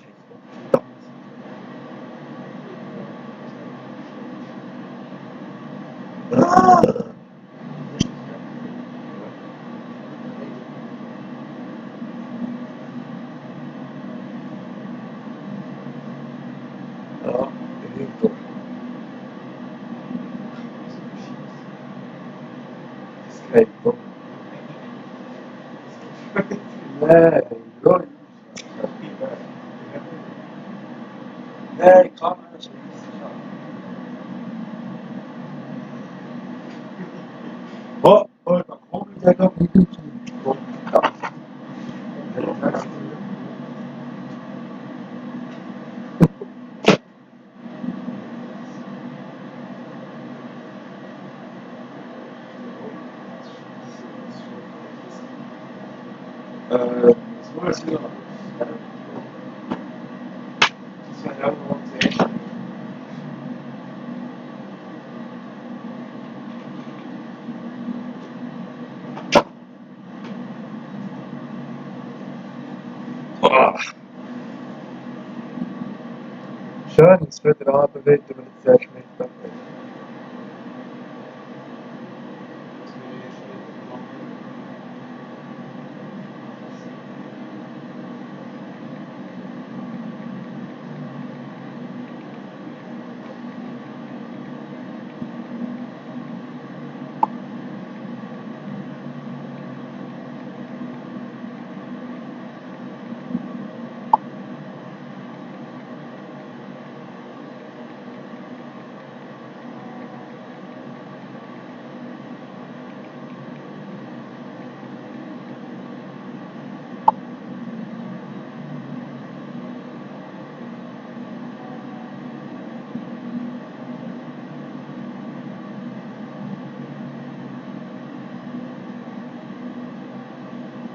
Hey, komm. Nein, ruhig. Nein, Kamera ist oh, da kommt der noch mit dem Podcast. Das muss ich noch. Das wäre auch noch sehr schön. Ah. Schön, dass es wieder Abend wird, aber jetzt erst Mittag wird.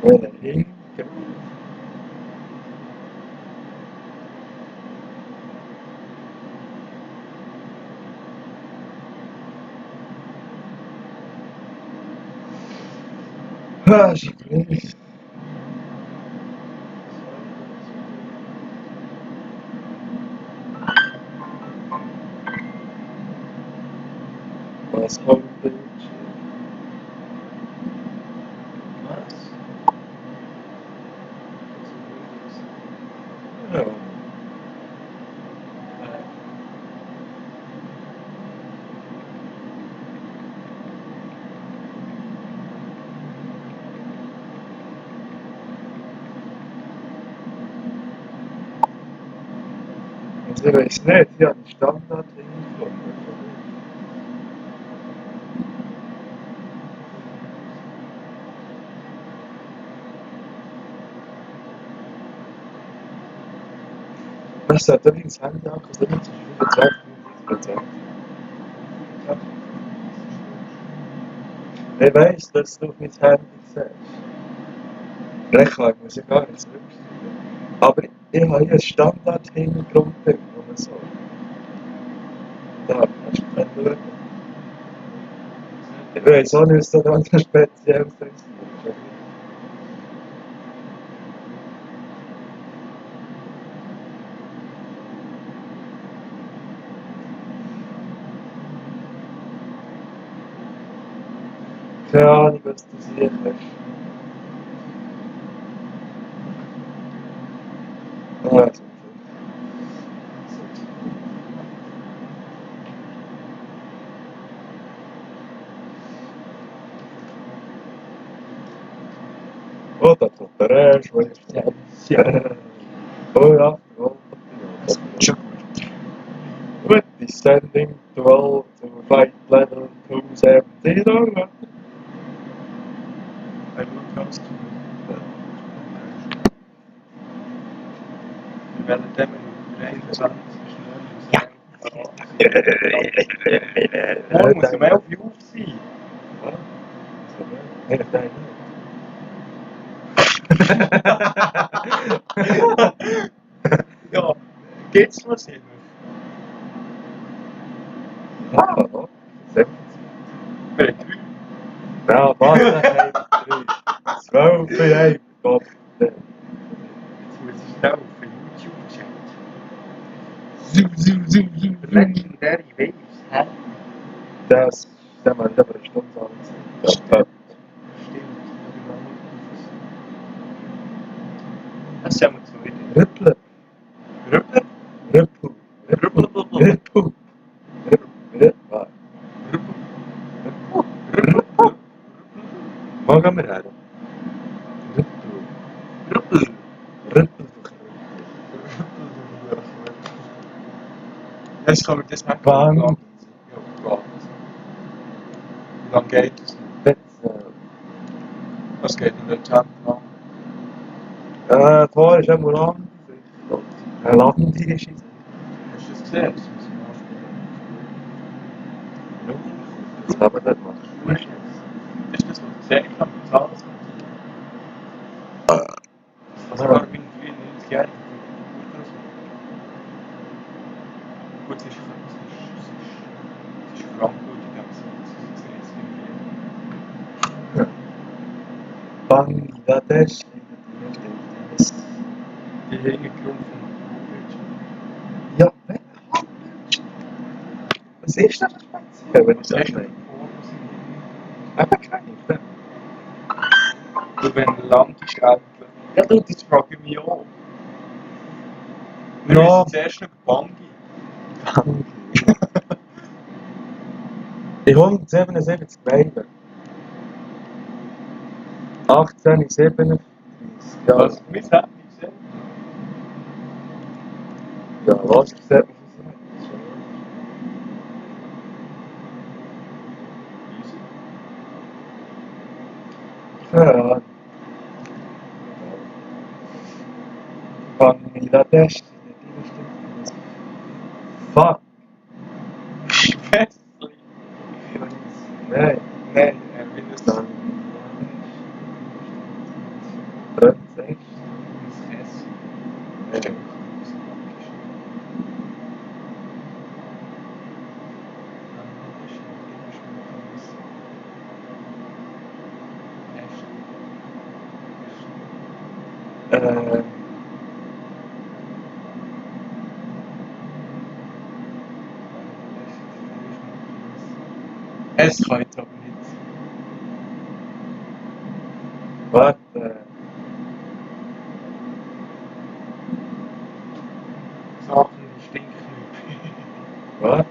Oder Hintergrund. Ah, Schokolade. Was kommt denn? Was? Ja. Also ich weiß nicht, ich habe einen Standard hingefunden. Was sollte ich ins Handy angucken? Das ist 25%. Ich weiss, dass du auf mein Handy siehst. Rechnung muss ich gar nicht zurückschreiben. Aber ich habe hier ein Standard-Hintergrundbild oder so. Da kannst du nicht schauen. Ich weiss auch nicht, was da ganz speziell ist. Keine Ahnung, was du siehst. Also. Oh, da kommt der Rest, wo ich oh ja, oh, Schon Good descending 12 to flight level 270. Ein Podcast. Wir werden dem in 21 schnell morgen muss um 11 Uhr auf sein. Ja, geht's noch Sinn? Wow, Bei 3. ja, was? 12 für Gott. Jetzt muss ich schnell auf den YouTube-Chat. Legendary Waves, hä? Das, der mal über eine Stunde angesehen. Das Stimmt. Das ist ja mal so wieder. Rüppler. Rüppler? Rüppel. Rüppel. Rüppel. Rüppel. gehen wir her? Rüppel. Rüppel. Jetzt kann man das nicht Wann? Ja, geht. Wie lange geht es? Jetzt, Was geht in der Chat an? vorher ist einmal Land. Land hier ist es. Hast du das gesehen? Das muss man Das kann man nicht machen. ansprechen. Das ist das, was ich gesehen habe, mit alles. Das war irgendwie 90 Jahre. Gut, es ist Frankfurt, ich glaube, Bangladesch. die Hintergrund von Ja, was ist das speziell, wenn ich Was das hast du meine? vor? Eben keine. Und wenn ein Land ist, endlich. Ja, du, das frage ich mich auch. Wir Ja. müssen zuerst noch Bangi. In 177 Gemeinden. 1857. Ja, Was? Wir haben gesehen. ja, was sieht man von so? Ja. Bangladesch. Fuck. Festlich. Nein. Nein, wie das Dann. Französisch. Stimmt. Es kann jetzt aber nicht. Warte. Sachen, die stinken nicht. Was?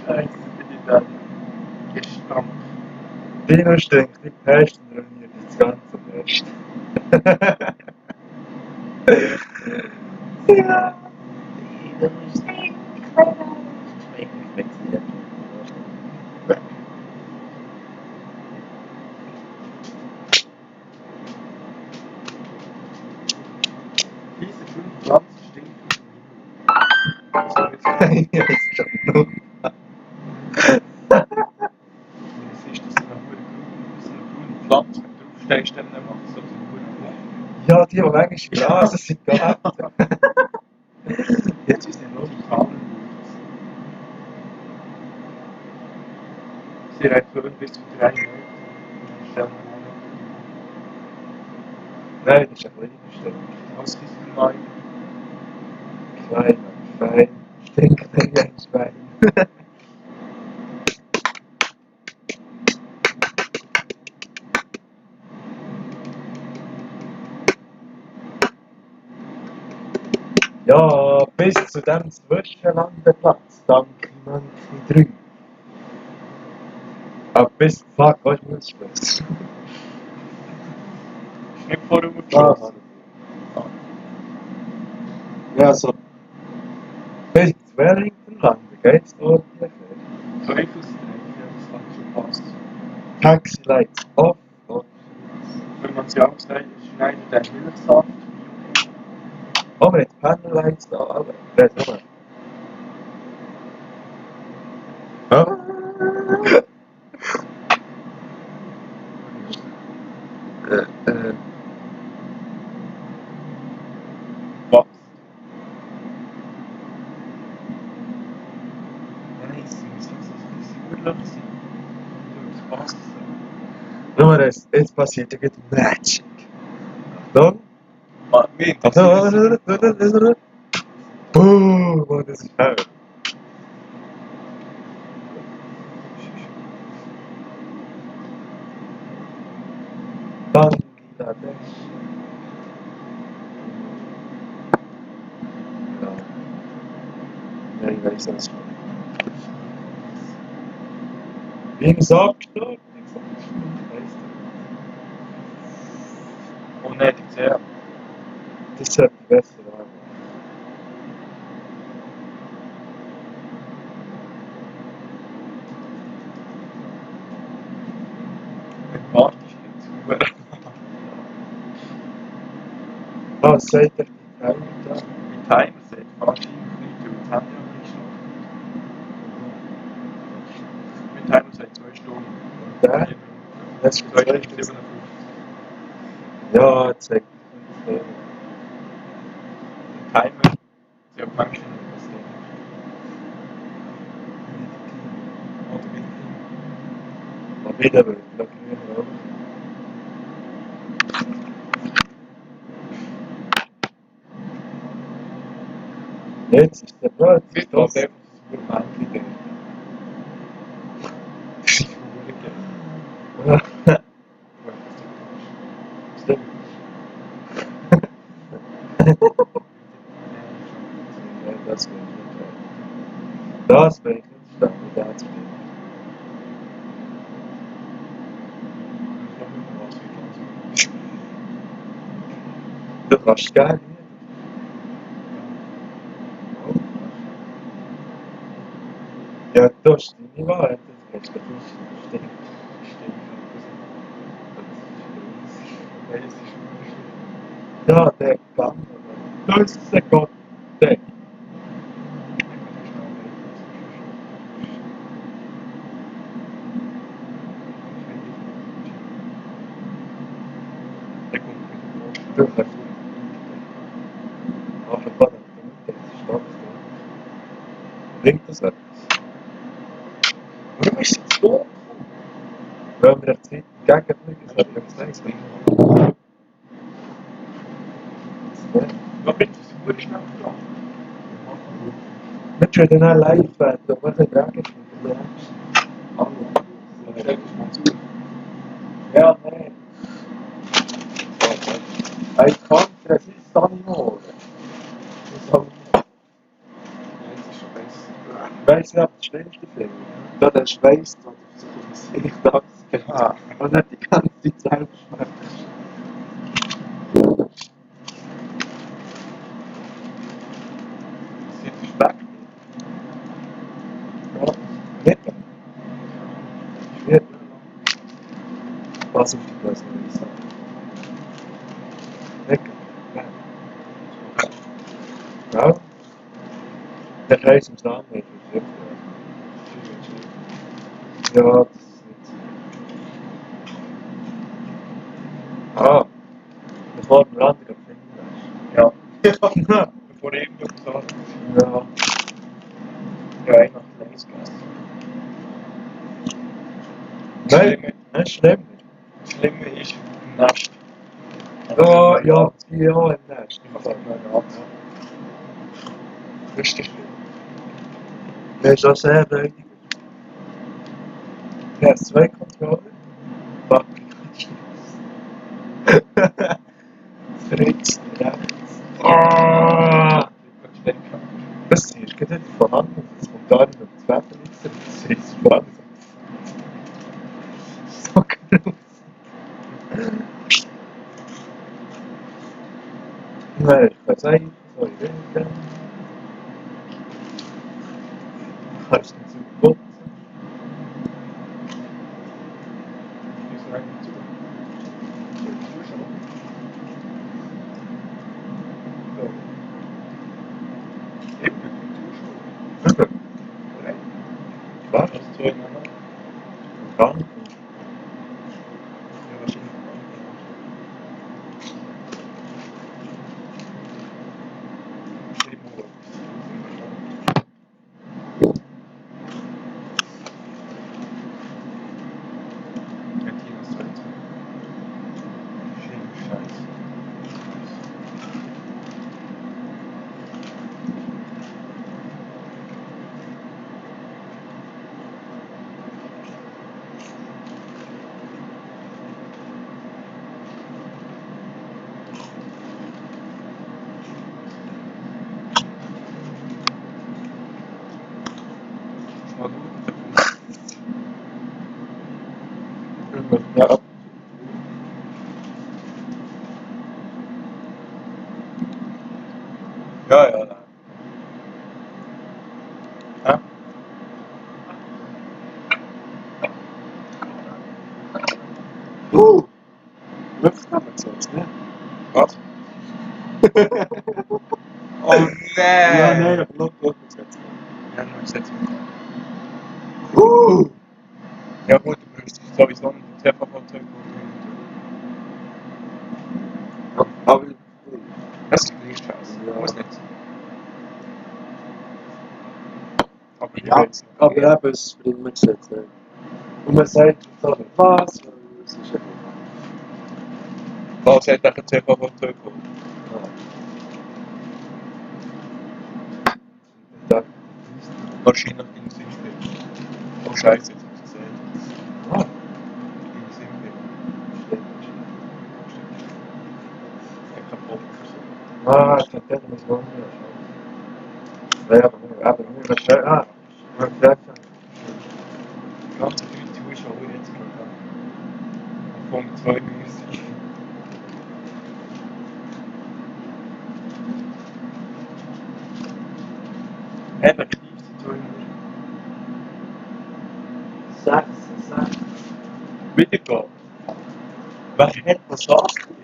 Scheiße, bin ich dann gestankt. Dino stinkt die Pest und ruiniert das ganze Nest. Ja. Dino stinkt. Diese 5 Pflanzen stinken. Also jetzt, Ja, das ist schon genug. was ist das noch für eine grüne Pflanze? Wenn du draufstehst, dann macht es so einen guten Ja, die manchmal Straßen sind gehabt. Jetzt ist der noch. Titanen. Sie reichen bis zu 3 Meter. Nein, das ist ein kleiner Stück. Was ist denn mein? Klein und fein. Stinkt wie ein Schwein. Ja, bis zu dem Zwischenlandeplatz, danke Monkey 3. Aber bis, fuck, was ist das? Ist nicht vor dem Ah, Schloss. ja, so. Bis zu Wellington landen, geht's dort ungefähr? Teufelsdreck, ja, das hat schon passt. Taxi lights off. Oh, Wenn man sie aufschneidet, schneidet der Milchsaft. oh wir haben die Panel lights da, aber. Das ist nochmal. Ah. Äh. Was? Nein, es muss urlaub sein. Durchs Wasser. Nummer 1, jetzt passiert ja Magic. Achtung. Mir Achtung, interessiert boom, und das ist hell. Bangladesch. Ja. ich weiß es nicht. Wie es abgestorben ist, weiss Unnötig sehr. ich. Das sollte besser werden. Wenn du wartest, geht es gut. Was sagt der Timer da? Mein Timer sagt wahrscheinlich nicht, weil das Handy angeschlagen. Mein Timer sagt 2 Stunden. Und der? Das ist 2 2 Stunden 57. Ja, zeigt es. Der Timer sagt manchmal nicht, was der oder mit ihm. Und wieder will ich noch grün auch. Jetzt ist der Brot. Ich glaube einfach, dass es nur Männchen geht. Das ist verloren geht. Stimmt. Ja, das will ich nicht verstehen. Das will ich nicht verstehen, wie das stimmt. Du kannst gerne nicht. Ja, du hast deine Wahrheit, das kannst du nicht stimmt. Ja, der kann. Das ist der Gott. Der. Du kannst. Ach, ein paar das ist stark. Bringt das etwas? Warum ist es so? Weil wir der Zeit gegenbringen, das hat ja gesagt. Ja, bitte, sie wurde schnell dran. Wir können dann auch live werden, und wir können Regen spielen. Hallo. Ja, steck es mal zu. Ja, nein. Ein Kampf, das ist Animo. Das Jetzt ist schon besser. ich weiss nicht, ob das schlimmste Film. Da der schweißt und sich auf das Gesicht abgeht. Ah. Und nicht die ganze Zeit schmeckt. Jetzt ist weg. Ja, nicht mehr. Nicht mehr. Was auf die Klasse will ich sagen. Nicht mehr. Ja. Der Kreis im Stand ist wirklich. Ja, das ist nicht so. Ah, bevor du einen anderen findest. Ja. Bevor irgendjemand sagt, Ja. ja, ich nach Gleis gegessen. Nein, das ist schlimm. Das Schlimme ist im Nest. Ja, ja, 2 Jahre im Nest. Ich habe noch einen Arzt. Das ist das Schlimme. Das ist auch sehr freudig. Ja, 2 Controller. Fuck. Fritz, rechts. Ah! Das ist gerade nicht vorhanden. Das kommt gar nicht auf das Wetter raus. Das ist spannend. So groß. Nein, ich kann sagen, so ich will. Kannst du nicht so putzen? Ich sage nicht zu. Eben mit dem Zuschauen. Was? Das zueinander. Kann? Ja, wahrscheinlich. Wirklich haben wir es jetzt nicht. Was? Oh nein! Ja, nein, aber schau es jetzt nicht. Ja, nur ist jetzt nicht. Ja gut, du brauchst sowieso nicht den TV-Fahrzeug. Aber Das ist gleich scheiße. Ja. Muss nicht sein. Aber ich ja, weiß nicht. aber eben, es bringt mir jetzt nicht. Und man sagt so nicht was, weil es ist einfach Was hat der TV-Fahrzeug? ja. Wahrscheinlich im Sinnbild. Oh scheiße, jetzt muss ich sehen. Ah, Im Sinnbild. Ja, kaputt. ah, ich kann nicht mehr so anschauen. Ja, aber nur das Scheiße. Ah, man sagt ja. Die ganzen Leute Zuschauer jetzt gerade an. Von 2 Musik. Effektiv sind 2 Musik. 6. Wiedergehen. Wer hat das angeklickt?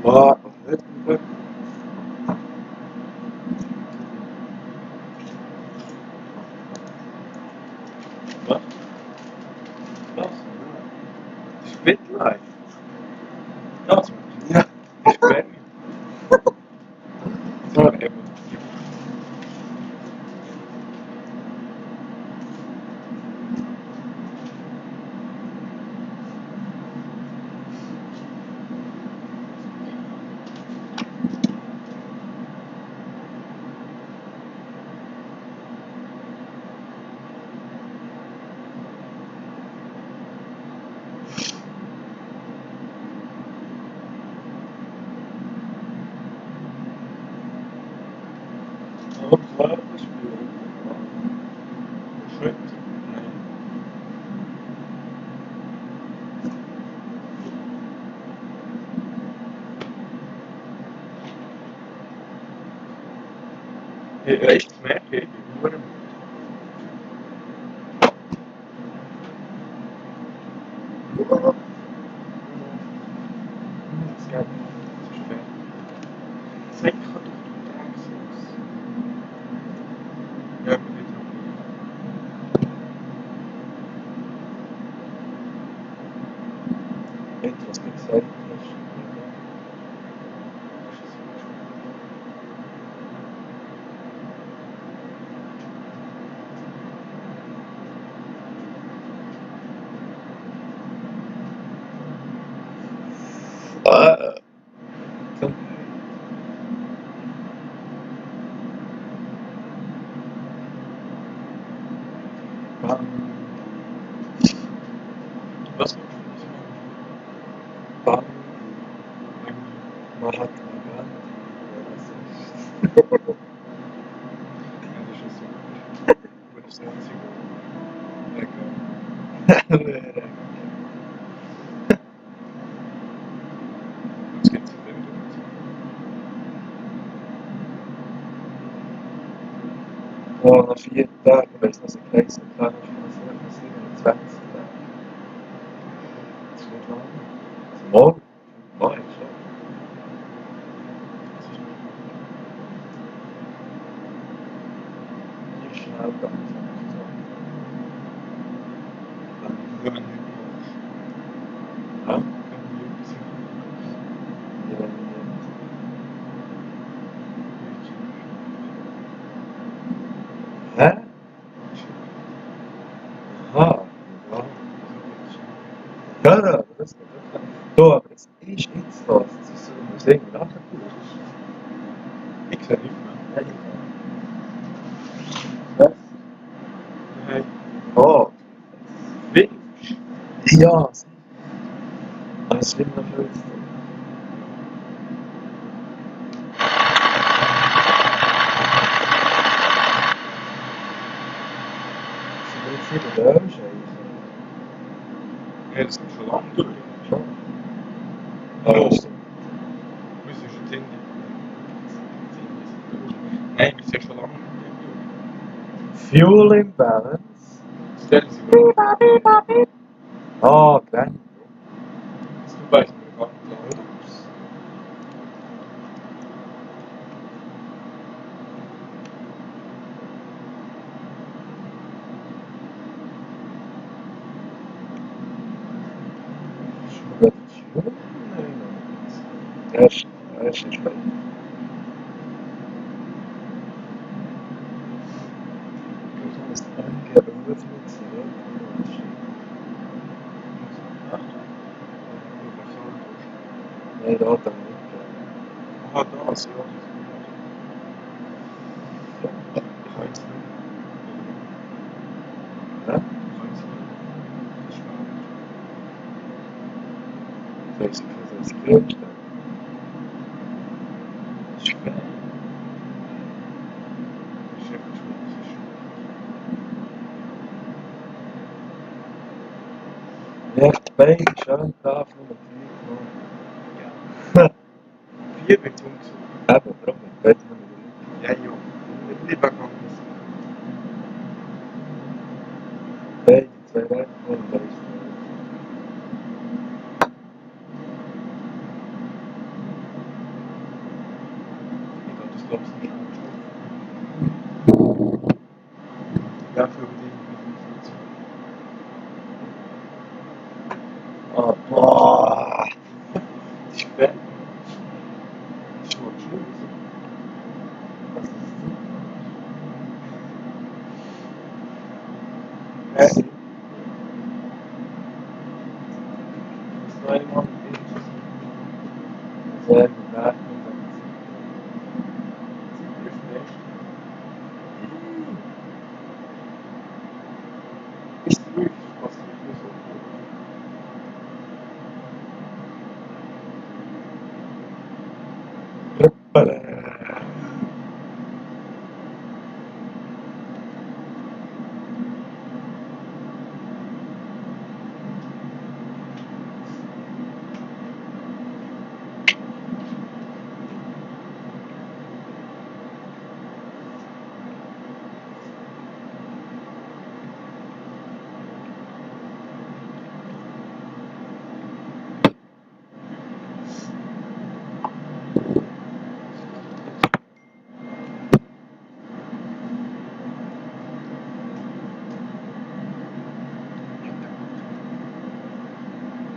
Wow, Was? Was? Das ist Bitlife. Das? ja. Das ist Premium. So, eben. Und Flirtenspiel. Schritt. Nein. Weißt du, merke ich, ich bin nur müde. Das geht. Es ist spät. Sag doch, du Dreckshaus. Ja, aber nicht so. Etwas gesagt hast. Was? Bang, Mahatma Gandhi. Ja, das ist schon so. Aber das ist das Einzige. Egal. Jetzt geht's wieder mit. Oh, nach 4 Tagen, weil es noch so geheißen kann, ich 27 Tage. Das ist nicht lange. Morgen? Morgen schon. Nicht schnell gegangen. Wenn man nichts macht. Ja? Wenn man etwas Ja, ja. Hä? Aha. Ja, ja, das ist gut. So, aber es ist jetzt das. Das ist so ein Museum nachher. Ich sehe nicht mehr. Was? Nein. Oh. Willst? Ja. Das stimmt natürlich. Benzin und Ölscheiße. Ja, das sind schon lange durch. Schon. Ja. Ja, stimmt. Wir sind schon ziemlich. Nein, wir sind schon lange. Fuel Imbalance. Stellen Sie mir Ah, geil. zum Beispiel gar nicht klar. Schon wieder Fuel? Erst ist bei das angeben, was mit zurück. Nein, da hat er nicht gegeben. Aha, das, ja. Ich kann jetzt nicht. Ja? Ich kann jetzt nicht. Das ist spannend. Das ist das Größte. Das ist spannend. Das ist einfach spannend. Echt beide schön drauf, nur Ja. 4 wird ungesund. Eben, warum nicht? Beide nur Ja, ja. Lieber ganz. beide, zwei Red Bull und eins. Ich glaube, das glaubst du nicht. Ja, für die Ah, boah! Das ist spannend. Das ist wohl schlimm. Was ist das? Das war einmal Sehr gut, nein. Ist wirklich passiert mir so.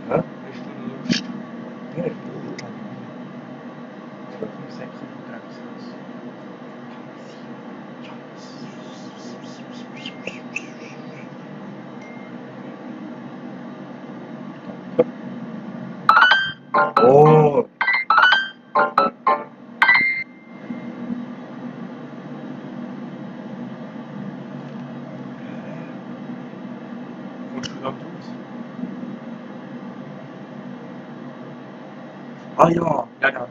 Hä? Hast du Lust? Ja, Ich glaube, wir säcken Oh! Kommst du dann raus? Ah ja! Ja, ja.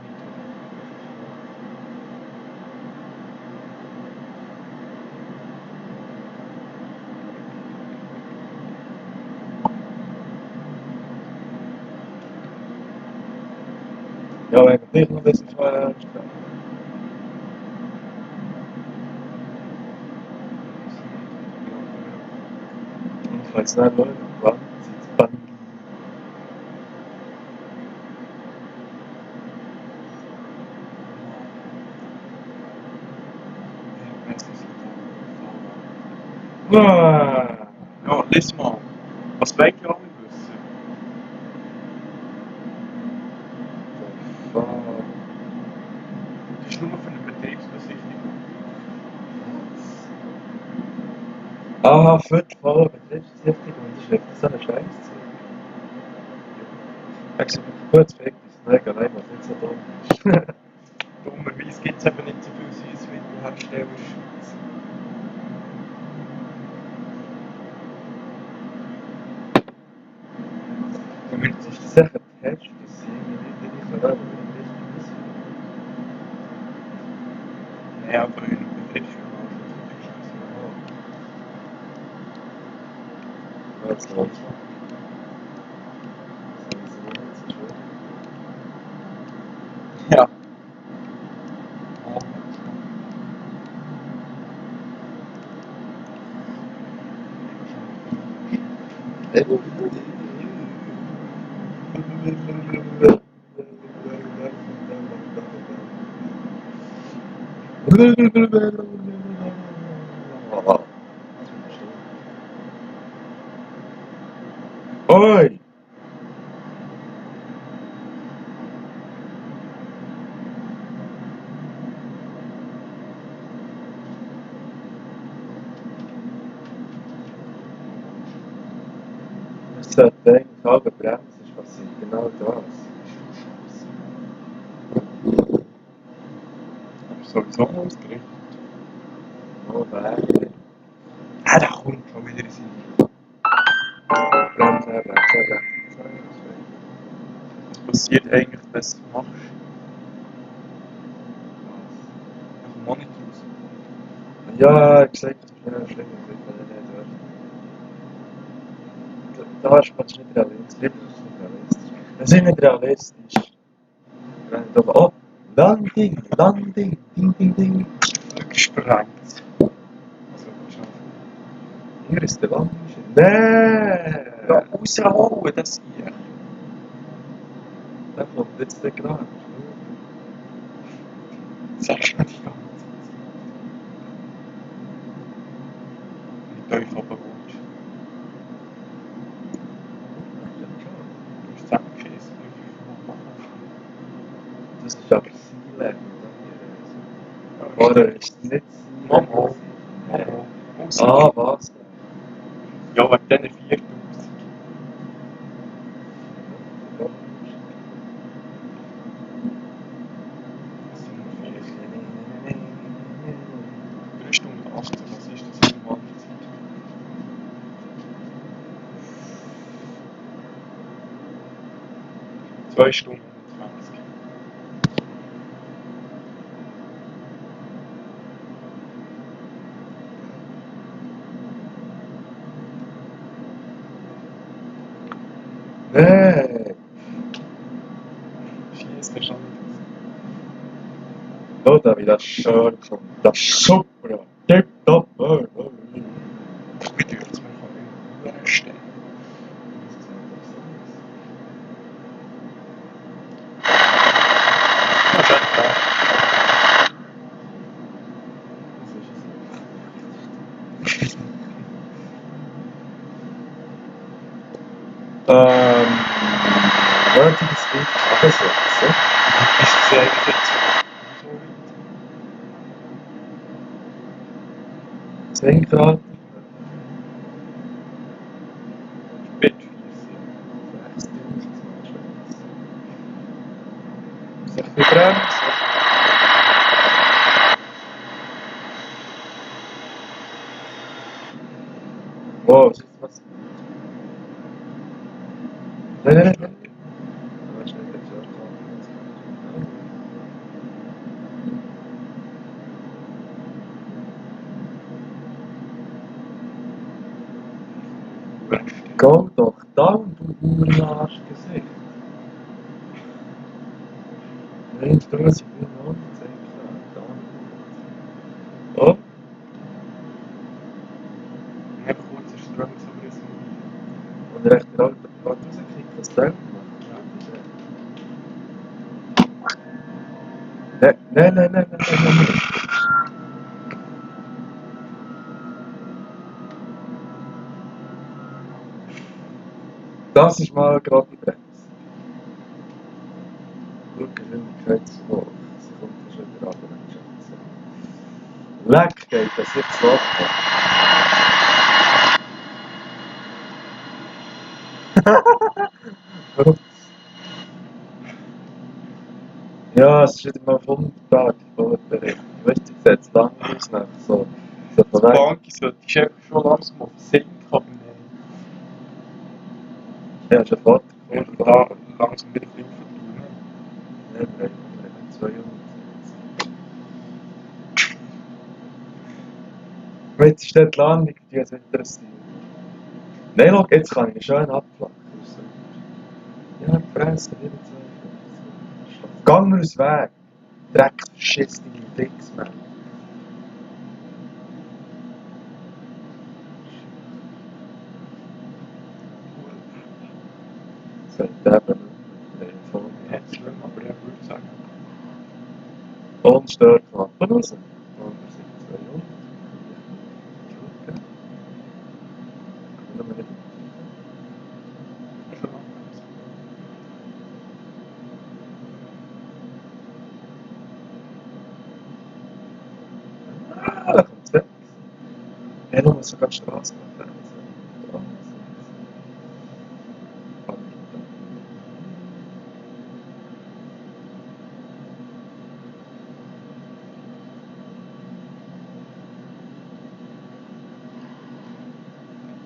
Ja, eigentlich noch das vorher. Ich weiß nicht, wann sitzt Band. Ah! Ja, lies mal. Was wollt ihr alle wissen? Fuck. Das ist nur für eine Betriebsbesichtigung. Ah, für die volle Betriebsbesichtigung, das ist echt so eine Scheiße. Ich sage, gut, fick, das ist mega leid, was nicht so dumm ist. Dummerweise gibt es eben nicht so viele Süßmittelhersteller in der Schweiz. Zumindest ist das echt ein Test, dass sie irgendwie nicht verraten, wie das ist. Nein, aber in einem Betriebsjournal ist das. Jetzt läuft es. Ja. Oi! Es sollte eigentlich halbe Bremse, ist passiert genau das. Aber sowieso ausgerichtet. Oh nein. Ah, da kommt schon wieder in seine. Bremse. Was passiert eigentlich, wenn du es machst? Ich komme auch nicht raus. Ja, ich sag, das ist schlimm, ich kann nicht durch. Da ist man nicht realistisch. Das ist nicht realistisch. Wenn ich da, oh, Landing, ding, ding. Gesprengt. Also, schon. Hier ist der Landing. Nee! Ja, raushauen, das hier. Da kommt jetzt der gerade. Sagst du die ganze Zeit. Mit euch oben wohnst. Du bist Zusammengeschmissen. Das ist aber Sea-Level. Oder ist es nicht Mama. Sea-Level? Mama. Ah, was? Ja, wegen diesen 4000. Das sind noch 3 Stunden 18. Was ist das für eine Zeit? Zwei Stunden und 20. Nee! Scheiße, verstanden. Oh, da wie das schön kommt. Das ist super! Tipptopp! Wie dürft es mir von mir stehen? Ja, schön, klar. Relativ viel abgesetzt. Ist es eigentlich jetzt so weit? 10 Grad. Bettfüße. Sich verbremsen. Wow, ist jetzt was? Nein. Was ist denn jetzt Go doch down, du Uhrenarschgesicht. Nein, du hast mich noch nicht 10 Grad. Oh, Einfach kurz ist Ström so wie so. und recht der alte Part rauskriegt, was der macht. Nein. Das ist mal gerade die Bremse. Fluggeschwindigkeit zu hoch. Sie kommt schon wieder runter, wenn ich schätze. Leck geht das jetzt runter. Ja, es ist wieder mal auf 100 Tage Vorbericht. Weißt du, ich sehe jetzt lang aus nach so Die von weg. Bank sollte einfach schon langsam auf Sink haben. Ja, schon fort. Ja, da langsam wieder viel verdienen. Nein, wir haben 200. Jetzt ist dort die Landung, die uns interessiert. Nein, schau, jetzt kann ich ihn schön abflachen. Ja, fressen, wieder zwei. Gang mir aus dem Weg. Drecksverschissene Dicks, Mann. Sagt eben nicht. So. Nicht schlimm, aber ich würde sagen, Und Störklappen raus. Und wir sind 200. Können wir nicht. schon Ah, da kommt's weg. Ja, nur sogar die Straße noch weg.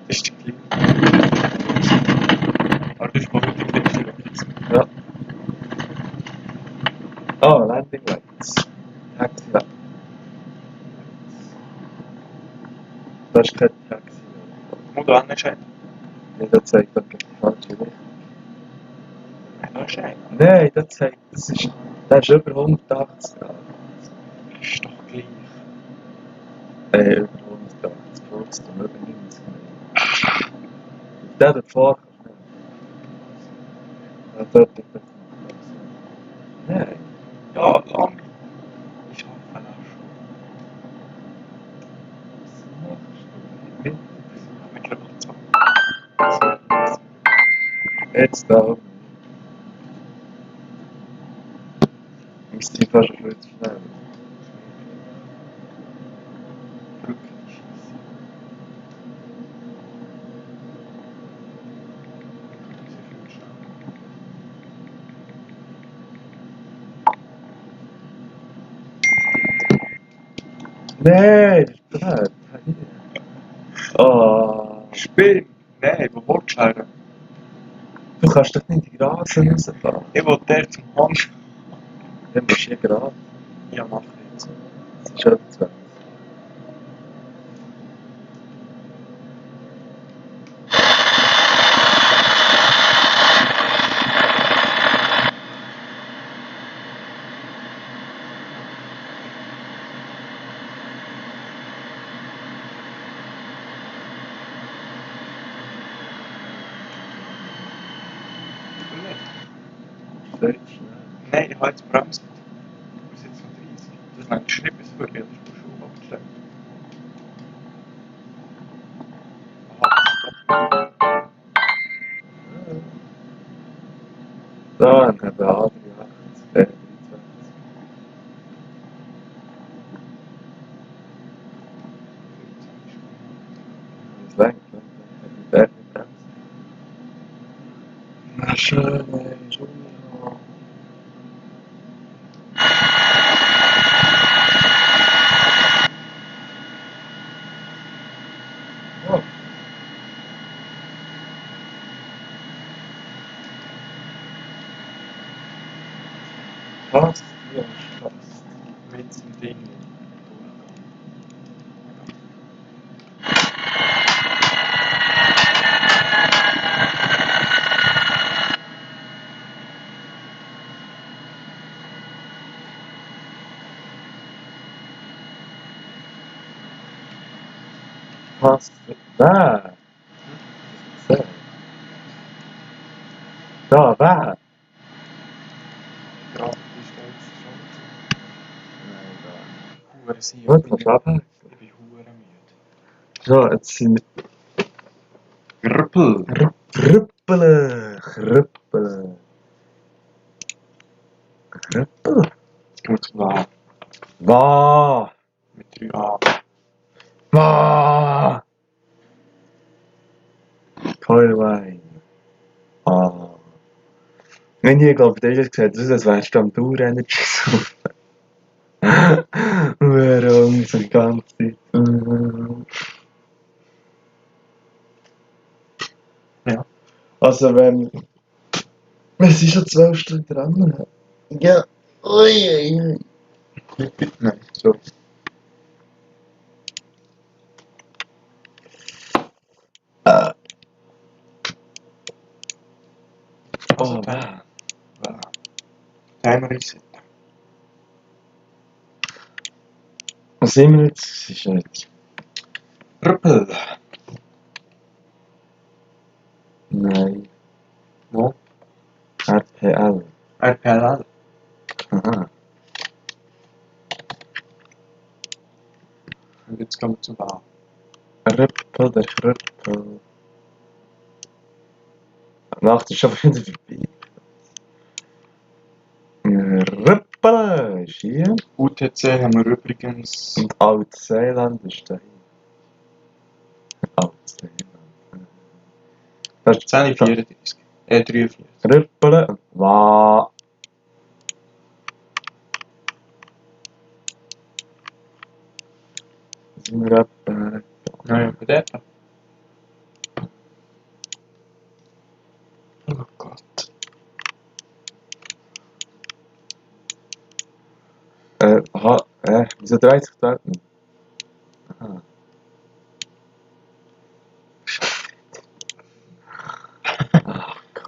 Das ist die Klinik. Aber das ist mal die kleinste Lokation. Ja. Oh, Landing Lights. Taxi Lights. Das ist kein Taxi. Und dann ist ein. Nee, das zeigt doch die falsche Richtung. Da ist ein. Nein, das zeigt, das ist über 180 Grad. Das ist doch gleich. Über 180, kurz, dann über 90 Grad. Der davor kannst du nicht. Ja, dort ist das nicht. Nein. Ja, lang. Ich hoffe, das Was machst du? mittlerweile so. Jetzt da. Wir sind fast ein bisschen zu schnell. Brücke schießen. Nein, das ist blöd. Oh, Spinn! Nein, wo willst du her? du kannst doch nicht in die Rasen rausfahren. Ich will der zum Hang. Dann musst du hier gerade. Ja, mach jetzt. Das ist etwas. Sehr schnell. Nein, ich habe jetzt bremst. Wir sind so 30. Das nennt nicht bis vor, das ist die Schule abgestellt. Aha, Da haben wir Adrian. Der 23. Das lenkt, der mit Bremsen. Na schön, ey, Entschuldigung. Oh. Fast, ja, fast. mit dem Ding. Fast. Nein. So. Da, wer? Ja, die stellt sich schon Nein, da. zu. Hure sie. Gut, kannst du abhängen. Ich bin hure müde. So, jetzt sind wir Grüppel! Krüppeln. Krüppeln. Krüppeln. Gut, war. Wow. Mit 3a. Wow. Feuerwein. Ah. Wenn ich glaube, der hat gesagt, das wärst du am Tour-Energy saufen. Warum so die ganze Zeit? Ja. Also wenn sie schon 12 Stunden dran hat. Ja. Ui. Nein. So. Also, Timer reset. Was sind wir jetzt? Was ist jetzt? Rüppel. Nein. Wo? RPL. RPL. Aha. Und jetzt kommen wir zu da. Rüppel, der Rüppel. Die Nacht ist schon wieder vorbei. Rüppel ist hier. UTC haben wir übrigens. Und Alt-Seeland ist da. Alt-Seeland. Das ist 10:34. 43. Rüppel und Wa. Sind wir etwa? Nein, bei der. Oh Gott. Wieso dreht sich dort nicht? Aha.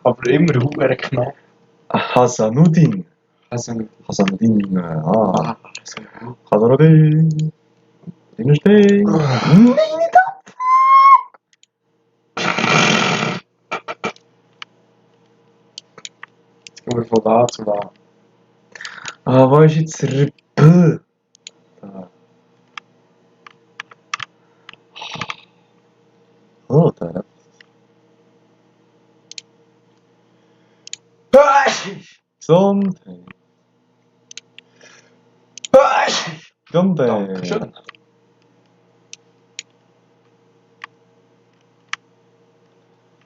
Aber immer hure knapp. Hasanuddin. Also nicht. Hasanuddin. Also Hasanuddin. Dynastie. Nein, nicht da. Jetzt gehen wir von da zu da. Wo ist jetzt Rüppel? Da. Oh, da. Gesundheit. Gesundheit. Dankeschön.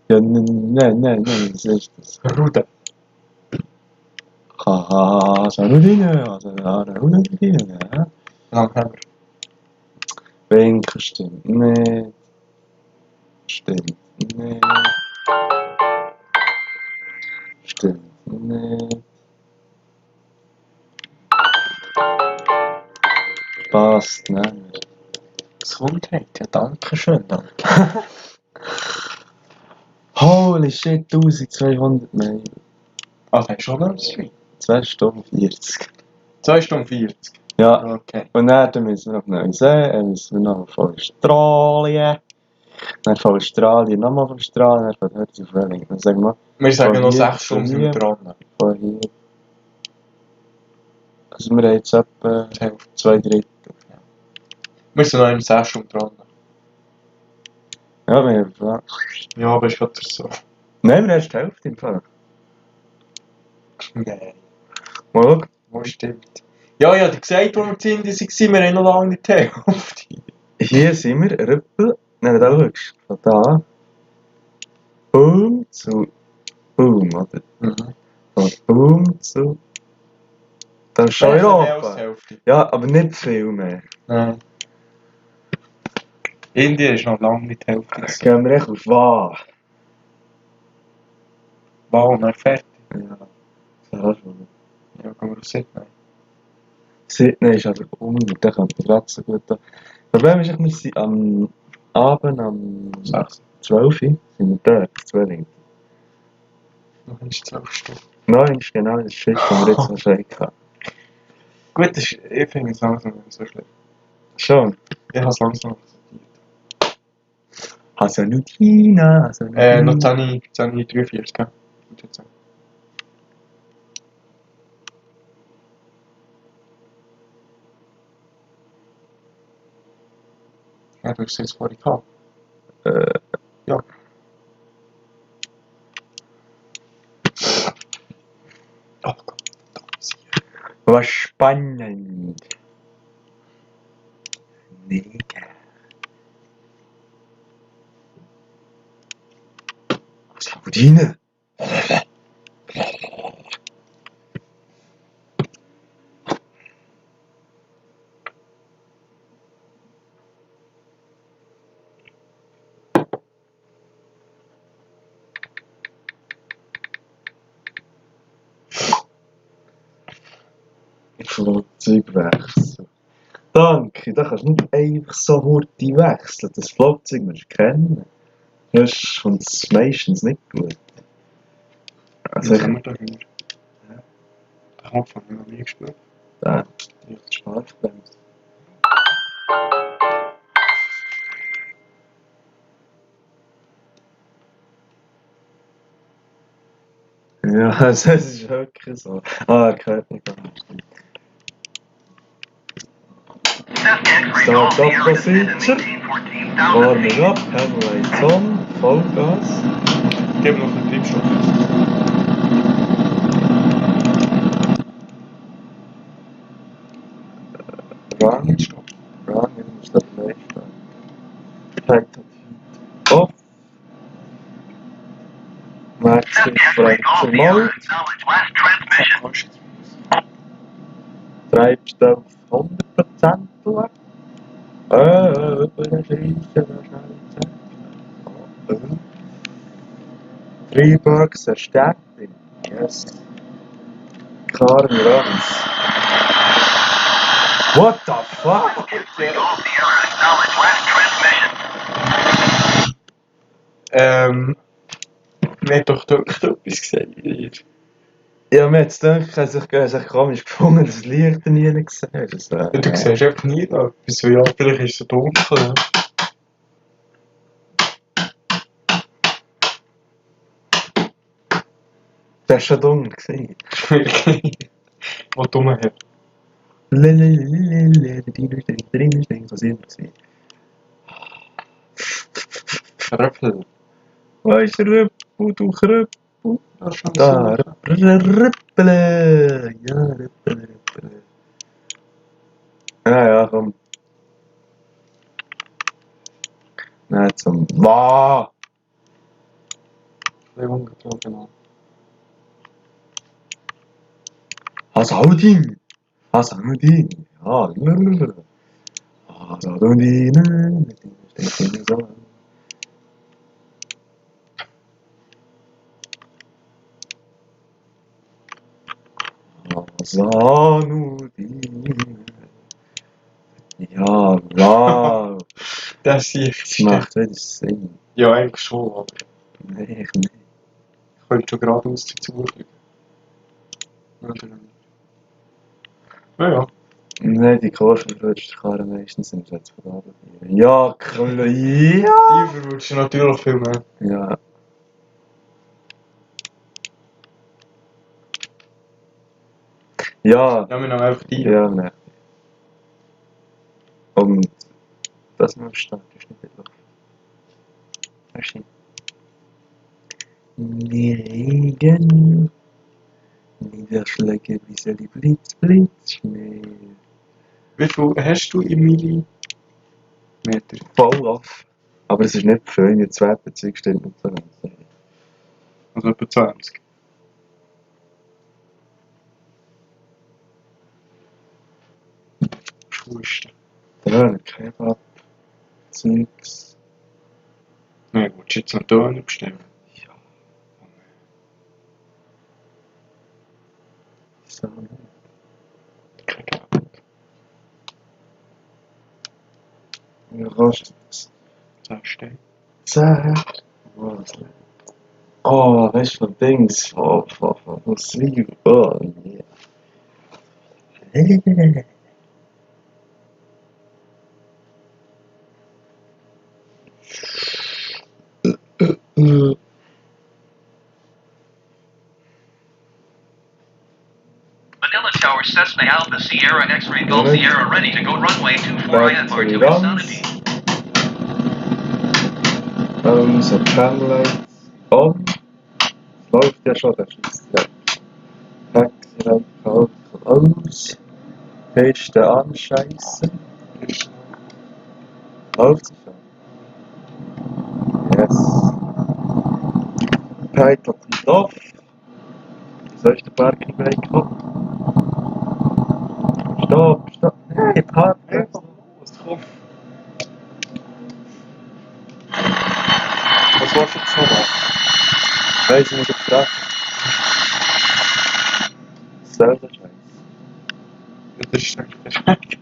Ja, nein, was ist das? Rude. Hasanuddin. Lang haben wir. Winken stimmt nicht. Stimmt nicht. Stimmt nicht. Passt, nein. Gesundheit. Ja, dankeschön. Danke. Holy shit, 1200 Mail. Ah, das ist schon am Stream. 2 Stunden 40. 2 Stunden 40. Ja, Okay. und dann müssen wir auf Neuseeland, dann müssen wir noch von Australien. Dann von Australien nochmal von Australien, dann von dort auf Wellington. Dann sagen wir Wir sagen Von noch hier 6 Stunden zu sind wir hier. dran. von hier. Also wir haben jetzt etwa Die Hälfte. 2/3. Wir sind noch in 6 Stunden dran. Ja, wir haben... Ja, aber ist gerade so. Nein, wir haben erst die Hälfte im Fall. Nein. Mal schauen. Wo stimmt? Ja, ich hatte gesagt, wo wir zu Indien waren, wir haben noch lange nicht die Hälfte. Hier sind wir, Rüppel. Nein, da schaust du. Von da. Boom zu Boom, oder? Mhm. Von Boom zu... Dann ist schon Mehr als die Europa. Hälfte. Ja, aber nicht viel mehr. Nein. Indien ist noch lange nicht die Hälfte. gewesen. Gehen wir echt auf Wa. Wow, wir fertig. Ja. Ja, schon. Ja, gehen wir auf Sydney. Sydney ist aber unten, da kommt man gerade so gut an. Das Problem ist, wir sind am Abend, am 6. 12 Uhr, sind wir dort, zu Wellington. Noch ist 12 Stunden. Nein, ist genau das Shit, das wir jetzt wahrscheinlich haben. Gut, ich finde es langsam nicht so schlimm. Schon. Ich habe es langsam akzeptiert. Hasanuddina, Hasanuddina. Noch 10:43, gell? Gut, jetzt. Ja, du hast es jetzt vorhin gehabt. Ja. Oh Gott, da ist hier. Was spannend. Mega. Hasanuddina. Flugzeugwechsel. Danke, da kannst du nicht einfach so hurtig wechseln. Das Flugzeug musst du kennen. Sonst kommt es meistens nicht gut. Also Was ich haben wir da hinten? Den Knopf habe ich noch nie gespürt. da, die Sparbremse. Ja, also es ist wirklich so. Ah, er hört mich gar nicht. Start up procedure. Warming up, headlights on, Vollgas. Gib noch einen Treibstoff. Run, run, ich muss das gleich starten. Tight Heat off. Max Differential Mode. Kannst du Treibstoff 100% lang. Über den Scheissen wahrscheinlich. Freebox Erstattung. Yes. Car runs. What the fuck? mir hat doch dort etwas gesagt. Ja, mir hat es gedacht, ich habe sich komisch gefunden, das Licht nie gesehen. Das, Du siehst einfach nie etwas. So, ja, vielleicht ist es so dunkel. Das war schon dumm gewesen. Was dumm hat. Was immer gewesen. Röpfel. Wo ist der Rüppel, du Krüppel? Das ist schon Da, Rüppele. Ja, Rüppele. Ja, komm. Nein, zum... Wow! Ein bisschen ungezogen. Hasaudin! Hasaudin! Ja, blablabla. Hasaudin! Hasaudin! Ja, wow! Das sehe Das ich. macht wieder Sinn. Ja, eigentlich schon, aber Nee, ich nicht. ich könnte schon geradeaus dazu fliegen. Oder nicht? Ja. Nein, die Kurvenverwirrungskarren meistens sind jetzt von da. Ja, komm, ja! Die verwirrst du natürlich viel mehr. Ja. Ja, Ja, wir nehmen einfach die. ja, ne. Und das noch stark ist nicht etwa. Verstehe. Regen, Niederschläge, bisschen Blitz, Blitz, Schnee. Wie viel hast du im Millimeter? Voll off. Aber es ist nicht für ihn, das Wetterzeug stimmt nicht so ganz. Also etwa 20. Schuster. Döner, Kebab, Zeugs. Nein, willst du jetzt noch Döner bestellen? Ja. So. Kein Geld. Wie kostet das? 10 Steine. 10. Was? Oh, weißt du, von Dings, von Zwiebeln. Oh, yeah. Manila Tower, Cessna Alpha Sierra X-Ray Golf Sierra ready to go runway 24 Back IFR to to runs. Insanity. So Camlights on. Läuft ja schon, der schießt ja. Taxi kaufen aus. Piste anscheißen. Läuft sie schon. Yes. Title kommt off. Soll ich den Parking Brake kommen? Stopp, stopp. Hey, Parking. Was kommt? Was willst du jetzt noch machen? Weiss ich nicht gefragt. Selber Scheiß. Ja, das ist eigentlich perfekt.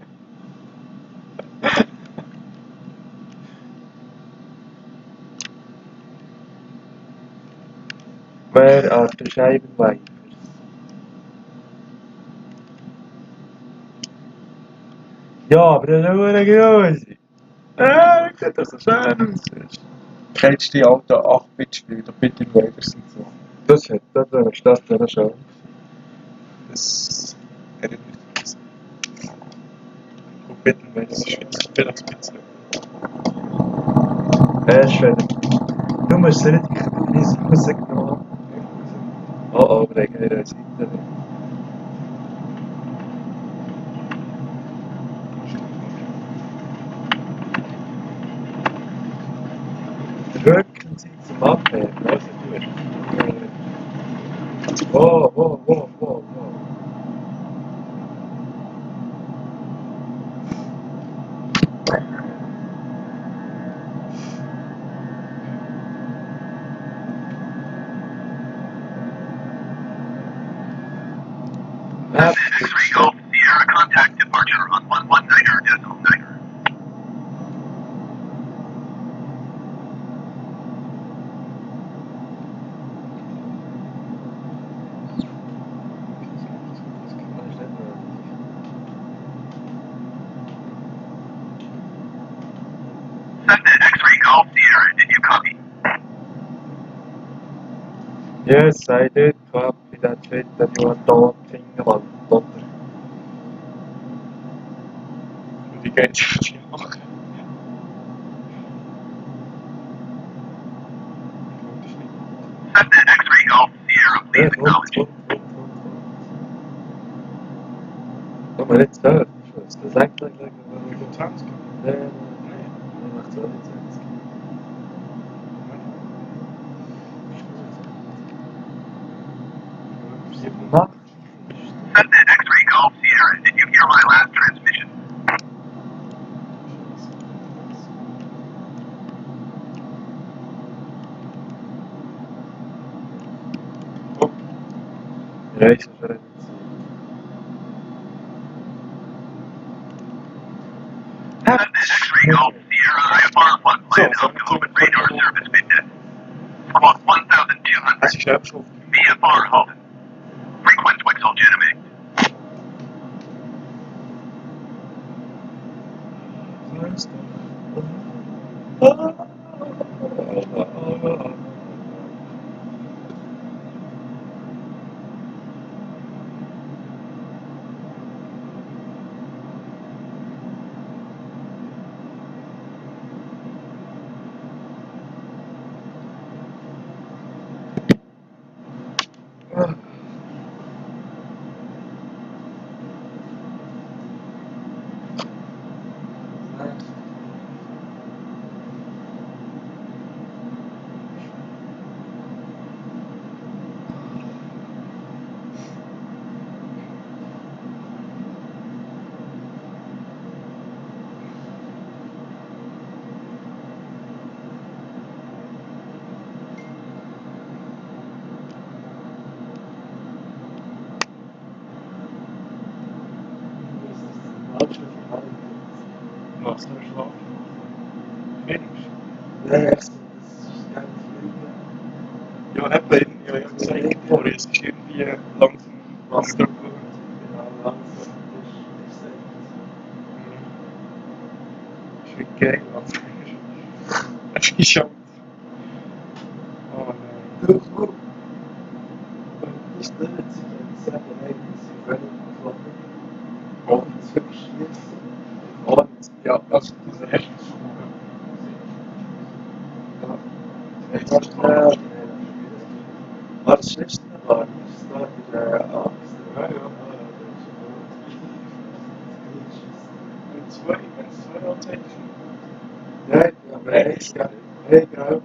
Where are the Scheibenwipers? Ja, aber das ist eine grosse. Sieht das so schön aus. Kennst du die alten 8-Bit-Spiele, der Bit Invaders und so? Das wäre schön. Das erinnert mich. Und Bit Invaders ist jetzt vielleicht ein bisschen. Erst wenn du musst es richtig rausgenommen. Oh, bringen wir eine Seite. Drücken Sie zum Abheben, also gut. Wow. X-ray Golf Sierra, contact departure on 119er. Subnet X-ray Golf Sierra, did you copy? Yes, I did copy that shit that you are talking about, Doctor. Wie geht's dir machen? Subnet X-ray Golf Sierra, please acknowledge. Komm mal jetzt da. Das sagt gleich, Wie viel 20? Nee, Nein. ich mach 22. Mach. Subnet X-ray Golf Sierra, did you hear my last transmission? Ja, ich schon recht. Subnet X-ray Golf Sierra, IFR 1 plan, Alpha Open radar service midday. Squawk 1200, Es ist eben schon VFR halted. Frequent Wixel Genome. Machst du schlafen? Findest Ja, ja, eben, ja, ich habe gesagt vorher, es ist irgendwie langsam was da geworden. Ist wie geil, also. Es ist schon. Oh nein. Und, ja, also diese erste Was ist denn da? Ja, ja. Wenn es zwei Anzeigen sind. Ja, egal.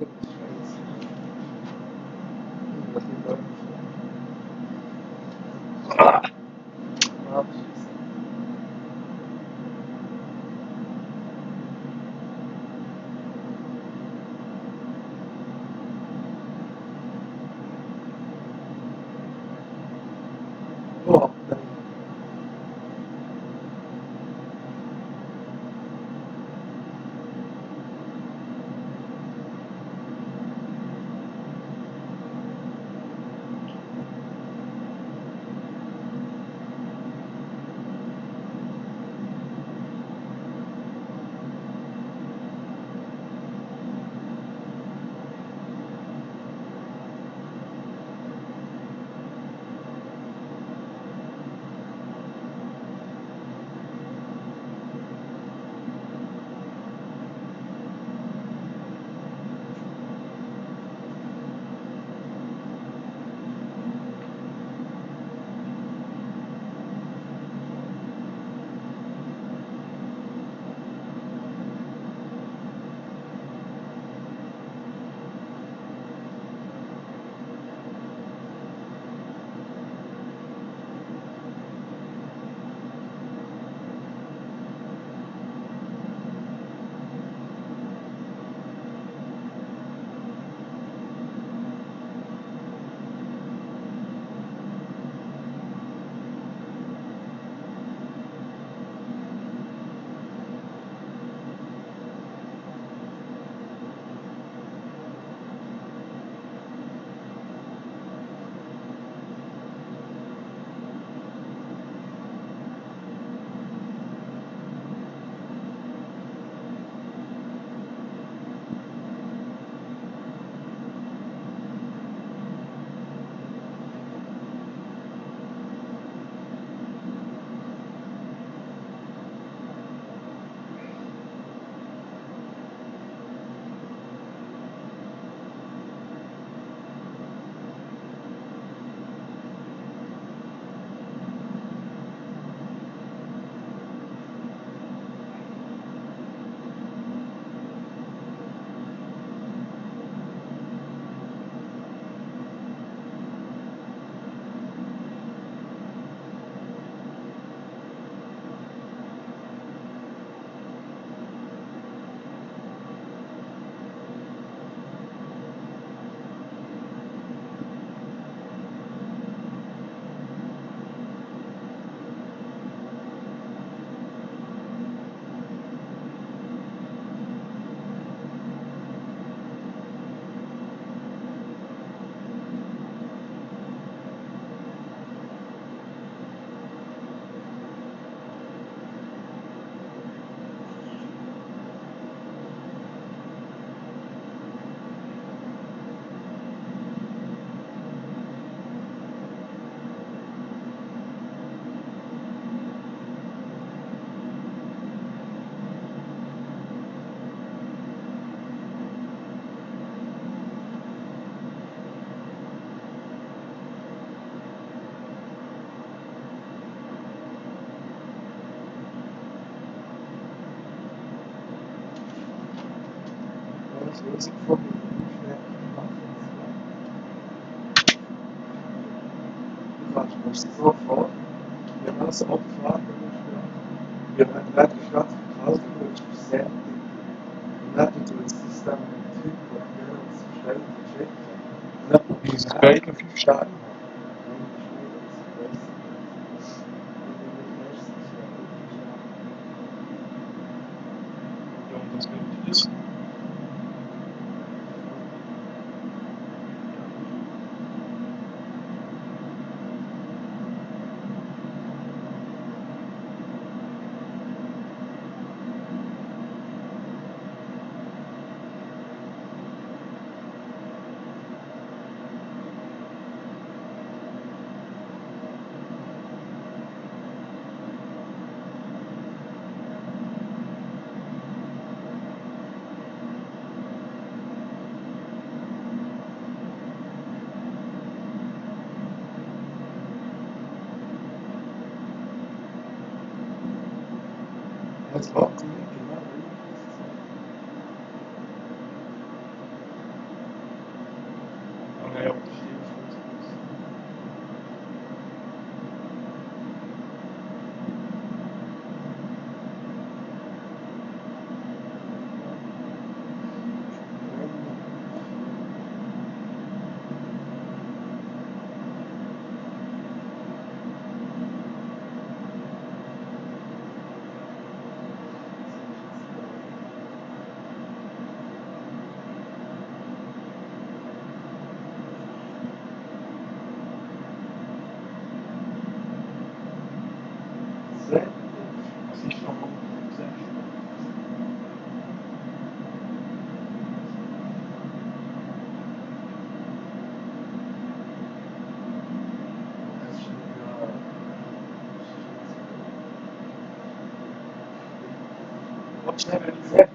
das Risiko von mir du kannst mir das so vor, wenn man so abfährt, wenn man in der Stadt verkauft wird, versenden. Und dann tut es das dann mit dem Typ, der uns bestellt verschickt. Und dann probiert Muss es es beide 5 Sterne haben? Ja, und was nimmt das? Das war cool, genau. Ah, nein, aber das stimmt schon. Sehr Was ist noch mal gesagt? gut. Schnell, wenn ich sehr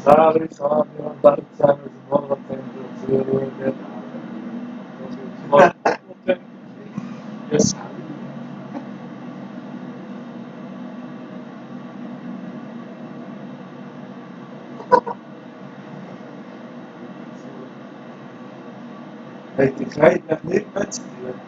Salve, salve, Barzano, nuova tentazione. Yes. Hey, die Kleine nicht mehr zu tun.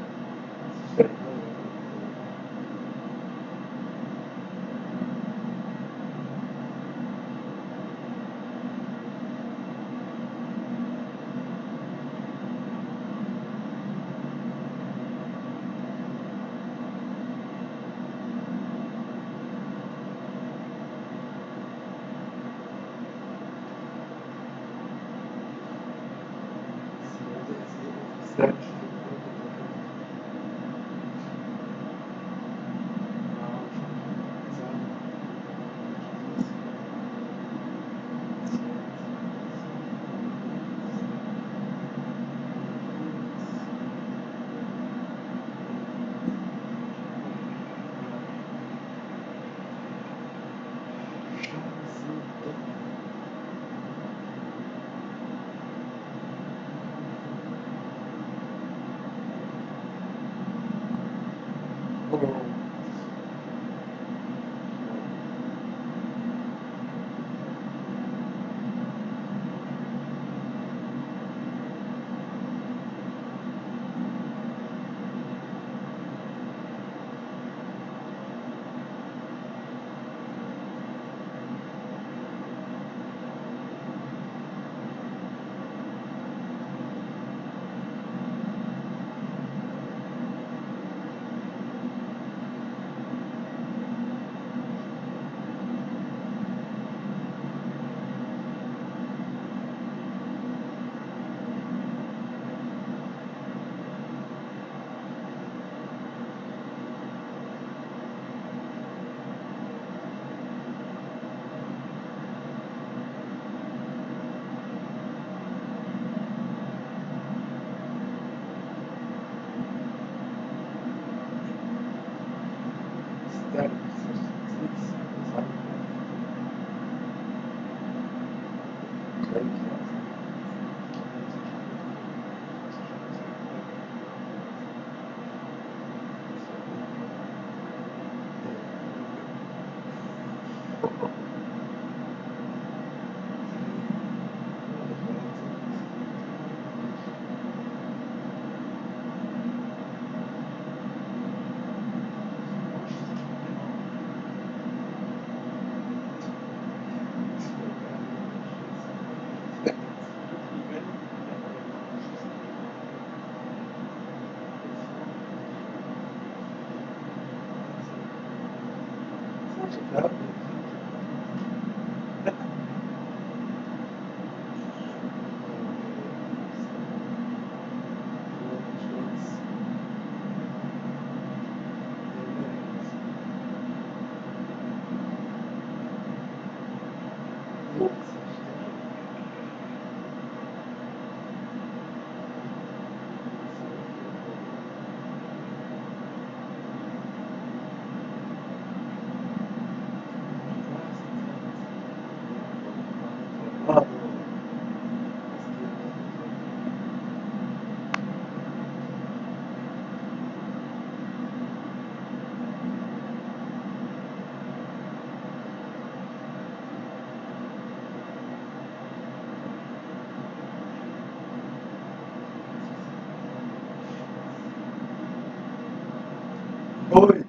Oi!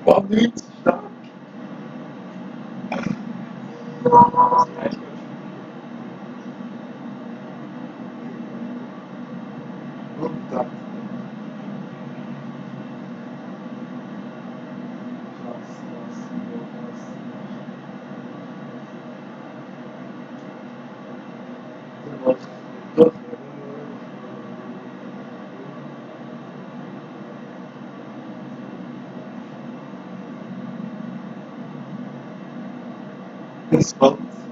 Boa noite, tá? Tá. Response.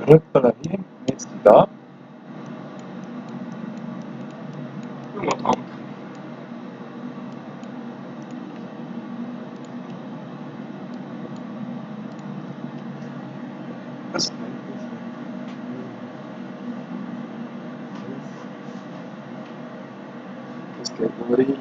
Rüppele hier, jetzt da. Das geht noch really,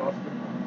Spaß gemacht.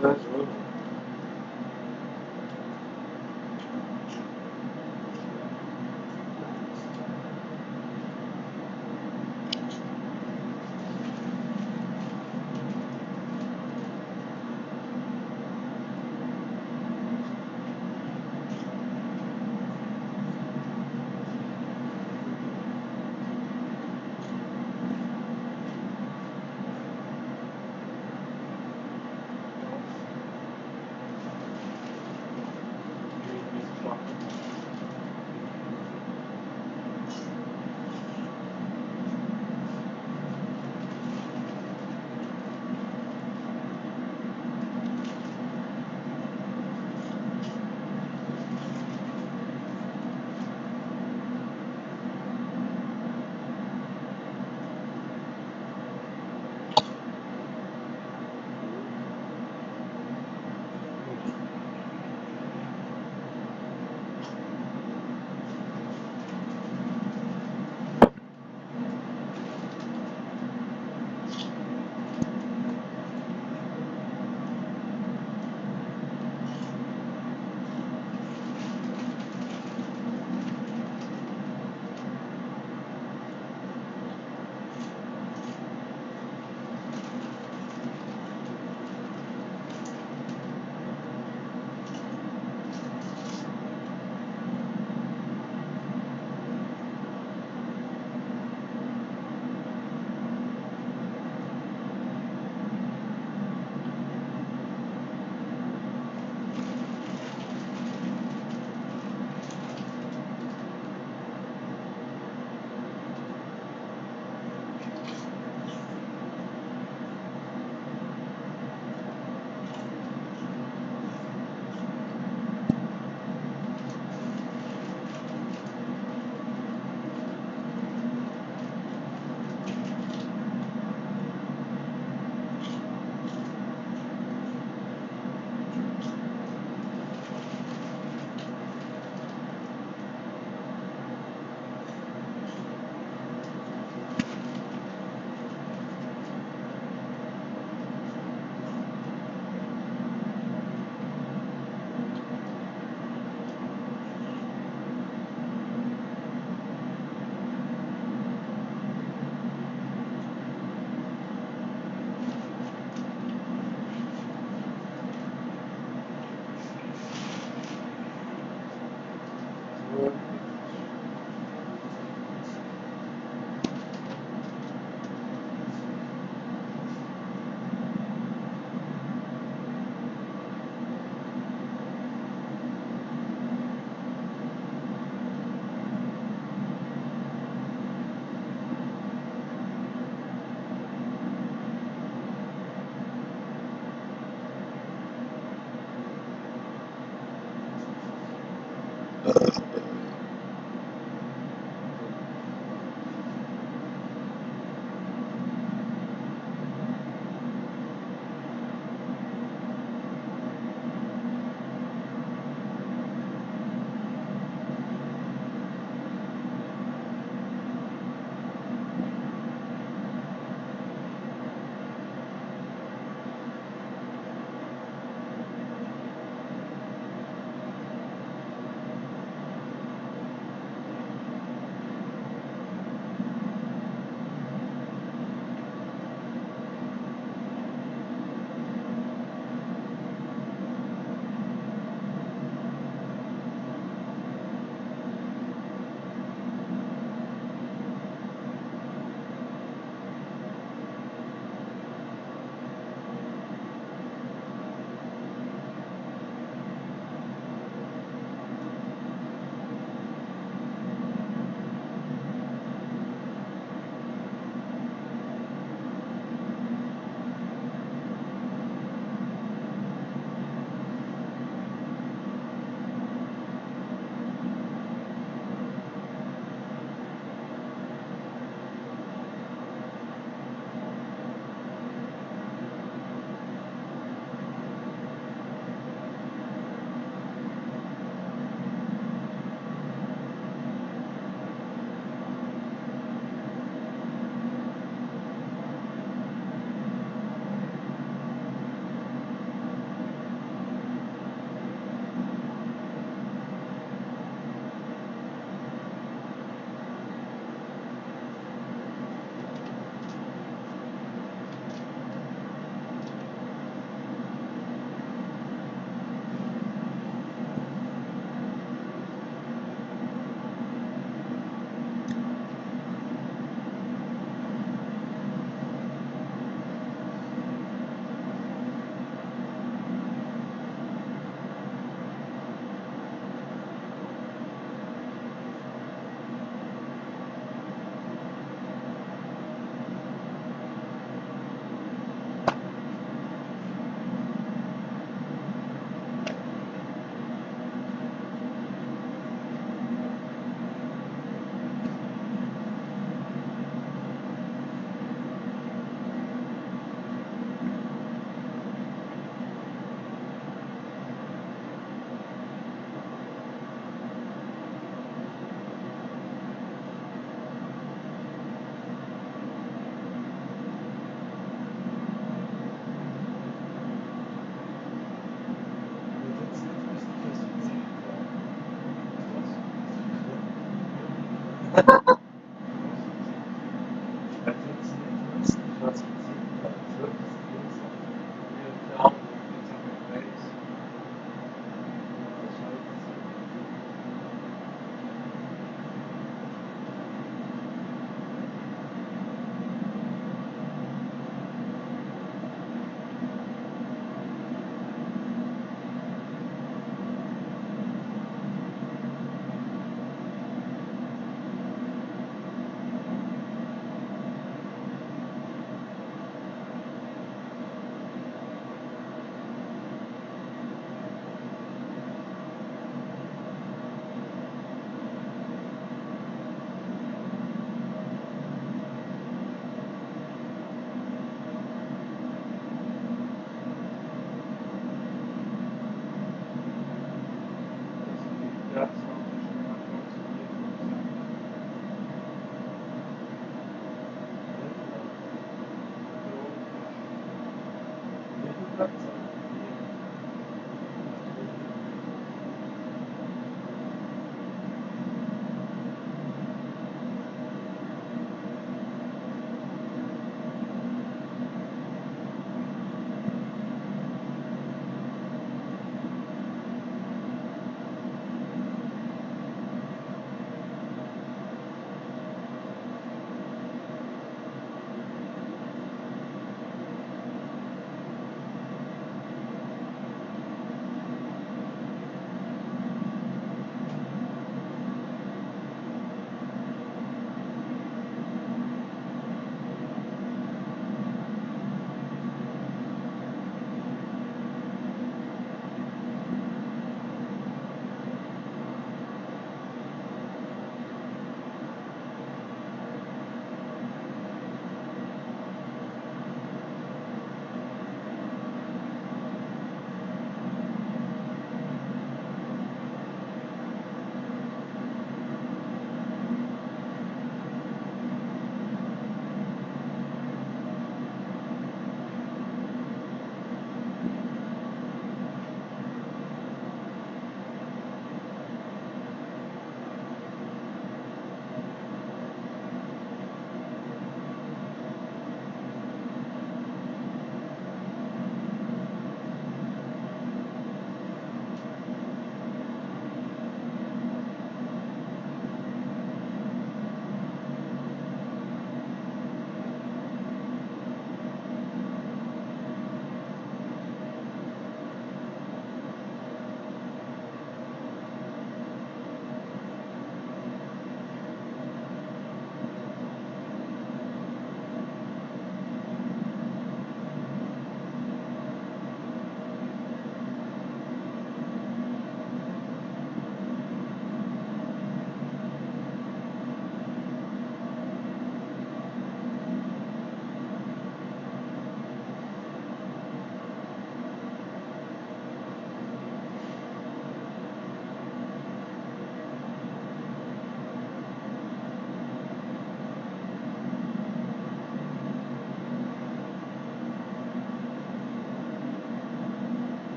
Was?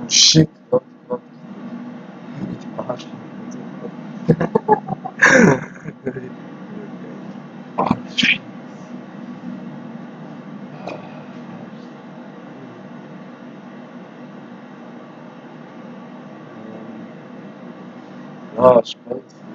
Oh shit, wat niet paars. Paars. Ja, spät.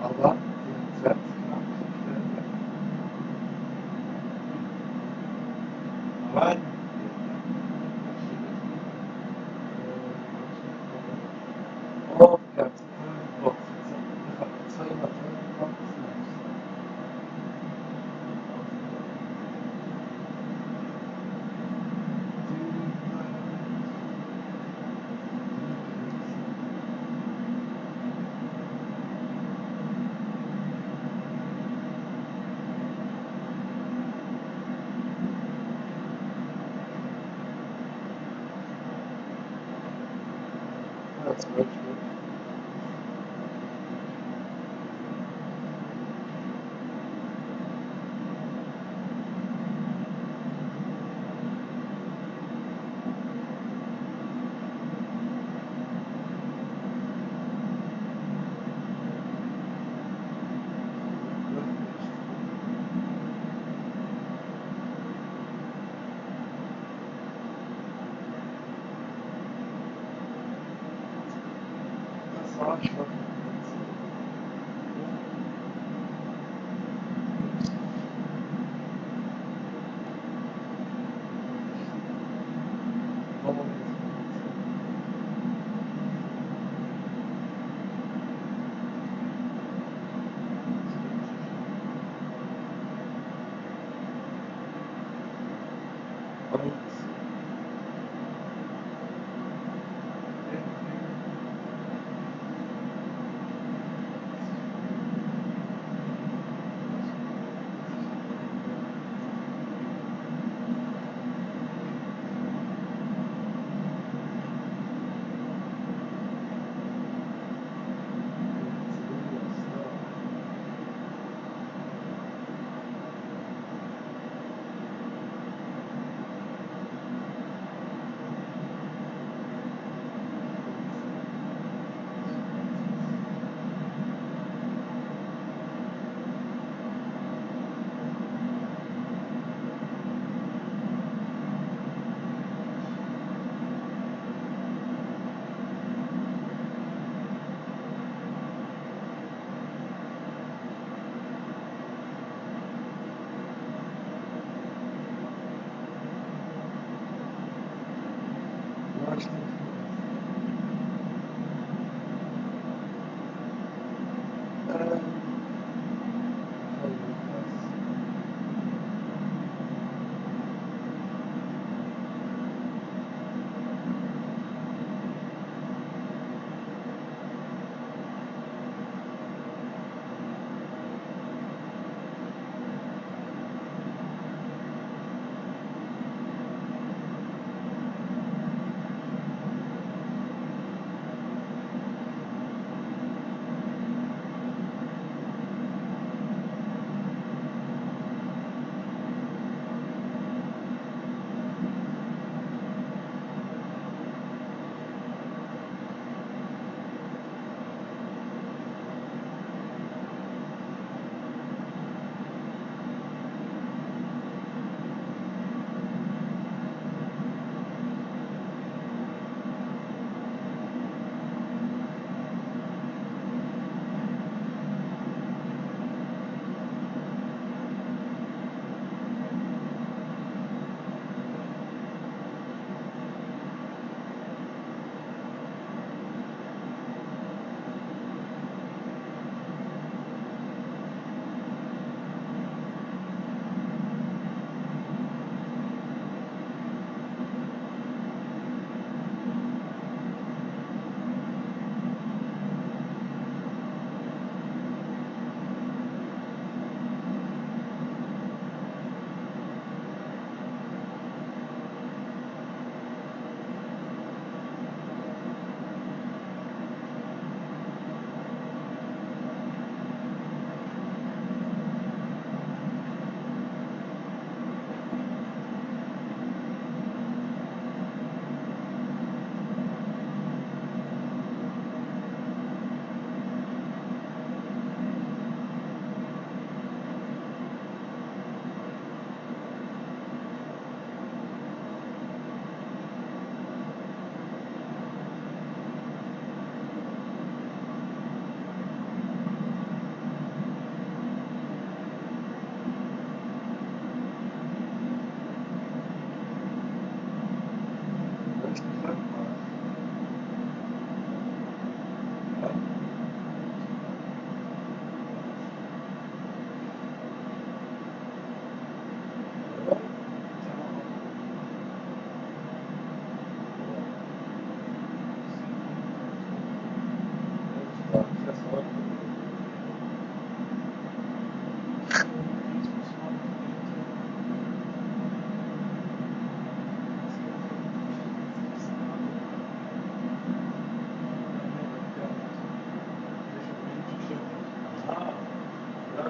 Aber den Nein. Oh, ja, that's very good.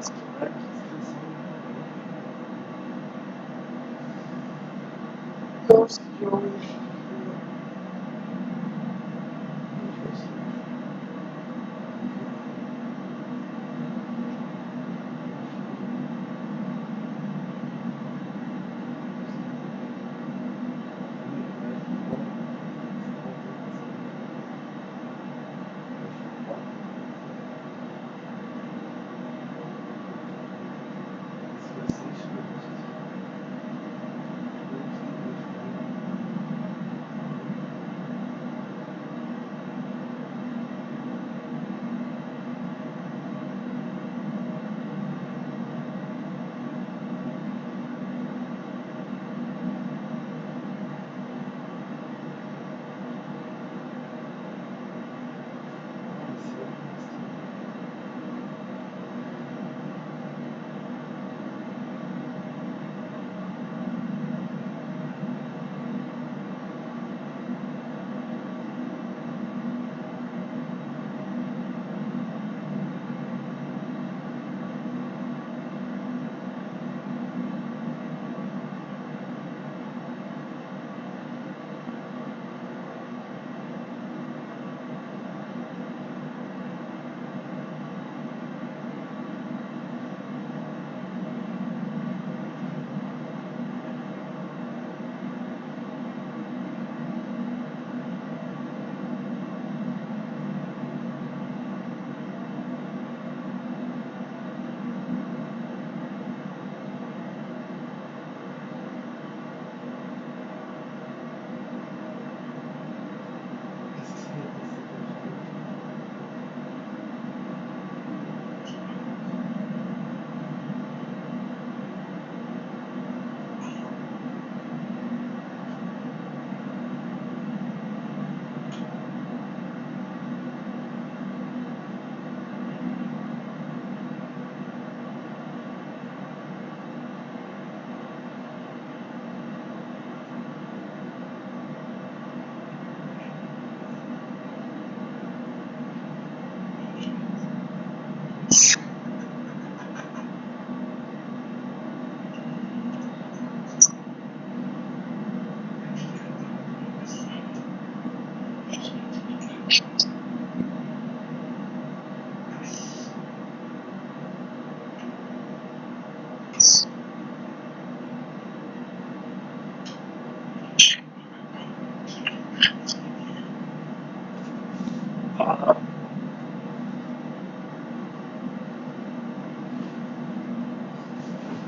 das gemerkt, das glaube ich.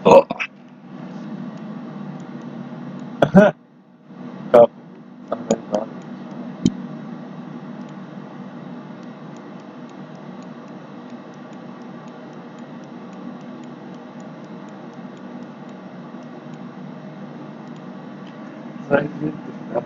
Oh. Cup. Seit Winter.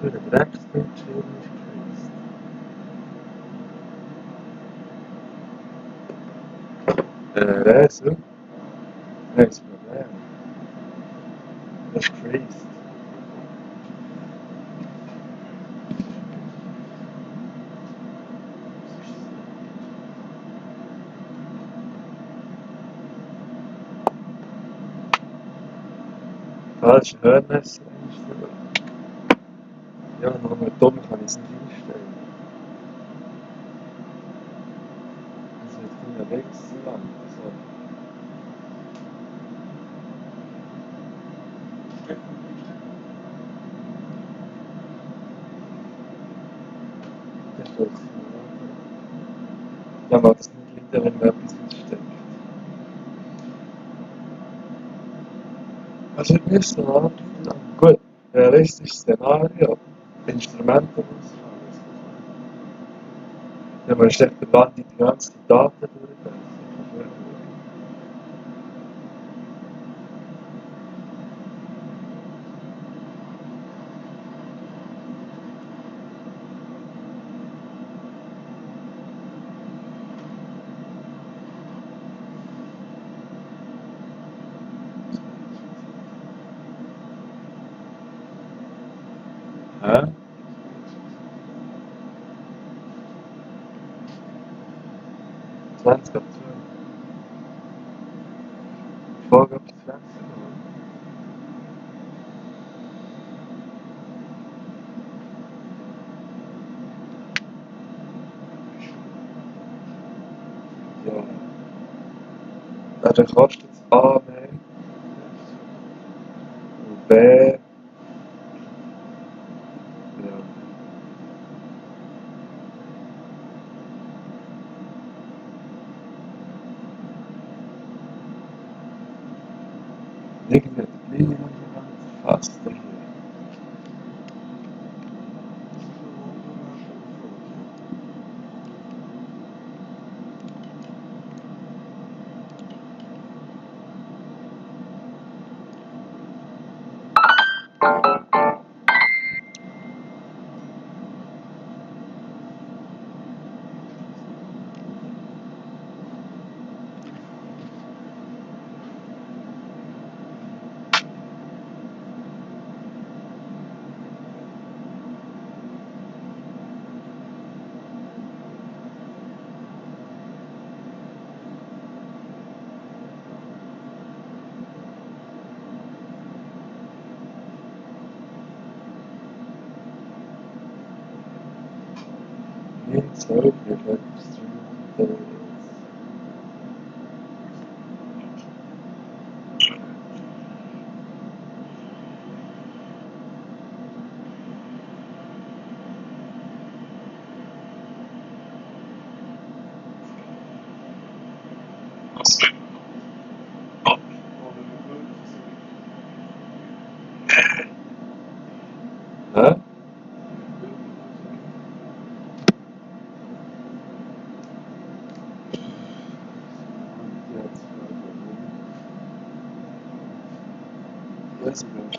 So der Drecksbildschirm ist crazy. Reso? Nein, das Problem. Das ist crazy. Falsche Hörmesser einstellen. Ja, nur dumm kann ich es nicht einstellen. Das wird kleiner Wechsel lang. So. Das ist jetzt ja, mag es nicht liegen, wenn man etwas einstellt. Also wir müssen anfangen. Gut, realistisches Szenario. Instrumente muss ja, man steckt der Land die ganze Daten durch. Hä? Zwanzig ab 12. Folge ab 20. Ja. Dann kostet es A mehr und B. Ja. Irgendwie hat die Linie noch nicht ganz erfasst. Nicht so viel Stream. Hä? Jetzt bin ich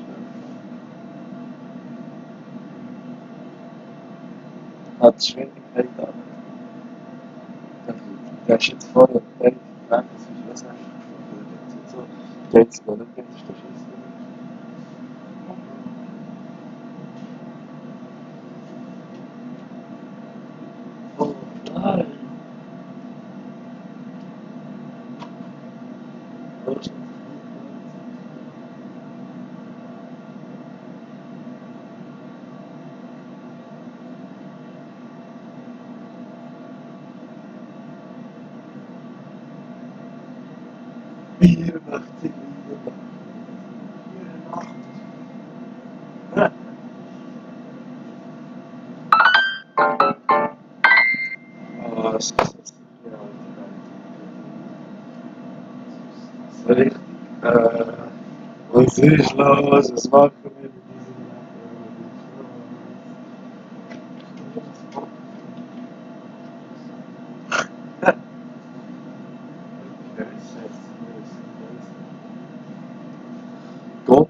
hat Geschwindigkeit an. Der ist jetzt voll und weg. Das ist was einfach. So, geht's gar nicht, das ist der Schuss. Oh nein! 84 84. Ah, es so richtig. Was ist los? Was machen wir mit diesem Gott.